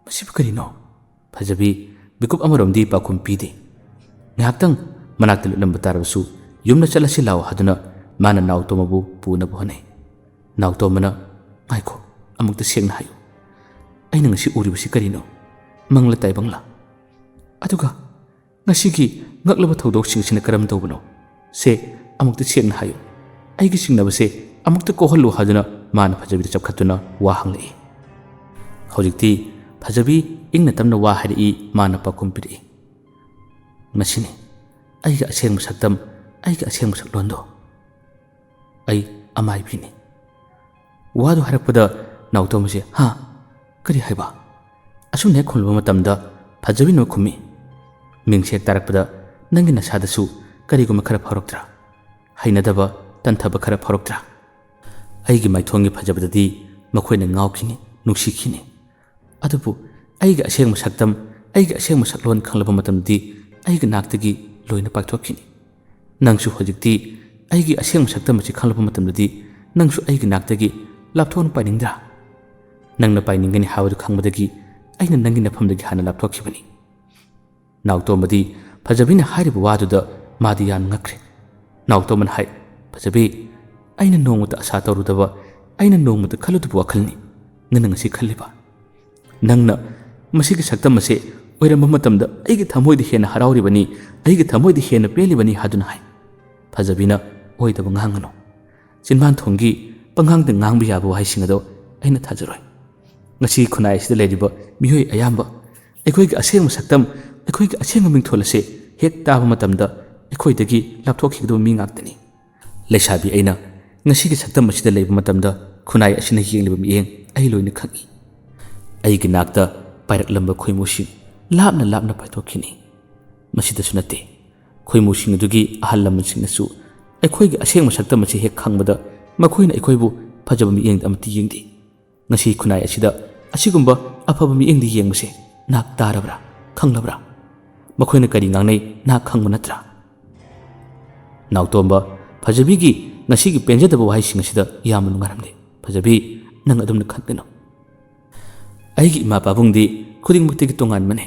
ꯃꯁꯤꯕꯨ ꯀꯔꯤꯅꯣ?" ꯐꯖꯕꯤ ꯃꯤꯀꯨꯞ ꯑꯃꯔꯣꯝꯗꯤ ꯄꯥꯎꯈꯨꯝ ꯄꯤꯗꯦ꯫ ꯉꯥꯏꯍꯥꯛꯇꯪ ꯃꯅꯥꯛꯇ ꯂꯦꯞꯂꯝꯕ ꯇꯥꯔꯕꯁꯨ ꯌꯨꯝꯗ ꯆꯠꯂꯁꯤ ꯂꯥꯎ ꯍꯥꯏꯗꯨꯅ ꯃꯥꯅ ꯅꯥꯎꯇꯣꯝꯕꯕꯨ ꯄꯨꯅꯕ ꯍꯣꯠꯅꯩ꯫ ꯅꯥꯎꯇꯣꯝꯕꯅ, "ꯉꯥꯏꯈꯣ, ꯑꯃꯨꯛꯇ ꯁꯦꯡꯅ ꯍꯥꯏꯌꯨ꯫ ꯑꯩꯅ ꯉꯁꯤ ꯎꯔꯤꯕꯁꯤ ꯀꯔꯤꯅꯣ? ꯃꯪꯂ ꯇꯥꯏꯕꯪꯂ? ꯑꯗꯨꯒ ꯉꯁꯤꯒꯤ ꯉꯛꯂꯕ ꯊꯧꯗꯣꯛꯁꯤꯡꯁꯤꯅ ꯀꯔꯝ ꯇꯧꯕꯅꯣ? ꯁꯦ, ꯑꯃꯨꯛꯇ ꯁꯦꯡꯅ ꯍꯥꯏꯌꯨ꯫ ꯑꯩꯒꯤ ꯆꯤꯡꯅꯕꯁꯦ ꯑꯃꯨꯛꯇ ꯀꯣꯛꯍꯜꯂꯨ" ꯍꯥꯏꯗꯨꯅ ꯃꯥꯅ ꯐꯖꯕꯤꯗ ꯆꯞꯈꯠꯇꯨꯅ ꯋꯥ ꯍꯪꯂꯛꯏ꯫ ꯍꯧꯖꯤꯛꯇꯤ ꯐꯖꯕꯤ ꯏꯪꯅ ꯇꯞꯅ ꯋꯥ ꯍꯥꯏꯔꯛꯏ, ꯃꯥꯅ ꯄꯥꯎꯈꯨꯝ ꯄꯤꯔꯛꯏ, "ꯃꯁꯤꯅꯤ ꯑꯩꯒꯤ ꯑꯁꯦꯡꯕ ꯁꯛꯇꯝ, ꯑꯩꯒꯤ ꯑꯁꯦꯡꯕ ꯁꯛꯂꯣꯟꯗꯣ꯫ ꯑꯩ ꯑꯃꯥꯏꯕꯤꯅꯤ꯫" ꯋꯥꯗꯨ ꯍꯥꯏꯔꯛꯄꯗ ꯅꯥꯎꯇꯣꯝꯕꯁꯦ, "ꯍꯥ? ꯀꯔꯤ ꯍꯥꯏꯕ?" ꯑꯁꯨꯝꯅ ꯍꯦꯛ ꯈꯨꯝꯂꯕ ꯃꯇꯝꯗ ꯐꯖꯕꯤꯅ ꯈꯨꯝꯃꯤ, "ꯃꯤꯡꯁꯦ ꯍꯦꯛ ꯇꯥꯔꯛꯄꯗ ꯅꯪꯒꯤ ꯅꯁꯥꯗꯁꯨ ꯀꯔꯤꯒꯨꯝꯕ ꯈꯔ ꯐꯥꯎꯔꯛꯇ꯭ꯔꯥ? ꯍꯩꯅꯗꯕ, ꯇꯟꯊꯕ ꯈꯔ ꯐꯥꯎꯔꯛꯇ꯭ꯔꯥ? ꯑꯩꯒꯤ ꯃꯥꯏꯊꯣꯡꯒꯤ ꯐꯖꯕꯗꯗꯤ ꯃꯈꯣꯏꯅ ꯉꯥꯎꯈꯤꯅꯤ, ꯅꯨꯡꯁꯤꯈꯤꯅꯤ꯫ ꯑꯗꯨꯕꯨ ꯑꯩꯒꯤ ꯑꯁꯦꯡꯕ ꯁꯛꯇꯝ, ꯑꯩꯒꯤ ꯑꯁꯦꯡꯕ ꯁꯛꯂꯣꯟ ꯈꯪꯂꯕ ꯃꯇꯝꯗꯗꯤ ꯑꯩꯒꯤ ꯅꯥꯛꯇꯒꯤ ꯂꯣꯏꯅ ꯄꯥꯏꯊꯣꯛꯈꯤꯅꯤ꯫ ꯅꯪꯁꯨ ꯍꯧꯖꯤꯛꯇꯤ ꯑꯩꯒꯤ ꯑꯁꯦꯡꯕ ꯁꯛꯇꯝ ꯑꯁꯤ ꯈꯪꯂꯕ ꯃꯇꯝꯗꯗꯤ ꯅꯪꯁꯨ ꯑꯩꯒꯤ ꯅꯥꯛꯇꯒꯤ ꯂꯥꯞꯊꯣꯛꯅ ꯄꯥꯏꯅꯤꯡꯗ꯭ꯔꯥ? ꯅꯪꯅ ꯄꯥꯏꯅꯤꯡꯒꯅꯤ ꯍꯥꯏꯕꯗꯨ ꯈꯪꯕꯗꯒꯤ ꯑꯩꯅ ꯅꯪꯒꯤ ꯅꯐꯝꯗꯒꯤ ꯍꯥꯟꯅ ꯂꯥꯞꯊꯣꯛꯈꯤꯕꯅꯤ꯫" ꯅꯥꯎꯇꯣꯝꯕꯗꯤ ꯐꯖꯕꯤꯅ ꯍꯥꯏꯔꯤꯕ ꯋꯥꯗꯨꯗ ꯃꯥꯗꯤ ꯌꯥꯝ ꯉꯛꯈ꯭ꯔꯦ꯫ ꯅꯥꯎꯇꯣꯝꯕꯅ ꯍꯥꯏ, "ꯐꯖꯕꯤ, ꯑꯩꯅ ꯅꯣꯡꯃꯇ ꯑꯁꯥ ꯇꯧꯔꯨꯗꯕ, ꯑꯩꯅ ꯅꯣꯡꯃꯇ ꯈꯜꯂꯨꯗꯕ ꯋꯥꯈꯜꯅꯤ ꯅꯪꯅ ꯉꯁꯤ ꯈꯜꯂꯤꯕ꯫ ꯅꯪꯅ ꯃꯁꯤꯒꯤ ꯁꯛꯇꯝ ꯑꯁꯤ ꯑꯣꯏꯔꯝꯕ ꯃꯇꯝꯗ ꯑꯩꯒꯤ ꯊꯃꯣꯏꯗ ꯍꯦꯟꯅ ꯍꯔꯥꯎꯔꯤꯕꯅꯤ, ꯑꯩꯒꯤ ꯊꯃꯣꯏꯗ ꯍꯦꯟꯅ ꯄꯦꯜꯂꯤꯕꯅꯤ" ꯍꯥꯏꯗꯨꯅ ꯍꯥꯏ꯫ ꯐꯖꯕꯤꯅ ꯑꯣꯏꯗꯕ ꯉꯥꯡꯒꯅꯨ꯫ ꯆꯤꯟꯕꯥꯟ ꯊꯣꯡꯒꯤ ꯄꯉꯥꯡꯗ ꯉꯥꯡꯕ ꯌꯥꯕ ꯋꯥꯍꯩꯁꯤꯡ ꯑꯗꯣ ꯑꯩꯅ ꯊꯥꯖꯔꯣꯏ꯫ ꯉꯁꯤ ꯈꯨꯟꯅꯥꯏ ꯑꯁꯤꯗ ꯂꯩꯔꯤꯕ ꯃꯤꯑꯣꯏ ꯑꯌꯥꯝꯕ ꯑꯩꯈꯣꯏꯒꯤ ꯑꯁꯦꯡꯕ ꯁꯛꯇꯝ, ꯑꯩꯈꯣꯏꯒꯤ ꯑꯁꯦꯡꯕ ꯃꯤꯡꯊꯣꯜ ꯑꯁꯦ ꯍꯦꯛ ꯇꯥꯕ ꯃꯇꯝꯗ ꯑꯩꯈꯣꯏꯗꯒꯤ ꯂꯥꯞꯊꯣꯛꯈꯤꯒꯗꯕ ꯃꯤ ꯉꯥꯛꯇꯅꯤ꯫ ꯂꯩꯁꯥꯕꯤ ꯑꯩꯅ ꯉꯁꯤꯒꯤ ꯁꯛꯇꯝ ꯑꯁꯤꯗ ꯂꯩꯕ ꯃꯇꯝꯗ ꯈꯨꯟꯅꯥꯏ ꯑꯁꯤꯅ ꯌꯦꯡꯂꯤꯕ ꯃꯤꯠꯌꯦꯡ ꯑꯩ ꯂꯣꯏꯅ ꯈꯪꯏ꯫ ꯑꯩꯒꯤ ꯅꯥꯛꯇ ꯄꯥꯏꯔꯛꯂꯝꯕ ꯈꯣꯏꯃꯨꯁꯤꯡ ꯂꯥꯞꯅ ꯂꯥꯞꯅ ꯄꯥꯏꯊꯣꯛꯈꯤꯅꯤ꯫ ꯃꯁꯤꯗꯁꯨ ꯅꯠꯇꯦ, ꯈꯣꯏꯃꯨꯁꯤꯡ ꯑꯗꯨꯒꯤ ꯑꯍꯜ ꯂꯃꯟꯁꯤꯡꯅꯁꯨ ꯑꯩꯈꯣꯏꯒꯤ ꯑꯁꯦꯡꯕ ꯁꯛꯇꯝ ꯑꯁꯤ ꯍꯦꯛ ꯈꯪꯕꯗ ꯃꯈꯣꯏꯅ ꯑꯩꯈꯣꯏꯕꯨ ꯐꯖꯕ ꯃꯤꯠꯌꯦꯡꯗ ꯑꯃꯠꯇ ꯌꯦꯡꯗꯦ꯫ ꯉꯁꯤ ꯈꯨꯟꯅꯥꯏ ꯑꯁꯤꯗ ꯑꯁꯤꯒꯨꯝꯕ ꯑꯐꯕ ꯃꯤꯠꯌꯦꯡꯗ ꯌꯦꯡꯕꯁꯦ ꯅꯍꯥꯛ ꯇꯥꯔꯕ꯭ꯔꯥ? ꯈꯪꯂꯕ꯭ꯔꯥ? ꯃꯈꯣꯏꯅ ꯀꯔꯤ ꯉꯥꯡꯅꯩ ꯅꯍꯥꯛ ꯈꯪꯕ ꯅꯠꯇ꯭ꯔꯥ? ꯅꯥꯎꯇꯣꯝꯕ, ꯐꯖꯕꯤꯒꯤ ꯉꯁꯤꯒꯤ ꯄꯦꯟꯖꯗꯕ ꯋꯥꯍꯩꯁꯤꯡ ꯑꯁꯤꯗ ꯌꯥꯝꯅ ꯅꯨꯡꯉꯥꯏꯔꯝꯗꯦ꯫ ꯐꯖꯕꯤ, ꯅꯪ ꯑꯗꯨꯝꯅ ꯈꯟꯒꯅꯨ꯫ ꯑꯩꯒꯤ ꯏꯃꯥ ꯄꯥꯕꯨꯡꯗꯤ ꯈꯨꯗꯤꯡꯃꯛꯇꯒꯤ ꯇꯣꯉꯥꯟꯕꯅꯤ꯫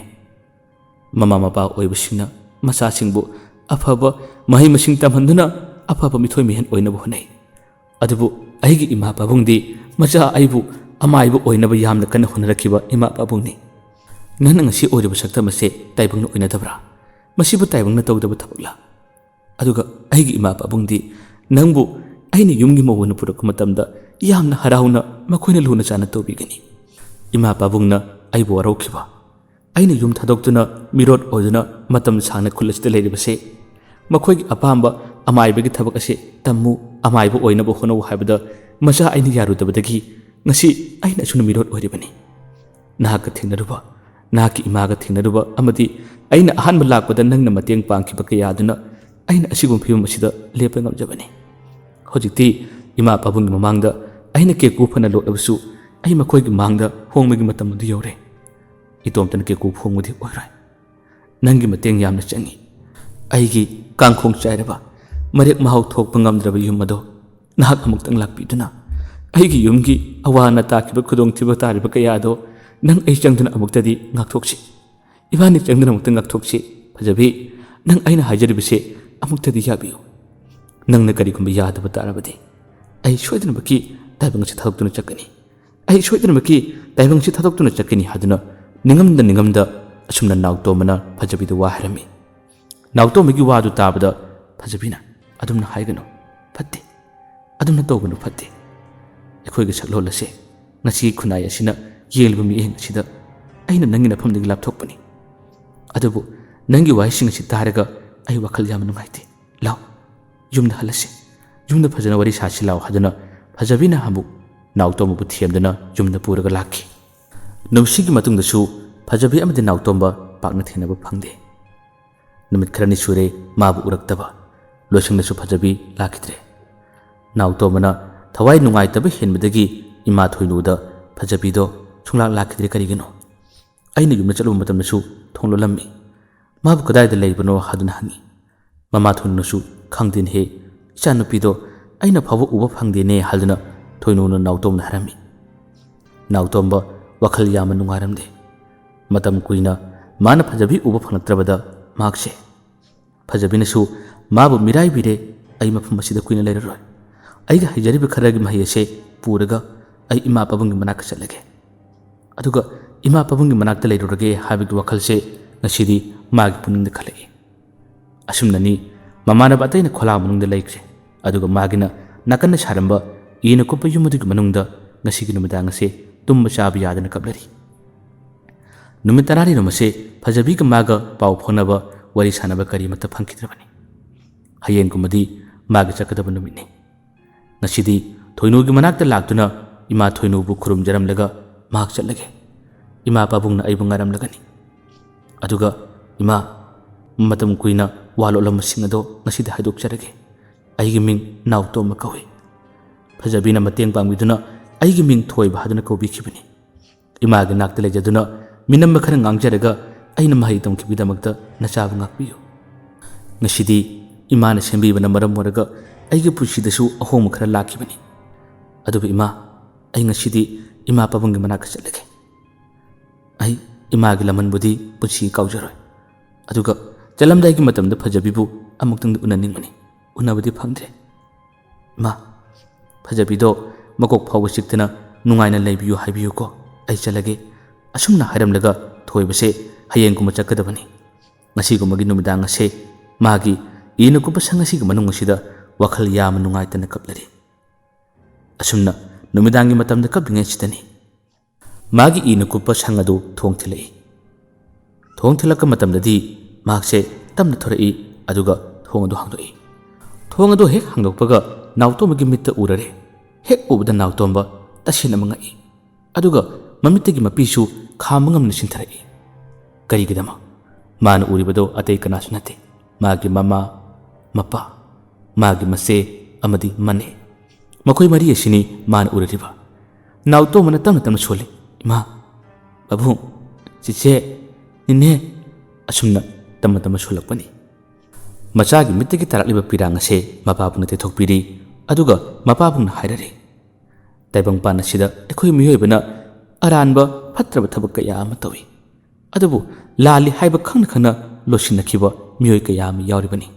ꯃꯃꯥ ꯃꯄꯥ ꯑꯣꯏꯕꯁꯤꯡꯅ ꯃꯆꯥꯁꯤꯡꯕꯨ ꯑꯐꯕ ꯃꯍꯩ ꯃꯁꯤꯡ ꯇꯝꯍꯟꯗꯨꯅ ꯑꯐꯕ ꯃꯤꯊꯣꯏ ꯃꯤꯍꯦꯟ ꯑꯣꯏꯅꯕ ꯍꯣꯠꯅꯩ꯫ ꯑꯗꯨꯕꯨ ꯑꯩꯒꯤ ꯏꯃꯥ ꯄꯥꯕꯨꯡꯗꯤ ꯃꯆꯥ ꯑꯩꯕꯨ ꯑꯃꯥꯏꯕ ꯑꯣꯏꯅꯕ ꯌꯥꯝꯅ ꯀꯟꯅ ꯍꯣꯠꯅꯔꯛꯈꯤꯕ ꯏꯃꯥ ꯄꯥꯕꯨꯡꯅꯤ꯫ ꯅꯪꯅ ꯉꯁꯤ ꯑꯣꯏꯔꯤꯕ ꯁꯛꯇꯝ ꯑꯁꯦ ꯇꯥꯏꯕꯪꯅ ꯑꯣꯏꯅꯗꯕ꯭ꯔꯥ? ꯃꯁꯤꯕꯨ ꯇꯥꯏꯕꯪꯅ ꯇꯧꯗꯕ ꯊꯕꯛꯂꯥ? ꯑꯗꯨꯒ ꯑꯩꯒꯤ ꯏꯃꯥ ꯄꯥꯕꯨꯡꯗꯤ ꯅꯪꯕꯨ ꯑꯩꯅ ꯌꯨꯝꯒꯤ ꯃꯧ ꯑꯣꯏꯅ ꯄꯨꯔꯛꯄ ꯃꯇꯝꯗ ꯌꯥꯝꯅ ꯍꯔꯥꯎꯅ ꯃꯈꯣꯏꯅ ꯂꯨꯅ ꯆꯥꯟꯅ ꯇꯧꯕꯤꯒꯅꯤ꯫ ꯏꯃꯥ ꯄꯥꯕꯨꯡꯅ ꯑꯩꯕꯨ ꯋꯥꯔꯧꯈꯤꯕ, ꯑꯩꯅ ꯌꯨꯝ ꯊꯥꯗꯣꯛꯇꯨꯅ ꯃꯤꯔꯣꯠ ꯑꯣꯏꯗꯨꯅ ꯃꯇꯝ ꯁꯥꯡꯅ ꯈꯨꯜ ꯑꯁꯤꯗ ꯂꯩꯔꯤꯕꯁꯦ, ꯃꯈꯣꯏꯒꯤ ꯑꯄꯥꯝꯕ ꯑꯃꯥꯏꯕꯒꯤ ꯊꯕꯛ ꯑꯁꯤ ꯇꯝꯃꯨ, ꯑꯃꯥꯏꯕ ꯑꯣꯏꯅꯕ ꯍꯣꯠꯅꯧ ꯍꯥꯏꯕꯗ ꯃꯆꯥ ꯑꯩꯅ ꯌꯥꯔꯨꯗꯕꯗꯒꯤ ꯉꯁꯤ ꯑꯩꯅ ꯑꯁꯨꯝꯅ ꯃꯤꯔꯣꯠ ꯑꯣꯏꯔꯤꯕꯅꯤ꯫ ꯅꯍꯥꯛꯀ ꯊꯦꯡꯅꯔꯨꯕ, ꯅꯍꯥꯛꯀꯤ ꯏꯃꯥꯒ ꯊꯦꯡꯅꯔꯨꯕ ꯑꯃꯗꯤ ꯑꯩꯅ ꯑꯍꯥꯟꯕ ꯂꯥꯛꯄꯗ ꯅꯪꯅ ꯃꯇꯦꯡ ꯄꯥꯡꯈꯤꯕ ꯀꯌꯥꯗꯨꯅ ꯑꯩꯅ ꯑꯁꯤꯒꯨꯝꯕ ꯐꯤꯕꯝ ꯑꯁꯤꯗ ꯂꯦꯞꯄ ꯉꯝꯖꯕꯅꯤ꯫ ꯍꯧꯖꯤꯛꯇꯤ ꯏꯃꯥ ꯄꯥꯕꯨꯡꯒꯤ ꯃꯃꯥꯡꯗ ꯑꯩꯅ ꯀꯦꯀꯨ ꯐꯅ ꯂꯣꯠꯂꯕꯁꯨ ꯑꯩ ꯃꯈꯣꯏꯒꯤ ꯃꯥꯡꯗ ꯍꯣꯡꯕꯒꯤ ꯃꯇꯝ ꯑꯗꯨ ꯌꯧꯔꯦ꯫ ꯏꯇꯣꯝꯇꯅ ꯀꯦꯀꯨ ꯐꯣꯡꯕꯗꯤ ꯑꯣꯏꯔꯣꯏ꯫ ꯅꯪꯒꯤ ꯃꯇꯦꯡ ꯌꯥꯝꯅ ꯆꯪꯏ꯫ ꯑꯩꯒꯤ ꯀꯥꯡꯈꯣꯡ ꯆꯥꯏꯔꯕ, ꯃꯔꯦꯛ ꯃꯍꯥꯎ ꯊꯣꯛꯄ ꯉꯝꯗ꯭ꯔꯕ ꯌꯨꯝ ꯑꯗꯣ ꯅꯍꯥꯛ ꯑꯃꯨꯛꯇꯪ ꯂꯥꯛꯄꯤꯗꯨꯅ ꯑꯩꯒꯤ ꯌꯨꯝꯒꯤ ꯑꯋꯥ ꯑꯅꯥ ꯇꯥꯈꯤꯕ ꯈꯨꯗꯣꯡꯊꯤꯕ ꯇꯥꯔꯤꯕ ꯀꯌꯥ ꯑꯗꯣ ꯅꯪ ꯑꯩ ꯆꯪꯗꯨꯅ ꯑꯃꯨꯛꯇꯗꯤ ꯉꯥꯛꯊꯣꯛꯁꯤ꯫ ꯏꯕꯥꯅꯤ ꯆꯪꯗꯨꯅ ꯑꯃꯨꯛꯇꯪ ꯉꯥꯛꯊꯣꯛꯁꯤ꯫ ꯐꯖꯕꯤ, ꯅꯪ ꯑꯩꯅ ꯍꯥꯏꯖꯔꯤꯕꯁꯦ ꯑꯃꯨꯛꯇꯗꯤ ꯌꯥꯕꯤꯌꯨ꯫ ꯅꯪꯅ ꯀꯔꯤꯒꯨꯝꯕ ꯌꯥꯗꯕ ꯇꯥꯔꯕꯗꯤ ꯑꯩ ꯁꯣꯏꯗꯅꯃꯛꯀꯤ ꯇꯥꯏꯕꯪ ꯑꯁꯤ ꯊꯥꯗꯣꯛꯇꯨꯅ ꯆꯠꯀꯅꯤ꯫ ꯑꯩ ꯁꯣꯏꯗꯅꯃꯛꯀꯤ ꯇꯥꯏꯕꯪꯁꯤ ꯊꯥꯗꯣꯛꯇꯨꯅ ꯆꯠꯀꯅꯤ ꯍꯥꯏꯗꯨꯅ ꯅꯤꯡꯉꯝꯗ ꯅꯤꯡꯉꯝꯗ ꯑꯁꯨꯝꯅ ꯅꯥꯎꯇꯣꯝꯕꯅ ꯐꯖꯕꯤꯗ ꯋꯥ ꯍꯥꯏꯔꯝꯃꯤ꯫ ꯅꯥꯎꯇꯣꯝꯕꯒꯤ ꯋꯥꯗꯨ ꯇꯥꯕꯗ ꯐꯖꯕꯤꯅ, "ꯑꯗꯨꯝꯅ ꯍꯥꯏꯒꯅꯨ, ꯐꯠꯇꯦ꯫ ꯑꯗꯨꯝꯅ ꯇꯧꯒꯅꯨ, ꯐꯠꯇꯦ꯫ ꯑꯩꯈꯣꯏꯒꯤ ꯁꯛꯂꯣꯟ ꯑꯁꯦ ꯉꯁꯤꯒꯤ ꯈꯨꯟꯅꯥꯏ ꯑꯁꯤꯅ ꯌꯦꯡꯂꯤꯕ ꯃꯤꯠꯌꯦꯡ ꯑꯁꯤꯗ ꯑꯩꯅ ꯅꯪꯒꯤ ꯅꯐꯝꯗꯒꯤ ꯂꯥꯞꯊꯣꯛꯄꯅꯤ꯫ ꯑꯗꯨꯕꯨ ꯅꯪꯒꯤ ꯋꯥꯍꯩꯁꯤꯡ ꯑꯁꯤ ꯇꯥꯔꯒ ꯑꯩ ꯋꯥꯈꯜ ꯌꯥꯝꯅ ꯅꯨꯡꯉꯥꯏꯇꯦ꯫ ꯂꯥꯎ, ꯌꯨꯝꯗ ꯍꯜꯂꯁꯤ꯫ ꯌꯨꯝꯗ ꯐꯖꯅ ꯋꯥꯔꯤ ꯁꯥꯁꯤ ꯂꯥꯎ" ꯍꯥꯏꯗꯨꯅ ꯐꯖꯕꯤꯅ ꯑꯃꯨꯛ ꯅꯥꯎꯇꯣꯝꯕꯕꯨ ꯊꯦꯝꯗꯨꯅ ꯌꯨꯝꯗ ꯄꯨꯔꯒ ꯂꯥꯛꯈꯤ꯫ ꯅꯨꯃꯤꯠꯁꯤꯒꯤ ꯃꯇꯨꯡꯗꯁꯨ ꯐꯖꯕꯤ ꯑꯃꯗꯤ ꯅꯥꯎꯇꯣꯝꯕ ꯄꯥꯛꯅ ꯊꯦꯡꯅꯕ ꯐꯪꯗꯦ꯫ ꯅꯨꯃꯤꯠ ꯈꯔꯅꯤ ꯁꯨꯔꯦ ꯃꯥꯕꯨ ꯎꯔꯛꯇꯕ꯫ ꯂꯣꯏꯁꯪꯗꯁꯨ ꯐꯖꯕꯤ ꯂꯥꯛꯈꯤꯗ꯭ꯔꯦ꯫ ꯅꯥꯎꯇꯣꯝꯕꯅ ꯊꯋꯥꯏ ꯅꯨꯡꯉꯥꯏꯇꯕ ꯍꯦꯟꯕꯗꯒꯤ ꯏꯃꯥ ꯊꯣꯏꯅꯨꯗ ꯐꯖꯕꯤꯗꯣ ꯁꯨꯡꯂꯥꯛ ꯂꯥꯛꯈꯤꯗ꯭ꯔꯦ꯫ "ꯀꯔꯤꯒꯤꯅꯣ?" ꯑꯩꯅ ꯌꯨꯝꯗ ꯆꯠꯂꯨꯕ ꯃꯇꯝꯗꯁꯨ ꯊꯣꯡ ꯂꯣꯜꯂꯝꯃꯤ꯫ "ꯃꯥꯕꯨ ꯀꯗꯥꯏꯗ ꯂꯩꯕꯅꯣ?" ꯍꯥꯏꯗꯨꯅ ꯍꯪꯉꯤ꯫ ꯃꯃꯥ ꯊꯣꯏꯅꯨꯅꯁꯨ, "ꯈꯪꯗꯦꯅꯦꯍꯦ, ꯏꯆꯥꯅꯨꯄꯤꯗꯣ ꯑꯩꯅ ꯐꯥꯎꯕ ꯎꯕ ꯐꯪꯗꯦꯅꯦ" ꯍꯥꯏꯗꯨꯅ ꯊꯣꯏꯅꯨꯅ ꯅꯥꯎꯇꯣꯝꯗ ꯍꯥꯏꯔꯝꯃꯤ꯫ ꯅꯥꯎꯇꯣꯝꯕ ꯋꯥꯈꯜ ꯌꯥꯝꯅ ꯅꯨꯡꯉꯥꯏꯔꯝꯗꯦ꯫ ꯃꯇꯝ ꯀꯨꯏꯅ ꯃꯥꯅ ꯐꯖꯕꯤ ꯎꯕ ꯐꯪꯂꯛꯇ꯭ꯔꯕꯗ ꯃꯍꯥꯛꯁꯦ, ꯐꯖꯕꯤꯅꯁꯨ ꯃꯥꯕꯨ ꯃꯤꯔꯥꯏꯕꯤꯔꯦ, "ꯑꯩ ꯃꯐꯝ ꯑꯁꯤꯗ ꯀꯨꯏꯅ ꯂꯩꯔꯔꯣꯏ꯫ ꯑꯩꯒꯤ ꯍꯩꯖꯔꯤꯕ ꯈꯔꯒꯤ ꯃꯍꯩ ꯑꯁꯦ ꯄꯨꯔꯒ ꯑꯩ ꯏꯃꯥ ꯄꯥꯕꯨꯡꯒꯤ ꯃꯅꯥꯛꯇ ꯆꯠꯂꯒꯦ꯫ ꯑꯗꯨꯒ ꯏꯃꯥ ꯄꯥꯕꯨꯡꯒꯤ ꯃꯅꯥꯛꯇ ꯂꯩꯔꯨꯔꯒꯦ" ꯍꯥꯏꯕꯒꯤ ꯋꯥꯈꯜꯁꯦ ꯉꯁꯤꯗꯤ ꯃꯥꯒꯤ ꯄꯨꯛꯅꯤꯡꯗ ꯈꯜꯂꯛꯏ꯫ ꯑꯁꯨꯝꯅꯅꯤ ꯃꯃꯥꯟꯅꯕ ꯑꯇꯩꯅ ꯈꯣꯂꯥ ꯃꯅꯨꯡꯗ ꯂꯩꯈ꯭ꯔꯦ꯫ ꯑꯗꯨꯒ ꯃꯥꯒꯤꯅ ꯅꯥꯀꯟꯗ ꯁꯥꯔꯝꯕ ꯏꯅ ꯀꯨꯞꯄ ꯌꯨꯝ ꯑꯗꯨꯒꯤ ꯃꯅꯨꯡꯗ ꯉꯁꯤꯒꯤ ꯅꯨꯃꯤꯗꯥꯡ ꯑꯁꯦ ꯇꯨꯝꯕ ꯆꯥꯕ ꯌꯥꯗꯅ ꯀꯞꯂꯔꯤ꯫ ꯅꯨꯃꯤꯠ ꯇꯔꯥꯅꯤꯔꯣꯝ ꯑꯁꯦ ꯐꯖꯕꯤꯒ ꯃꯥꯒ ꯄꯥꯎ ꯐꯥꯎꯅꯕ, ꯋꯥꯔꯤ ꯁꯥꯟꯅꯕ ꯀꯔꯤ ꯑꯃꯠꯇ ꯐꯪꯈꯤꯗ꯭ꯔꯕꯅꯤ꯫ ꯍꯌꯦꯡꯒꯨꯝꯕꯗꯤ ꯃꯥꯒꯤ ꯆꯠꯀꯗꯕ ꯅꯨꯃꯤꯠꯅꯤ꯫ ꯉꯁꯤꯗꯤ ꯊꯣꯏꯅꯨꯒꯤ ꯃꯅꯥꯛꯇ ꯂꯥꯛꯇꯨꯅ ꯏꯃꯥ ꯊꯣꯏꯅꯨꯕꯨ ꯈꯨꯔꯨꯝꯖꯔꯝꯂꯒ ꯃꯍꯥꯛ ꯆꯠꯂꯒꯦ꯫ ꯏꯃꯥ ꯄꯥꯕꯨꯡꯅ ꯑꯩꯕꯨ ꯉꯥꯏꯔꯝꯂꯒꯅꯤ꯫ ꯑꯗꯨꯒ, "ꯏꯃꯥ, ꯃꯇꯝ ꯀꯨꯏꯅ ꯋꯥ ꯂꯣꯠꯂꯝꯕꯁꯤꯡ ꯑꯗꯣ ꯉꯁꯤꯗꯤ ꯍꯥꯏꯗꯣꯛꯆꯔꯒꯦ꯫ ꯑꯩꯒꯤ ꯃꯤꯡ ꯅꯥꯎꯇꯣꯝꯕ ꯀꯧꯏ꯫ ꯐꯖꯕꯤꯅ ꯃꯇꯦꯡ ꯄꯥꯡꯕꯤꯗꯨꯅ ꯑꯩꯒꯤ ꯃꯤꯡ ꯊꯣꯏꯕ ꯍꯥꯏꯗꯨꯅ ꯀꯧꯕꯤꯈꯤꯕꯅꯤ꯫ ꯏꯃꯥꯒꯤ ꯅꯥꯛꯇ ꯂꯩꯖꯗꯨꯅ ꯃꯤꯅꯝꯕ ꯈꯔ ꯉꯥꯡꯖꯔꯒ ꯑꯩꯅ ꯃꯍꯩ ꯇꯝꯈꯤꯕꯒꯤꯗꯃꯛꯇ ꯅꯆꯥꯕꯨ ꯉꯥꯛꯄꯤꯌꯨ꯫ ꯉꯁꯤꯗꯤ ꯏꯃꯥꯅ ꯁꯦꯝꯕꯤꯕꯅ ꯃꯔꯝ ꯑꯣꯏꯔꯒ ꯑꯩꯒꯤ ꯄꯨꯟꯁꯤꯗꯁꯨ ꯑꯍꯣꯡꯕ ꯈꯔ ꯂꯥꯛꯈꯤꯕꯅꯤ꯫ ꯑꯗꯨꯕꯨ ꯏꯃꯥ, ꯑꯩ ꯉꯁꯤꯗꯤ ꯏꯃꯥ ꯄꯥꯕꯨꯡꯒꯤ ꯃꯅꯥꯛꯇ ꯆꯠꯂꯒꯦ꯫ ꯑꯩ ꯏꯃꯥꯒꯤ ꯂꯃꯟꯕꯨꯗꯤ ꯄꯨꯟꯁꯤꯒꯤ ꯀꯥꯎꯖꯔꯣꯏ꯫ ꯑꯗꯨꯒ ꯆꯠꯂꯝꯗꯥꯏꯒꯤ ꯃꯇꯝꯗ ꯐꯖꯕꯤꯕꯨ ꯑꯃꯨꯛꯇꯪꯗꯤ ꯎꯅꯅꯤꯡꯕꯅꯤ꯫ ꯎꯅꯕꯗꯤ ꯐꯪꯗ꯭ꯔꯦ꯫ ꯏꯃꯥ, ꯐꯖꯕꯤꯗꯣ ꯃꯀꯣꯛ ꯐꯥꯎꯕ ꯆꯤꯛꯇꯅ ꯅꯨꯡꯉꯥꯏꯅ ꯂꯩꯕꯤꯌꯨ ꯍꯥꯏꯕꯤꯌꯨꯀꯣ꯫ ꯑꯩ ꯆꯠꯂꯒꯦ꯫" ꯑꯁꯨꯝꯅ ꯍꯥꯏꯔꯝꯂꯒ ꯊꯣꯏꯕꯁꯦ ꯍꯌꯦꯡꯒꯨꯝꯕ ꯆꯠꯀꯗꯕꯅꯤ꯫ ꯉꯁꯤꯒꯨꯝꯕꯒꯤ ꯅꯨꯃꯤꯗꯥꯡ ꯑꯁꯦ ꯃꯥꯒꯤ ꯏꯅ ꯀꯨꯞꯄ ꯁꯪ ꯑꯁꯤꯒꯤ ꯃꯅꯨꯡ ꯑꯁꯤꯗ ꯋꯥꯈꯜ ꯌꯥꯝꯅ ꯅꯨꯡꯉꯥꯏꯇꯅ ꯀꯞꯂꯔꯤ꯫ ꯑꯁꯨꯝꯅ ꯅꯨꯃꯤꯗꯥꯡꯒꯤ ꯃꯇꯝꯗ ꯀꯞꯂꯤꯉꯩꯁꯤꯗꯅꯤ ꯃꯥꯒꯤ ꯏꯅ ꯀꯨꯞꯄ ꯁꯪ ꯑꯗꯨ ꯊꯣꯡ ꯊꯤꯜꯂꯛꯏ꯫ ꯊꯣꯡ ꯊꯤꯜꯂꯛꯄ ꯃꯇꯝꯗꯗꯤ ꯃꯍꯥꯛꯁꯦ ꯇꯞꯅ ꯊꯣꯔꯛꯏ, ꯑꯗꯨꯒ ꯊꯣꯡ ꯑꯗꯨ ꯍꯥꯡꯗꯣꯛꯏ꯫ ꯊꯣꯡ ꯑꯗꯨ ꯍꯦꯛ ꯍꯥꯡꯗꯣꯛꯄꯒ ꯅꯥꯎꯇꯣꯝꯕꯒꯤ ꯃꯤꯠꯇ ꯎꯔꯔꯦ꯫ ꯍꯦꯛ ꯎꯕꯗ ꯅꯥꯎꯇꯣꯝꯕ ꯇꯁꯦꯡꯅ ꯑꯃ ꯉꯛꯏ꯫ ꯑꯗꯨꯒ ꯃꯃꯤꯠꯇꯒꯤ ꯃꯄꯤꯁꯨ ꯈꯥꯝꯕ ꯉꯝꯅ ꯆꯤꯟꯊꯔꯛꯏ꯫ ꯀꯔꯤꯒꯤꯗꯃꯛ? ꯃꯥꯅ ꯎꯔꯤꯕꯗꯣ ꯑꯇꯩ ꯀꯅꯥꯁꯨ ꯅꯠꯇꯦ, ꯃꯥꯒꯤ ꯃꯃꯥ, ꯃꯄꯥ, ꯃꯥꯒꯤ ꯃꯆꯦ ꯑꯃꯗꯤ ꯃꯅꯦ꯫ ꯃꯈꯣꯏ ꯃꯔꯤ ꯑꯁꯤꯅꯤ ꯃꯥꯅ ꯎꯔꯔꯤꯕ꯫ ꯅꯥꯎꯇꯣꯝꯕꯅ ꯇꯞꯅ ꯇꯞꯅ ꯁꯣꯜꯂꯤ, "ꯏꯃꯥ, ꯄꯥꯕꯨꯡ, ꯆꯤꯆꯦ, ꯅꯦꯅꯦ," ꯑꯁꯨꯝꯅ ꯇꯞꯅ ꯇꯞꯅ ꯁꯣꯜꯂꯛꯄꯅꯤ꯫ ꯃꯆꯥꯒꯤ ꯃꯤꯠꯇꯒꯤ ꯇꯥꯔꯛꯂꯤꯕ ꯄꯤꯔꯥꯡ ꯑꯁꯦ ꯃꯄꯥꯕꯨꯡꯅ ꯇꯩꯊꯣꯛꯄꯤꯔꯤ꯫ ꯑꯗꯨꯒ ꯃꯄꯥꯕꯨꯡꯅ ꯍꯥꯏꯔꯔꯤ, "ꯇꯥꯏꯕꯪꯄꯥꯟ ꯑꯁꯤꯗ ꯑꯩꯈꯣꯏ ꯃꯤꯑꯣꯏꯕꯅ ꯑꯔꯥꯟꯕ ꯐꯠꯇ꯭ꯔꯕ ꯊꯕꯛ ꯀꯌꯥ ꯑꯃ ꯇꯧꯏ꯫ ꯑꯗꯨꯕꯨ ꯂꯥꯜꯂꯤ ꯍꯥꯏꯕ ꯈꯪꯅ ꯈꯪꯅ ꯂꯣꯠꯁꯤꯟꯅꯈꯤꯕ ꯃꯤꯑꯣꯏ ꯀꯌꯥ ꯑꯃ ꯌꯥꯎꯔꯤꯕꯅꯤ꯫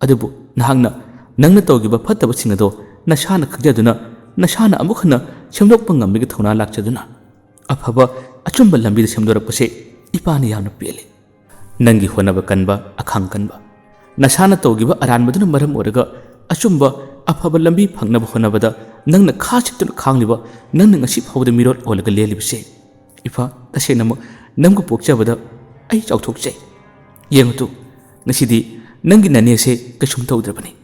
ꯑꯗꯨꯕꯨ ꯅꯍꯥꯛꯅ ꯅꯪꯅ ꯇꯧꯈꯤꯕ ꯐꯠꯇꯕꯁꯤꯡ ꯑꯗꯣ ꯅꯁꯥꯅ ꯈꯪꯖꯗꯨꯅ ꯅꯁꯥꯅ ꯑꯃꯨꯛ ꯍꯟꯅ ꯁꯦꯝꯗꯣꯛꯄ ꯉꯝꯕꯒꯤ ꯊꯧꯅꯥ ꯂꯥꯛꯆꯗꯨꯅ ꯑꯐꯕ ꯑꯆꯨꯝꯕ ꯂꯝꯕꯤꯗ ꯁꯦꯝꯗꯣꯔꯛꯄꯁꯦ ꯏꯄꯥꯅ ꯌꯥꯝꯅ ꯄꯦꯜꯂꯤ꯫ ꯅꯪꯒꯤ ꯍꯣꯠꯅꯕ ꯀꯟꯕ, ꯑꯈꯥꯡ ꯀꯟꯕ, ꯅꯁꯥꯅ ꯇꯧꯈꯤꯕ ꯑꯔꯥꯟꯕꯗꯨꯅ ꯃꯔꯝ ꯑꯣꯏꯔꯒ ꯑꯆꯨꯝꯕ ꯑꯐꯕ ꯂꯝꯕꯤ ꯐꯪꯅꯕ ꯍꯣꯠꯅꯕꯗ ꯅꯪꯅ ꯈꯥ ꯆꯤꯛꯇꯨꯅ ꯈꯥꯡꯂꯤꯕ, ꯅꯪꯅ ꯉꯁꯤ ꯐꯥꯎꯕꯗ ꯃꯤꯔꯣꯜ ꯑꯣꯜꯂꯒ ꯂꯦꯜꯂꯤꯕꯁꯦ ꯏꯄꯥ, ꯇꯁꯦꯡꯅꯃꯛ ꯅꯪꯕꯨ ꯄꯣꯛꯆꯕꯗ ꯑꯩ ꯆꯥꯎꯊꯣꯛꯆꯩ꯫ ꯌꯦꯡꯉꯨ ꯇꯨ, ꯉꯁꯤꯗꯤ ꯅꯪꯒꯤ ꯅꯅꯦꯁꯦ ꯀꯩꯁꯨꯝ ꯇꯧꯗ꯭ꯔꯕꯅꯤ꯫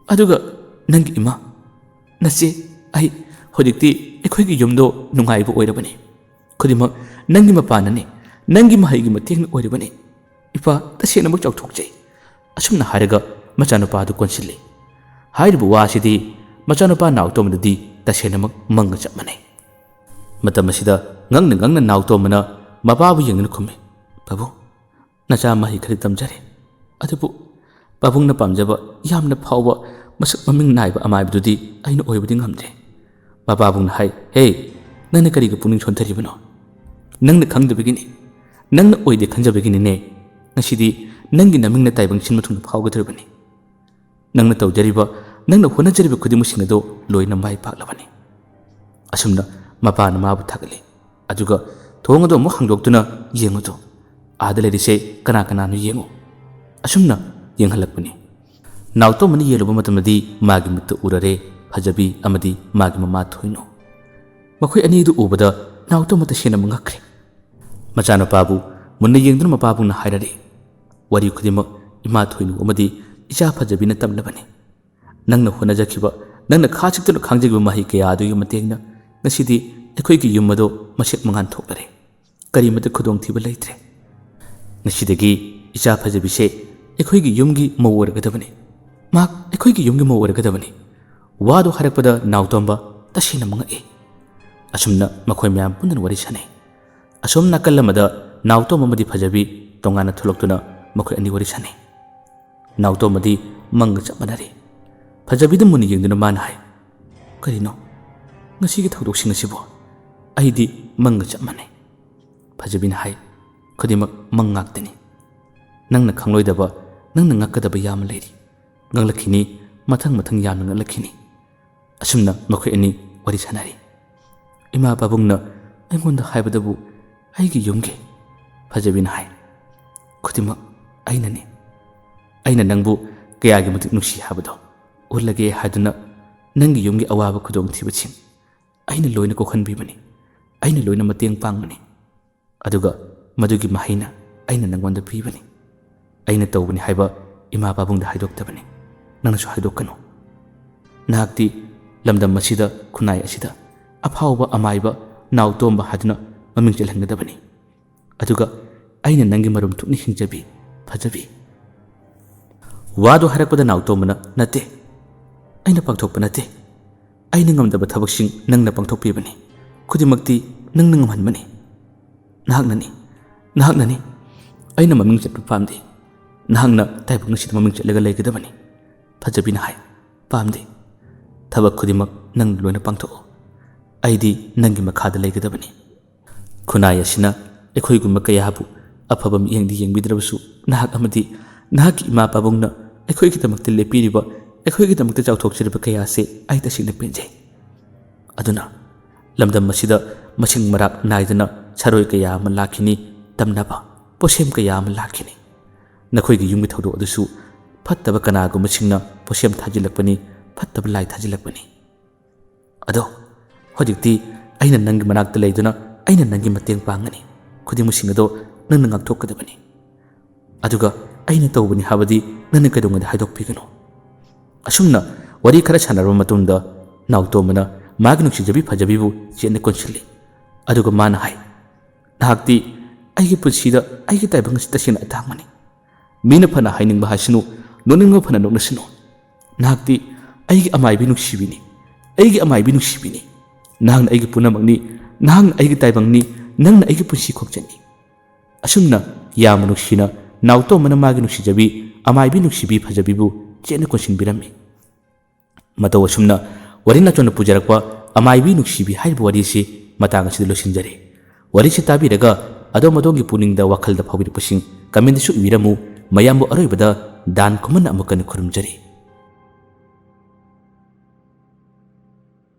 ꯑꯗꯨꯒ ꯅꯪꯒꯤ ꯏꯃꯥ, ꯅꯆꯦ, ꯑꯩ, ꯍꯧꯖꯤꯛꯇꯤ ꯑꯩꯈꯣꯏꯒꯤ ꯌꯨꯝꯗꯣ ꯅꯨꯡꯉꯥꯏꯕ ꯑꯣꯏꯔꯕꯅꯤ꯫ ꯈꯨꯗꯤꯡꯃꯛ ꯅꯪꯒꯤ ꯃꯄꯥꯟꯅꯅꯤ, ꯅꯪꯒꯤ ꯃꯍꯩꯒꯤ ꯃꯇꯦꯡꯅ ꯑꯣꯏꯔꯤꯕꯅꯤ꯫ ꯏꯄꯥ, ꯇꯁꯦꯡꯅꯃꯛ ꯆꯥꯎꯊꯣꯛꯆꯩ꯫" ꯑꯁꯨꯝꯅ ꯍꯥꯏꯔꯒ ꯃꯆꯥꯅꯨꯄꯥꯗꯨ ꯀꯣꯟꯁꯤꯜꯂꯤ꯫ ꯍꯥꯏꯔꯤꯕ ꯋꯥꯁꯤꯗꯤ ꯃꯆꯥꯅꯨꯄꯥ ꯅꯥꯎꯇꯣꯝꯕꯗꯗꯤ ꯇꯁꯦꯡꯅꯃꯛ ꯃꯪꯒ ꯆꯞ ꯃꯥꯟꯅꯩ꯫ ꯃꯇꯝ ꯑꯁꯤꯗ ꯉꯛꯅ ꯉꯛꯅ ꯅꯥꯎꯇꯣꯝꯕꯅ ꯃꯄꯥꯕꯨ ꯌꯦꯡꯗꯨꯅ ꯈꯨꯝꯃꯤ, "ꯄꯥꯕꯨꯡ, ꯅꯆꯥ ꯃꯍꯩ ꯈꯔ ꯇꯝꯖꯔꯦ꯫ ꯑꯗꯨꯕꯨ ꯄꯥꯕꯨꯡꯅ ꯄꯥꯝꯖꯕ ꯌꯥꯝꯅ ꯐꯥꯎꯕ ꯃꯁꯛ ꯃꯃꯤꯡ ꯅꯥꯏꯕ ꯑꯃꯥꯏꯕꯗꯨꯗꯤ ꯑꯩꯅ ꯑꯣꯏꯕꯗꯤ ꯉꯝꯗ꯭ꯔꯦ꯫" ꯃꯄꯥꯕꯨꯡꯅ ꯍꯥꯏ, "ꯍꯦ, ꯅꯪꯅ ꯀꯔꯤꯒꯤ ꯄꯨꯛꯅꯤꯡ ꯁꯣꯟꯊꯔꯤꯕꯅꯣ? ꯅꯪꯅ ꯈꯪꯗꯕꯒꯤꯅꯤ꯫ ꯅꯪꯅ ꯑꯣꯏꯗꯦ ꯈꯟꯖꯕꯒꯤꯅꯤꯅꯦ꯫ ꯉꯁꯤꯗꯤ ꯅꯪꯒꯤ ꯅꯃꯤꯡꯅ ꯇꯥꯏꯕꯪ ꯁꯤꯟꯕ ꯊꯨꯡꯅ ꯐꯥꯎꯒꯗꯧꯔꯤꯕꯅꯤ꯫ ꯅꯪꯅ ꯇꯧꯖꯔꯤꯕ, ꯅꯪꯅ ꯍꯣꯠꯅꯖꯔꯤꯕ ꯈꯨꯗꯤꯡꯃꯛꯁꯤꯡ ꯑꯗꯨ ꯂꯣꯏꯅ ꯃꯥꯏ ꯄꯥꯛꯂꯕꯅꯤ꯫" ꯑꯁꯨꯝꯅ ꯃꯄꯥꯅ ꯃꯥꯕꯨ ꯊꯥꯒꯠꯂꯤ꯫ ꯑꯗꯨꯒ ꯊꯣꯡ ꯑꯗꯨ ꯑꯃꯨꯛ ꯍꯥꯡꯗꯣꯛꯇꯨꯅ, "ꯌꯦꯡꯉꯨ ꯇꯨ, ꯑꯥꯗ ꯂꯩꯔꯤꯁꯦ ꯀꯅꯥ ꯀꯅꯥꯅꯣ ꯌꯦꯡꯉꯨ꯫" ꯑꯁꯨꯝꯅ ꯌꯦꯡꯍꯜꯂꯛꯄꯅꯤ꯫ ꯅꯥꯎꯇꯣꯝꯕꯅ ꯌꯦꯡꯂꯨꯕ ꯃꯇꯝꯗꯗꯤ ꯃꯥꯒꯤ ꯃꯤꯠꯇ ꯎꯔꯔꯦ ꯐꯖꯕꯤ ꯑꯃꯗꯤ ꯃꯥꯒꯤ ꯃꯃꯥ ꯊꯣꯏꯅꯨ꯫ ꯃꯈꯣꯏ ꯑꯅꯤꯗꯨ ꯎꯕꯗ ꯅꯥꯎꯇꯣꯝꯕ ꯇꯁꯦꯡꯅ ꯉꯛꯈ꯭ꯔꯦ꯫ ꯃꯆꯥꯅꯨꯄꯥꯕꯨ ꯃꯨꯟꯅ ꯌꯦꯡꯗꯨꯅ ꯃꯄꯥꯕꯨꯡꯅ ꯍꯥꯏꯔꯔꯤ, "ꯋꯥꯔꯤ ꯈꯨꯗꯤꯡꯃꯛ ꯏꯃꯥ ꯊꯣꯏꯅꯨ ꯑꯃꯗꯤ ꯏꯆꯥ ꯐꯖꯕꯤꯅ ꯇꯝꯂꯕꯅꯤ꯫ ꯅꯪꯅ ꯍꯣꯠꯅꯖꯈꯤꯕ, ꯅꯪꯅ ꯈꯥ ꯆꯤꯛꯇꯨꯅ ꯈꯥꯡꯖꯈꯤꯕ ꯃꯍꯩ ꯀꯌꯥ ꯑꯗꯨꯒꯤ ꯃꯇꯦꯡꯅ ꯉꯁꯤꯗꯤ ꯑꯩꯈꯣꯏꯒꯤ ꯌꯨꯝ ꯑꯗꯨ ꯃꯁꯦꯛ ꯃꯉꯥꯜ ꯊꯣꯛꯂꯔꯦ꯫ ꯀꯔꯤꯃꯠꯇ ꯈꯨꯗꯣꯡꯊꯤꯕ ꯂꯩꯇ꯭ꯔꯦ꯫ ꯉꯁꯤꯗꯒꯤ ꯏꯆꯥ ꯐꯖꯕꯤꯁꯦ ꯑꯩꯈꯣꯏꯒꯤ ꯌꯨꯝꯒꯤ ꯃꯧ ꯑꯣꯏꯔꯒꯗꯕꯅꯤ꯫ ꯃꯍꯥꯛ ꯑꯩꯈꯣꯏꯒꯤ ꯌꯨꯝꯒꯤ ꯃꯧ ꯑꯣꯏꯔꯒꯗꯕꯅꯤ꯫ ꯋꯥꯗꯨ ꯍꯥꯏꯔꯛꯄꯗ ꯅꯥꯎꯇꯣꯝꯕ ꯇꯁꯦꯡꯅ ꯃꯉꯛꯏ꯫ ꯑꯁꯨꯝꯅ ꯃꯈꯣꯏ ꯃꯌꯥꯝ ꯄꯨꯟꯅ ꯋꯥꯔꯤ ꯁꯥꯟꯅꯩ꯫ ꯑꯁꯣꯝ ꯅꯥꯀꯜ ꯑꯃꯗ ꯅꯥꯎꯇꯣꯝꯕ ꯑꯃꯗꯤ ꯐꯖꯕꯤ ꯇꯣꯉꯥꯟꯅ ꯊꯣꯛꯂꯛꯇꯨꯅ ꯃꯈꯣꯏ ꯑꯅꯤ ꯋꯥꯔꯤ ꯁꯥꯟꯅꯩ꯫ ꯅꯥꯎꯇꯣꯝꯕꯗꯤ ꯃꯪꯒ ꯆꯞ ꯃꯥꯟꯅꯔꯤ꯫ ꯐꯖꯕꯤꯗ ꯃꯨꯟꯅ ꯌꯦꯡꯗꯨꯅ ꯃꯥꯅ ꯍꯥꯏ, "ꯀꯔꯤꯅꯣ ꯉꯁꯤꯒꯤ ꯊꯧꯗꯣꯛꯁꯤꯡ ꯑꯁꯤꯕꯣ? ꯑꯩꯗꯤ ꯃꯪꯒ ꯆꯞ ꯃꯥꯟꯅꯩ꯫" ꯐꯖꯕꯤꯅ ꯍꯥꯏ, "ꯈꯨꯗꯤꯡꯃꯛ ꯃꯪ ꯉꯥꯛꯇꯅꯤ꯫ ꯅꯪꯅ ꯈꯪꯂꯣꯏꯗꯕ, ꯅꯪꯅ ꯉꯛꯀꯗꯕ ꯌꯥꯝꯅ ꯂꯩꯔꯤ꯫ ꯉꯛꯂꯛꯈꯤꯅꯤ, ꯃꯊꯪ ꯃꯊꯪ ꯌꯥꯝꯅ ꯉꯛꯂꯛꯈꯤꯅꯤ꯫" ꯑꯁꯨꯝꯅ ꯃꯈꯣꯏ ꯑꯅꯤ ꯋꯥꯔꯤ ꯁꯥꯟꯅꯔꯤ꯫ ꯏꯃꯥ ꯄꯥꯕꯨꯡꯅ ꯑꯩꯉꯣꯟꯗ ꯍꯥꯏꯕꯗꯕꯨ ꯑꯩꯒꯤ ꯌꯨꯝꯒꯤ꯫ ꯐꯖꯕꯤꯅ ꯍꯥꯏ, "ꯈꯨꯗꯤꯡꯃꯛ ꯑꯩꯅꯅꯤ꯫ ꯑꯩꯅ ꯅꯪꯕꯨ ꯀꯌꯥꯒꯤ ꯃꯇꯤꯛ ꯅꯨꯡꯁꯤ ꯍꯥꯏꯕꯗꯣ ꯎꯠꯂꯒꯦ ꯍꯥꯏꯗꯨꯅ ꯅꯪꯒꯤ ꯌꯨꯝꯒꯤ ꯑꯋꯥꯕ ꯈꯨꯗꯣꯡꯊꯤꯕꯁꯤꯡ ꯑꯩꯅ ꯂꯣꯏꯅ ꯀꯣꯛꯍꯟꯕꯤꯕꯅꯤ꯫ ꯑꯩꯅ ꯂꯣꯏꯅ ꯃꯇꯦꯡ ꯄꯥꯡꯕꯅꯤ꯫ ꯑꯗꯨꯒ ꯃꯗꯨꯒꯤ ꯃꯍꯩꯅ ꯑꯩꯅ ꯅꯪꯉꯣꯟꯗ ꯄꯤꯕꯅꯤ꯫ ꯑꯩꯅ ꯇꯧꯕꯅꯤ ꯍꯥꯏꯕ ꯏꯃꯥ ꯄꯥꯕꯨꯡꯗ ꯍꯥꯏꯗꯣꯛꯇꯕꯅꯤ꯫ ꯅꯪꯅꯁꯨ ꯍꯥꯏꯗꯣꯛꯀꯅꯨ꯫ ꯅꯍꯥꯛꯇꯤ ꯂꯝꯗꯝ ꯑꯁꯤꯗ, ꯈꯨꯟꯅꯥꯏ ꯑꯁꯤꯗ ꯑꯐꯥꯎꯕ ꯑꯃꯥꯏꯕ ꯅꯥꯎꯇꯣꯝꯕ ꯍꯥꯏꯗꯨꯅ ꯃꯃꯤꯡ ꯆꯠꯍꯟꯒꯗꯕꯅꯤ꯫ ꯑꯗꯨꯒ ꯑꯩꯅ ꯅꯪꯒꯤ ꯃꯔꯨꯝ ꯊꯨꯞꯅ ꯍꯤꯡꯖꯕꯤ ꯐꯖꯕꯤ꯫" ꯋꯥꯗꯨ ꯍꯥꯏꯔꯛꯄꯗ ꯅꯥꯎꯇꯣꯝꯕꯅ, "ꯅꯠꯇꯦ, ꯑꯩꯅ ꯄꯥꯡꯊꯣꯛꯄ ꯅꯠꯇꯦ꯫ ꯑꯩꯅ ꯉꯝꯗꯕ ꯊꯕꯛꯁꯤꯡ ꯅꯪꯅ ꯄꯥꯡꯊꯣꯛꯄꯤꯕꯅꯤ꯫ ꯈꯨꯗꯤꯡꯃꯛꯇꯤ ꯅꯪꯅ ꯉꯝꯍꯟꯕꯅꯤ꯫ ꯅꯍꯥꯛꯅꯅꯤ, ꯅꯍꯥꯛꯅꯅꯤ꯫ ꯑꯩꯅ ꯃꯃꯤꯡ ꯆꯠꯄ ꯄꯥꯝꯗꯦ꯫ ꯅꯍꯥꯛꯅ ꯇꯥꯏꯕꯪ ꯑꯁꯤꯗ ꯃꯃꯤꯡ ꯆꯠꯂꯒ ꯂꯩꯒꯗꯕꯅꯤ꯫" ꯐꯖꯕꯤꯅ ꯍꯥꯏ, "ꯄꯥꯝꯗꯦ꯫ ꯊꯕꯛ ꯈꯨꯗꯤꯡꯃꯛ ꯅꯪꯅ ꯂꯣꯏꯅ ꯄꯥꯡꯊꯣꯛꯑꯣ꯫ ꯑꯩꯗꯤ ꯅꯪꯒꯤ ꯃꯈꯥꯗ ꯂꯩꯒꯗꯕꯅꯤ꯫ ꯈꯨꯟꯅꯥꯏ ꯑꯁꯤꯅ ꯑꯩꯈꯣꯏꯒꯨꯝꯕ ꯀꯌꯥꯕꯨ ꯑꯐꯕ ꯃꯤꯠꯌꯦꯡꯗꯤ ꯌꯦꯡꯕꯤꯗ꯭ꯔꯕꯁꯨ, ꯅꯍꯥꯛ ꯑꯃꯗꯤ ꯅꯍꯥꯛꯀꯤ ꯏꯃꯥ ꯄꯥꯕꯨꯡꯅ ꯑꯩꯈꯣꯏꯒꯤꯗꯃꯛꯇ ꯂꯦꯞꯄꯤꯔꯤꯕ, ꯑꯩꯈꯣꯏꯒꯤꯗꯃꯛꯇ ꯆꯥꯎꯊꯣꯛꯆꯔꯤꯕ ꯀꯌꯥ ꯑꯁꯤ ꯑꯩ ꯇꯁꯦꯡꯅ ꯄꯦꯟꯖꯩ꯫ ꯑꯗꯨꯅ ꯂꯝꯗꯝ ꯑꯁꯤꯗ ꯃꯁꯤꯡ ꯃꯔꯥꯛ ꯅꯥꯏꯗꯅ ꯁꯥꯔꯣꯏ ꯀꯌꯥ ꯑꯃ ꯂꯥꯛꯈꯤꯅꯤ, ꯇꯝꯅꯕ ꯄꯣꯠꯁꯦꯝ ꯀꯌꯥ ꯑꯃ ꯂꯥꯛꯈꯤꯅꯤ꯫ ꯅꯈꯣꯏꯒꯤ ꯌꯨꯝꯒꯤ ꯊꯧꯗꯣꯛ ꯑꯗꯨꯁꯨ ꯐꯠꯇꯕ ꯀꯅꯥꯒꯨꯝꯕꯁꯤꯡꯅ ꯄꯣꯠꯁꯦꯝ ꯊꯥꯖꯤꯜꯂꯛꯄꯅꯤ, ꯐꯠꯇꯕ ꯂꯥꯏ ꯊꯥꯖꯤꯜꯂꯛꯄꯅꯤ꯫ ꯑꯗꯣ ꯍꯧꯖꯤꯛꯇꯤ ꯑꯩꯅ ꯅꯪꯒꯤ ꯃꯅꯥꯛꯇ ꯂꯩꯗꯨꯅ ꯑꯩꯅ ꯅꯪꯒꯤ ꯃꯇꯦꯡ ꯄꯥꯡꯒꯅꯤ꯫ ꯈꯨꯗꯤꯡꯃꯛꯁꯤꯡ ꯑꯗꯣ ꯅꯪꯅ ꯉꯥꯛꯊꯣꯛꯀꯗꯕꯅꯤ꯫ ꯑꯗꯨꯒ ꯑꯩꯅ ꯇꯧꯕꯅꯤ ꯍꯥꯏꯕꯗꯤ ꯅꯪꯅ ꯀꯩꯗꯧꯉꯩꯗ ꯍꯥꯏꯗꯣꯛꯄꯤꯒꯅꯨ꯫" ꯑꯁꯨꯝꯅ ꯋꯥꯔꯤ ꯈꯔ ꯁꯥꯟꯅꯔꯕ ꯃꯇꯨꯡꯗ ꯅꯥꯎꯇꯣꯝꯕꯅ ꯃꯥꯒꯤ ꯅꯨꯡꯁꯤꯖꯕꯤ ꯐꯖꯕꯤꯕꯨ ꯆꯦꯠꯅ ꯀꯣꯟꯁꯤꯜꯂꯤ꯫ ꯑꯗꯨꯒ ꯃꯥꯅ ꯍꯥꯏ, "ꯅꯍꯥꯛꯇꯤ ꯑꯩꯒꯤ ꯄꯨꯟꯁꯤꯗ ꯑꯩꯒꯤ ꯇꯥꯏꯕꯪ ꯑꯁꯤ ꯇꯁꯦꯡꯅ ꯑꯇꯥꯡꯕꯅꯤ꯫ ꯃꯤꯅ ꯐꯅ ꯍꯥꯏꯅꯤꯡꯕ ꯍꯥꯏꯁꯅꯨ, ꯅꯣꯛꯅꯤꯡꯕ ꯐꯅ ꯅꯣꯛꯅꯁꯅꯨ, ꯅꯍꯥꯛꯇꯤ ꯑꯩꯒꯤ ꯑꯃꯥꯏꯕꯤ ꯅꯨꯡꯁꯤꯕꯤꯅꯤ, ꯑꯩꯒꯤ ꯑꯃꯥꯏꯕꯤ ꯅꯨꯡꯁꯤꯕꯤꯅꯤ꯫ ꯅꯍꯥꯛꯅ ꯑꯩꯒꯤ ꯄꯨꯝꯅꯃꯛꯅꯤ, ꯅꯍꯥꯛꯅ ꯑꯩꯒꯤ ꯇꯥꯏꯕꯪꯅꯤ, ꯅꯪꯅ ꯑꯩꯒꯤ ꯄꯨꯟꯁꯤ ꯈꯣꯡꯆꯠꯅꯤ꯫ ꯑꯁꯨꯝꯅ ꯌꯥꯝꯅ ꯅꯨꯡꯁꯤꯅ ꯅꯥꯎꯇꯣꯝꯕꯅ ꯃꯥꯒꯤ ꯅꯨꯡꯁꯤꯖꯕꯤ ꯑꯃꯥꯏꯕꯤ ꯅꯨꯡꯁꯤꯕꯤ ꯐꯖꯕꯤꯕꯨ ꯆꯦꯠꯅ ꯀꯣꯟꯁꯤꯟꯕꯤꯔꯝꯃꯤ꯫ ꯃꯇꯧ ꯑꯁꯨꯝꯅ ꯋꯥꯔꯤ ꯅꯥꯆꯣꯝꯅ ꯄꯨꯖꯔꯛꯄ ꯑꯃꯥꯏꯕꯤ ꯅꯨꯡꯁꯤꯕꯤ ꯍꯥꯏꯔꯤꯕ ꯋꯥꯔꯤꯁꯤ ꯃꯇꯥꯡ ꯑꯁꯤꯗ ꯂꯣꯏꯁꯤꯟꯖꯔꯦ꯫ ꯋꯥꯔꯤꯁꯤ ꯇꯥꯕꯤꯔꯒ ꯑꯗꯣꯝ ꯑꯗꯣꯝꯒꯤ ꯄꯨꯛꯅꯤꯡꯗ ꯋꯥꯈꯜꯗ ꯐꯥꯎꯕꯤꯔꯛꯄꯁꯤꯡ comment ꯇꯁꯨ ꯏꯕꯤꯔꯝꯃꯨ꯫ ꯃꯌꯥꯝꯕꯨ ꯑꯔꯣꯏꯕꯗ ꯗꯥꯟ ꯈꯨꯃꯟꯅ ꯑꯃꯨꯛꯀ ꯍꯟꯅ ꯈꯨꯔꯨꯝꯖꯔꯤ꯫